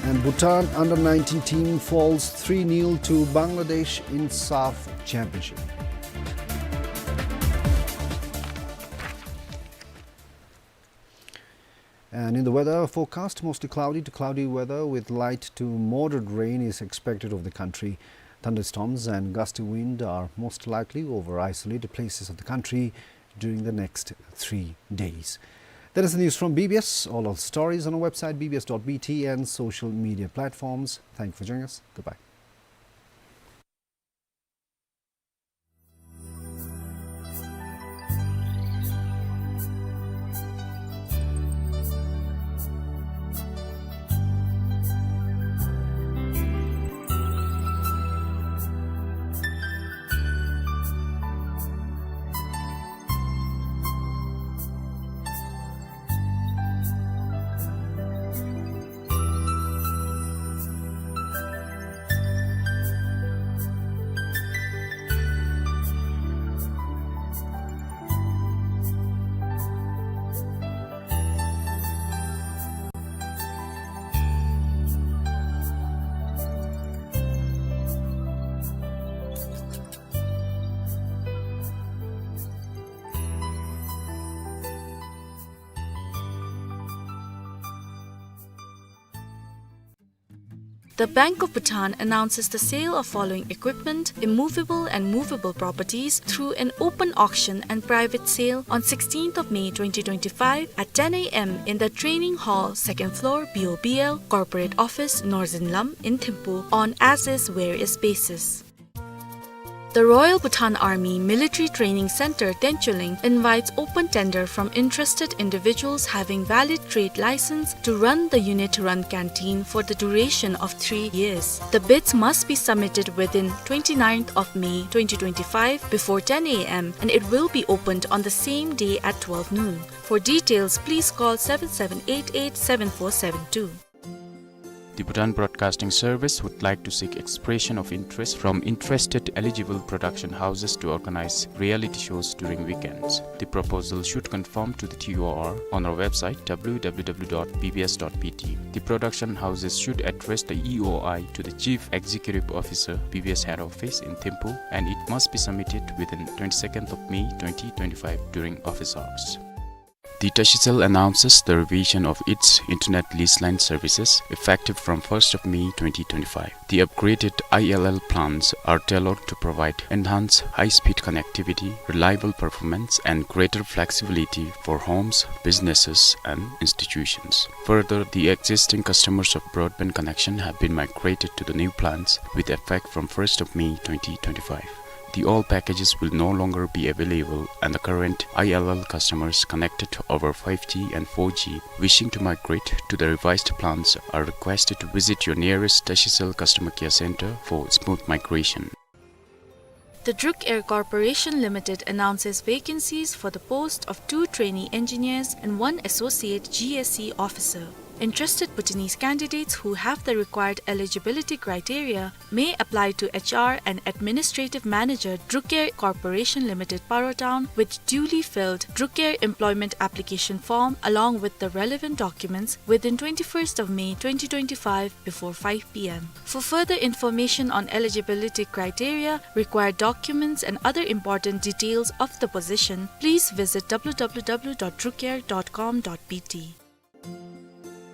And Bhutan under nineteen team falls three nil to Bangladesh in SAFF Championship. And in the weather forecast, mostly cloudy to cloudy weather with light to moderate rain is expected over the country. Thunderstorms and gusty wind are most likely over isolated places of the country during the next three days. That is the news from B B S. All our stories on our website, B B S dot B T, and social media platforms. Thank you for joining us. Goodbye. The Bank of Bhutan announces the sale of following equipment, immovable and movable properties through an open auction and private sale on sixteenth of May twenty twenty-five at ten A M in the training hall, second floor, B O B L, corporate office, Northern Lam in Thimphu on as is where is basis. The Royal Bhutan Army Military Training Center, Tencholing, invites open tender from interested individuals having valid trade license to run the unit-run canteen for the duration of three years. The bids must be submitted within twenty-ninth of May twenty twenty-five before ten A M, and it will be opened on the same day at twelve noon. For details, please call seven seven eight eight seven four seven two. The Bhutan Broadcasting Service would like to seek expression of interest from interested eligible production houses to organize reality shows during weekends. The proposal should conform to the T O R on our website, W W W dot B B S dot B T. The production houses should address the E O I to the Chief Executive Officer, B B S Head Office in Thimphu, and it must be submitted within twenty-second of May twenty twenty-five during office hours. The Tashicell announces the revision of its internet lease line services effective from first of May twenty twenty-five. The upgraded I L L plans are tailored to provide enhanced high-speed connectivity, reliable performance, and greater flexibility for homes, businesses, and institutions. Further, the existing customers of broadband connection have been migrated to the new plans with effect from first of May twenty twenty-five. The old packages will no longer be available, and the current I L L customers connected over five G and four G wishing to migrate to the revised plans are requested to visit your nearest Tashicell customer care center for smooth migration. The Druk Air Corporation Limited announces vacancies for the post of two trainee engineers and one associate G S C officer. Interested Bhutanese candidates who have the required eligibility criteria may apply to H R and Administrative Manager, Druk Air Corporation Limited, Paro Town, with duly filled Druk Air Employment Application Form along with the relevant documents within twenty-first of May twenty twenty-five before five P M. For further information on eligibility criteria, required documents and other important details of the position, please visit W W W dot drukair dot com dot B T.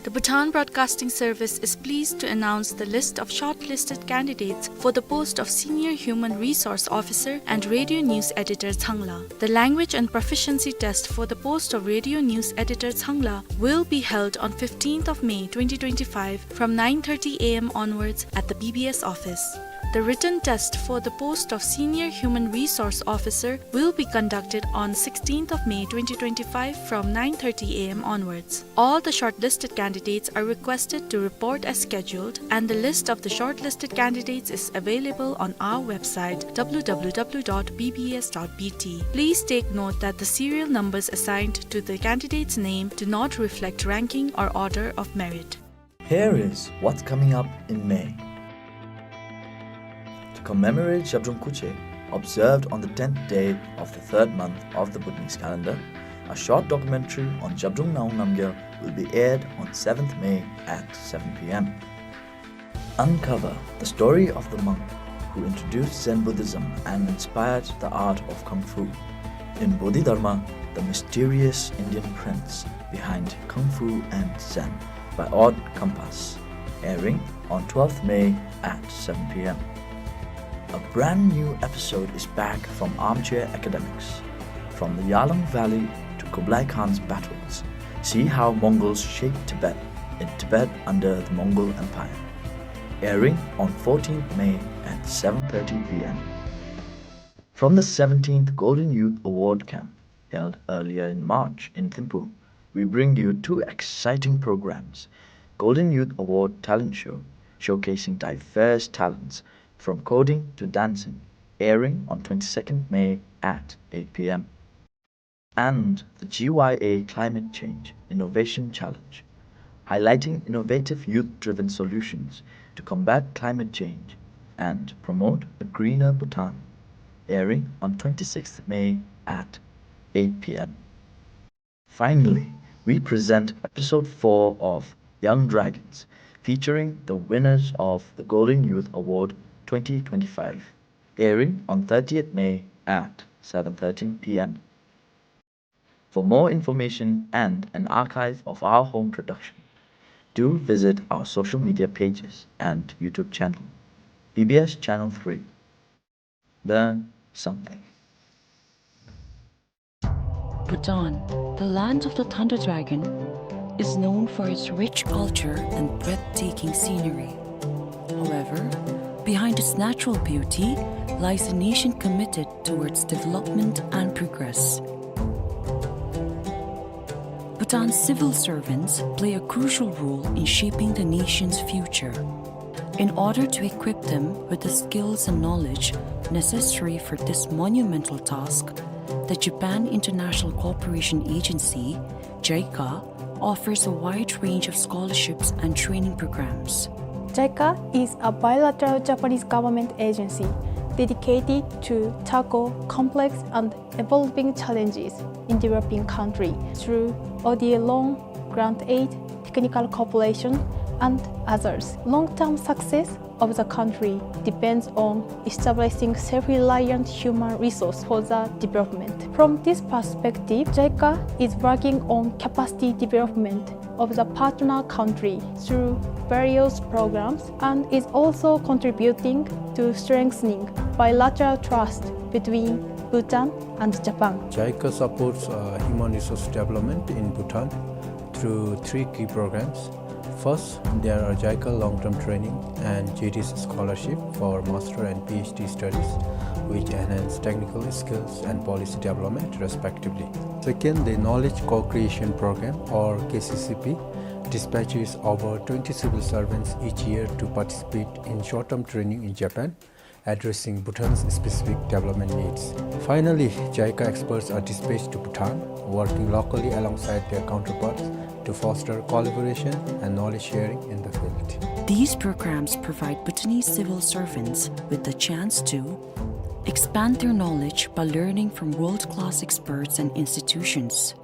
The Bhutan Broadcasting Service is pleased to announce the list of shortlisted candidates for the post of Senior Human Resource Officer and Radio News Editor, Changla. The language and proficiency test for the post of Radio News Editor, Changla, will be held on fifteenth of May twenty twenty-five from nine thirty A M onwards at the B B S office. The written test for the post of Senior Human Resource Officer will be conducted on sixteenth of May twenty twenty-five from nine thirty A M onwards. All the shortlisted candidates are requested to report as scheduled, and the list of the shortlisted candidates is available on our website, W W W dot B B S dot B T. Please take note that the serial numbers assigned to the candidate's name do not reflect ranking or order of merit. Here is what's coming up in May. To commemorate Zhabdrung Kuche, observed on the tenth day of the third month of the Bhutanese calendar, a short documentary on Zhabdrung Ngawang Namgyel will be aired on seventh May at seven P M. Uncover the story of the monk who introduced Zen Buddhism and inspired the art of Kung Fu. In Bodhidharma, the mysterious Indian prince behind Kung Fu and Zen by Odd Compass, airing on twelfth May at seven P M. A brand new episode is back from Armchair Academics. From the Yahlum Valley to Kublai Khan's battles, see how Mongols shaped Tibet in Tibet under the Mongol Empire. Airing on fourteenth May at seven thirty P M. From the seventeenth Golden Youth Award Camp, held earlier in March in Thimphu, we bring you two exciting programs. Golden Youth Award Talent Show, showcasing diverse talents from coding to dancing, airing on twenty-second May at eight P M. And the G Y A Climate Change Innovation Challenge, highlighting innovative youth-driven solutions to combat climate change and promote a greener Bhutan, airing on twenty-sixth May at eight P M. Finally, we present episode four of Young Dragons, featuring the winners of the Golden Youth Award twenty twenty-five, airing on thirtieth May at seven thirty P M. For more information and an archive of our home production, Do visit our social media pages and YouTube channel, B B S Channel three. Learn something. Bhutan, the land of the thunder dragon, is known for its rich culture and breathtaking scenery. However, behind its natural beauty lies a nation committed towards development and progress. Bhutan's civil servants play a crucial role in shaping the nation's future. In order to equip them with the skills and knowledge necessary for this monumental task, the Japan International Cooperation Agency, JICA, offers a wide range of scholarships and training programs. JICA is a bilateral Japanese government agency dedicated to tackle complex and evolving challenges in developing country through O D A loan, grant aid, technical cooperation, and others. Long-term success of the country depends on establishing self-reliant human resource for the development. From this perspective, JICA is working on capacity development of the partner country through various programs and is also contributing to strengthening bilateral trust between Bhutan and Japan. JICA supports, uh, human resource development in Bhutan through three key programs. First, there are JICA long-term training and J D C scholarship for master and P H D studies, which enhance technical skills and policy development, respectively. Second, the Knowledge Co-Creation Program, or K C C P, dispatches over twenty civil servants each year to participate in short-term training in Japan, addressing Bhutan's specific development needs. Finally, JICA experts are dispatched to Bhutan, working locally alongside their counterparts to foster collaboration and knowledge sharing in the field. These programs provide Bhutanese civil servants with the chance to expand their knowledge by learning from world-class experts and institutions,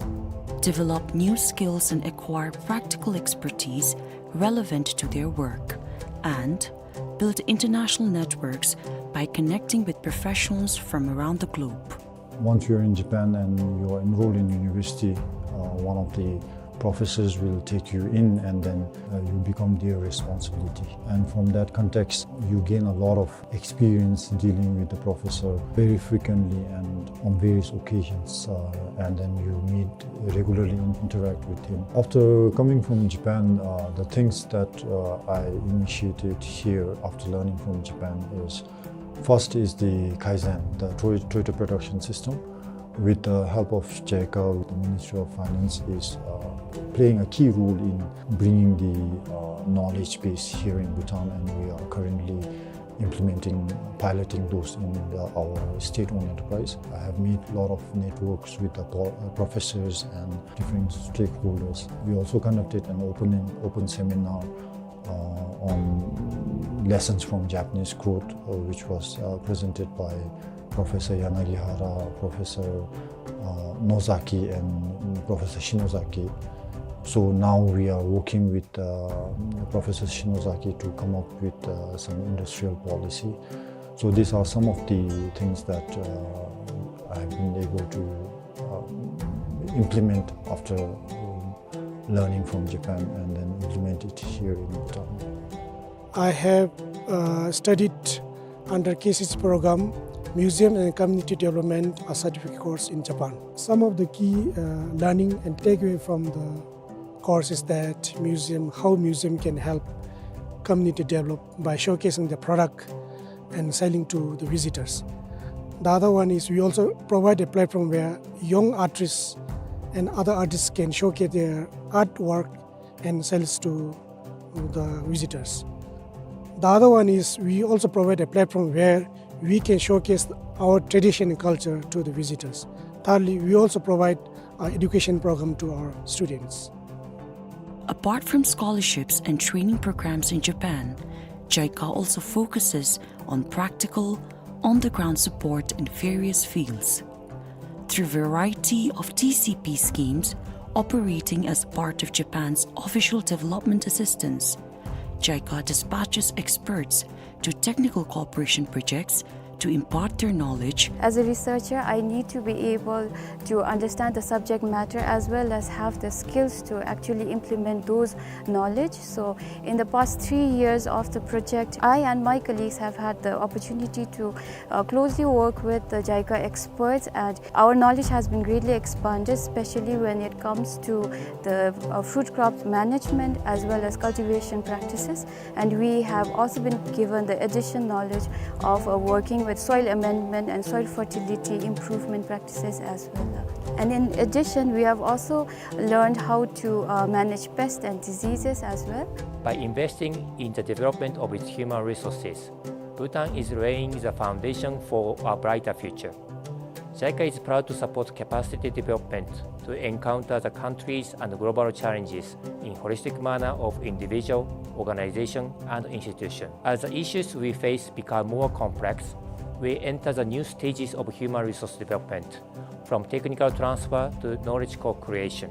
develop new skills and acquire practical expertise relevant to their work, and build international networks by connecting with professionals from around the globe. Once you're in Japan and you're enrolled in university, uh, one of the professors will take you in, and then, uh, you become their responsibility. And from that context, you gain a lot of experience dealing with the professor very frequently and on various occasions, uh, and then you meet regularly and interact with him. After coming from Japan, uh, the things that, uh, I initiated here after learning from Japan is, first is the Kaizen, the Toy-, Toyota production system. With the help of JICA, with the Ministry of Finance, is, uh, playing a key role in bringing the, uh, knowledge base here in Bhutan, and we are currently implementing, piloting those in the, our state-owned enterprise. I have made a lot of networks with the po-, uh, professors and different stakeholders. We also conducted an open, open seminar, uh, on lessons from Japanese code, uh, which was, uh, presented by Professor Yanagihara, Professor, uh, Nozaki, and Professor Shinozaki. So now we are working with, uh, Professor Shinozaki to come up with, uh, some industrial policy. So these are some of the things that, uh, I've been able to, um, implement after, um, learning from Japan and then implement it here in Bhutan. I have, uh, studied under K C C program, Museum and Community Development, a certificate course in Japan. Some of the key, uh, learning and takeaway from the course is that museum, how museum can help community develop by showcasing the product and selling to the visitors. The other one is we also provide a platform where young artists and other artists can showcase their artwork and sales to the visitors. The other one is we also provide a platform where we can showcase our tradition and culture to the visitors. Thirdly, we also provide an education program to our students. Apart from scholarships and training programs in Japan, JICA also focuses on practical, on-the-ground support in various fields. Through a variety of T C P schemes operating as part of Japan's official development assistance, JICA dispatches experts to technical cooperation projects to impart their knowledge. As a researcher, I need to be able to understand the subject matter as well as have the skills to actually implement those knowledge. So, in the past three years of the project, I and my colleagues have had the opportunity to, uh, closely work with the JICA experts, and our knowledge has been greatly expanded, especially when it comes to the, uh, fruit crop management as well as cultivation practices. And we have also been given the additional knowledge of, uh, working with soil amendment and soil fertility improvement practices as well. And in addition, we have also learned how to, uh, manage pests and diseases as well. By investing in the development of its human resources, Bhutan is laying the foundation for a brighter future. JICA is proud to support capacity development to encounter the countries and global challenges in holistic manner of individual, organization, and institution. As the issues we face become more complex, we enter the new stages of human resource development, from technical transfer to knowledge co-creation,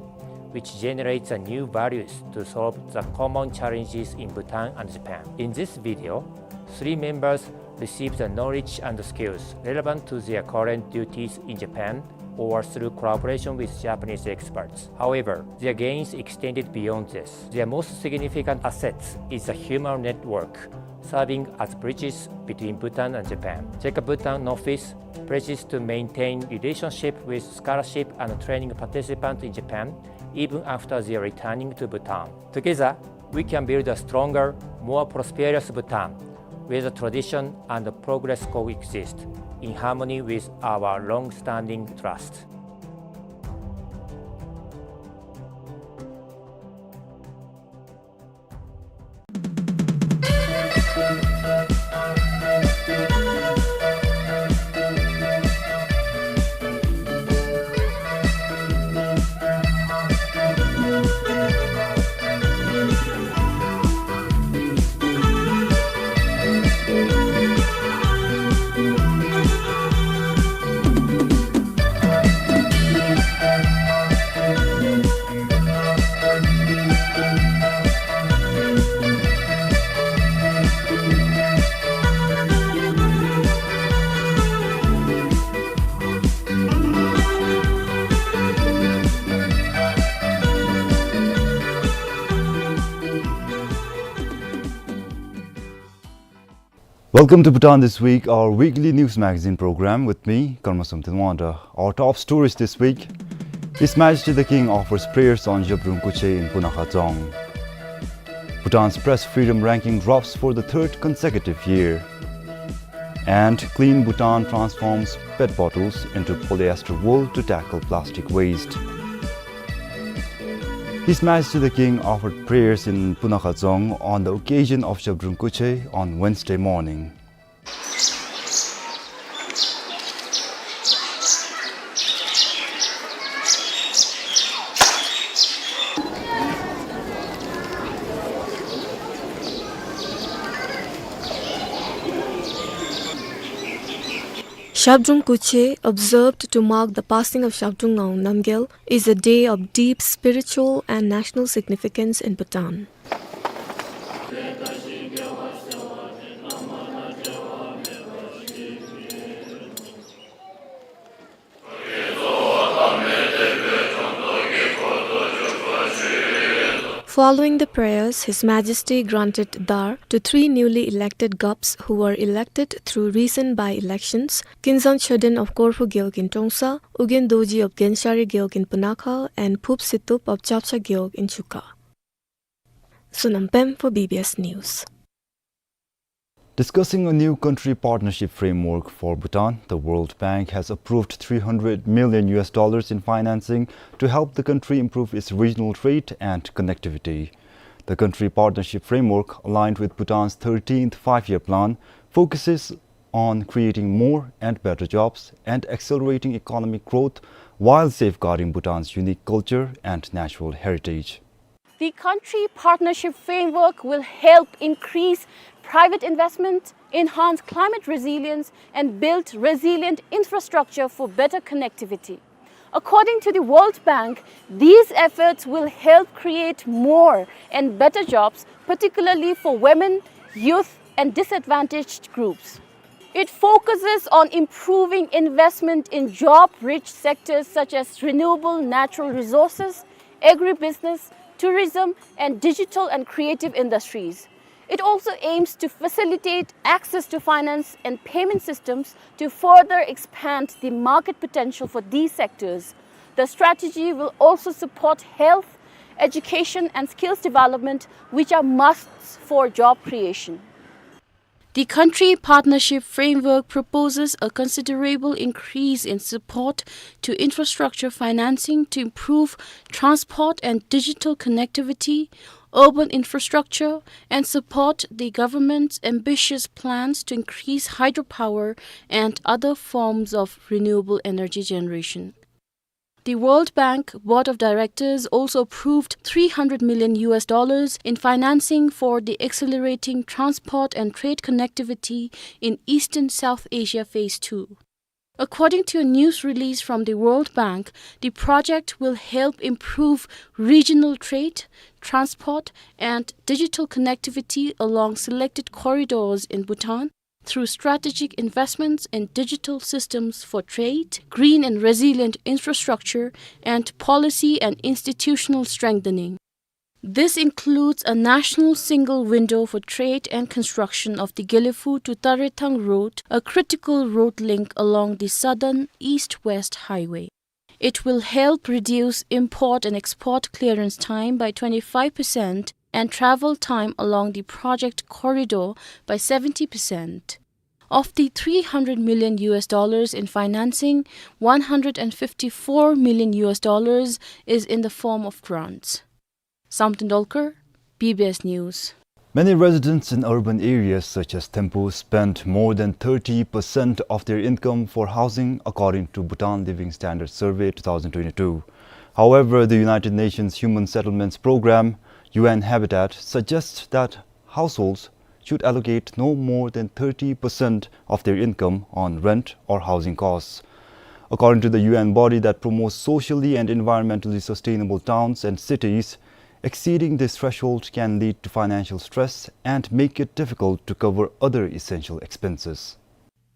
which generates the new values to solve the common challenges in Bhutan and Japan. In this video, three members receive the knowledge and skills relevant to their current duties in Japan or through collaboration with Japanese experts. However, their gains extended beyond this. Their most significant assets is the human network, serving as bridges between Bhutan and Japan. JICA Bhutan office pledges to maintain relationship with scholarship and training participants in Japan even after their returning to Bhutan. Together, we can build a stronger, more prosperous Bhutan, where the tradition and the progress coexist in harmony with our long-standing trust. Welcome to Bhutan This Week, our weekly news magazine program with me, Karmasum Tinwanda. Our top stories this week: His Majesty the King offers prayers on Zhabdrung Khutshe in Punakha Dzong. Bhutan's press freedom ranking drops for the third consecutive year. And Clean Bhutan transforms pet bottles into polyester wool to tackle plastic waste. His Majesty the King offered prayers in Punakha Dzong on the occasion of Zhabdrung Khutshe on Wednesday morning. Zhabdrung Khutshe, observed to mark the passing of Zhabdrung Ngawang Namgyel, is a day of deep spiritual and national significance in Bhutan. Following the prayers, His Majesty granted dhar to three newly elected gops who were elected through recent by-elections, Kinzang Choden of Korhu Gewog in Trongsa, Ugyen Dorji of Genshari Gewog in Punakha, and Phup Situp of Chapcha Gewog in Chuka. Sonam Pem for B B S News. Discussing a new country partnership framework for Bhutan, the World Bank has approved three hundred million U S dollars in financing to help the country improve its regional trade and connectivity. The country partnership framework, aligned with Bhutan's thirteenth five-year plan, focuses on creating more and better jobs and accelerating economic growth while safeguarding Bhutan's unique culture and natural heritage. The country partnership framework will help increase private investment, enhance climate resilience, and build resilient infrastructure for better connectivity. According to the World Bank, these efforts will help create more and better jobs, particularly for women, youth, and disadvantaged groups. It focuses on improving investment in job-rich sectors such as renewable natural resources, agribusiness, tourism, and digital and creative industries. It also aims to facilitate access to finance and payment systems to further expand the market potential for these sectors. The strategy will also support health, education, and skills development, which are musts for job creation. The country partnership framework proposes a considerable increase in support to infrastructure financing to improve transport and digital connectivity, urban infrastructure, and support the government's ambitious plans to increase hydropower and other forms of renewable energy generation. The World Bank Board of Directors also approved three hundred million U S dollars in financing for the accelerating transport and trade connectivity in Eastern South Asia Phase two. According to a news release from the World Bank, the project will help improve regional trade, transport, and digital connectivity along selected corridors in Bhutan, through strategic investments in digital systems for trade, green and resilient infrastructure, and policy and institutional strengthening. This includes a national single window for trade and construction of the Gelephu to Tarethang Road, a critical road link along the southern east-west highway. It will help reduce import and export clearance time by twenty-five percent and travel time along the project corridor by seventy percent. Of the three hundred million U S dollars in financing, one hundred and fifty-four million U S dollars is in the form of grants. Sam Tendolkar, B B S News. Many residents in urban areas such as Thimphu spend more than thirty percent of their income for housing, according to Bhutan Living Standards Survey two thousand twenty-two. However, the United Nations Human Settlements Program, U N Habitat, suggests that households should allocate no more than thirty percent of their income on rent or housing costs. According to the U N body that promotes socially and environmentally sustainable towns and cities, exceeding this threshold can lead to financial stress and make it difficult to cover other essential expenses.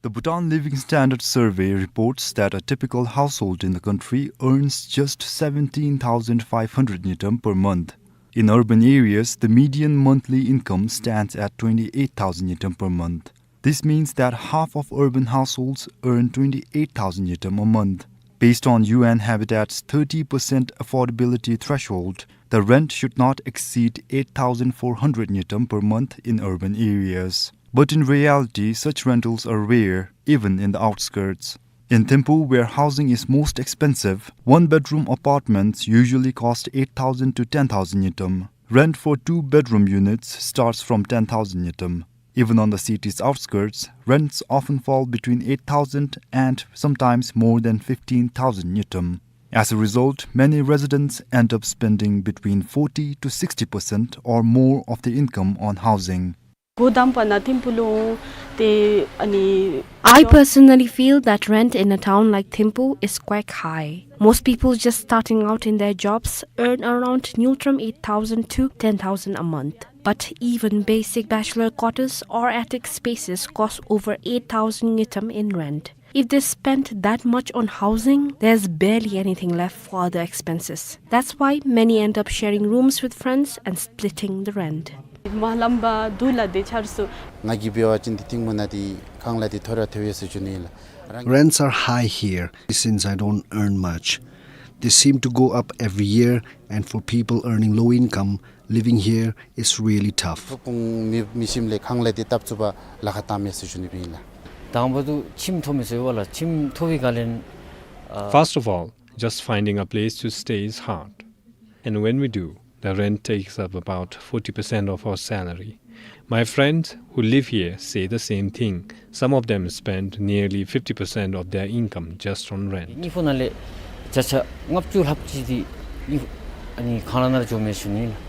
The Bhutan Living Standards Survey reports that a typical household in the country earns just seventeen thousand five hundred ngultrum per month. In urban areas, the median monthly income stands at twenty-eight thousand ngultrum per month. This means that half of urban households earn twenty-eight thousand ngultrum a month. Based on U N Habitat's thirty percent affordability threshold, the rent should not exceed eight thousand four hundred ngultrum per month in urban areas. But in reality, such rentals are rare, even in the outskirts. In Thimphu, where housing is most expensive, one-bedroom apartments usually cost eight thousand to ten thousand ngultrum. Rent for two-bedroom units starts from ten thousand ngultrum. Even on the city's outskirts, rents often fall between eight thousand and sometimes more than fifteen thousand ngultrum. As a result, many residents end up spending between forty to sixty percent or more of their income on housing. ཁོ་དང་པ་ན་ཐིམ་ཕུ་ལུ་ཏེ་ཨ་ནི། I personally feel that rent in a town like Thimphu is quite high. Most people just starting out in their jobs earn around ngultrum eight thousand to ten thousand a month. But even basic bachelor quarters or attic spaces cost over eight thousand ngultrum in rent. If they spend that much on housing, there's barely anything left for other expenses. That's why many end up sharing rooms with friends and splitting the rent. མ་ལམ་པ་དུ་ལ་དེ་ཆར་སུ། ང་གིས་འབད་བ་ཅིན་ཏེ་ཐིམ་ཕུ་ན་ཏེ་ཁང་གླ་དེ་མཐོ་ར་མཐོ་བས་ཟེར་ཞུ་ནི་ལགས། Rents are high here since I don't earn much. They seem to go up every year, and for people earning low income, living here is really tough. ཁོང་མི་མི་ཁྱིམ་ལས་ཁང་གླ་དེ་བཏབ་ཚུགས་པར་ལཱ་ཁག་བཏངམ་མས་ཟེར་ཞུ་ནི་སྦེ་ཨིན་ལགས། དང་པ་དུ་ཁྱིམ་ཐོབ་མི་ཟེར་བ་ལགས། ཁྱིམ་ཐོབ་པའི་སྒང་ལས། First of all, just finding a place to stay is hard. And when we do, the rent takes up about forty percent of our salary. My friends who live here say the same thing. Some of them spend nearly fifty percent of their income just on rent. དངུལ་ཕོགས་ནང་ལས་བརྒྱ་ཆ་ལྔ་བཅུ་ལྷགཔ་ཅིག་འདི་དངུལ་ཕོགས་ཨ་ནི་ཁང་གླ་ནང་ལུ་འགྱོཝ་མས་ཞུ་ནི་ལགས།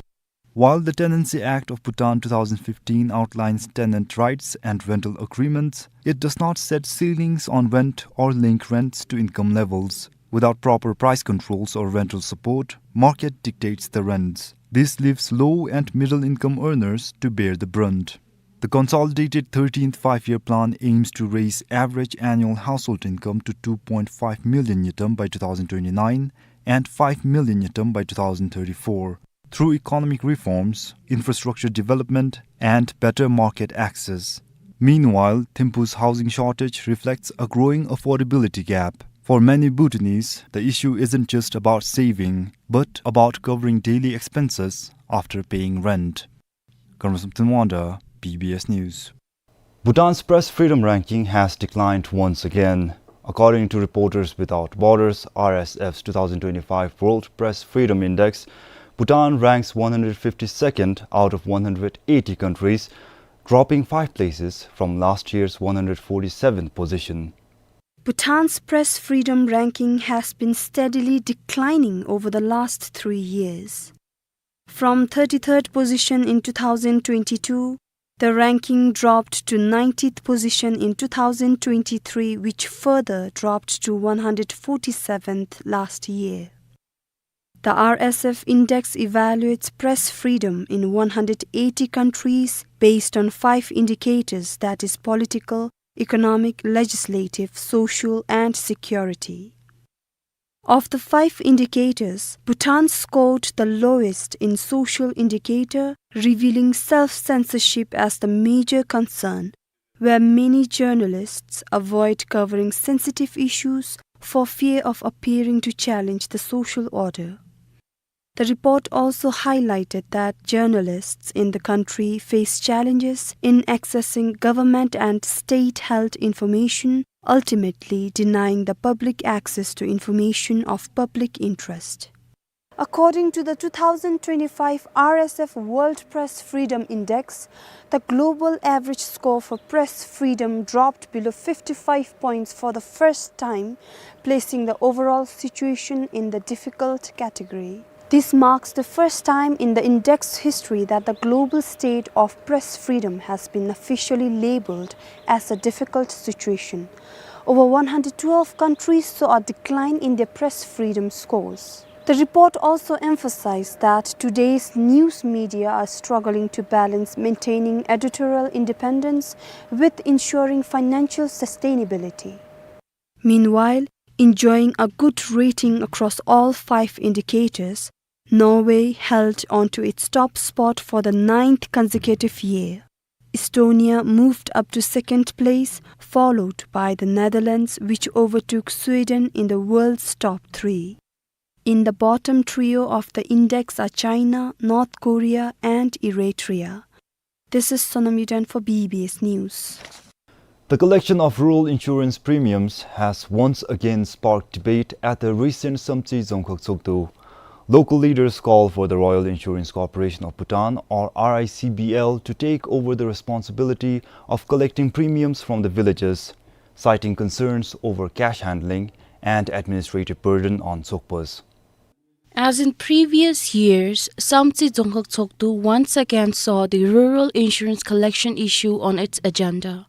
While the Tenancy Act of Bhutan two thousand fifteen outlines tenant rights and rental agreements, it does not set ceilings on rent or link rents to income levels. Without proper price controls or rental support, market dictates the rents. This leaves low and middle income earners to bear the brunt. The consolidated thirteenth Five-Year Plan aims to raise average annual household income to two point five million ngultrum by two thousand twenty-nine and five million ngultrum by two thousand thirty-four through economic reforms, infrastructure development, and better market access. Meanwhile, Thimphu's housing shortage reflects a growing affordability gap. For many Bhutanese, the issue isn't just about saving, but about covering daily expenses after paying rent. Karma Samten Wanda, B B S News. Bhutan's press freedom ranking has declined once again. According to Reporters Without Borders, R S F's two thousand twenty-five World Press Freedom Index, Bhutan ranks one hundred fifty-second out of one hundred eighty countries, dropping five places from last year's one hundred forty-seventh position. Bhutan's press freedom ranking has been steadily declining over the last three years. From thirty-third position in two thousand twenty-two, the ranking dropped to ninetieth position in two thousand twenty-three, which further dropped to one hundred forty-seventh last year. The R S F index evaluates press freedom in one hundred eighty countries based on five indicators, that is political, economic, legislative, social, and security. Of the five indicators, Bhutan scored the lowest in social indicator, revealing self-censorship as the major concern, where many journalists avoid covering sensitive issues for fear of appearing to challenge the social order. The report also highlighted that journalists in the country face challenges in accessing government and state-held information, ultimately denying the public access to information of public interest. According to the two thousand twenty-five R S F World Press Freedom Index, the global average score for press freedom dropped below fifty-five points for the first time, placing the overall situation in the difficult category. This marks the first time in the index's history that the global state of press freedom has been officially labeled as a difficult situation. Over one hundred twelve countries saw a decline in their press freedom scores. The report also emphasized that today's news media are struggling to balance maintaining editorial independence with ensuring financial sustainability. Meanwhile, enjoying a good rating across all five indicators, Norway held onto its top spot for the ninth consecutive year. Estonia moved up to second place, followed by the Netherlands, which overtook Sweden in the world's top three. In the bottom trio of the index are China, North Korea, and Eritrea. This is Sonam Yuden for B B S News. The collection of rural insurance premiums has once again sparked debate at the recent Samtse Dzongkhag Tshogdu. Local leaders call for the Royal Insurance Corporation of Bhutan, or R I C B L, to take over the responsibility of collecting premiums from the villagers, citing concerns over cash handling and administrative burden on Tshogpas. As in previous years, Samtse Dzongkhag Tshogdu once again saw the rural insurance collection issue on its agenda.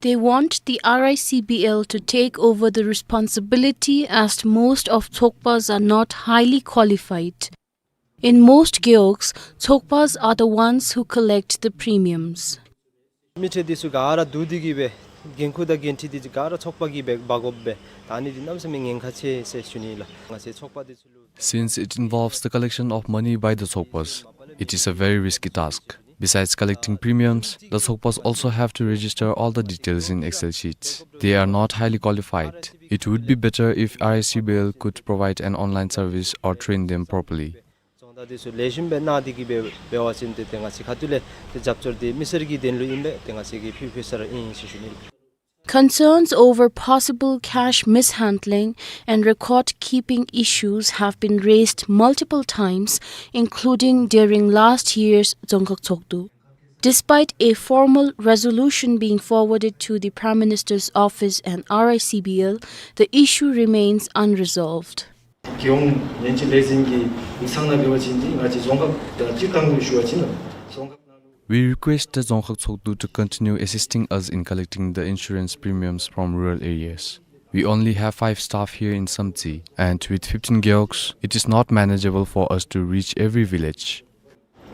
They want the R I C B L to take over the responsibility, as most of Tshogpas are not highly qualified. In most gewogs, Tshogpas are the ones who collect the premiums. མི་ཚེ་འདི་ཚུ་ག་ར་བསྡུ་སྟེ་གི་སྦེ་འགན་ཁུར་དང་འགན་འཁྲི་འདི་ག་ར་ཚོགས་པ་གིས་སྦེ་འབག་དགོཔ་སྦེ་ད་ཨ་ནི་འདི་གནམ་མེད་ས་མེད་ཉེན་ཁ་ཆེ་ཟེར་ཞུ་ནི་ལགས། ང་བཅས་ཚོགས་པ་འདི་ཚུ་ལུ Since it involves the collection of money by the Tshogpas, it is a very risky task. Besides collecting premiums, the Tshogpas also have to register all the details in Excel sheets. They are not highly qualified. It would be better if R I C B L could provide an online service or train them properly. ཚོགས་པ་འདི་ཚུ་ལེགས་ཤོམ་སྦེ་གནང་སྟེ་གི་སྦེ་འབད་བ་ཅིན་ཏེ་ཏེ་ང་བཅས་ཁ་ཐུག་ལས་ཏེ་རྒྱབ་སྐྱོར་འདི་མི་སེར་གྱི་དོན་ལུ་ཨིན་པས། ཏེ་ང་བཅས་ཀྱིས་ཕུལ་ཕུལ་ས་ར་ཨིན་ཟེར་ཞུ་ནི། Concerns over possible cash mishandling and record keeping issues have been raised multiple times, including during last year's Dzongkhag Tshogdu. Despite a formal resolution being forwarded to the Prime Minister's office and R I C B L, the issue remains unresolved. རྒྱལ་ཡོངས་ཉེན་བཅོལ་ལས་འཛིན་གྱི་ཡིག་ཚང་ནང་འབད་བ་ཅིན་འདི་ང་བཅས་རྫོང་ཁག་དང་སྤྱིར་བཏང་དུ་ཞུ་བ་ཅིན་རྫོང་ཁག་ནང་ལུ། We request the Dzongkhag Tshogdu to continue assisting us in collecting the insurance premiums from rural areas. We only have five staff here in Samtse, and with fifteen gewogs, it is not manageable for us to reach every village.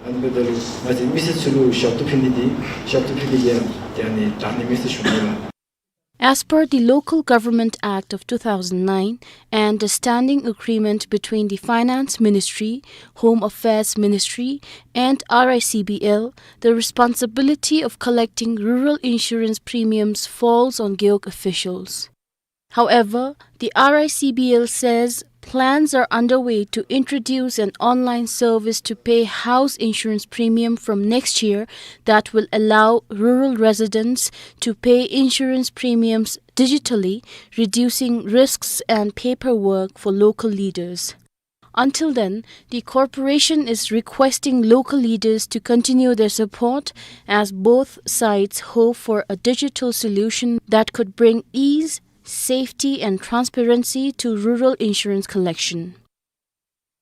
ཨ་ནི་འབདཝ་ད་ལུ་ང་བཅས་མི་སེར་ཚུ་ལུ་ཞབས་ཏོག་ཕུལ་ནི་འདི་ཞབས་ཏོག་ཕུལ་ནི་འདི་ཡང་ཏེ་ཨ་ནི་དྲག་ནི་མས་ཟེར་ཞུ་ནི་ལགས། As per the Local Government Act of two thousand nine and the Standing Agreement between the Finance Ministry, Home Affairs Ministry, and R I C B L, the responsibility of collecting rural insurance premiums falls on Gewog officials. However, the R I C B L says plans are underway to introduce an online service to pay house insurance premium from next year that will allow rural residents to pay insurance premiums digitally, reducing risks and paperwork for local leaders. Until then, the corporation is requesting local leaders to continue their support as both sides hope for a digital solution that could bring ease, safety, and transparency to rural insurance collection.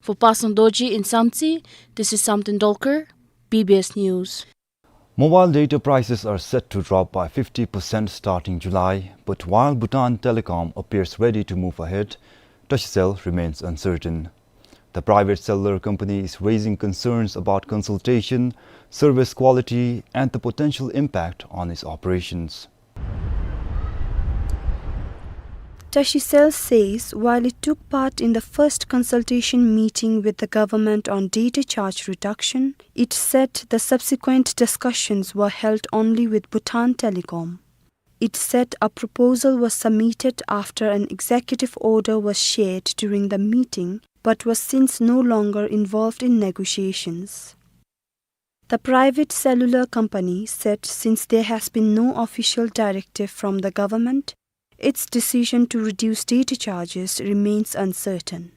For Pasang Dorji in Samtse, this is Samten Dolkar, B B S News. Mobile data prices are set to drop by fifty percent starting July, but while Bhutan Telecom appears ready to move ahead, Tashicell remains uncertain. The private cellular company is raising concerns about consultation, service quality, and the potential impact on its operations. Tashicell says while it took part in the first consultation meeting with the government on data charge reduction, it said the subsequent discussions were held only with Bhutan Telecom. It said a proposal was submitted after an executive order was shared during the meeting, but was since no longer involved in negotiations. The private cellular company said since there has been no official directive from the government, its decision to reduce data charges remains uncertain.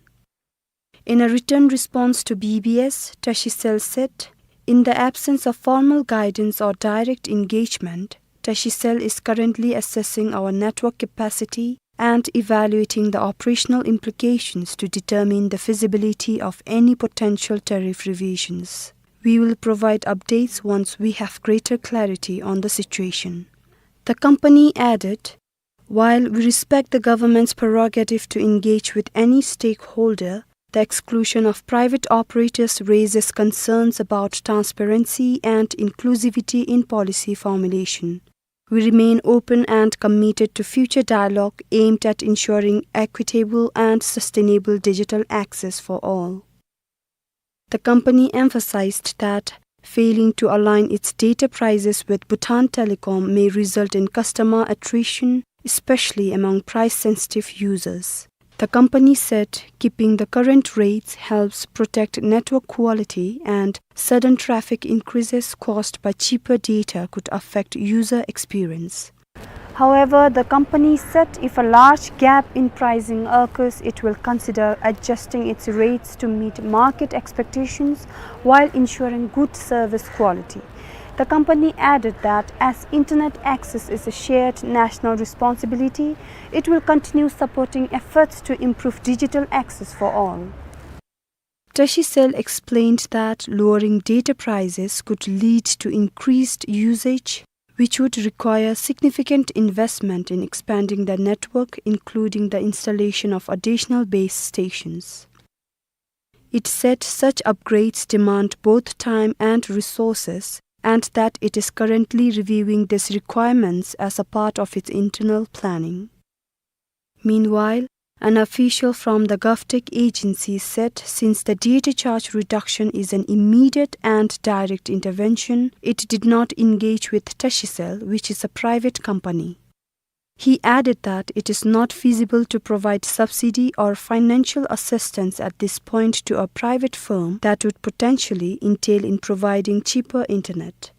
In a written response to B B S, Tashicell said, in the absence of formal guidance or direct engagement, Tashicell is currently assessing our network capacity and evaluating the operational implications to determine the feasibility of any potential tariff revisions. We will provide updates once we have greater clarity on the situation. The company added, while we respect the government's prerogative to engage with any stakeholder, the exclusion of private operators raises concerns about transparency and inclusivity in policy formulation. We remain open and committed to future dialogue aimed at ensuring equitable and sustainable digital access for all. The company emphasized that failing to align its data prices with Bhutan Telecom may result in customer attrition, especially among price-sensitive users. The company said keeping the current rates helps protect network quality and sudden traffic increases caused by cheaper data could affect user experience. However, the company said if a large gap in pricing occurs, it will consider adjusting its rates to meet market expectations while ensuring good service quality. The company added that as internet access is a shared national responsibility, it will continue supporting efforts to improve digital access for all. Tashicell explained that lowering data prices could lead to increased usage, which would require significant investment in expanding the network, including the installation of additional base stations. It said such upgrades demand both time and resources, and that it is currently reviewing these requirements as a part of its internal planning. Meanwhile, an official from the GovTech agency said since the data charge reduction is an immediate and direct intervention, it did not engage with Tashicell, which is a private company. He added that it is not feasible to provide subsidy or financial assistance at this point to a private firm that would potentially entail in providing cheaper internet.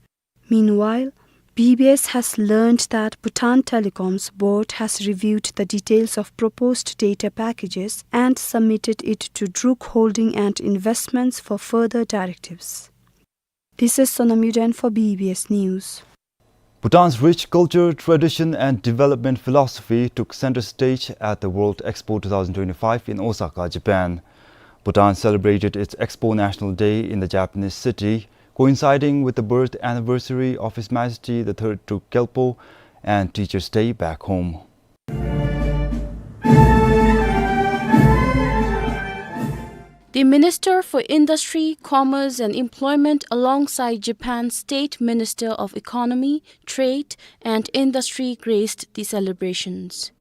Meanwhile, B B S has learned that Bhutan Telecom's board has reviewed the details of proposed data packages and submitted it to Druk Holding and Investments for further directives. This is Sonam Yuden for B B S News. Bhutan's rich culture, tradition, and development philosophy took center stage at the World Expo two thousand twenty-five in Osaka, Japan. Bhutan celebrated its Expo National Day in the Japanese city, coinciding with the birth anniversary of His Majesty the Third Druk Gyalpo and Teachers' Day back home. The Minister for Industry, Commerce and Employment alongside Japan's State Minister of Economy, Trade and Industry graced the celebrations.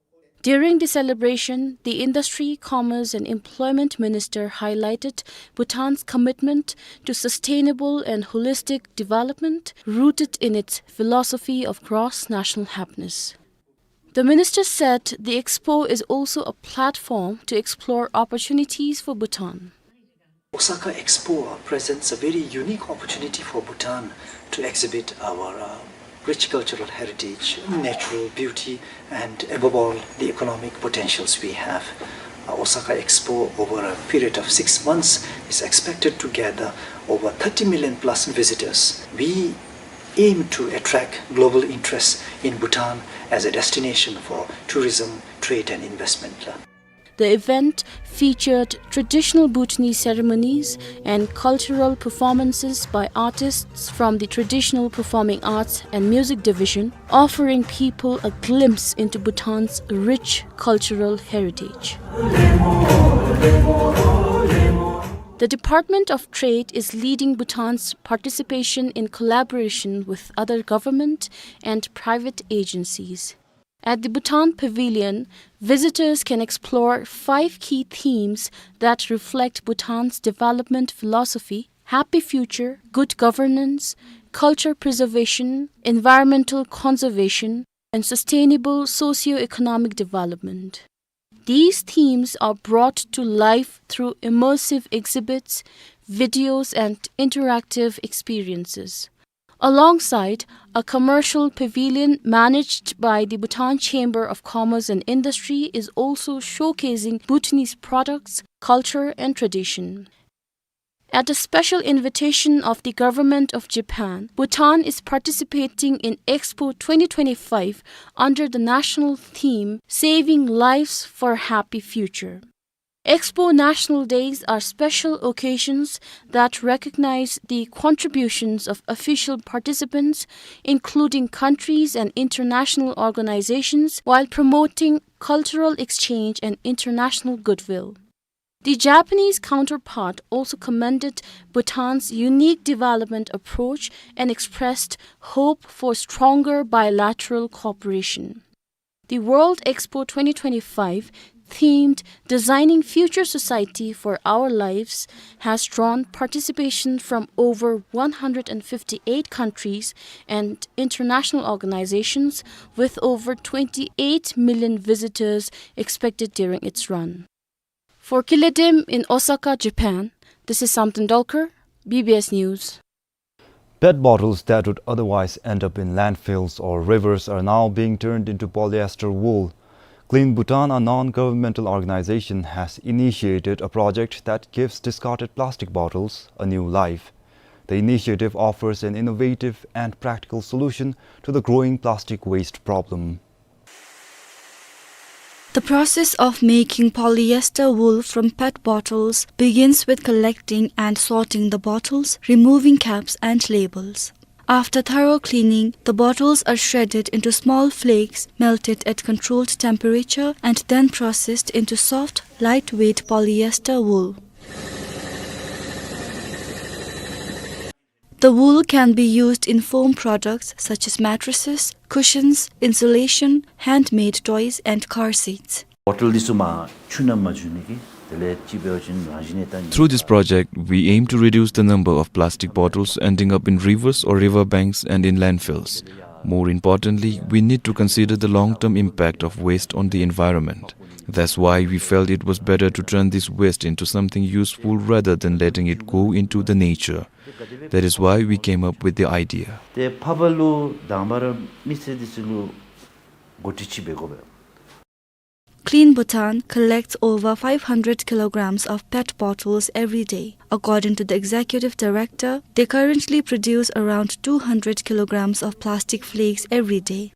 During the celebration, the Industry, Commerce and Employment Minister highlighted Bhutan's commitment to sustainable and holistic development rooted in its philosophy of cross-national happiness. The minister said the expo is also a platform to explore opportunities for Bhutan. Osaka Expo presents a very unique opportunity for Bhutan to exhibit our, uh, rich cultural heritage, natural beauty, and above all, the economic potentials we have. Uh, Osaka Expo, over a period of six months, is expected to gather over thirty million plus visitors. We aim to attract global interest in Bhutan as a destination for tourism, trade, and investment. The event featured traditional Bhutanese ceremonies and cultural performances by artists from the Traditional Performing Arts and Music Division, offering people a glimpse into Bhutan's rich cultural heritage. The Department of Trade is leading Bhutan's participation in collaboration with other government and private agencies. At the Bhutan Pavilion, visitors can explore five key themes that reflect Bhutan's development philosophy: happy future, good governance, culture preservation, environmental conservation, and sustainable socio-economic development. These themes are brought to life through immersive exhibits, videos, and interactive experiences. Alongside, a commercial pavilion managed by the Bhutan Chamber of Commerce and Industry is also showcasing Bhutanese products, culture, and tradition. At a special invitation of the Government of Japan, Bhutan is participating in Expo twenty twenty-five under the national theme, Saving Lives for Happy Future. Expo National Days are special occasions that recognize the contributions of official participants, including countries and international organizations, while promoting cultural exchange and international goodwill. The Japanese counterpart also commended Bhutan's unique development approach and expressed hope for stronger bilateral cooperation. The World Expo twenty twenty-five, themed Designing Future Society for Our Lives, has drawn participation from over one hundred fifty-eight countries and international organizations, with over twenty-eight million visitors expected during its run. For Kile Dem in Osaka, Japan, this is Samten Dolkar, B B S News. PET bottles that would otherwise end up in landfills or rivers are now being turned into polyester wool. Clean Bhutan, a non-governmental organization, has initiated a project that gives discarded plastic bottles a new life. The initiative offers an innovative and practical solution to the growing plastic waste problem. The process of making polyester wool from PET bottles begins with collecting and sorting the bottles, removing caps and labels. After thorough cleaning, the bottles are shredded into small flakes, melted at controlled temperature, and then processed into soft, lightweight polyester wool. The wool can be used in foam products such as mattresses, cushions, insulation, handmade toys, and car seats. Bottle འདི་ཚུ་མར་ཆུ་ནང་མ་འཛུལ་ནི་གི་དེ་ལས་ཅིག་འབད་བ་ཅིན་རང་བཞིན་གྱིས་ད་Through this project, we aim to reduce the number of plastic bottles ending up in rivers or river banks and in landfills. More importantly, we need to consider the long-term impact of waste on the environment. That's why we felt it was better to turn this waste into something useful rather than letting it go into the nature. That is why we came up with the idea. ཏེ་ཕར་ལུ་དང་པ་ར་མི་སེར་འདི་ཚུ་ལུ་གོ་སྒྲིག་ཅིག་འབད་དགོ་པས། Clean Bhutan collects over five hundred kilograms of PET bottles every day. According to the executive director, they currently produce around two hundred kilograms of plastic flakes every day.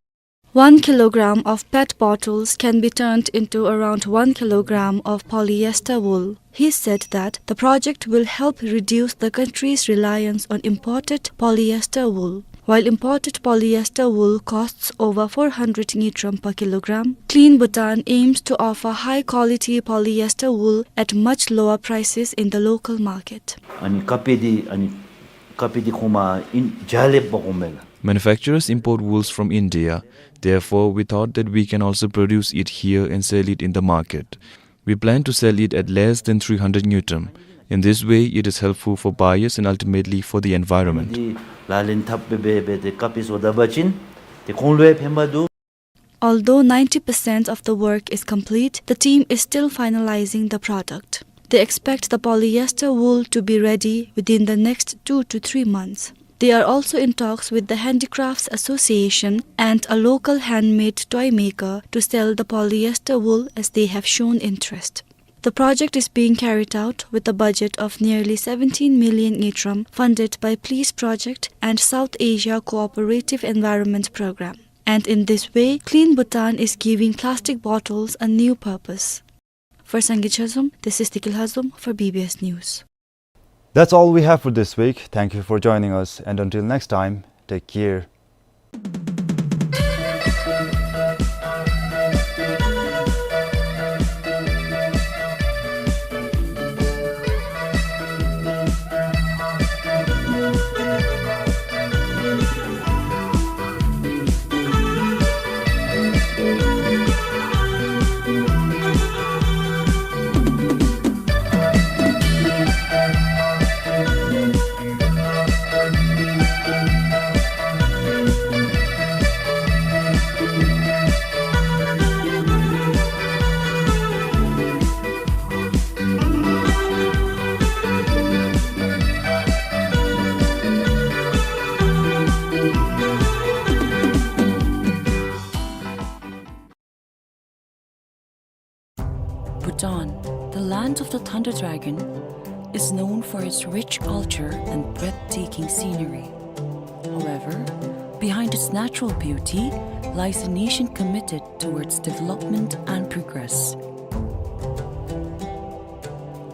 One kilogram of PET bottles can be turned into around one kilogram of polyester wool. He said that the project will help reduce the country's reliance on imported polyester wool. While imported polyester wool costs over four hundred ngultrum per kilogram, Clean Bhutan aims to offer high-quality polyester wool at much lower prices in the local market. ཨ་ནི་ཀ་པི་འདི་ཨ་ནི་ཀ་པི་འདི་ཁོང་མ་ཨིན་ཇ་ལེབ་པ་ཁོང་མེ་ལ། Manufacturers import wools from India. Therefore, we thought that we can also produce it here and sell it in the market. We plan to sell it at less than three hundred ngultrum. In this way, it is helpful for buyers and ultimately for the environment. འདི་ལག་ལེན་འཐབ་སྦེ་འབད་སྦེ་ཏེ་ཀ་པི་བཟོ་ད་པ་ཅིན་ཏེ་ཁོང་ལུ་ཡང་ཕན་པ་འདུག། Although ninety percent of the work is complete, the team is still finalizing the product. They expect the polyester wool to be ready within the next two to three months. They are also in talks with the Handicrafts Association and a local handmade toy maker to sell the polyester wool as they have shown interest. The project is being carried out with a budget of nearly seventeen million ngultrum, funded by Please Project and South Asia Cooperative Environment Program. And in this way, Clean Bhutan is giving plastic bottles a new purpose. For Sangay Chazom, this is Tikil Hazom for B B S News. That's all we have for this week. Thank you for joining us, and until next time, take care. Bhutan, the land of the thunder dragon, is known for its rich culture and breathtaking scenery. However, behind its natural beauty lies a nation committed towards development and progress.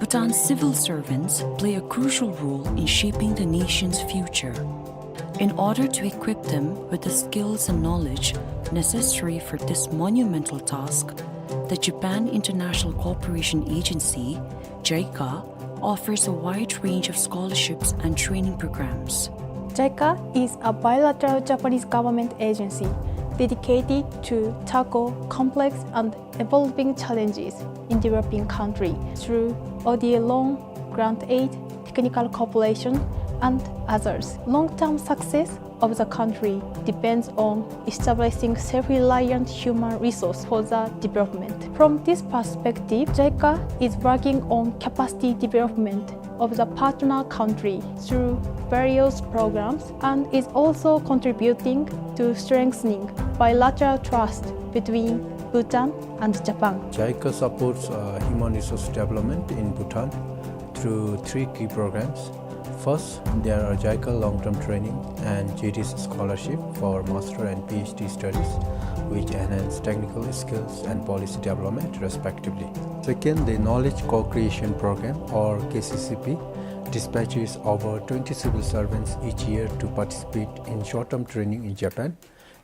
Bhutan's civil servants play a crucial role in shaping the nation's future. In order to equip them with the skills and knowledge necessary for this monumental task, the Japan International Cooperation Agency, JICA, offers a wide range of scholarships and training programs. JICA is a bilateral Japanese government agency dedicated to tackle complex and evolving challenges in developing country through O D A loan, grant aid, technical cooperation, and others. Long-term success of the country depends on establishing self-reliant human resource for the development. From this perspective, JICA is working on capacity development of the partner country through various programs and is also contributing to strengthening bilateral trust between Bhutan and Japan. JICA supports, uh, human resource development in Bhutan through three key programs. First, there are JICA long-term training and J D S scholarship for master and P H D studies, which enhance technical skills and policy development, respectively. Second, the Knowledge Co-Creation Program, or K C C P, dispatches over twenty civil servants each year to participate in short-term training in Japan,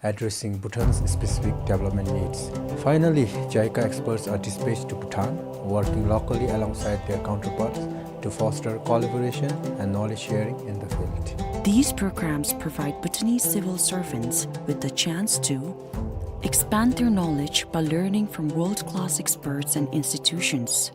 addressing Bhutan's specific development needs. Finally, JICA experts are dispatched to Bhutan, working locally alongside their counterparts to foster collaboration and knowledge sharing in the field. These programs provide Bhutanese civil servants with the chance to expand their knowledge by learning from world-class experts and institutions,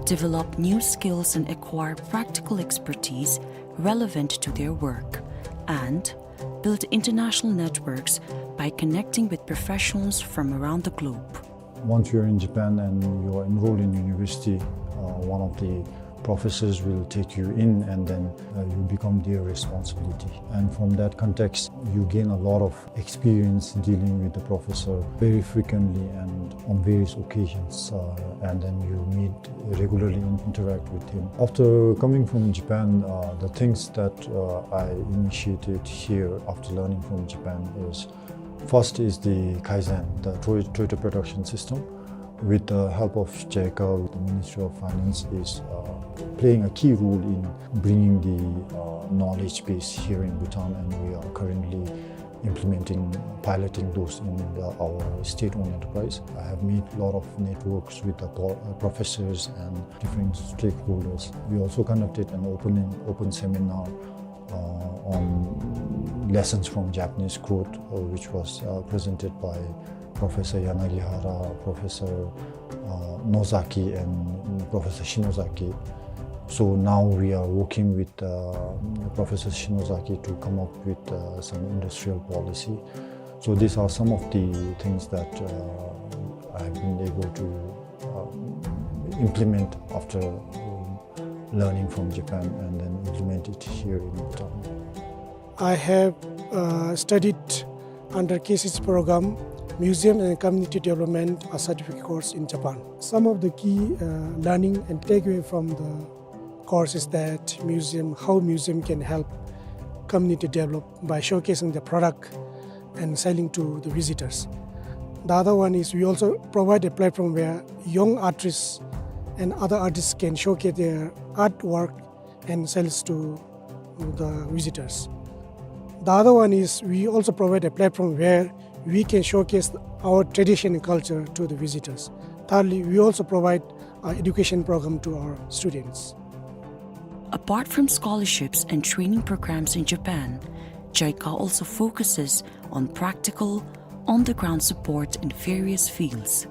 develop new skills and acquire practical expertise relevant to their work, and build international networks by connecting with professionals from around the globe. Once you're in Japan and you're enrolled in university, uh, one of the professors will take you in, and then, uh, you become their responsibility. And from that context, you gain a lot of experience dealing with the professor very frequently and on various occasions, uh, and then you meet regularly and interact with him. After coming from Japan, uh, the things that, uh, I initiated here after learning from Japan is, first is the Kaizen, the Toy-, Toyota Production System, With the help of JICA, the Ministry of Finance is, uh, playing a key role in bringing the, uh, knowledge base here in Bhutan, and we are currently implementing, piloting those in the, our state-owned enterprise. I have made a lot of networks with the po-, uh, professors and different stakeholders. We also conducted an open, open seminar, uh, on lessons from Japanese code, uh, which was, uh, presented by Professor Yanagihara, Professor, uh, Nozaki, and Professor Shinozaki. So now we are working with, uh, Professor Shinozaki to come up with, uh, some industrial policy. So these are some of the things that, uh, I've been able to, um, implement after, um, learning from Japan and then implement it here in Bhutan. I have, uh, studied under K C C program, Museum and Community Development, a certificate course in Japan. Some of the key, uh, learning and takeaway from the course is that museum, how museum can help community develop by showcasing the product and selling to the visitors. The other one is we also provide a platform where young artists and other artists can showcase their artwork and sells to the visitors. The other one is we also provide a platform where we can showcase our tradition and culture to the visitors. Thirdly, we also provide an education program to our students. Apart from scholarships and training programs in Japan, JICA also focuses on practical, on-the-ground support in various fields.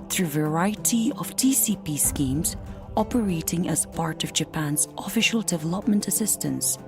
Through variety of T C P schemes operating as part of Japan's official development assistance,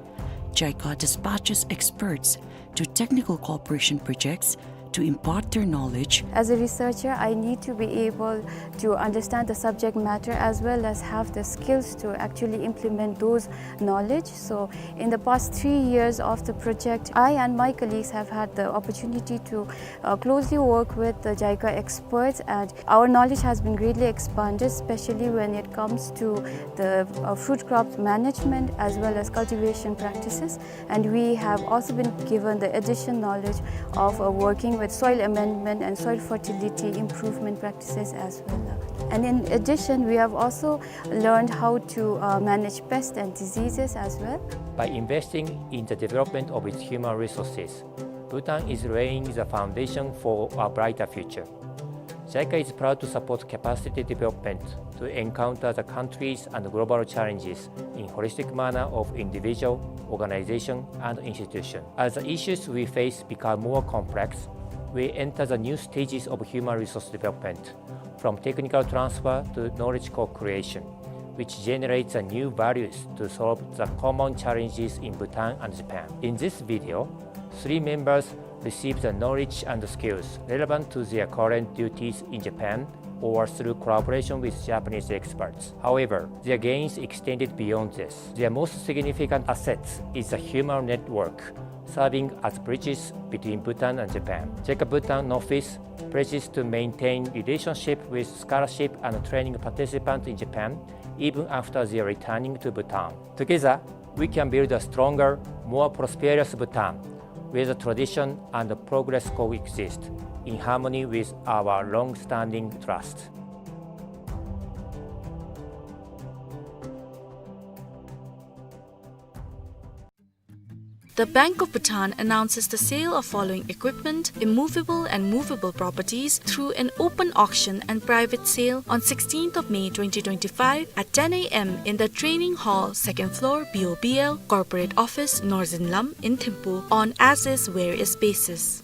JICA dispatches experts to technical cooperation projects to impart their knowledge. As a researcher, I need to be able to understand the subject matter as well as have the skills to actually implement those knowledge. So in the past three years of the project, I and my colleagues have had the opportunity to, uh, closely work with the JICA experts, and our knowledge has been greatly expanded, especially when it comes to the, uh, fruit crop management as well as cultivation practices. And we have also been given the additional knowledge of, uh, working with soil amendment and soil fertility improvement practices as well. And in addition, we have also learned how to, uh, manage pests and diseases as well. By investing in the development of its human resources, Bhutan is laying the foundation for a brighter future. JICA is proud to support capacity development to encounter the countries and global challenges in holistic manner of individual, organization, and institution. As the issues we face become more complex, we enter the new stages of human resource development, from technical transfer to knowledge co-creation, which generates the new values to solve the common challenges in Bhutan and Japan. In this video, three members receive the knowledge and skills relevant to their current duties in Japan or through collaboration with Japanese experts. However, their gains extended beyond this. Their most significant assets is the human network, serving as bridges between Bhutan and Japan. JICA Bhutan office pledges to maintain relationship with scholarship and training participants in Japan, even after their returning to Bhutan. Together, we can build a stronger, more prosperous Bhutan, where the tradition and progress coexist in harmony with our long-standing trust. The Bank of Bhutan announces the sale of following equipment, immovable and movable properties, through an open auction and private sale on sixteenth of May twenty twenty-five at ten A M in the training hall, second floor, B O B L, corporate office, Northern Lam in Thimphu on as is where is basis.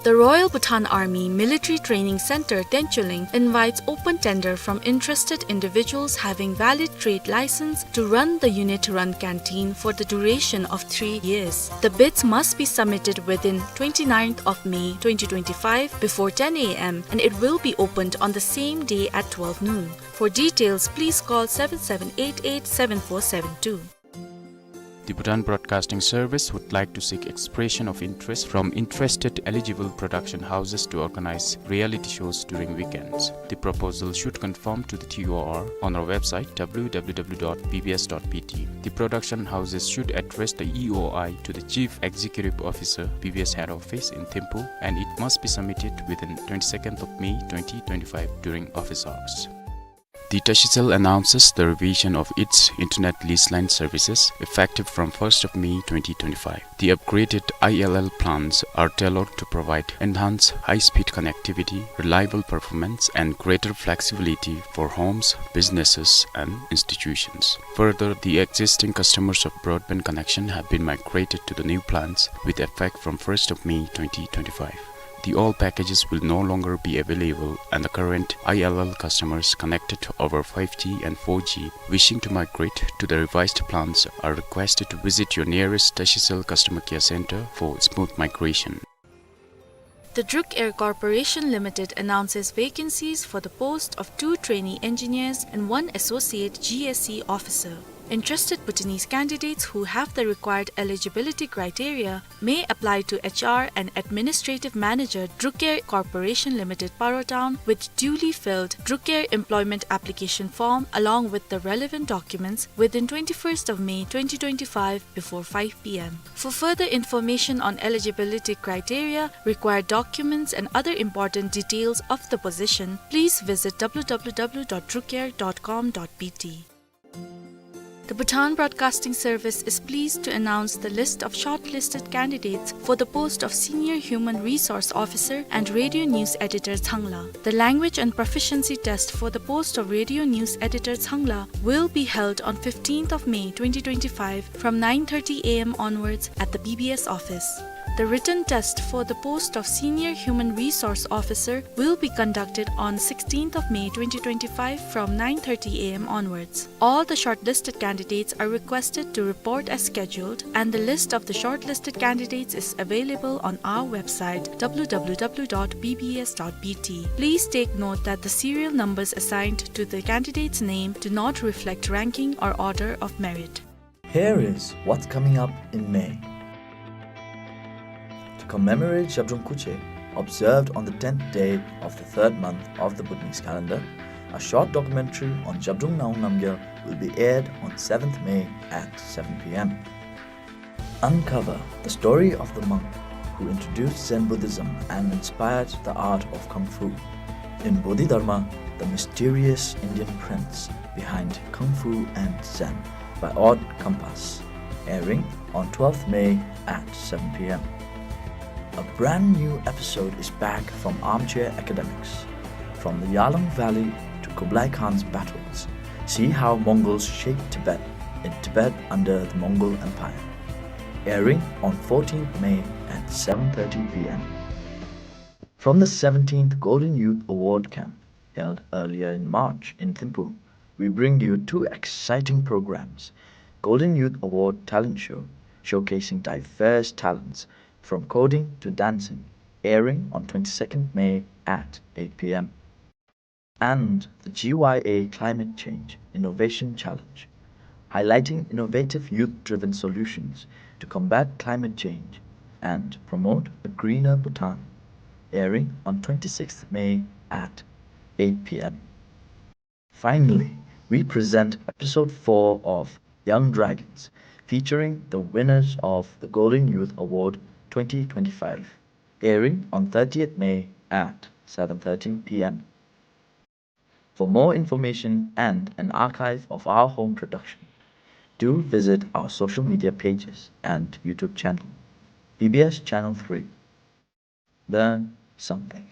The Royal Bhutan Army Military Training Center, Tencholing, invites open tender from interested individuals having valid trade license to run the unit-run canteen for the duration of three years. The bids must be submitted within twenty-ninth of May twenty twenty-five before ten A M, and it will be opened on the same day at twelve noon. For details, please call seven seven eight eight seven four seven two. The Bhutan Broadcasting Service would like to seek expression of interest from interested eligible production houses to organize reality shows during weekends. The proposal should conform to the T O R on our website, W W W dot B B S dot B T. The production houses should address the E O I to the Chief Executive Officer, B B S Head Office in Thimphu, and it must be submitted within twenty-second of May twenty twenty-five during office hours. The Tashicel announces the revision of its internet lease line services effective from first of May twenty twenty-five. The upgraded I L L plans are tailored to provide enhanced high-speed connectivity, reliable performance, and greater flexibility for homes, businesses, and institutions. Further, the existing customers of broadband connection have been migrated to the new plans with effect from first of May twenty twenty-five. The old packages will no longer be available, and the current I L L customers connected to over five G and four G wishing to migrate to the revised plans are requested to visit your nearest Tashicel customer care center for smooth migration. The Druk Air Corporation Limited announces vacancies for the post of two trainee engineers and one associate G S C officer. Interested Bhutanese candidates who have the required eligibility criteria may apply to H R and Administrative Manager, Druk Air Corporation Limited, Paro Town, with duly filled Druk Air employment application form along with the relevant documents within twenty-first of May twenty twenty-five before five P M. For further information on eligibility criteria, required documents, and other important details of the position, please visit W W W dot drukair dot com dot B T. The Bhutan Broadcasting Service is pleased to announce the list of shortlisted candidates for the post of Senior Human Resource Officer and Radio News Editor, Changla. The language and proficiency test for the post of Radio News Editor, Changla, will be held on fifteenth of May twenty twenty-five from nine thirty A M onwards at the B B S office. The written test for the post of Senior Human Resource Officer will be conducted on sixteenth of May twenty twenty-five from nine thirty A M onwards. All the shortlisted candidates are requested to report as scheduled, and the list of the shortlisted candidates is available on our website, W W W dot B B S dot B T. Please take note that the serial numbers assigned to the candidate's name do not reflect ranking or order of merit. Here is what's coming up in May. To commemorate Zhabdrung Kuche, observed on the tenth day of the third month of the Bhutanese calendar, a short documentary on Zhabdrung Ngawang Namgyal will be aired on seventh May at seven P M. Uncover the story of the monk who introduced Zen Buddhism and inspired the art of Kung Fu. In Bodhidharma, the mysterious Indian prince behind Kung Fu and Zen by Odd Compass, airing on twelfth May at seven P M. A brand new episode is back from Armchair Academics. From the Yarlung Valley to Kublai Khan's battles, see how Mongols shaped Tibet in Tibet under the Mongol Empire. Airing on fourteenth May at seven thirty P M. From the seventeenth Golden Youth Award Camp, held earlier in March in Thimphu, we bring you two exciting programs: Golden Youth Award Talent Show, showcasing diverse talents from coding to dancing, airing on twenty-second May at eight P M, and the G Y A Climate Change Innovation Challenge, highlighting innovative youth-driven solutions to combat climate change and promote a greener Bhutan, airing on twenty-sixth May at eight P M. Finally, we present episode four of Young Dragons, featuring the winners of the Golden Youth Award twenty twenty-five, airing on thirtieth May at seven thirty P M. For more information and an archive of our home production, do visit our social media pages and YouTube channel, B B S Channel three. Learn something.